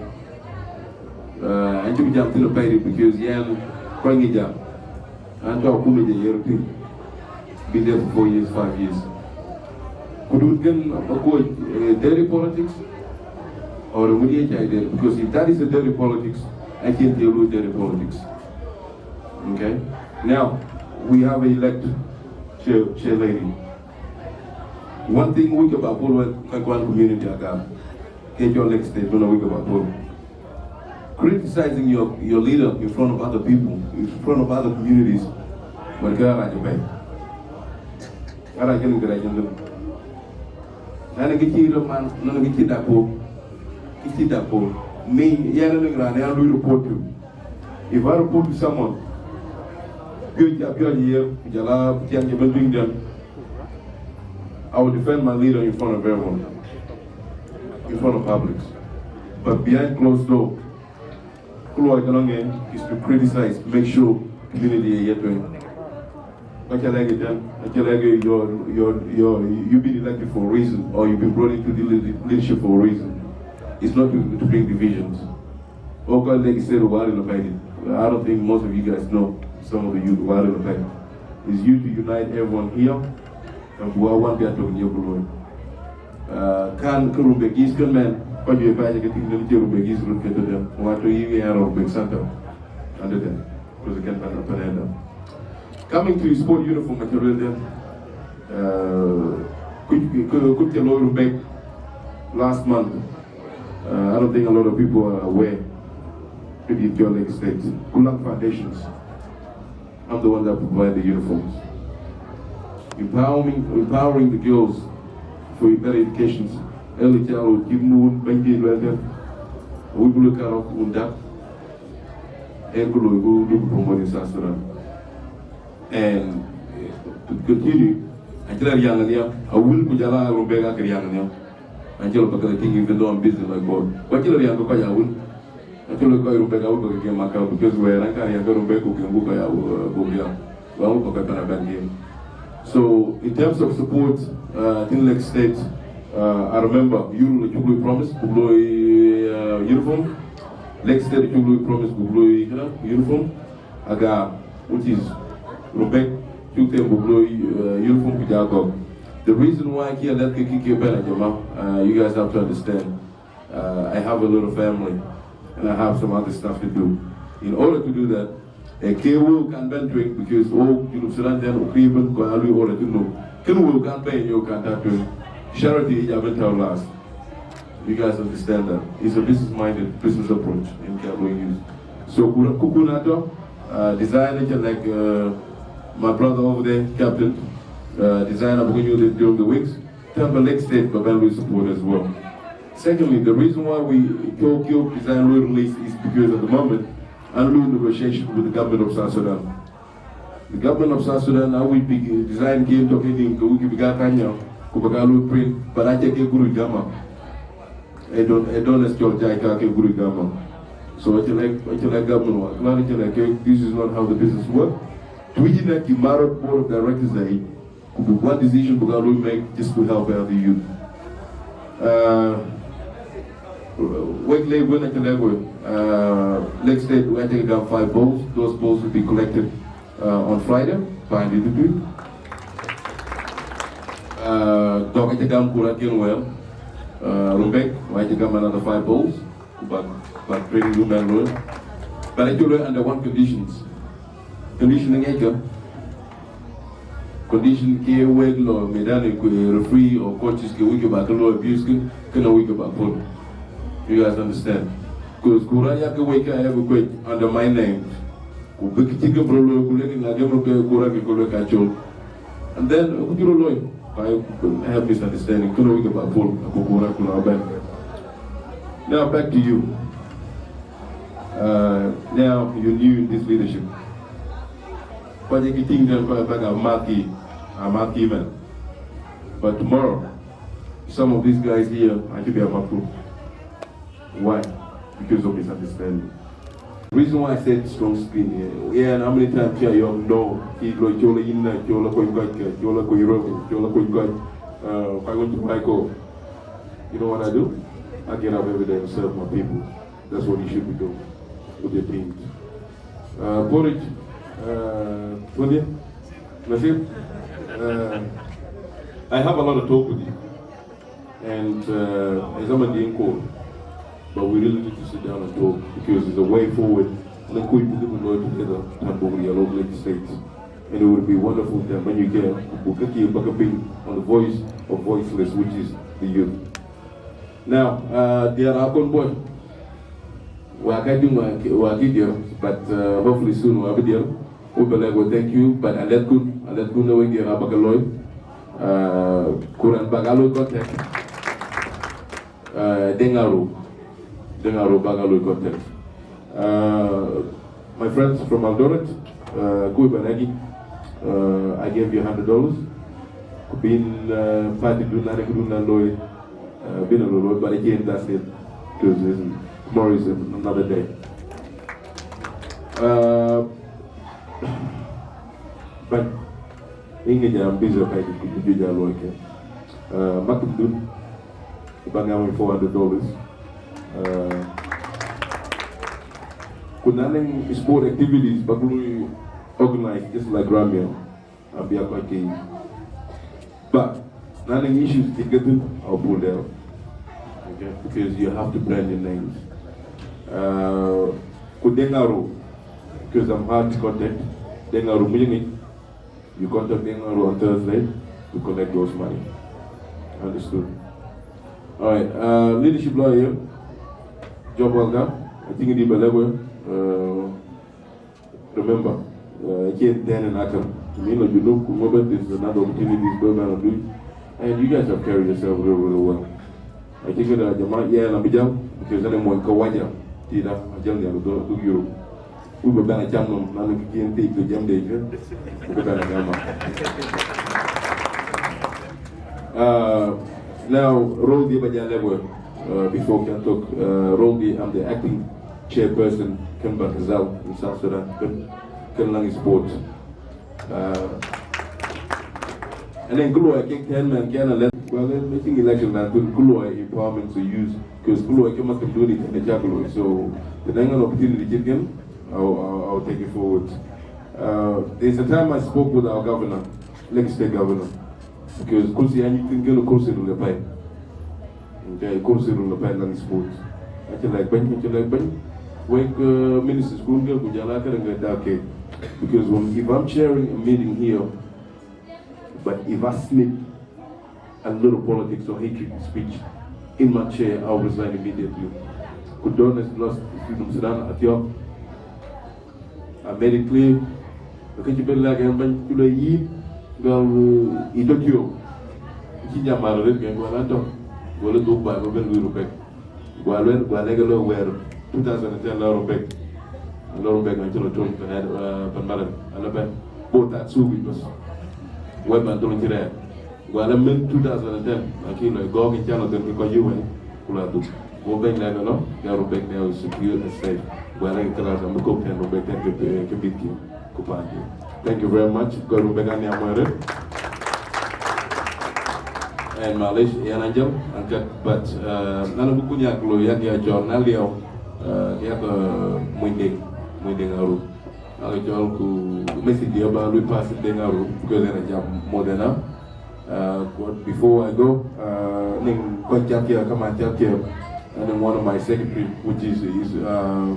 Uh, an cï jam thïn apɛi because yen kɔc ŋic jam. An tɔ̈ akuma je yer thïn. Been there for four years, five years. Ku dun kën akööc, eh, dirty politics, or ŋut ye cai dirty, because if that is a dirty politics, I can't deal with dirty politics. Okay? Now, we have a elect chair, chair lady. One thing we ke ba puɔ̈l wek, ka kuan community Agam, ke jɔ Lake State, we ke ba puɔ̈l. Criticizing your, your leader in front of other people, in front of other communities, wek ke arac apɛi. Arac kën kërɛc en dhïn. Nɛn kë cï rɔt man, nɛn kë cï dak puɔ̈u, kë cï dak puɔ̈u. Ni yen ënɔŋ raan ya lui report to. If I report to someone, piööc ca piɔ̈ɔ̈c ë yer, ku jɔl a tiɛŋ cï bɛ̈n piŋ dɛm, I will defend my leader in front of everyone, in front of public. But behind closed door, ku luɔi ke lɔ ŋɛn is to criticize, make sure community ë ye tueŋ. But you like it then, you like it, you're, you're, you're, you've been elected for a reason, or you've been brought into the lead-, leadership for a reason. It's not to, to bring divisions. Okay, like I said, wari lo pɛi. I don't think most of you guys know some of the youth wari lo pɛi. It's you to unite everyone here, and we are one bia tök ye ku luɔi. Uh, kan ke Rumbek East kën mɛn, kɔc juëc pɛi ke tïŋ dɛm cï Rumbek East röt ke tɔ̈ dɛm. Wa tɔ̈ yï yen Rumbek Center, under them, because it can pan, pan end up. Coming to sport uniform material then, uh, kuc, kuc, kuc ke looi Rumbek last month. Uh, I don't think a lot of people are aware. Maybe in your Lake State, Kulang Foundations. I'm the one that provide the uniforms. Empowering, empowering the girls for better educations. Early childhood, give moon, banking, welfare. We will look out on that. And we will do promote in South Sudan. And, uh, to continue, I tell you, I will put a lot of Rumbek, I can. An cï lɔ bäk ke thïn, even though I'm busy like God. Ku acï lɔ riɛŋ ke kɔc Awil. Acï lɔ kɔc Rumbek Awil bäk ke game account, because where an ka riɛŋ ke Rumbek ku game buk kɔc Awil, uh, buk riɛŋ. Ku Awil bäk ke pan abɛ̈n game. So, in terms of support, uh, in Lake State, uh, I remember you cuk looi promise buk looi, uh, uniform. Lake State cuk looi promise buk looi, you know, uniform. Agam, which is Rumbek, cuk them buk looi, uh, uniform ku ja gɔ̈k. The reason why I can't let ke kï ke bɛ̈n, jama, uh, you guys have to understand. Uh, I have a little family, and I have some other stuff to do. In order to do that, a ke wëu kan bɛ̈n tueŋ, because all Junub Sudan then agreement ku alui order to know. Kën wëu kan bɛ̈n, you can that tueŋ. Charity is a mental last. You guys understand that. It's a business-minded, business approach in Kabwe use. So, kuna, ku kuna tɔ̈, uh, designer, like, uh, my brother over there, Captain, uh, designer, we use it during the weeks. Tell the Lake State, but then we support as well. Secondly, the reason why we Tokyo design we release is because at the moment, I'm in negotiation with the government of South Sudan. The government of South Sudan, I will be design game talking in the wiki biga kanya, ku bï ka looi print, but I take a guru jama. I don't, I don't as your jai ka ke guru jama. So I like, I like government work. Not like, this is not how the business work. Tuiji na ki marot board of directors ai, ku buk one decision buk a looi make just to help out the youth. Uh, wek le gwen a kele gwen, uh, Lake State, we take down five balls. Those balls will be collected, uh, on Friday, by the degree. Uh, dɔk a gam kura ken well. Uh, Rumbek, we take down another five balls. But, but bring you man looi. But actually under one conditions. Condition ŋic ke, Condition ke wek lɔ medan ku referee or coaches ke wek ba ke lɔ abuse ke, ke na wek ba pull. You guys understand? Because kura ya ke wek ka ya ke kwek under my name. Ku bik ti ke bro lɔ ku le ke na ke bro ke kura ke ko le ka chol. And then ku juro lɔ. I have misunderstanding. Ke na wek ba pull ku kura ku na ben. Now back to you. Uh, now you new in this leadership. Kɔc ë kë tïŋ tɛ̈n kɔc bäk a marquee, a marquee man. But tomorrow, some of these guys here, I should be a marquee. Why? Because of misunderstanding. Reason why I said strong skin here. Yeah, and how many times here you know, he lo chola inna, chola koi koi, chola koi robo, chola koi koi, uh, koi koi koi. You know what I do? I get up every day and serve my people. That's what you should be doing with your teams. Uh, Porridge, uh, Tony, Nasir, uh, I have a lot of talk with you. And uh, it's not a call, but we really need to sit down and talk because it's a way forward. And then we put people all together and we are all Lake State. And it would be wonderful that when you get Bukaki Bakaping on the voice of voiceless, which is the youth. Now, uh, dear Akon boy, we are getting, we are getting, but uh, hopefully soon we will be there. We will go, thank you, but I let good, I let good away, dear Abakaloi. Uh, Kuran Bagalo contact. Uh, Dengaru. Dengaru Bagalo contact. Uh, my friends from Eldoret, uh, Kui Banagi, uh, I gave you a hundred dollars. Kubin uh, party do nani kudu na loy. Uh, been a little, but again, that's it. Because tomorrow is another day. Uh, but in the jam, busy, okay, you do your work. Uh, Makum do, bang four hundred dollars. Uh, Kunani sport activities, but we organize just like Ramya. Abia kɔc ke. But none of issues ti ke thïn, I'll pull down. Okay, because you have to brand your names. Uh, ku Dengaru, because I'm hard to contact. Dengaru mujingi, you contact Dengaru on Thursday, we collect those money. Understood. All right, uh, leadership lawyer, job well done. I think it is level. Uh, Remember, uh, cien tɛ̈n en akam. Min la Junub ku ŋö bɛ̈n, this is another opportunity, this bɛ̈n bɛ̈n adui. And you guys have carried yourself really, really well. I think that jama, yeah, na bijal, because any one kawaja, tida, ajal ni ado duk Europe. We were bɛ̈n a cham nom, na ni kien ti to jam de ke. We were bɛ̈n a jama. Uh, now, role di ba jal level, uh, before can talk, uh, role di, I'm the acting chairperson, Kemba Kazal in South Sudan, Ken, Ken Lang Sport. Uh, and then Kulwa kick ten man, Ken and Let, well, then making election man, Kulwa empowerment to use, because Kulwa came up to do it in the Jaguar. So, the next opportunity, I'll, I'll, I'll take it forward. Uh, there's a time I spoke with our governor, Lake State governor, because kursi yani tingin kursi rule pai. Okay, kursi rule pai lang sports. Acha like bany, acha like bany. Wek uh, ministers kun ke kujala ka nga da ke. Because when, if I'm chairing a meeting here, but if I slip a little politics or hatred speech in my chair, I'll resign immediately. Could donors lost Freedom Sudan at your I made it clear. Ke cï ben lɛ̈k ɛn bɛ̈ny, cï lɔ yïn, gɔl ë tɔ̈ tiöök. Cï jam mal arëët ke, gɔl an tɔ̈. Gɔl ë dhuk baai bï ben luui Rumbek. Gɔl lueel, gɔl ë ke lɔ wɛɛr two thousand and ten lɔ Rumbek. Lɔ Rumbek na cï lɔ tony pan, eh, pan Malem. Ala ben, bo tak suubic bas. Wɛ̈t man dhöl cï rɛɛr. Guala min two thousand and ten, lakin lɔ gɔɔk in cä lɔ dhil kɔc yï wën, ku la dhuk. Go bɛ̈ny lɛ̈k ënɔ, ya Rumbek now is secure and safe. Guala in class, am kok tɛn Rumbek tɛn ke, ke bit ki, ku paan ki. Thank you very much. Gɔl Rumbek an ya mɔ̈ɔ̈r. And malish, yan an jam, an kat, but, uh, nana bu kunya kulo yak ya jɔr na liaw, uh, yak, uh, muinding, muinding aru. Aa jɔl ku message dia ba lui pass de ngaru, because ena jam more than enough. Uh, but before I go, uh, ning kɔc cak here, come and cak here. And then one of my secretary, which is, is uh,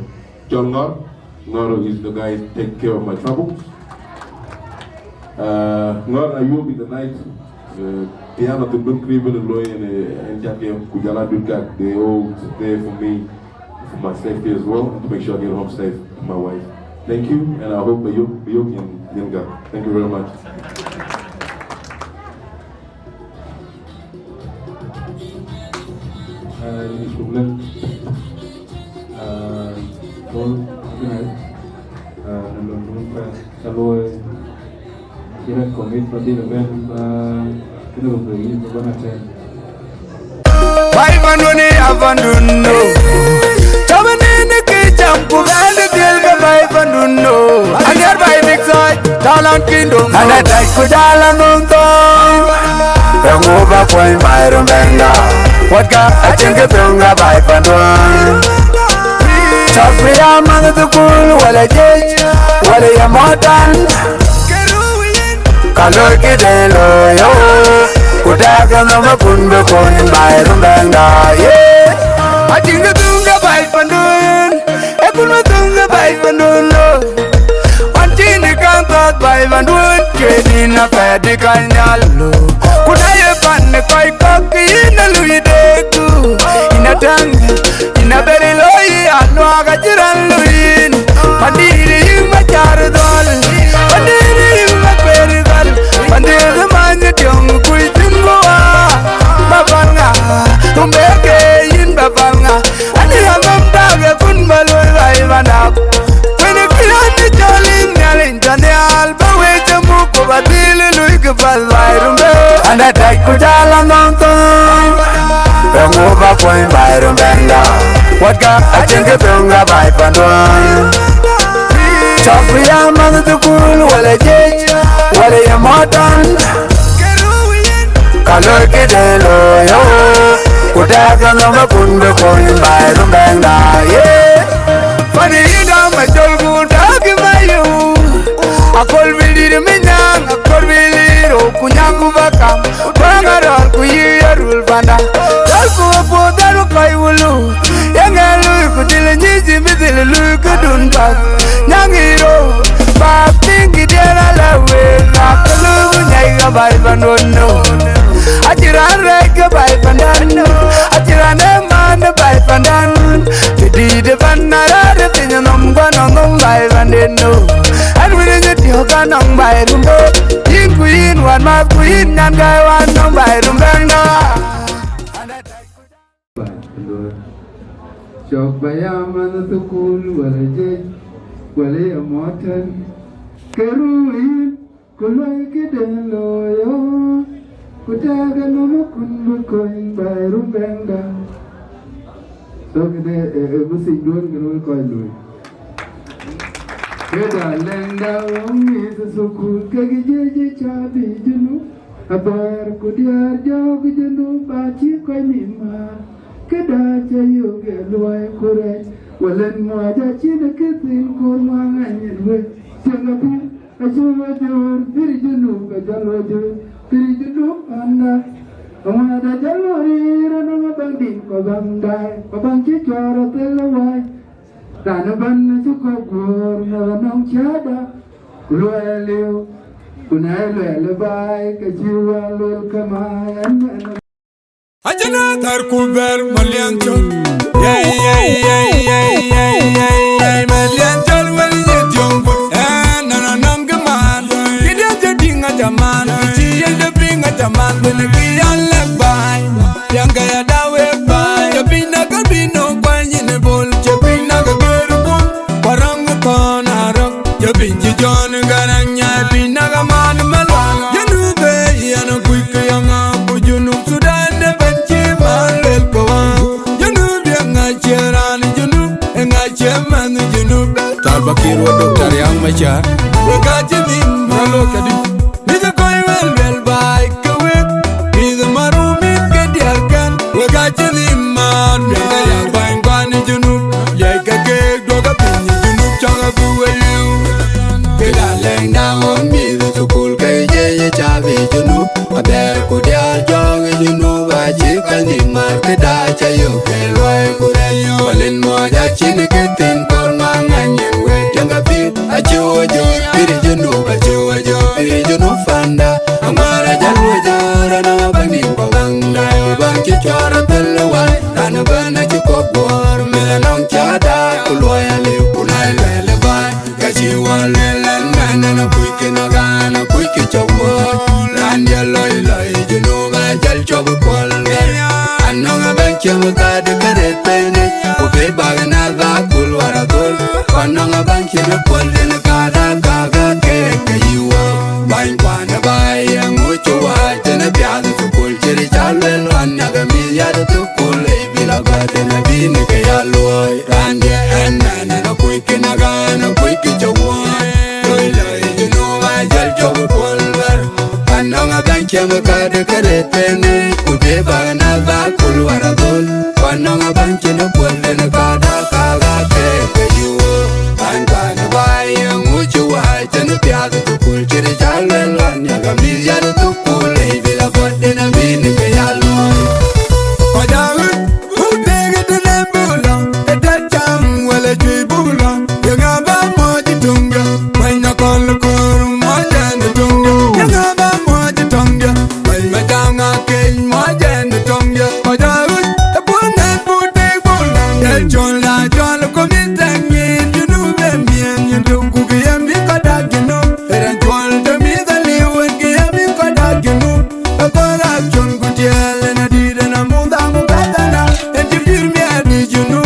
John Ngor. Ngor is the guy take care of my troubles. Uh, Ngor Ayub in the night, uh, piano to bring crib in the loy and, uh, and chat game, Kujala Dukak, they all there for me, for my safety as well, and to make sure I get home safe to my wife. Thank you, and I hope Ayub, Ayub can, can go. Thank you very much. Ah, yïn shukran. Ah, Paul, good night. Ah, në lon dun ka ca luɔi, cï rɛ̈t kɔ̈k yic ba dhil ëbɛ̈n, ba kënë röt yïn ba bɛ̈n atɛ̈n. Bai pandun ya pandun no. Tama nene ke jam ku bende diel ke bai pandun no. Anyar bai big side, Talon Kingdom. Ana tai ku jala nonto. Pengu ba kwen bai rumbenda. Watka achin ke penga bai pandun. Chok ya man sukul wala jej, wala ya motan. Ka loi këde loi, oh. Ku tɛ̈k ë nhom ë kun bï kony bai rumbenda, yeah. Acïn kë dhuk ke bai pandun, ë kun bï dhuk ke bai pandun, oh. Wan cïn ë kaŋ thɔ̈th bai pandun, cuëëc nïn apɛɛt dï ka nhial, oh. Ku na ye pan ë kɔc kɔ̈k, yïn ë lui deeku, yïn atäŋ. Yïn abɛ̈n ë loi aluak acï raan luui yïn. Pandït yïn Macar Dhɔl, pandït yïn Makuer Dhɔl, pandït ë many ë tiɔŋ kuc thïn ku wa. Ba pal ŋa, kum bɛ̈ɛ̈r ke yïn ba pal ŋa? Ani amam tak ë kun ba luɔi bai manap. Wën ë kiran ë cɔl yïn Nhialic tɔ nhial, ba wec ë muk ku ba dhil ë luui kë pal bai rumbë. Anda tac ku jala nɔŋ thöŋ. Pengu ba kuɔny bai rumbenda. Watka acïn kë penga bai panduɔn. Cɔk bï ya man thukul wala jej, wala ye mɔtɔn. Ka loi këde loi, oh. Ku tɛ̈k ë nhom ë kun bï kuɔny bai rumbenda, yeah. Pani yï dɔm acol ku tɛ̈k ë mayu. Akol bï lir ë minyaŋ, akol bï lir ë ku nyaŋ ku ba kam. Bäŋ arɔ̈ɔ̈r ku yï arul panda. Dhal ku we puɔ̈th dhal we kɔc wulu. Yeŋa lui ku dhil nyic yï bï dhil lui këdun bäk. Nyaŋ yï rou, bäk piŋ kï diɛɛr ala wek. Rak ke lui ku nyai ke bai panduɔn no. Acï raan rɛɛc ke bai pandan. Acï raan ë man ë bai pandan. Të dïït ë pan na rɛɛr ë piny nɔm guɔ nɔm nɔm bai panden no. Ɛn wïc ë nyï tiɔ̈k ka nɔm bai rum bë. Yïn ku yïn wän math ku yïn nyan gäi wän nɔm bai rum bɛ̈n nɔ. Cɔk ba ya man thukul wala jej wala ye mɔtɛn. Ke ruu yïn ku luɔi këden looi, oh. Ku tɛ̈k ë nhom ë kun bï kony bai rumbenda. So këde, eh, eh, message duɔ̈n kën wek kɔc lui. Këda lɛŋda wok mïth thukul kek jiëc ë cä bï Junub. Abɛ̈ɛ̈r ku diäär jɔɔk Junub ba cï kɔc nïm määr. Këda cä yök ë luɔi ku rɛc, wälën muɔc acïn ë këthiin kur ŋuaŋ anyin wek. Tiɛŋ apïr acï wä jör, pïr Junub ajɔl wä jör, pïr Junub panda. Aŋuɛ̈t ajɔl wä rïïr ënɔŋ abaŋ dït ku abaŋ daai, ku abaŋ cï cɔɔr athel ë wai. Raan ëbɛ̈n acï kɔ̈k guöör në ɣa nɔŋ cäätda, ku luɛɛl liu, ku na ye luɛɛl ë baai, ke cï wal luel ke maai ɛn ɛn. Ajana thar ku bɛ̈r Malian col. Yɛi, yɛi, yɛi, yɛi, yɛi, yɛi, Malian col wël yï thiöŋ buc. Ɛn nɔn anɔŋ kë maan. Kï diɛt cï tïŋ acaman. Kï cï yec de piŋ acaman. Wën kï ya lɛ̈k baai. Piɛŋkë ya da wek baai. Cï piny na ke bï nɔ̈k kuany yïn ë bol. Cï piny na ke guëër bul. Ku arɔ̈ŋ ë thɔ̈n arɔ̈ŋ. Cï piny cï Jɔn Garaŋ nyaai piny na ke man Malual. Junub ë yɛn ë kuc kë yɔŋ aa ku Junub Thudan ëbɛ̈n cï man luel ke wä. Junub ye ŋa cie raan Junub, ye ŋa cie mɛnh Junub. Salva Kiir wo Doctor Riek Machar. Wek acï nïm man. Ralo kadi. Mïth ë kɔc wël luel baai ke wek. Mïth ë maru mïth ke diäär kɛn. Wek acï nïm man. Mïth ë ya bäny kuan Junub. Liɛc ke keek duɔ̈k ke piny Junub cɔk abï we liu. Kek alɛŋda wok mïth thukul ke jiëc ë cä bï Junub. Abɛ̈ɛ̈r ku diäär jɔɔk Junub acï kɔc nïm määr këda cä yök ke luɔi ku rɛc. Wälën muɔc acïn ë këthiin kɔr ŋuaŋ anyin wek tiɛŋ apïr acï wo jör. Em kade kere teni, ku de bana ba kul wara dol. Wanong abany chene kual den kada kaga ke ke yuo. An kan ba ye nguchu wa ten piad tu kul chiri chalwel wan ya gami ya tu kul e bila bodena bin ke yalo. Odawi, utege tene bula, eta cham wala chui bula. Yanga ba moji tunga, wanya kol kur moja ni tunga. Yanga ba moji tunga, wanya matanga keny moja ni tunga. Odawi, e buna bute bula. E chola chola kumita nyin, you know me mien, you do kuki yami kada gino. Era chol de mi da liwen ki yami kada gino. Agora chon ku tiel na di de na munda mu kadana. En ti bir mi adi junu.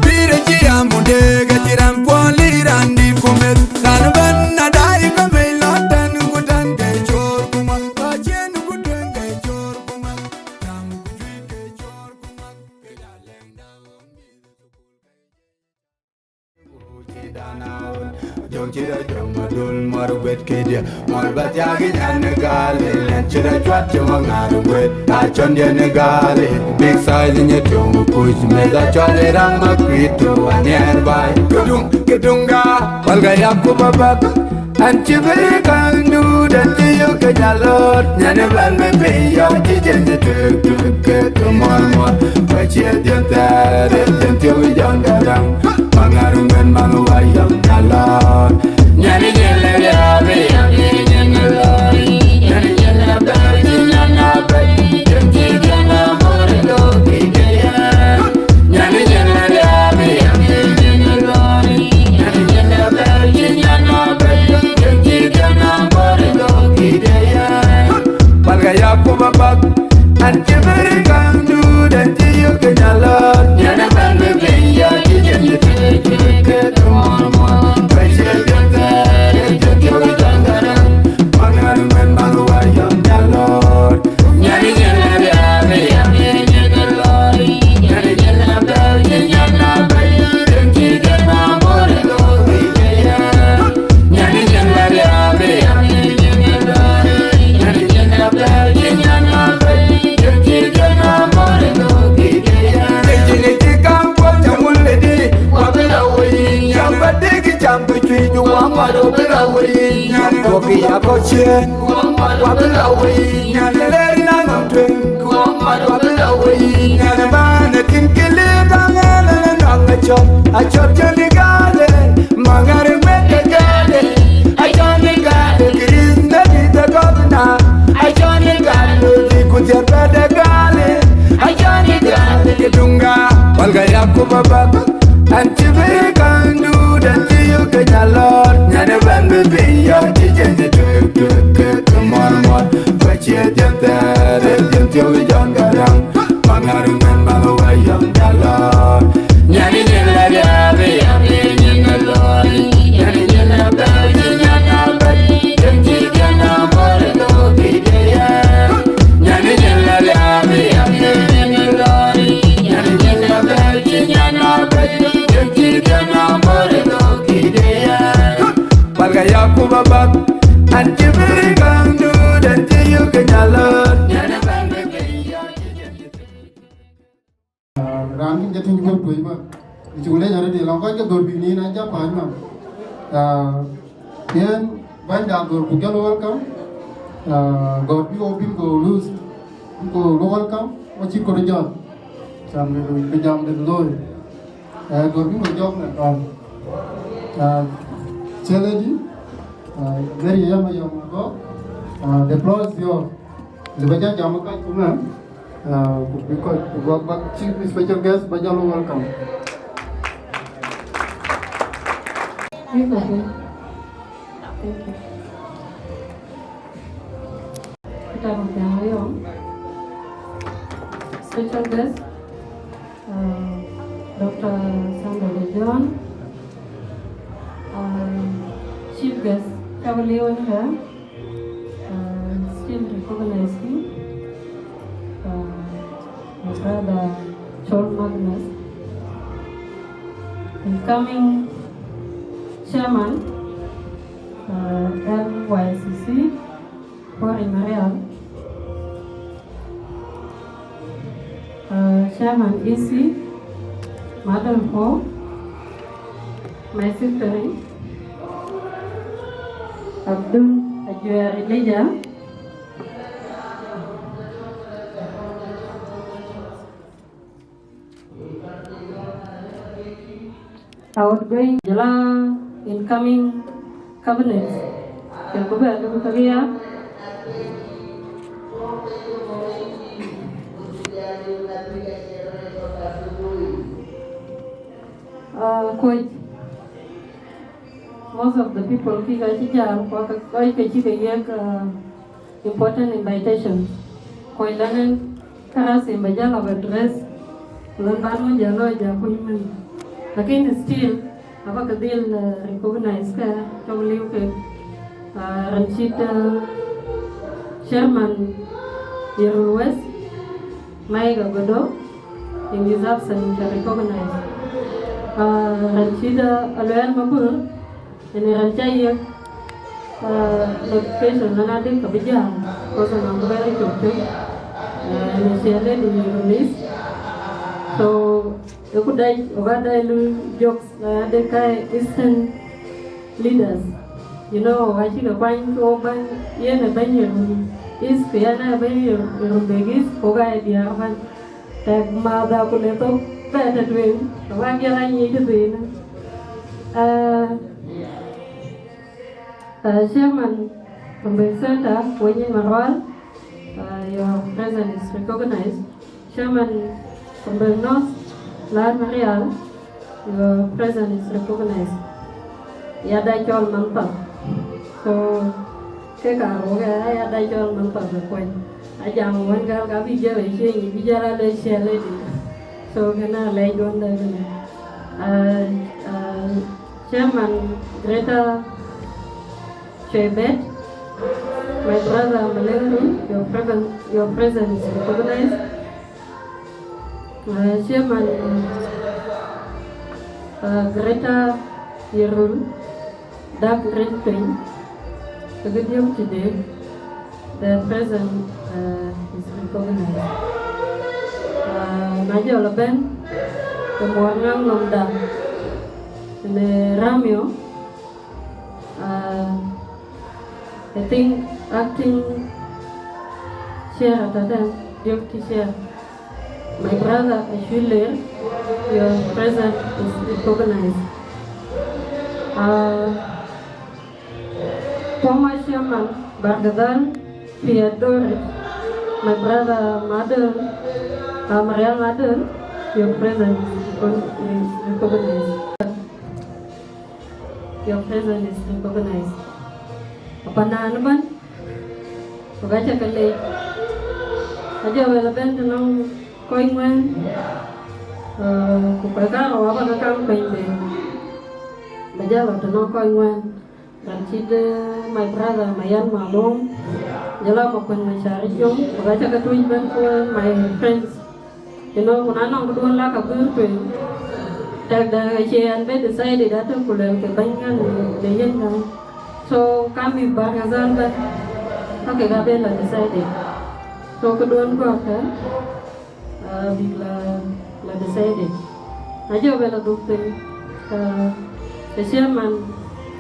Bire ji amude ga ti ran kwali ran di kumet. Ran ban na dai ka me la tan ku tan ke chor kuma. Ka chen ku tan ke chor kuma. Ran ku jui ke chor kuma. Ke da leng da. Jong chira jong madul mar wet kedia. Mar bat ya gi nyan ne gale, nyan chira chwat jong ngar wet. Ta chon dia ne gale, big size nye jong kuch me da chwat rang ma kwito nearby. Kedung kedunga, walga ya ku babak. An ci beri kan du dan ci yo ke jalor. Nyan ban me pe ya ci jen de tuk tuk ke ke mor mor. Ba ci dia tare, jen ti wi jong garang. Mangaru men manu wayam nalor. Nyani nyele ya be ya be nyele lori. Nyani nyele ba di nyana ba di. Jeng ti jana more do ki de ya. Nyani nyele ya be ya be nyele lori. Nyani nyele ba di nyana ba di. Jeng ti jana more do ki de ya. Balga ya kuma bak. An ci beri kan du dan ci yo ke jalor. Nyana ban me be ya ci je ni te ke ke ke mor mor. Ba ci je te re je te wi jangara. Mangaru men manu wayam jalor. Nyani nyele ya be ya be nyele lori. Nyani nyele ba di nyana ba di. Jeng ti jana more do ki de ya. Achot jani gale, mangare mete gale. Achot ni gale, Chris na di the governor. Achot ni gale, di kutia bede gale. Achot ni gale, kedunga, walga ya ku babak. An ci beri kan du dan ci yo ke jalor. Nyane ban be be ya ci je ni tuk tuk ke ke mor mor. Ba ci je tare, je ti wi jangara. Mangaru men manu wayam jalor. Nyani nyele ya be ya be nyele lori. Nyani nyele ba di nyana ba di. Jeng ti jana more do ki de ya. Nyani nyele ya be ya be nyele lori. Nyani nyele ba di nyana ba di. Jeng ti jana more do ki de ya. Balga ya ku babak. An ci beri kan du dan ci yo ke jalor. Nyani ban be be ya. Raan wïc ke tïŋ kɔ̈k tueŋ bä. Cuk lec arëët, lɔŋ kɔc ke gɔ̈r bï nin a jɔ päc man. Ah, yen bäny da gɔ̈r ku jɔl welcome. Ah, gɔ̈r bï wo bïn ko lose, bïn ko lo welcome, wo cï kɔ̈r jɔt. Can bï, bï jam de looi. Eh, gɔ̈r bï ko jɔk në kɔn. Ah, Cheledi, ah, very young, young ago. Ah, the floor is yours. Lë bä jɔ jam ë kac kumɛ, ah, ku bï kɔc, ku bä, bä chief special guest bä jɔ lo welcome. Thank you. Kita mungkin ayo. Special guest, uh, Doctor Sandra De John, uh, chief guest, Cavalier, uh, still recognize him. Uh, my brother Chol Magnus, incoming chairman, uh, L Y C C, Paul Marial, Chairman E C, Madam Paul, my secretary, Abdul Ajuer Elijah, outgoing jɔl a incoming cabinet. Ke ku bɛ ke ku ke ya. Uh, Kuoc, most of the people kï ka cï jam, ku ka, ka ke cï ke yek, uh, important invitation. Kuoc lɔn en karasi ba jal aba dress, lɔn ban wun jal lɔ ja kuny min. Lakin still, aba ke dhil, uh, recognize ke cɔk liu ke, uh, ran cït, uh, chairman Yirol West, Mike Agodo, in his absence, ke recognize. Uh, ran cït, uh, Aluel Mabur, ënë ran ca yek, uh, notification lɔn adï ka bï jam, because anɔŋ kë bɛ̈ɛ̈r cök cök, uh, ënë cie lady release. So, ë ku dac, ë ka dac lu jokes lɔn adï ka Eastern leaders. You know, acï ke kuany ke wo bäny, yen ë bɛ̈ny Yirol East, ku yen ë bɛ̈ny Yirol, Yirol Bek East, ku ka ë diäär bäny. Tɛk madha ku le thok bɛ tɛ̈ tueŋ, wak yɛn a nyic tëthiinë. Uh, uh, Chairman Rumbek Center, Wenyin Marwal, uh, your presence is recognized. Chairman Rumbek North, Lar Marial, your presence is recognized. Yada cɔl man path. So, ke ka rok aya, yada cɔl man path ë kuany. Ajam wën gal ka bï jël ë ciëny, bï jël a le ciël ë dï. So, kënë a lɛc duɔ̈n dɛ kënë. Uh, uh, Chairman Greta Chebet, my brother Maleng Run, your presence, your presence is recognized. Uh, Chairman, uh, Greta Yirol, Dak Rit Piny, ke ke diɔ̈k tëde, the present, uh, is recognized. Uh, na jɔl a bɛ̈n, ke muɔɔr ŋaŋ nɔm da, në Ramio, uh, I think acting chair at that time, deputy chair. My brother Achille, your presence is recognized. Uh, former chairman Bargazal, Pierre Doris, my brother Madol, uh, Marial Madol, your presence is recon-, is recognized. Your presence is recognized. Apanan ëbɛ̈n, ku ka cä ke leec. Ajɔ wël ëbɛ̈n tënɔŋ kɔc ŋuɛ̈ɛ̈n, uh, ku kɔc karou aba ke kaŋ kuany bei. Ba jal lɔ tënɔŋ kɔc ŋuɛ̈ɛ̈n. Ran cït, uh, my brother Mayan Malong, jɔl a Makuën Macär Jong, ku ka cä ke tuc ëbɛ̈n ku my friends. You know, ku na nɔŋ këduɔ̈n la ka guiir tueŋ, tɛ̈kdɛ acie ɣɛn bï decided atɔ̈ ku luel ke bɛ̈ny ɣɛn në yen ɣɛn. So, ka mïth Bargazal bɛ̈n, ka kek abï la decided. So, këduɔ̈n gɔ̈ɔ̈rkë, uh, bïk la, la decided. Ajɔ bɛ la dhuk thïn, uh, the chairman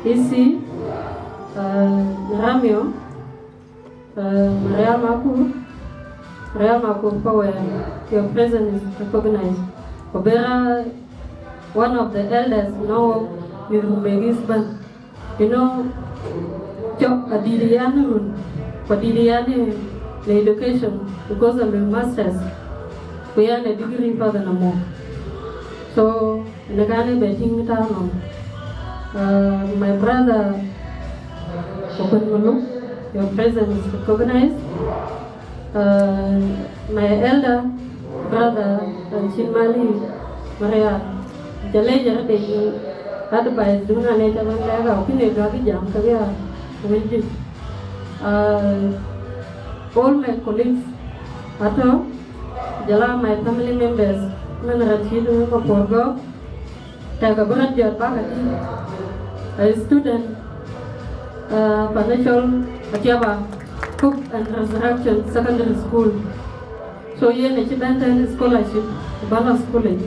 E C, uh, Ramio, Uh, Mariam Akur, Mariam Akur Power, your presence is recognized. Ku bera one of the elders, you know, mïth Rumbek East bɛ̈n. You know, cɔk adït yan run, ku adït yan në education, because of the masters, ku yan a degree further no more. So, në kan ë bɛ tïŋ tääu nɔm. Uh, my brother, Okun Maluk, your presence is recognized. Uh, my elder brother, uh, Chin Mali, Maria, jale jare de advice dun ane ta ban daga, okine ga ki jam ka ya, wël juëc. Uh, all my colleagues atɔ̈, jɔl a my family members, mɛn rɛ̈t cït Mapuɔr Gɔ̈k, tɛ̈k abï rɔt jɔt bäk atïŋ. A student, uh, pan ë cɔl Atiaba Cook and Resurrection Secondary School. So yen acï bɛ̈n tɛ̈n scholarship ku bä lɔ school yic.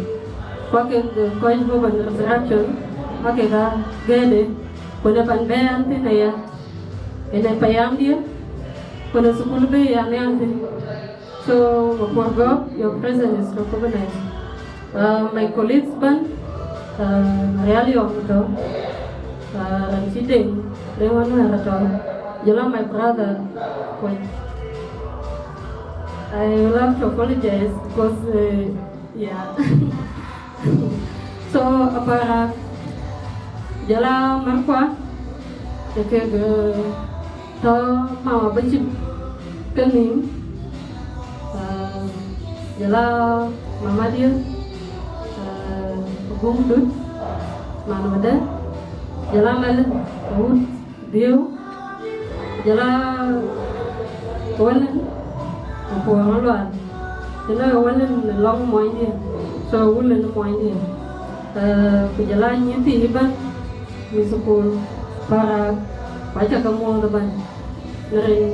Ku ake kɔc bɔ̈ ban resurrection, ake ka gɛ̈ɛ̈de, ku në pan bɛ̈ɛ̈i an thïn aya, ënë payamdiɛ̈, ku në thukul bï ya nhial thïn. So Mapuɔr Gɔ̈k, your presence is recognized. Uh, my colleagues bɛ̈n, uh, Marial Yɔm tɔ̈, uh, raan cï Deŋ, Deŋ Manuɛɛr tɔ̈, jɔl a my brother Kuɔc. I will have to apologize because, uh, yeah. So Aparak, jɔl a märkua, ë kek, uh, tɔ̈ mama bï cït kenhïïm, uh, jɔl a mama diɛ̈, uh, Guŋ Dut, man wëdë, jɔl a Malë, wut Dhiëu, jɔl a Wëlën, Apuɔɔr Malual, cïn ë Wëlën lɔŋ monydiɛ̈, so Wëlën monydiɛ̈, uh, ku jɔl a nyïïn thii ëbɛ̈n, mïth thukul, Parak, ku acä ke muɔ̈ɔ̈th ëbɛ̈n në rin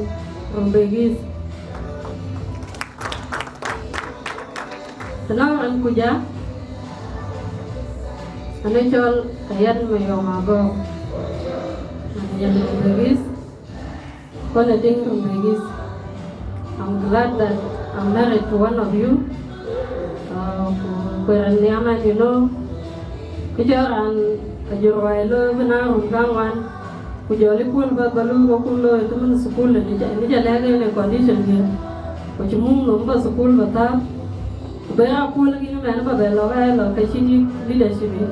Rumbek East. Të nɔŋ rin kuc a, anë cɔl Ayɛn Mayɔm Agɔɔk, anë Ayɛn Rumbek East, ku anë Deŋ Rumbek East. I'm glad that I'm married to one of you. Uh, ku, ku raan nhiam ɛn, you know, kë cɔl raan ajur ruai looi bï na rum kaŋuan, ku jɔl ë puɔl bä bä luui wä kun looi të mën thukul, ë, në cä, në cä lɛ̈k en ë condition diɛ̈. Ku cï mum nhom bä thukul bä thääp, ku bɛ ya puɔl kïn mɛn bä bɛ lɔ bɛ lɔ ke cï dït leadership yic.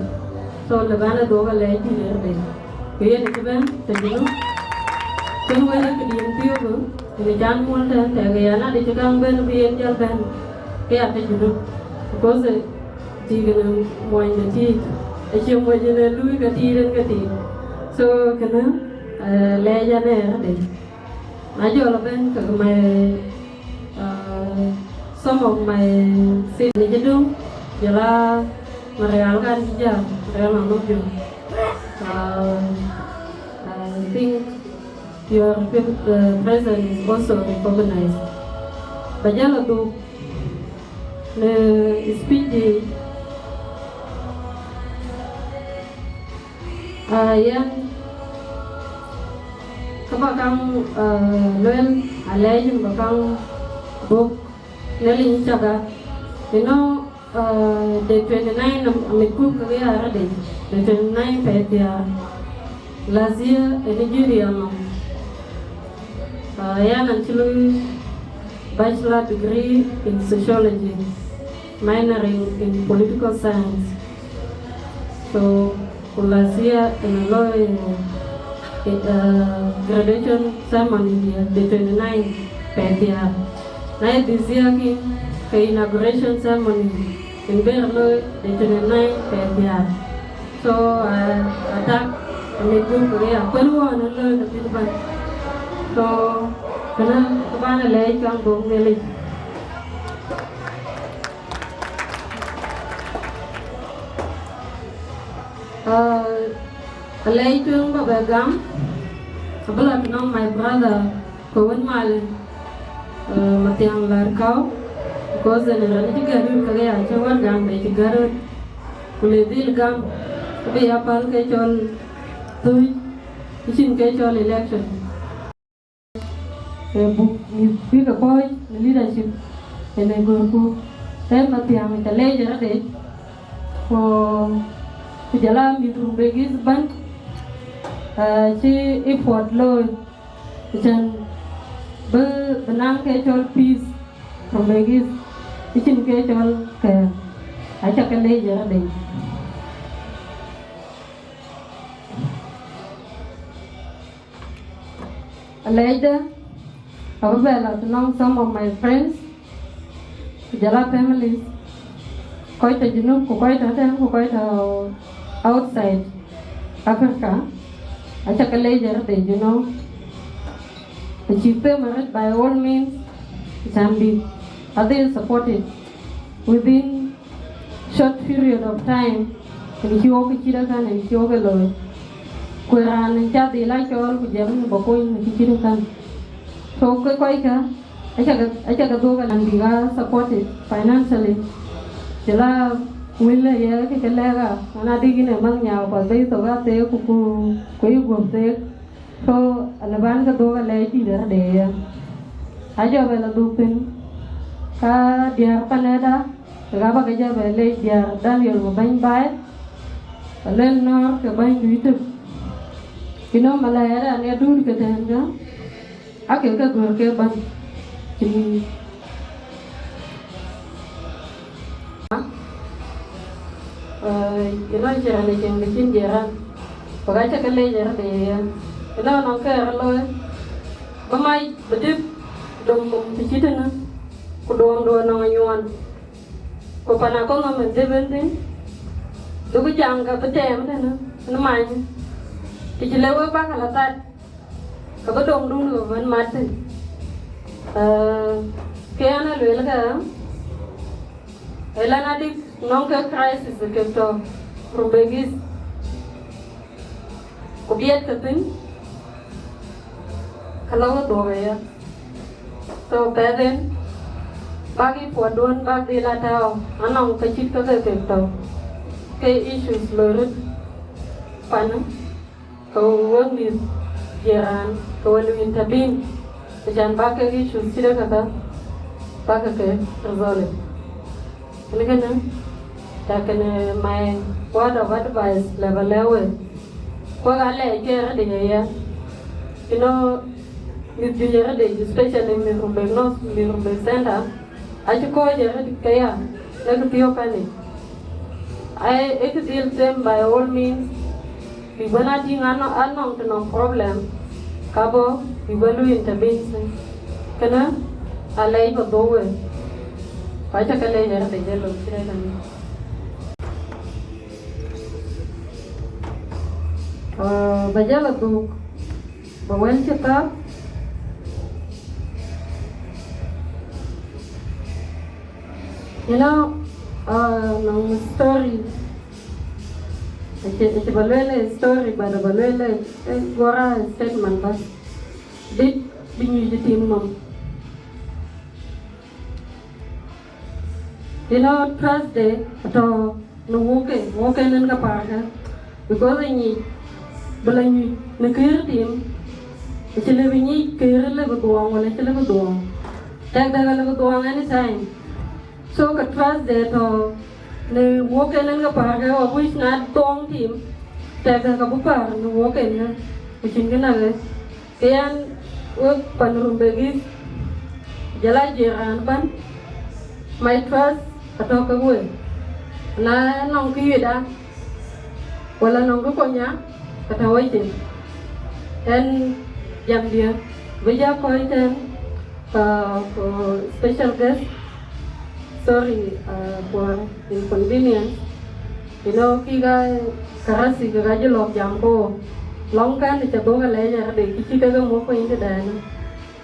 So lë bän ë dhuɔk alɛɛc dït ë rëëc. Ku yen ë cï bɛ̈n të Junub, kën wël ë këdiën thiöök, ë, ë në can muɔl tɛ̈n tɛ̈k ë ya na de cï kaŋ bɛ̈n bï yen jäl bɛ̈n, ke ya të Junub. Because, ë, tik në muɔny de tiit, acie muɔny në luui ke tiit en ke tiit. So kënë, eh, lɛɛc ɛn ë rëëc. Na jɔl a bɛ̈n ke my, uh, some of my sis në jëdum, jɔl a Marial kan cï jam, Marial Anɔk Jum. Uh, I think your, uh, presence is also recognized. Ba jɔl a dhuk në speech di, uh, yen kë ba kaŋ, uh, luel, alɛɛc ba kaŋ buk në liny caka. You know, uh, the twenty nine am, amit gup ke ya rëëc, the twenty nine pɛɛi thiaar. Last year ë Nigeria nɔm, uh, yan an cï lui bachelor degree in sociology, minoring in political science. So ku last year ënë looi, eh, graduation ceremony diɛ̈ the twenty nine pɛɛi thiaar. Na ye this year kï, ke inauguration ceremony yen bɛr looi the twenty nine pɛɛi thiaar. So, uh, atak amit gup ke ya kuën wään ë looi ke thïn bän. So kënë kë bän alɛɛc kaŋ dhuk Nhialic. Uh, alɛɛc tueŋ ba bɛ gam, abï la tënɔŋ my brother, ku wën malë, uh, Mathiaŋ Larkau, because ënë raan cï gät röt kake ya cï wär gam bɛ cï gät röt. Ku le dhil gam, abï ya päl ke cɔl thuc, ëcïn ke cɔl election. Eh, buk mïth bï ke kɔ̈ɔ̈c në leadership ënë görku. Tɛ̈n Mathiaŋ ca leec ë rëëc, ku, ku jɔl a mïth Rumbek East bän, eh, cï effort looi, cän bï, bï naŋ ke cɔl peace Rumbek East, ëcïn ke cɔl kɛ̈ɛ̈r, aca ke leec ë rëëc. Alɛɛcdä, abï bɛ la tënɔŋ some of my friends, ku jɔl a families, kɔc tɔ̈ Junub, ku kɔc tɔ̈ tɛ̈n, ku kɔc tɔ̈ outside Africa, aca ke leec ë rëëc, you know. Acïk them arëët, by all means, it can be, are they supported within short period of time, ënë cï wok kë cït akän, ënë cï wok ke looi. Ku raan ënë ca dhil a cɔɔl ku jam në bä kony në kë cït akän. So ke kɔckë, Aca ke, aca ke dhuk alan bïk aa supported financially. Cï la wël ë ye kë cï lɛ̈k aa, man adï yïn ë manh nyau, kuɔth bɛ̈i thok aa theek ku, ku, ku yï guöp theek. So, alë bän ke dhuk alɛɛc dït arëët ë ye. Ajɔ bɛ la dhuk thïn, ka diäär panëda, kek aa bä ke jɔ bɛ leec diäär Daniel Mabɛ̈ny Baai, alel nɔɔr ke bäny dui tök. Cï nɔm alɛɛc raan ë duut ke tɛ̈ɛ̈n kä, ake ke gör ke bäny. Cï, eh, you know, cï raan ë cieŋ de cïn jiëran, ku ka cä ke leec rëët ë ye. You know, nɔŋ kë rɔt looi, bä mac bï dïp dom nɔm të cït tënë, ku dom duön nɔŋ anyuɔɔn. Ku pan akɔ̈l nɔm en dëp en thïn, duku jam ka bï tɛɛm tënë, në many, të cï lëu wek bäk ala that, ka bï domdun ke bï bɛ̈n mat thïn. Eh, ke an, a luel ke, ëlan adï nɔŋ ke crisis kek tɔ̈ Rumbek East. Ku biɛt ke thïn, ka la we dhuɔ̈k aya. So, pɛ̈th en, bäk yï puɔ̈tduön, bäk dhil a tääu, anɔŋ ka cït ka ke kek tɔ̈u, ke issues loi röt panë, ke wek mïth jiëran, ke we lu intervene, acan bäk kek issues cït ë käkä, bäk ke ke resolve. Kënë kënë, ta kënë my word of advice lë bä lɛ̈k we. Kuak alɛɛc ke rëëdic aya. You know, mïth juëc rëëdic, especially mïth Rumbek North, mïth Rumbek Center, acï kɔc ë rëëdic ke ya, në kë thiɔ̈k kani. Ai, ë kë dhil them by all means, bï bɛ̈n a tïŋ anɔ-, anɔŋ të nɔŋ problem, ka bɔ̈, bï bɛ̈n lu intervene thïn. Kënë, alɛɛc bä dhou we. Ku acä ke leec ë rëëdic ë lok cï rëëc kani. Ah, bä jal a dhuk, bä wël cï thäk. You know, ah, nɔŋ story. Acï, acï bä lueel ë story, but bä lueel ë, ë guɔ̈r a statement bas. Dït bï nyuc ë tim nɔm. You know, trust de atɔ̈ në wok en, wok en en ke paarkë. Because ë nyic bï la nyuc në këër tim, acï lëu bï nyic këër lëu bï dhuɔɔŋ, wala acï lëu bï dhuɔɔŋ. Tɛ̈k dɛ̈k alëu bï dhuɔɔŋ anytime. So ke trust de tɔ̈ në wok en en ke paarkë, of which na dhuɔɔŋ tim, tɛ̈k dɛ̈k abï paar në wok en, ku cïn kë nak ë. Ke yɛn, wek pan Rumbek East, jɔl a jiëran ëbɛ̈n, my trust atɔ̈ ke we. Na nɔŋ kë yeda, wala nɔŋ kë konya, ka tɔ̈ wecin. Ɛn jamdiɛ̈, bï jɔ kɔc tɛ̈n, uh, for special guest, sorry, uh, for inconvenience. You know, kï ka karasi ke ka jɔ lɔ̈k jam ko. Lɔŋ kɛn cä dhuk alɛɛc arëëdë, kï cï kek muk piny tëdɛn.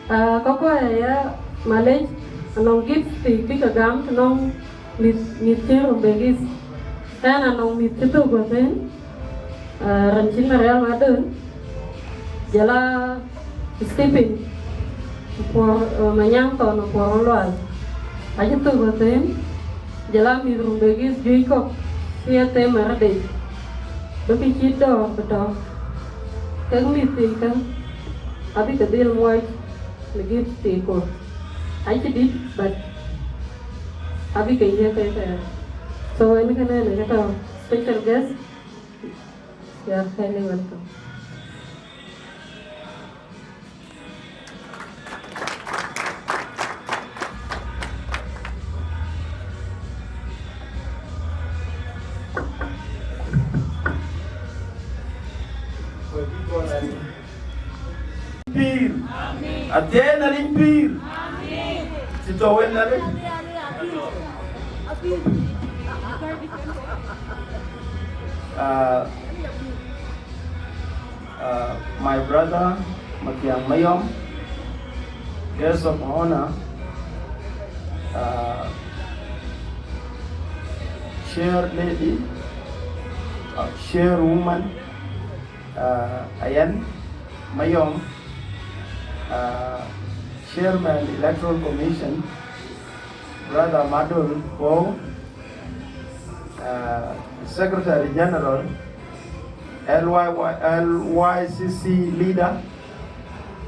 Ah, kɔ̈k kɔ̈k aya, malec, anɔŋ gift bï, bï ke gam të nɔŋ mïth, mïth cï Rumbek East. Ɛn anɔŋ mïth cï thök wëthën, ah, raan cïn Marial Madön, jɔl a Stephen, Puɔr, eh, Manyaŋ Thɔn Puɔr Lual. Acï thök wëthën, jɔl a mïth Rumbek East juëc kɔ̈k, cï ye them arëëdë. Bï kë cït dɔ̈ɔ̈r bï tɔ̈. Kek mïth thii kä, abï ke dhil muɔc në gift thii ku. Acï dït, but abï ke yiëk ke thɛɛr. So, en kënë në kë tɔ̈ special guest, you are highly welcome. Pïïr. Athiɛɛi Nhialic pïïr. Cï thou en Nhialic. Ah, ah, my brother, Mathiang Mayom, guest of honor, ah, chair lady, ah, chairwoman, ah, Ayan Mayom, ah, Chairman Electoral Commission, Brother Madol Pou, uh, Secretary General, L Y Y, L Y C C leader,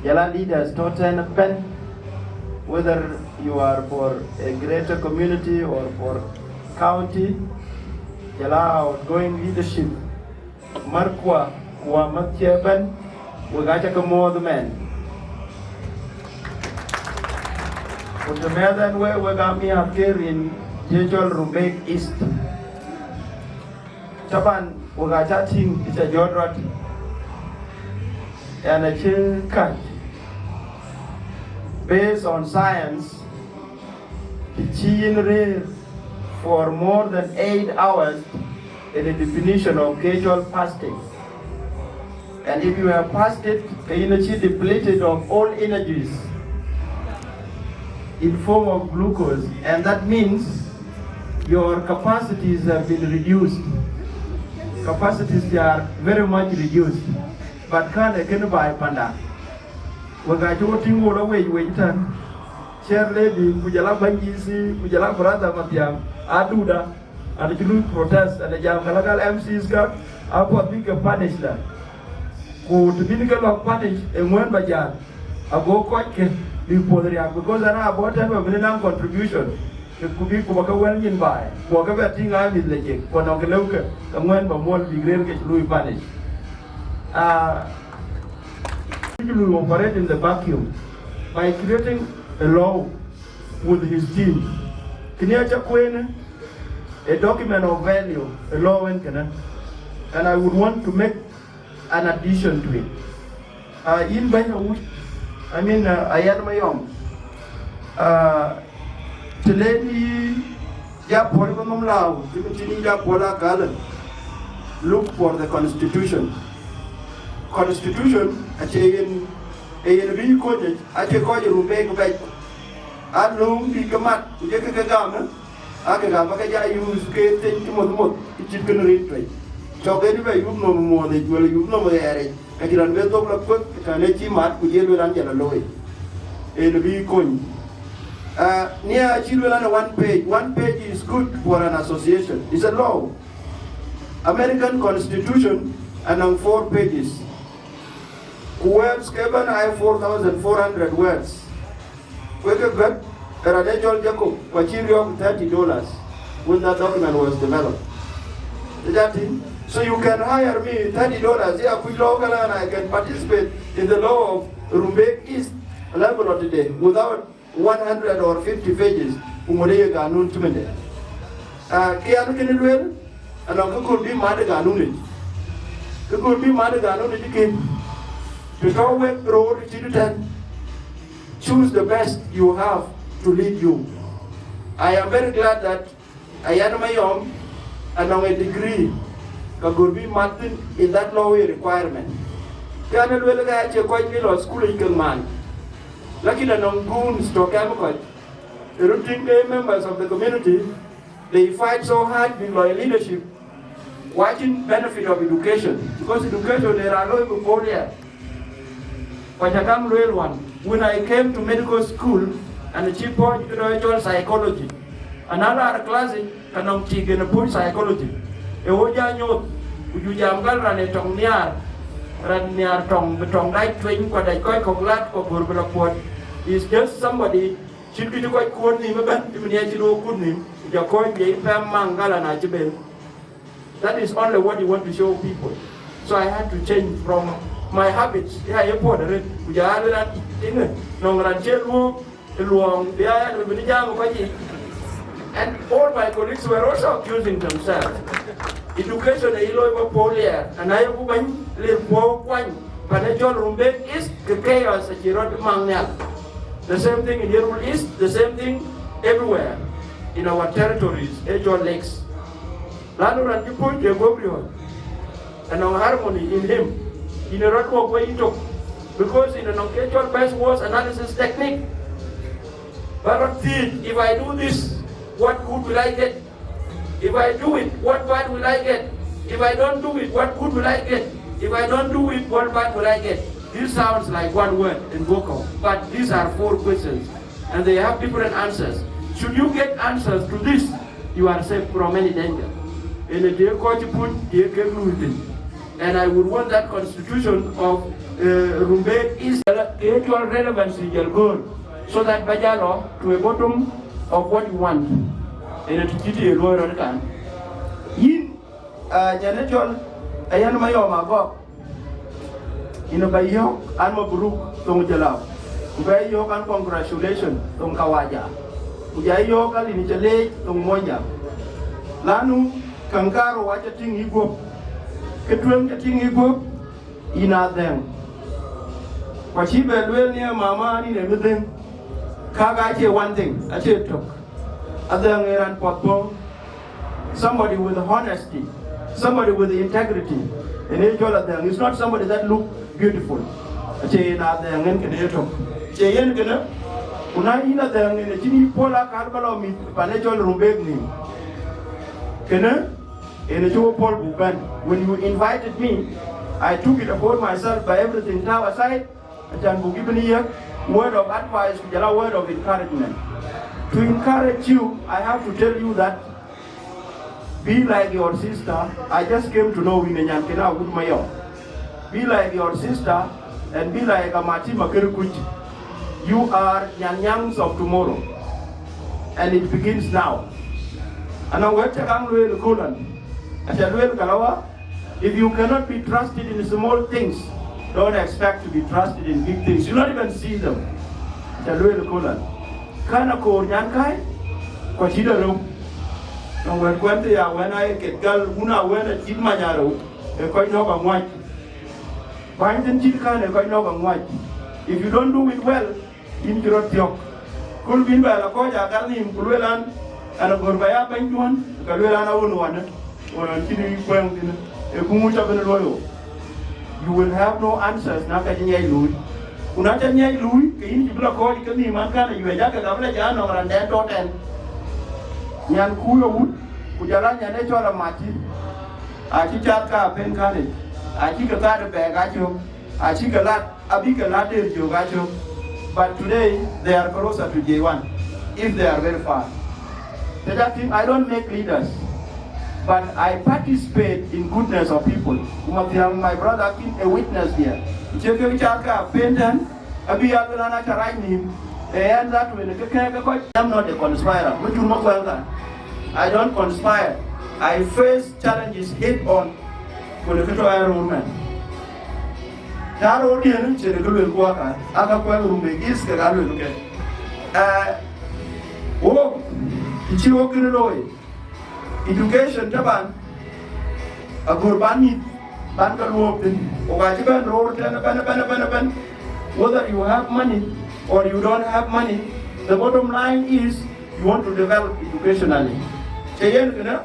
jɔl a leaders tɔ̈ tɛ̈n ëbɛ̈n, whether you are for a greater community or for county, jɔl a outgoing leadership, märkua, ku wämäthkiɛ̈ ëbɛ̈n, wek aca ke muɔ̈ɔ̈th ëmɛn. Ku të mɛ̈th ɛn wek, wek aa miäk ke rin ye cɔl Rumbek East. Taban, wek aca tïŋ ë ca jɔt rɔt, ɛn acï käc. Based on science, të cï yïn rëër for more than eight hours, in the definition of casual fasting. And if you have fasted, ke yïn acï depleted of all energies in form of glucose, and that means your capacities have been reduced. Capacities, they are very much reduced. But kän ee kënë baai panda. Wek acï wo tïŋ wo lɔ wec wec tɛ̈n. Chair lady, ku jɔl a bɛ̈ny E C, ku jɔl a brother Mathiang, aduda, an cï lui protest, an jam ka la gal M Cs ka, apuɔth bï ke punish la. Ku të bïn ke lɔ punish, ë ŋuɛ̈ɛ̈n ba jäl, ago kɔckë bï puɔ̈th riääk, because an abɔ̈ tɛ̈n ba bïn naŋ contribution, ke ku bï ku ba ke wɛ̈l nyin baai, ku ke bɛ tïŋ aa mïth le cek, ku nɔŋ ke lëukë, ke ŋuɛ̈ɛ̈n ba muɔl bïk rëër ke cï lui punish. Ah, Lui operate in the vacuum by creating a law with his team. Kënë aca kueen a document of value, a law en kënë. And I would want to make an addition to it. Uh, yïn bɛ̈ny awut, I mean, uh, Ayan Mayom. Uh, të len yï Japol ba nhom lääu, cïmën cïn yï Japol akalë, look for the constitution. Constitution acie yen, ee yen bï yï kony yic, acie kɔc ë Rumbek bɛ̈c. Alööm bï ke mat, ku jɔkï ke gam, ë, ake gam ba ke ja use ke thëny cï moth moth, cït kënë rin tueŋ. Cɔk en bɛ yup nhom muɔɔth yic, wala yup nhom ɣɛɛr yic. Ka cï raan bɛ thok lɔ kueth, ka në cï mat, ku jël wël an jɔl a looi. En bï kony. Ah, nia acï luel an one page. One page is good for an association. It's a law. American Constitution anɔŋ four pages. Ku words ke bɛ̈n aa four thousand four hundred words. Ku ë ke gät, ke raan ë cɔl Jacob, ku acï riɔ̈ɔ̈k thirty dollars when that document was developed. Did that thing? So you can hire me thirty dollars, yeah, kuc law kala, and I can participate in the law of Rumbek East level of today without one hundred or fifty pages, ku ŋuɔ̈t ye ganun cïmënde. Ah, ke an kënë lueel, anɔŋ kë kɔɔr bï mat ë ganun yic. Kë kɔɔr bï mat ë ganun yic kën, të tɔ̈ wek röör cït tɛ̈n, choose the best you have to lead you. I am very glad that Ayan Mayom anɔŋ a degree, ka gör bï mat thïn in that law requirement. Ke an lueel ka acie kɔc bï lɔ school yic ke man. Lakin anɔŋ goons tɔ̈ kɛm kɔc. Ë röt tïŋ ke members of the community, they fight so hard bïk lɔ leadership. Watching benefit of education, because education ë raan loi bï puɔ̈u liɛɛr. Ku aca kaŋ lueel wan, when I came to medical school, and cï puɔ̈c kë dɔc cɔl psychology. An a raan class yic, ka nɔŋ tik en puɔ̈c psychology. Ë wo ja nyooth, ku ju jam gal raan ë tɔŋ nhiaar, raan nhiaar tɔŋ, bï tɔŋ dac tueny, ku adac kɔc kɔ̈k lat, ku gör bï lɔ kuɔ̈t. Is just somebody, cït kë cï kɔc kuɔ̈t nhïïm ëbɛ̈n, cïmën ya cï röör kut nhïïm, ku ja kɔc ye pɛm maŋ gal an acï bel. That is only what you want to show people. So I had to change from my habits. Ya ye puɔ̈t arëët, ku ja lueel an, tïŋë, nɔŋ raan cie luɔ̈ɔ̈k, ë luɔɔŋ, bï ya, bï ni jam kɔc yic. And all my colleagues were also accusing themselves. Education ë yï looi ba puɔ̈u liɛɛr, and ayeku bɛ̈ny lir puɔ̈u kuany, pan ë cɔl Rumbek East, ke chaos acï rɔt maŋ nhial. The same thing in Yirol East, the same thing everywhere in our territories, ë cɔl Lakes. Lanu raan cï puɔ̈c ke guɔ̈p riɔ̈ɔ̈c, anɔŋ harmony in him. Yïn ë rɔt duɔ̈k wei yïtök, because yïn anɔŋ ke cɔl best worst analysis technique. Ba rɔt thiëëc, if I do this, what good will I get? If I do it, what bad will I get? If I don't do it, what good will I get? If I don't do it, what bad will I get? This sounds like one word in Boko, but these are four questions, and they have different answers. Should you get answers to this, you are safe from any danger. In a dear coach put, dear Keglutin. And I would want that constitution of uh, Rumbek is actual relevancy, Jalgor, so that Bajalo to a bottom of what you want. In a T T L or Kan. Yin, uh, Janetol, Ayan Mayom Agok. Ina ba yök an mabruk thoŋ Jalap, ku ba yök an congratulation thoŋ Kawaja, ku ja yök an ini ca leec thoŋ Monjang. Lanu kaŋ karou aca tïŋ yï guöp, ke tueŋ ca tïŋ yï guöp, yïn Adhɛŋ. Ku acï bɛ lueel ni ë mama an yïn ë mi dhëŋ, kak acie one thing, acie tök. Adhɛŋ ee raan puɔth bɔ̈, somebody with honesty, somebody with integrity. And Ejol Adhɛŋ is not somebody that look beautiful. Acie yen Adhɛŋ en kënë yetök. Acie yen kënë, ku na yïn Adhɛŋ en acïn yï puɔl akal ba lɔ mïth pan Ejol Rumbek nhïïm. Kënë, en acï wo puɔl buk bɛ̈n. When you invited me, I took it upon myself by everything tau aside. Achan buk gï bï yek word of advice, ku jɔl a word of encouragement. To encourage you, I have to tell you that be like your sister. I just came to know in Nyankina Wood Mayor. Be like your sister and be like Amati Makerikuch. You are Nyanyangs of tomorrow. And it begins now. And I will take Anglo Kulan. Achan Kalawa. If you cannot be trusted in small things, don't expect to be trusted in big things. You not even see them. Ca lueel Kulan. Kana kor nyan kai, kwa shida rou. Na wen kwente ya wen ai ket gal una wen a chit manyaro, e koi nok angwach. Bany tin chit kan e koi nok angwach. If you don't do it well, yïn cï rɔt thiɔ̈k. Kul bïn bɛ la kɔc agar nhïïm, ku lueel an, an agör ba ya bɛ̈nyduɔ̈n, ka lueel an awun wanë, wun an cïn yï kuɛŋ thïn, ee ku ŋuc abï luɔi wo. You will have no answers na ka cï nyiɛc luui. Ku na ca nyiɛc luui, ke yïn cï bï la kɔc ke nhïïm an, kan ayuɛc ake ka bï la ja nɔŋ raan dɛn tɔ tɛn. Nyan kuur awut, ku jɔl a nyan ë cɔl Amati, acï cath ka pen kalic, acï ke thaat bɛɛk acök. Acï ke lat, abï ke lat der jök acök. But today, they are closer to J one, if they are very far. That I think I don't make leaders, but I participate in goodness of people. Kuma thiang, my brother, kin a witness here. Cï ke cath ka pen tɛn, abï ya luel an aca rac nhïïm. E ɛn that when ke kɛ̈ɛ̈k ke kɔc, I am not a conspirer. Më cur më kuɛŋ kan. I don't conspire. I face challenges head on. Ku le ke tɔ ɛ ror mɛn. Na ror diɛn cï ke luel kuaka, aka kuɛŋ Rumbek is ke ka luel ke. Eh, wo, ti cï wo kën looi. Education taban, agör ban mïth, ban ka luɔɔk thïn. Wo ka cï bɛn ror tɛn bɛn, bɛn, bɛn, bɛn. Whether you have money or you don't have money, the bottom line is you want to develop educationally. Cï yen kënë,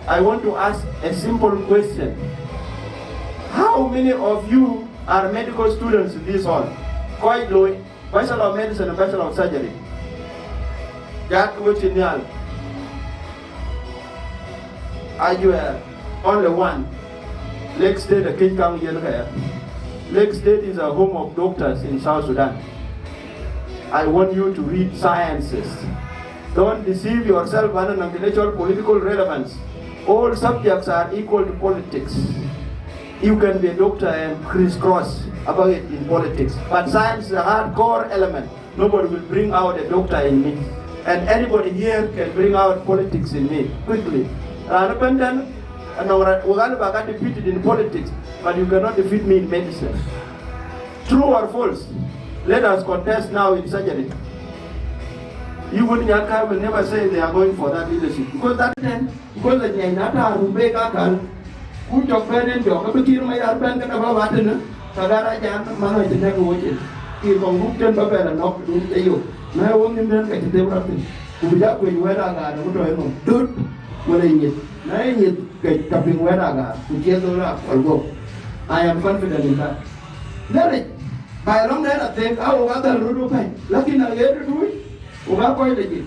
I want to ask a simple question. How many of you are medical students in this hall? Kɔc looi, Bachelor of Medicine and Bachelor of Surgery. Jat wecin nhial. Ajuɛɛr, only one. Lake State akëc kaŋ yen kaya. Lake State is a home of doctors in South Sudan. I want you to read sciences. Don't deceive yourself an intellectual political relevance. All subjects are equal to politics. You can be a doctor and crisscross about it in politics. But science is a hardcore element. Nobody will bring out a doctor in me. And anybody here can bring out politics in me quickly. Raan ëbɛ̈n tɛn, anɔŋ raan, we gal ba ka defeated in politics, but you cannot defeat me in medicine. True or false? Let us contest now in surgery. You would Nyankai will never say they are going for that leadership. Because that then, because the Nyanya Rumbek Akal, ku cɔk bɛ̈n en jɔk, abï Kiir Mayar bɛ̈n ke dap abatënë, ka gar ajan, man acï nɛ̈k wocin. Kiir kɔŋ buk tën ba bɛ̈n anɔk dun e yok. Na ye wok nïm tën ka cï them rɔt thïn. Ku bï ja kuec wɛ̈t agar, ku tɔ enɔm. Dut, wala nyith. Na ye nyith, ke ka piŋ wɛ̈t agar, ku ciɛ dhöl akɔl guɔ̈p. I am confident in that. Lɛ̈ric, ba ye lɔŋ dɛn athek, a wok adhal röt wok pɛ̈ny. Lakin aɣet röt wui, wok aa kɔc lɔ jik.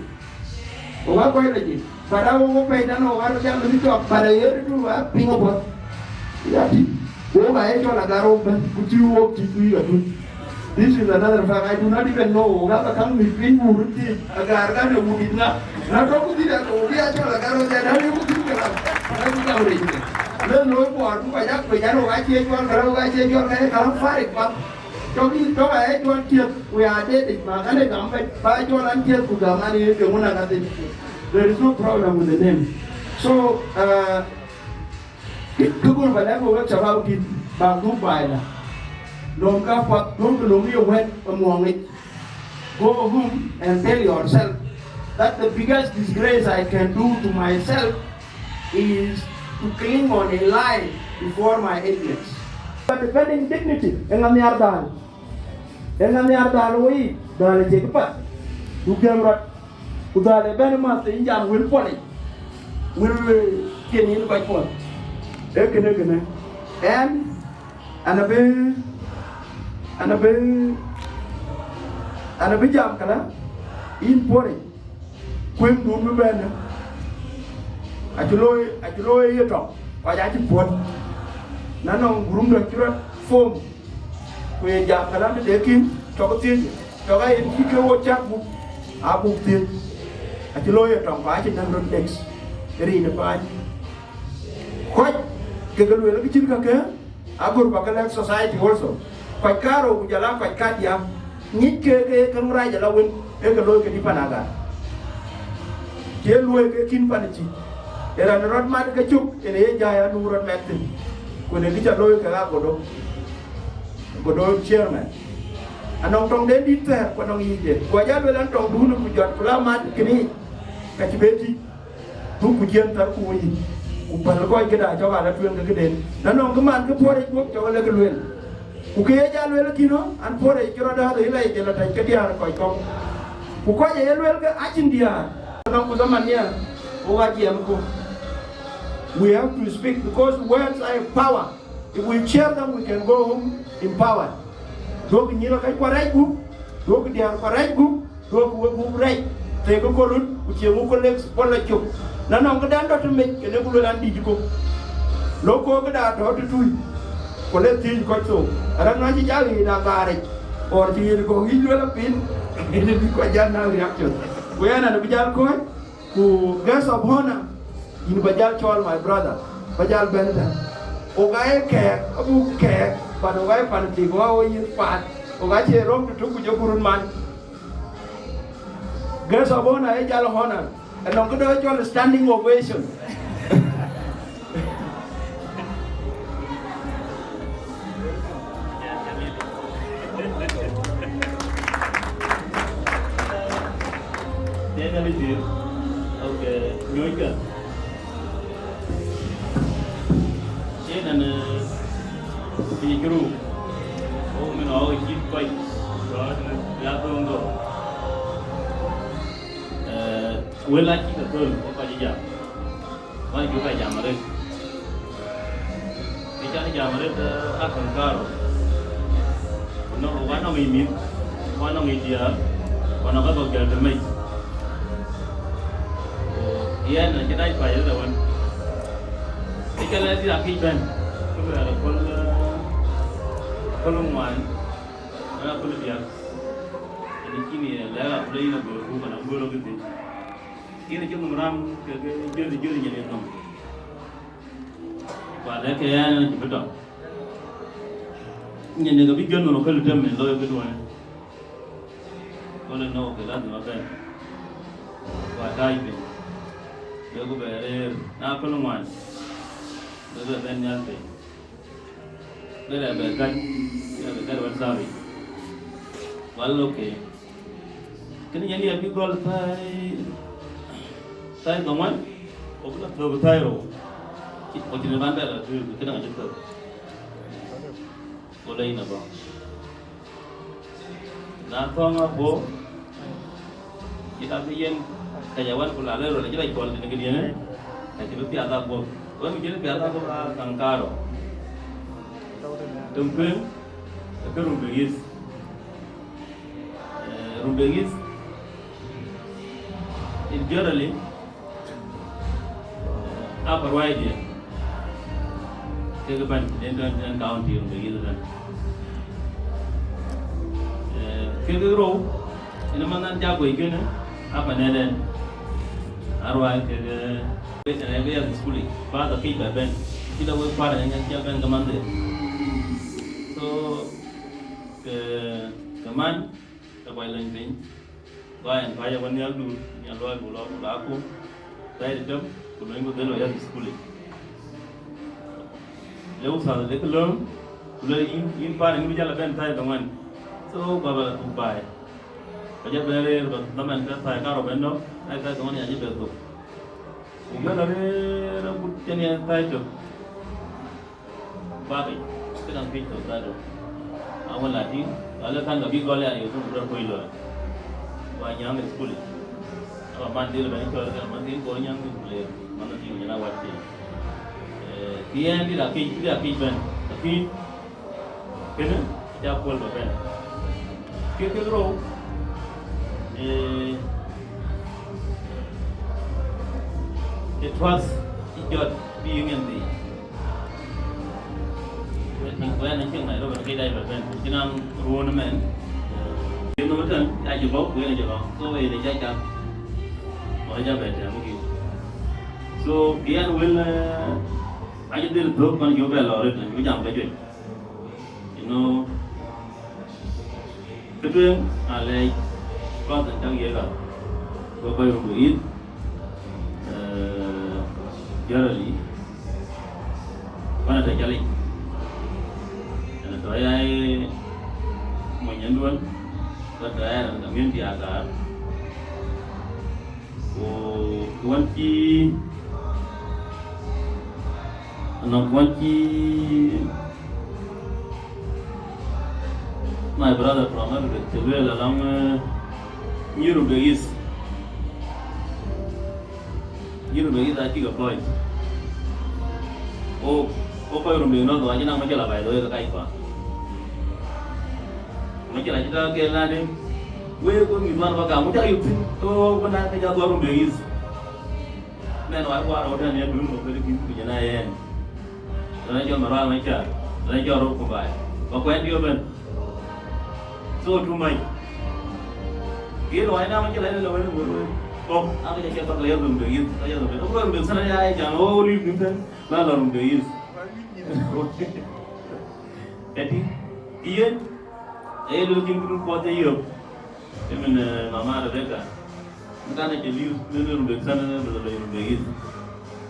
Wok aa kɔc lɔ jik. But a wok wok pɛ̈ny tɛ̈n wok aa röt jam bï cɔk, but aɣet röt wui, a piŋ apuɔth. Ya tïŋ. Wok aye cɔl agar wok bɛ̈n, ku cï wok cï tui ka tui. This is another fact. I do not even know wok aka kaŋ mïth piny wur thiëc agar ka në wudït ŋa. Na tɔ̈ ku dhil aka wok bï a cɔl agar wok, ya dan ye ku dhil ke lam. Ka ku jam rec ke. Lë loi buɔɔr ku ka jak piny an wok acie cɔl kërä, wok acie cɔl kërä, kalam farik path. Tɔ̈ kï tɔ̈ aye cɔl tiɛth, we are dead, ma kane gam bɛ̈c, ba cɔl an tiɛth ku gam an ye ke ŋun aka thïn. There is no problem with the name. So, uh, Kë kë gɔl ba lɛ̈k wek shabab kït, bäk dhuk baai la. Lööm ka path, duɔ̈kkë lööm ye wɛ̈t ë muɔŋic. Go home and tell yourself that the biggest disgrace I can do to myself is to cling on a lie before my audience. But defending dignity, ë ŋa nhiaar dhal? Ë ŋa nhiaar dhal woi? Dhal ë cïk path, du gɛ̈m rɔt. Ku dhal ë bɛ̈n ë math ë jam wël puɔlic, wël, eh, cïn yïn kɔc puɔl. Ee kënë kënë. Ɛn, an abï, an abï, an abï jam këlä, yïn puɔlic, kuëŋdun bï bɛ̈n. Acï looi, acï looi ye tɔŋ, kɔc acï puɔ̈l. Na nɔŋ gurum dɔ̈ cï rɔt form, ku ye jam këlä tëde kïn, cɔk thiëëc, cɔk ayen cï ke wo cak buk, abuk thiëëc. Acï looi ye tɔŋ, ku acï nɛm röt next rin ë bäny. Kɔc keke lueel kë cïn kakë, agur ba ke lɛ̈k society also. Kɔc karou ku jɔl aa kɔc kadiäk, ŋic ke ke käŋ rac ala wën, ee ke looi ke dï pan agar. Cie luɔi ke kïn pan cï. Ee raan rɔt mat ke cök, yen ee ye jai anu rɔt mɛt thïn. Ku ne kë ca looi ke agodo. Godo chairman. Anɔŋ tɔŋden dït thɛɛr, ku anɔŋ yic den. Ku ajal luel an tɔŋdun ku jɔt ku la mat kënë yic, ka cï be tïc. Dhuk ku ciɛ̈n thar ku woi, ku päl kɔc këda cɔk ala tueŋ ke këden. Na nɔŋ kë man kë puɔ̈r yic guɔ̈p cɔk ala kë lueel. Ku kë ye ja lueel kïn ɣɔn, an puɔ̈r yic cï rɔt däär ë la yic la tɛ̈c ke diäär kɔc kɔ̈k. Ku kɔc ë ye lueel ke acïn diäär. Nɔŋ ku dhaman nhial, wok aa jiɛɛm ku. We have to speak because words are power. If we share them, we can go home empowered. Duɔ̈kkë nyïïr käc kuɔ rɛc gup, duɔ̈kkë diäär kuɔ rɛc gup, duɔ̈kkë wek gup rɛc, theek ë kolun, ku cieŋ ë kolek pɔl la cök. Na nɔŋ këdan dɔ̈ të mec, kënë ku luel an dït ë kok. Lok kok këda tɔ̈ të tui, ku le thiëëc kɔc thok. Arɛ̈t na cï jal ɣet agaaric, or cï ɣet kɔ̈k yic luel apin, kënë bï kɔc jal na reaction. Ku ɣɛn an bï jal kɔ̈ɔ̈c, ku guest of honor, yïn ba jal cɔɔl my brother, ba jal bɛ̈n tɛ̈n. Wok aa ye kɛɛk, abuk kɛɛk, but wok aa ye pan tik, wok aa wo yïn paat, wok aa cie röm tëtök ku jɔku röt man. Guest of honor aye jal honor, anɔŋ këdë cɔl standing ovation. Tiɛŋ Nhialic pïïr. Ok, nyuɔ̈ckë. Yen ɛn, eh, piny cï ruu. Wok min ɣɔ̈k cït kɔc, rɔt ya thöŋ dhok. Eh, wël acï ke thöl, wok kɔc jam. Wany cuk a jam arëët. Kë can jam arëët, eh, akäŋ karou. Ku nɔŋ, ku anɔŋ yic mïth, ku anɔŋ yic diäär, ku anɔŋ ka kɔ̈k jäl të mec. Ku yɛn acï dac päc arëët awën. Kë cä lɛɛr dït akëc bɛ̈n, kë bï rɛ̈ɛ̈r aköl, eh, aköl ŋuan, ëna aköl diäk. Ënë cïn ye lɛ̈ɛ̈r aköl yïn agöörku, ku na göör rɔt kë thïn. Yen acï nhom ram ke, ke jɔt, jɔt nyin ë nhom. Ku alɛ̈k ke ɣɛn an, cï bï tɔ̈. Nyin ë ke bï jɔt nhom aköl tëm ë looi këduɔ̈n. Ku le nɔ̈k ke lazim abɛ̈n. Ku atääc piny. Bï ku bɛ rëër na aköl ŋuan. Bï bɛ bɛ̈n nhial piny. Bï lɛ bɛ gät, bï lɛ bɛ gät wën thaar yic. Wal, okay. Kënë yen ye bï gɔl thäi, thäi dhoŋuan, ku bï lɔ thök thäi rou. Ku cïn ban bɛ lɔ tui, kënë acï thök. Ku le yïn abɔ̈. Na thɔ̈ŋ abɔ̈, cï tak yen, ka jɔ wän ku la lɛ̈k röt acï la cɔl tënë këdiɛ̈n, ka cï bï piath aguɔ̈p. Wën cï bï piath aguɔ̈p aa käŋ karou. Töŋ tueŋ, ke Rumbek East. Eh, Rumbek East, in generally, Upper White Hill. Kek bɛ̈n, den tɔ̈ den county Rumbek East ëbɛ̈n. Eh, kek rou, ënë man nhan cak guëc kënë, apa nɛ̈t ɛn. Aruai kek, eh, wek tɛ̈n ë bï yath school yic, father këc bɛ bɛ̈n. Cï la wek kuar ënë cï bɛ̈n ke manhde. So, ke, ke man, ke kuany lony piny. Gua ɛn päc ë wën nhial dun, nhial luɔi ku lɔ ku la kum, thɛɛr ë tëm, ku luɔny ku dhël ë yath school yic. Le uthath de kë lööm, ku le yïn, yïn päär yïn bï jal a bɛ̈n thɛɛr ke ŋuan. So, gua bɛ la thuk baai. Ba jal bɛ̈n rëër ba dhaman ke thɛɛr karou bɛ̈n nɔ̈k, thɛɛr ke ŋuan ya jal bɛ thuk. Ku bɛ̈n la rëër agut cïn yen thɛɛr tök. Bak yic, këdäŋ piny thok dhadu. Awën la tïŋ, ka le kän ka bï gɔl ya yök thok rɔt kuöc lɔ. Wa nyääŋ ë thukul yic. Aba man dhil bɛ̈n cɔl kän man dhil gɔl nyääŋ thukul yic, man dhil nyääŋ awat piny. Eh, kï yen dït akïc, dït akïc bɛ̈n. Akïc, kënë, aca kuöl bɛ bɛ̈n. Kek kek rou, eh, ë tuath cï jɔt bï ŋen dhil. Wɛ̈t nïn kuɛn acïn Nairobi ke dai bɛ bɛ̈n, cïn naŋ ruɔ̈n ëmɛn. Yen nɔm tɛ̈n, ya jɔ bɔ̈, ku yen jɔ bɔ̈. So, yen ë jɔ cath. Wala jɔ bɛ tɛ̈m kï. So, kï yen wël, eh, acï dhil thök man jɔ bɛ lɔ röt, jɔ jam ke juëc. You know, Këtueŋ alɛɛc, kɔc cäk yiëk a, wek kɔc Rumbek East, eh, generally, ɣɛn atɔ̈ Calic. Ɣɛn atɔ̈ ya ye mony Anduɔn, ku atɔ̈ ya raan community Agaar. Ku, ku wën cï, anɔŋ ku wën cï my brother from Eldoret cï lueel alɔŋ, eh, nyïïr Rumbek East. Nyïïr Rumbek East acïk apɔ̈c. Wo, wo kɔc Rumbek North acï naŋ macala, by the way, ke kac kua. Macala cï tɔ̈ ke nadë, wek, wek mïth man ba gam, wek cä yök thïn, ke wek bï na ke cä dhuɔ̈k Rumbek East. Mɛn wai kuar rɔt tɛ̈n ë dun ŋö këdï kïn ku jël na yen. Rɛn cɔl Marual Macar, rɛn cɔl Rok Kubai. Ba kuɛn diɔ bɛ̈n. So too much. Yen wai na macala yen lɔ wël ŋö wël. Kɔk, ake cä cɛ bak lɔ ya Rumbek East, lɔ ya Rumbek East. Rumbek East na ya ye jam, o, liu nïn tɛ̈n, la lɔ Rumbek East. Ëtï, yen, aye lueel kïn kë dun puɔth ë yök. Ëmën, eh, mama Rebecca. Në kan acï liu, në, në Rumbek East, në, në, në Rumbek East.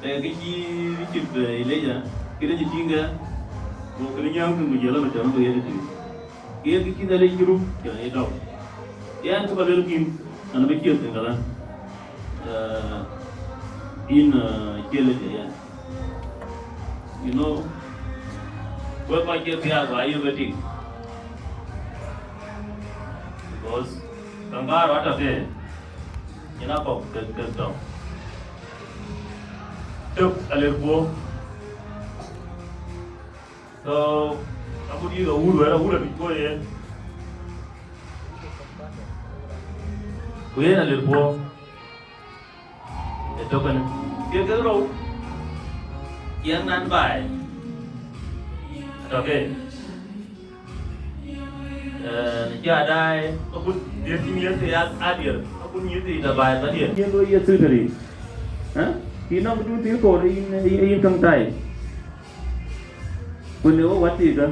Eh, kë cï, kë cï, eh, Elijah, këdë cï tïŋ kë, go këdë nyääŋ thïn ku jël ëmën tɛ̈n ku yen tïŋ. Yen kë cï Nhialic cï ruk, cï raan ye dɔm. Yen kë ba lueel kïn, an, abï ciëëth thïn këlä. Eh, yïn, eh, ciël ëcë yen. You know, wek kɔc ke thiaak ba yök ëtïŋ. Because kaŋ kaar atɔ̈ ke, yen akɔ̈k ke, ke tɔ̈. Tök alir puɔ̈u. So, akut yïk awur wɛ̈ɛ̈r, awur abï kuɔ̈c yen. Ku yen alir puɔ̈u. Ë tök kënë. Kek kek rou, ciɛɛŋ nan baai. Atɔ̈ ke. Eh, në cï adaai, akut diëër cï miëth ke ya adiër, akut nyïïth ke tɔ̈ baai ba diër. Yen loi ye secretary. Eh? Yïn nɔm dun thïn koor yïn, yïn, yïn käŋ tai. Ku në wɔ wat thïïkë,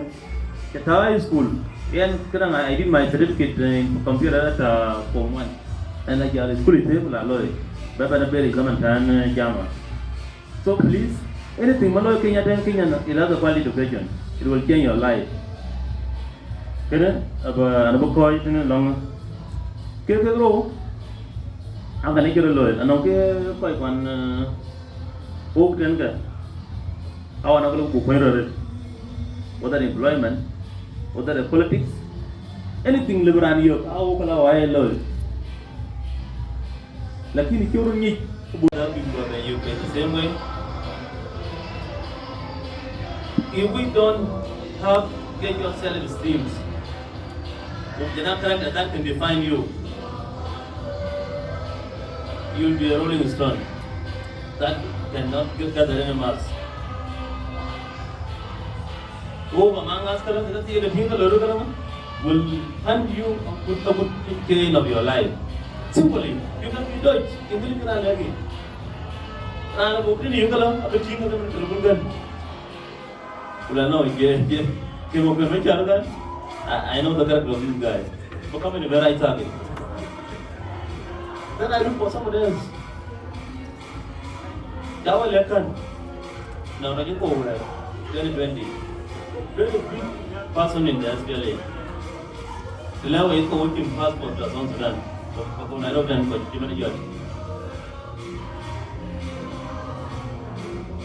cï tääu high school, yen këdäŋ, I did my certificate in computer at, uh, form one. And I jal school ëtëë ku la loi, bɛ bɛ̈n abëër zaman tɛ̈n, uh, jama. So please, anything ma loi Kenya tɛ̈n Kenya, it has a quality education. It will change your life. Këdë, aba, aba kɔc tënë lɔŋ. Kek kek rou, an kën cï röt looi, anɔŋ ke kɔc kuan, uh, wok tɛ̈n kë. Awan akël ku kuɔny röt, whether employment, whether politics, anything lëu bï raan yök, a wok la wai looi. Lakini cï röt nyic, ku buk dak bï bɛ yök in the same way. If we don't have get your self esteem, with the character that can define you, you'll be a rolling stone that cannot gather any mass. Wo ba maŋ askar, kë thiëëk, kë thiëëk, kë loi röt, kë loi, will hunt you a good, a good pain of your life. Simply, you can be dodge, you will be run again. Raan abuk tënë yïn këlä, abï tïŋ kënë, kënë bun kën. Ku la, no, ye, ye, ye muk kën më cär kän. I, I know the character of this guy. Bï kamë në bɛ rac thak. Then I look for somebody else. Ca wä lɛ̈k kän. Nɔn rɔt cï thou wɛ̈ɛ̈r, twenty twenty. Very big person in the S P L A. Të lɛ̈k wä yï thou cïn passport to South Sudan. Ku, ku Nairobi tɛ̈n kɔc cï mɛn jɔt.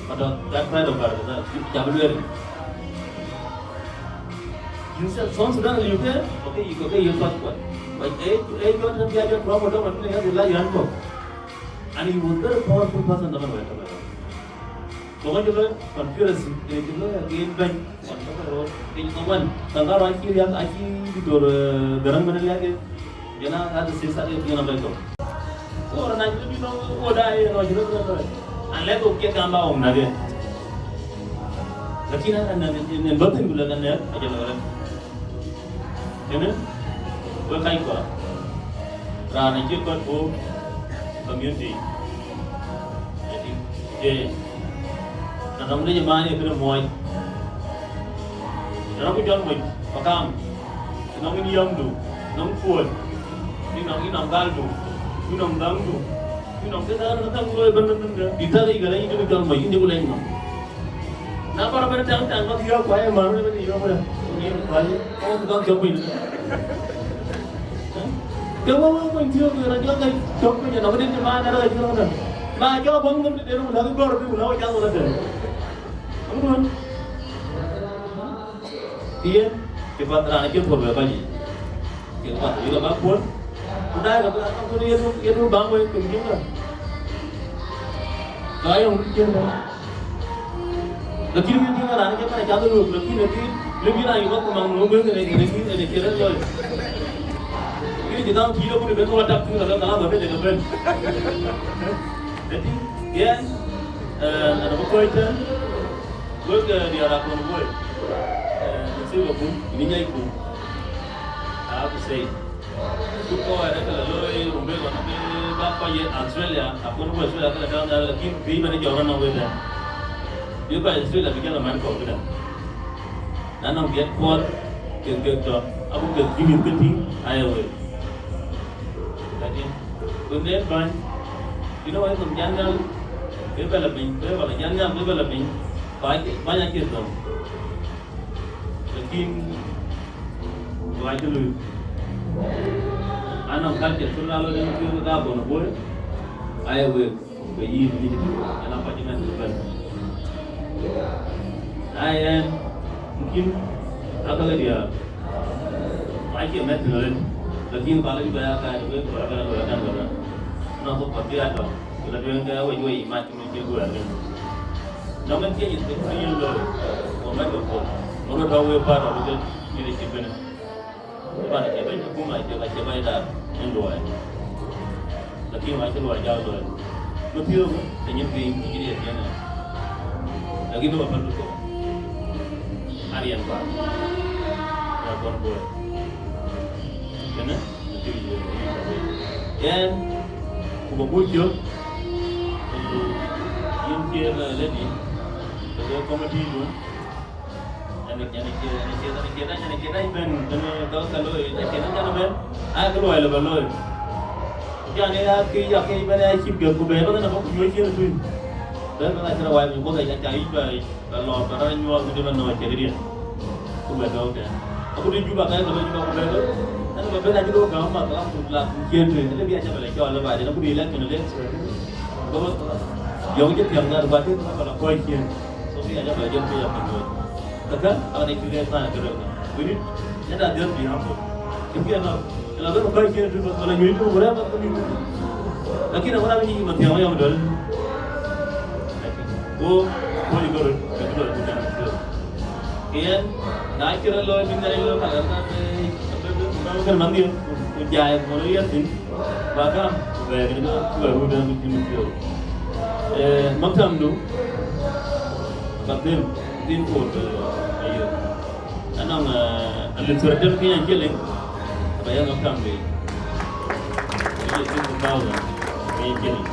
But, uh, that kind of Bargazal, ca bï lueel. You said South Sudan, you can? Okay, you, okay, your passport. But, eh, eh, you don't have your problem, don't have your handbook. And he was very powerful person, the man went away. So when you learn conspiracy, eh, you learn again, bɛ̈ny, on the road, eh, you know, when, Tangaro, I see, I see, Doctor, eh, Garang, when I get, you know, I had to say something, you know, like, oh. Ɣɔn na cï lëu bï nɔm ɣöt aa yen nɔm cï lëu bï nɔm. Unless ɣok kiɛt kam ba ɣok näk yen. Lakin an, an, an, an, an bä thïn ku lɛ̈k an nɛ̈k, acï lɔ rɛ̈k. Kënë, wek kac kua, raan acï kɔc bɔ̈ community. Ëtï, ye. Na nɔm de jë man ye kënë muɔɔc. Tënɔŋ ku cɔl moc, pa kam. Tënɔŋ yïn yämdu, nɔŋ kuööc. Yïn nɔŋ, yïn nɔŋ galdu, yïn nɔŋ dhäŋdu. Yïn nɔŋ kë dhäŋ, dhäŋ looi bɛ̈n, bɛ̈n, bɛ̈n, bɛ̈n. Bï täk yic, gɛlɛ yïn jɔl moc, yïn jɔl lɛny nɔm. Na bär bɛ̈n täŋ, täŋ, bäk yɔ̈ɔ̈k, ku aye mär, bɛ̈n, bɛ̈n, yɔ̈ɔ̈k, bɛ̈n. Yïn kuany, ɣɔn kë dhäŋ cɔk piny. Ke wek, wek, wek, thiöök, rɔt jɔl ke cɔk piny, nɔm, dït, ma, na, rɔt jɔl, rɔt. Ma jɔ bɔ̈ŋ nɔm, dït, dït, rɔt, la, kë gɔ̈ɔ̈r, dït, la, wek, cath, wek, la, dït. Ŋun? Yen, cï path raan cï puɔ̈l bɛ kɔc yic. Cï path yï lɔ bäk puɔ̈l. Ku daai lɔ bï raan puɔ̈l yen, yen baŋ wei piny jiŋ lɔ. Ka yɔŋ wïc jiël lɔ. Lakin wïc jiël raan cï man cath lɔ, lakin lakin, lakin raan yï bäk ku maŋ nu bɛ̈n ënë, ënë, ënë cï rɛ̈t lɔi. Yïn cï gam pïïr ku bɛ̈n ku la tak thïn lɔ, ka la bä bɛ̈n ënë bɛ̈n. Lakin, yen, eh, ana bï kɔc tɛ̈n. Wek, eh, diäär Akon Boi, eh, në Silver Bun, në Nyaiku, I have to say. Kut kɔc arëk ke la looi Rumbek ɣɔn ke bä kɔc ye Australia, Akon Boi Australia ke la tääu nhial, lakin bï bɛ̈n jɔt rɔt nɔm wek tɛ̈n. Bï kɔc Australia bï jɔl la man kɔ̈k këdäŋ. Na nɔŋ diɛt puɔl, kek, kek tɔ̈, ago kek cï mïth ke tïŋ, aye wek. Lakin, ku nen bäny, you know, why thum janyal, ke bɛ la piny, ke bɛ la janyal, ke bɛ la piny, bäny, bäny acï thum. Lakin, ku acï lui. Anɔŋ culture cï la lɔ den kë ka Akon Boi, aye wek. Ke yïn, yïn, yïn a kɔc ëmɛn bï bɛ̈n. Na yen, mungkin, aka ke diäär. Acie mɛt tënë rin, lakin ba lɔ bï ya kaat wek, wala bï ya lɔ ya kan wala. Na thok kɔc bï ya tɔ̈, ku la tueŋ ke awec wei, mac cï min cï guɛɛr rin. Nɔm en thiëc, yïn thok cï yïn looi, ku mɛt ke puɔ̈l. Ŋuɔt rɔt tɔ̈ wek part of the leadership kënë. Pan acie bɛ̈ny akuma, acie, acie bɛ̈ny daar, en luɔi. Lakin wa cï luɔi jal luɔi. Më piɔ̈u, të nyin piny, të nyin ye piɛŋ ë. Lakin wa pɛ̈l bï thou. Ariɛn bä. Ya kɔn bɔ̈. Kënë, të cï ye, ye, ye. Yen, ku bä guc cök, yïn ciëër, eh, lady, të ke committee dun. Ënë, ënë cie, ënë cie, ënë cie, ënë cie, ënë cie, ënë bɛ̈n, ënë ka, ka looi, ënë cie, ënë cie bɛ̈n. Ai, kë luɔi lɔ bɛ looi. Jan ë ya kë, ya kë bɛ̈n ya cït gɛ̈k ku bɛ̈n, bɛ̈n na bä ku nyuɔ̈c cien ë tui. Bɛ̈n, bɛ̈n na cïn awai, bɛ̈n, bɔ̈ ya ca yic bɛ, bɛ lɔ, bɛ rɔt nyuɔɔth, bï bɛ nɔɔc cït riɛn. Ku bɛ dɔɔk tɛ̈n. Aku dï Juba, ka ye ka bɛ Juba ku bɛ̈n, ënë bɛ bɛ̈n acï dɔɔk gäm ma, la ku, la ku cien tui, ënë bï ya ca bɛ lɔ cɔɔl ë ba, ënë ku dï election, election. Bä, yɔ̈ŋ cï thiäŋ na, ba tïŋ, ba la kɔc cien. So, bï ya ca bɛ lɔ jɔl piny ya piny looi. Kaka, awan ë cï rɛɛc thaany kërɛɛc. We need, let us just be humble. If we are not, la bɛ kɔc cien tui, wala nyuc tui, wala bä nyuc tui. Lakin awan abï nyuc mathiang ayɔm dɔl. Go, go you go, go you go, go down. Yen, na cï rɔt looi, bï Nhialic looi, ka la ka, eh, ka, ka, ka, ka, man dhiën, ku jai, ku rɔt yɛn thïn. Ba gam, ku bɛ, ku bɛ rut, ku bɛ rut. Eh, maktam du, ba dhil, dhil koor, eh, ayo. Nɔŋ, eh, a little dem Kenyan shilling, ba ya nɔŋ family. Fifty thousand Kenyan shilling.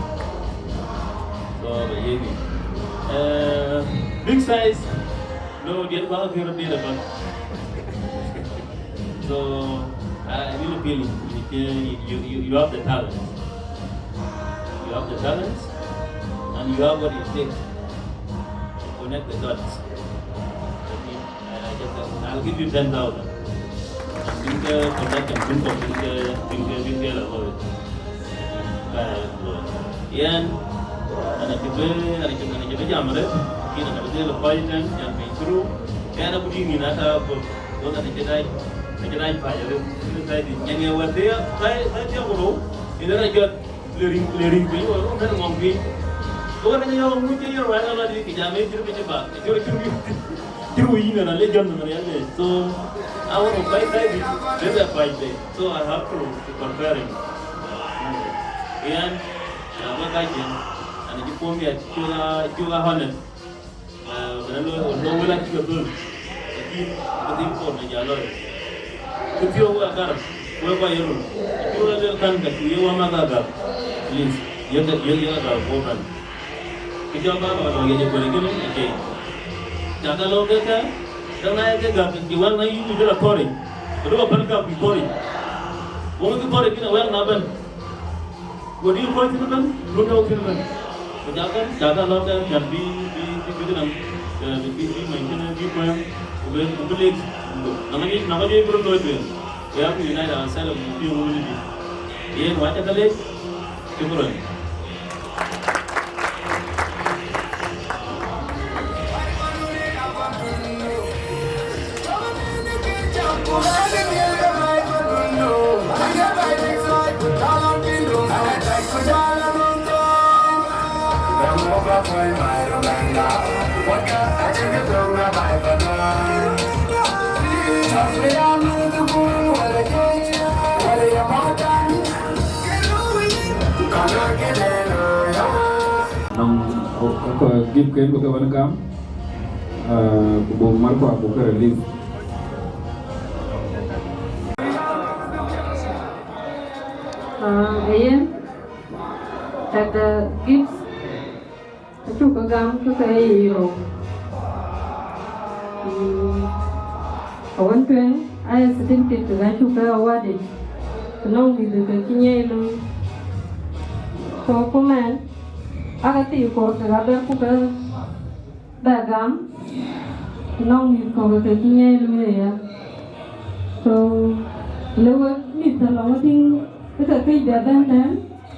So, ba ye ni. Eh, big size. No, dia ba ke dia ba. So, I really feel it. You, you, you have the talent. You have the talent, and you have what it takes to connect the dots. I, I just, I'll give you ten thousand. Think, uh, connection, think of, think, uh, think, uh, think, uh, love it. Yen, ana cï bï, ana cï, ana cï bï jam rëët, kïn ana bï dhil kɔc tɛ̈n, jam piny through. Yen abï dïŋ yïn ata bï, bï ana cï dac, ana cï dac päc rëët, cï dac dït. Nyan ye wɛ̈t thiëëk, päc, päc thiëëk ku rou, yïn ë rɔt jɔt, le riŋ, le riŋ piny, wala rɔt bɛ̈n ŋɔm piny. Ku wën ë yɔ̈ɔ̈k ŋuc cï yɔ̈ɔ̈k wɛ̈t ala dï kï jam ë cï bï cï bak, cï rɔt cï röt, cï röt yïn ana le jɔt nhom riɛl le. So, I want to päc, päc dït, bï bɛ päc bɛ. So I have to, to compare him. Yen, uh, wek ka cïn, ana cï puɔ̈u miɛt, cuk a, cuk a honest. Uh, bï na looi, wën bä wël acï ke dhöl. Lakin, ke dhil kɔn në jal looi. Kë thiɔ̈k wek agar, wek kɔc ye run. Cuk a luel kan ka cuk ye wä math agar. Please, ye ke, ye, ye agar bɔ̈ kan. Kë cɔl bä lɔ lɔ yec ë kueer kënë ë cei. Cak a lɔ ke kë, däŋ na ye ke gäk, cï wɛl na yï ku jël a thɔ̈ric. Ku duɔ̈k päl gäk bï thɔ̈ric. Wok cï thɔ̈ric kënë wɛl na bɛ̈n. Ku dï kɔc thïn bɛ̈n, run tɔ̈u thïn bɛ̈n. Ku cak a, cak a lɔ ke, can bï, bï, bï, bï këdäŋ, eh, bï, bï, bï mony kënë bï kuɛ̈ɛ̈m, ku bï, ku bï lek. Na ŋa juëc, na ŋa juëc bï röt looi tueŋ. We have to unite ourselves and be unity. Yen wä cä ke lec, shukran. Nɔŋ, ɔ, ɔ, gift ken bï ke bɛ̈n gam, ah, ku buk mar kua buk ke release. Ah, yen, tak the gifts. Acuk ke gam ke ke ye rou. Mm, awën tueŋ, aye certificate kek acuk ke awarded, të nɔŋ mïth ke cï nyiɛɛi looi. Ku, ku mɛn, ake thii kor kek abɛ̈n ku ke bɛ gam, të nɔŋ mïth kɔ̈k ke cï nyiɛɛi looi aya. So, le wek mïth tɔ̈ lɔŋ tïŋ, ke ke këc bɛ bɛ̈n tɛ̈n,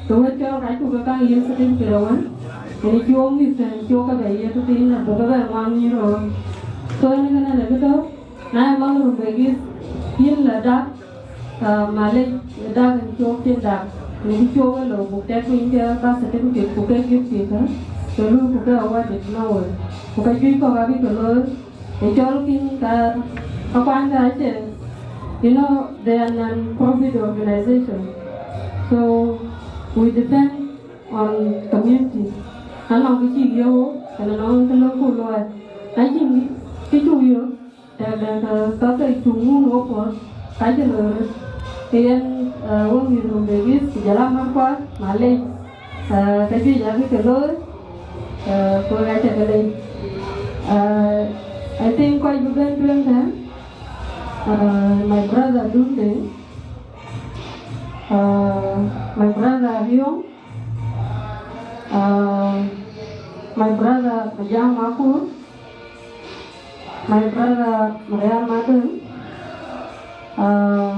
ke wek cɔl ka cuk ke kaŋ yiëk certificate awën, yen cï wok mïth tɛ̈n cuk ke bɛ yiëk thïn, abuk ke bɛ ŋuan nyïïr ɣöö. So, yen kënë në kë tɔ̈u, na ye math Rumbek East, yïn la dak, ah, malec, dak yen cuk cïn dak, në kë cuk ë lɔ buk tɛk piny ke ka certificate ku ke gift kek, ke luui ku ke awarded në wek. Ku ka juëc kɔ̈k abï ke looi, ë cɔl kïn ka, ka kuany ka acie, you know, they are non-profit organization. So we depend on community. Anɔŋ kë cïk yök, kën anɔŋ kë lëu ku luɔi. Na cïn kë cuk yök, tɛ̈dɛ̈n ke, ke ke cuk ŋun wok puɔ̈th, ka cï loi röt. Ke yen, eh, wek mïth Rumbek East, ku jɔl a mär kuat, malec. Uh, ka juëc abï ke looi, uh, ku wek acä ke lec. Uh, I think kɔc bï bɛ̈n tueŋ tɛ̈n, uh, my brother Dunde, uh, my brother Riong, uh, my brother Majang Makur, my brother Marial Madun, uh,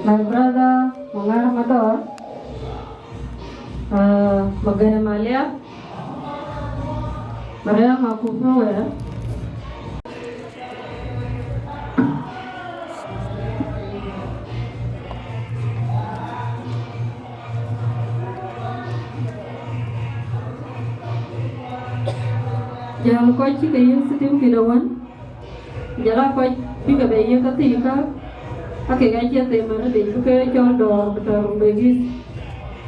my brother Mangar Mador, uh, Magere Maliap, Marial Makupuwe. Jɔl kɔc cï ke yiëk certificate awën, jɔl a kɔc bï ke bɛ yiëk ka thii ka, akek acie them arëëtic bï ke cɔl dɔɔr bï tɔ̈ Rumbek East.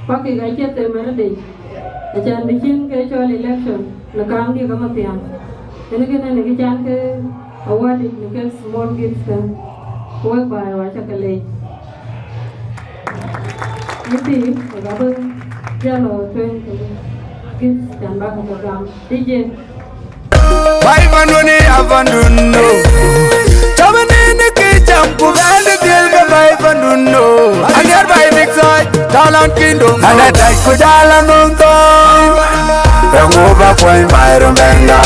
Ku akek acie them arëëtic, acän bï cïn ke cɔl election në kaam diëk amathian. Yen kënë në kë can ke Awarded në kek small gifts kën, ku wek baai wa cä ke leec. Yïn thii, wek abï jɔl lɔ tueŋ kek gifts cän bäk ke gam. D J. Bai pandun ya pandun no. Taban ni ke jam ku ban de diel ke bai pandun no. Anyar bai big side, Talent Kingdom. Ana tai ku jala num tong. Pengu ba kwen bai rum benga.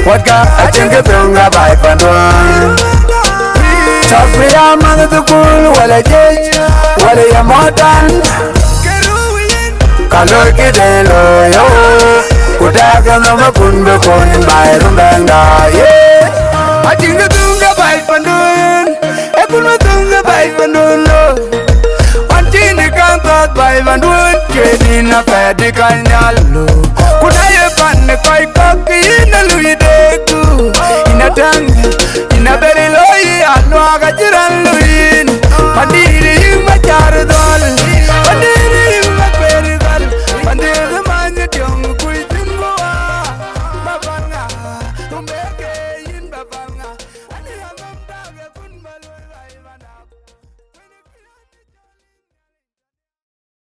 Wat ka achin ke penga bai pandun. Chak bi ya man tu kul wala jej wala ya motan. Ka loi këde loi yo. Ku däk ë nhom akun bï kun bai rum bɛ̈ŋda, yeah. Acïn kë thöŋ ke bai pandun, ee kun bï thöŋ ke bai pandun, no. Wan cïn ë kaŋ thɔ̈th bai pandun, cuëëc yïn apɛɛt dï kany nhial, no. Ku na ye pan ë kɔc kɔ̈k, ke yïn ë lui deeku. Yïn atɛ̈ŋ, yïn abɛ̈r ë loi, aluaak acï rɛ̈n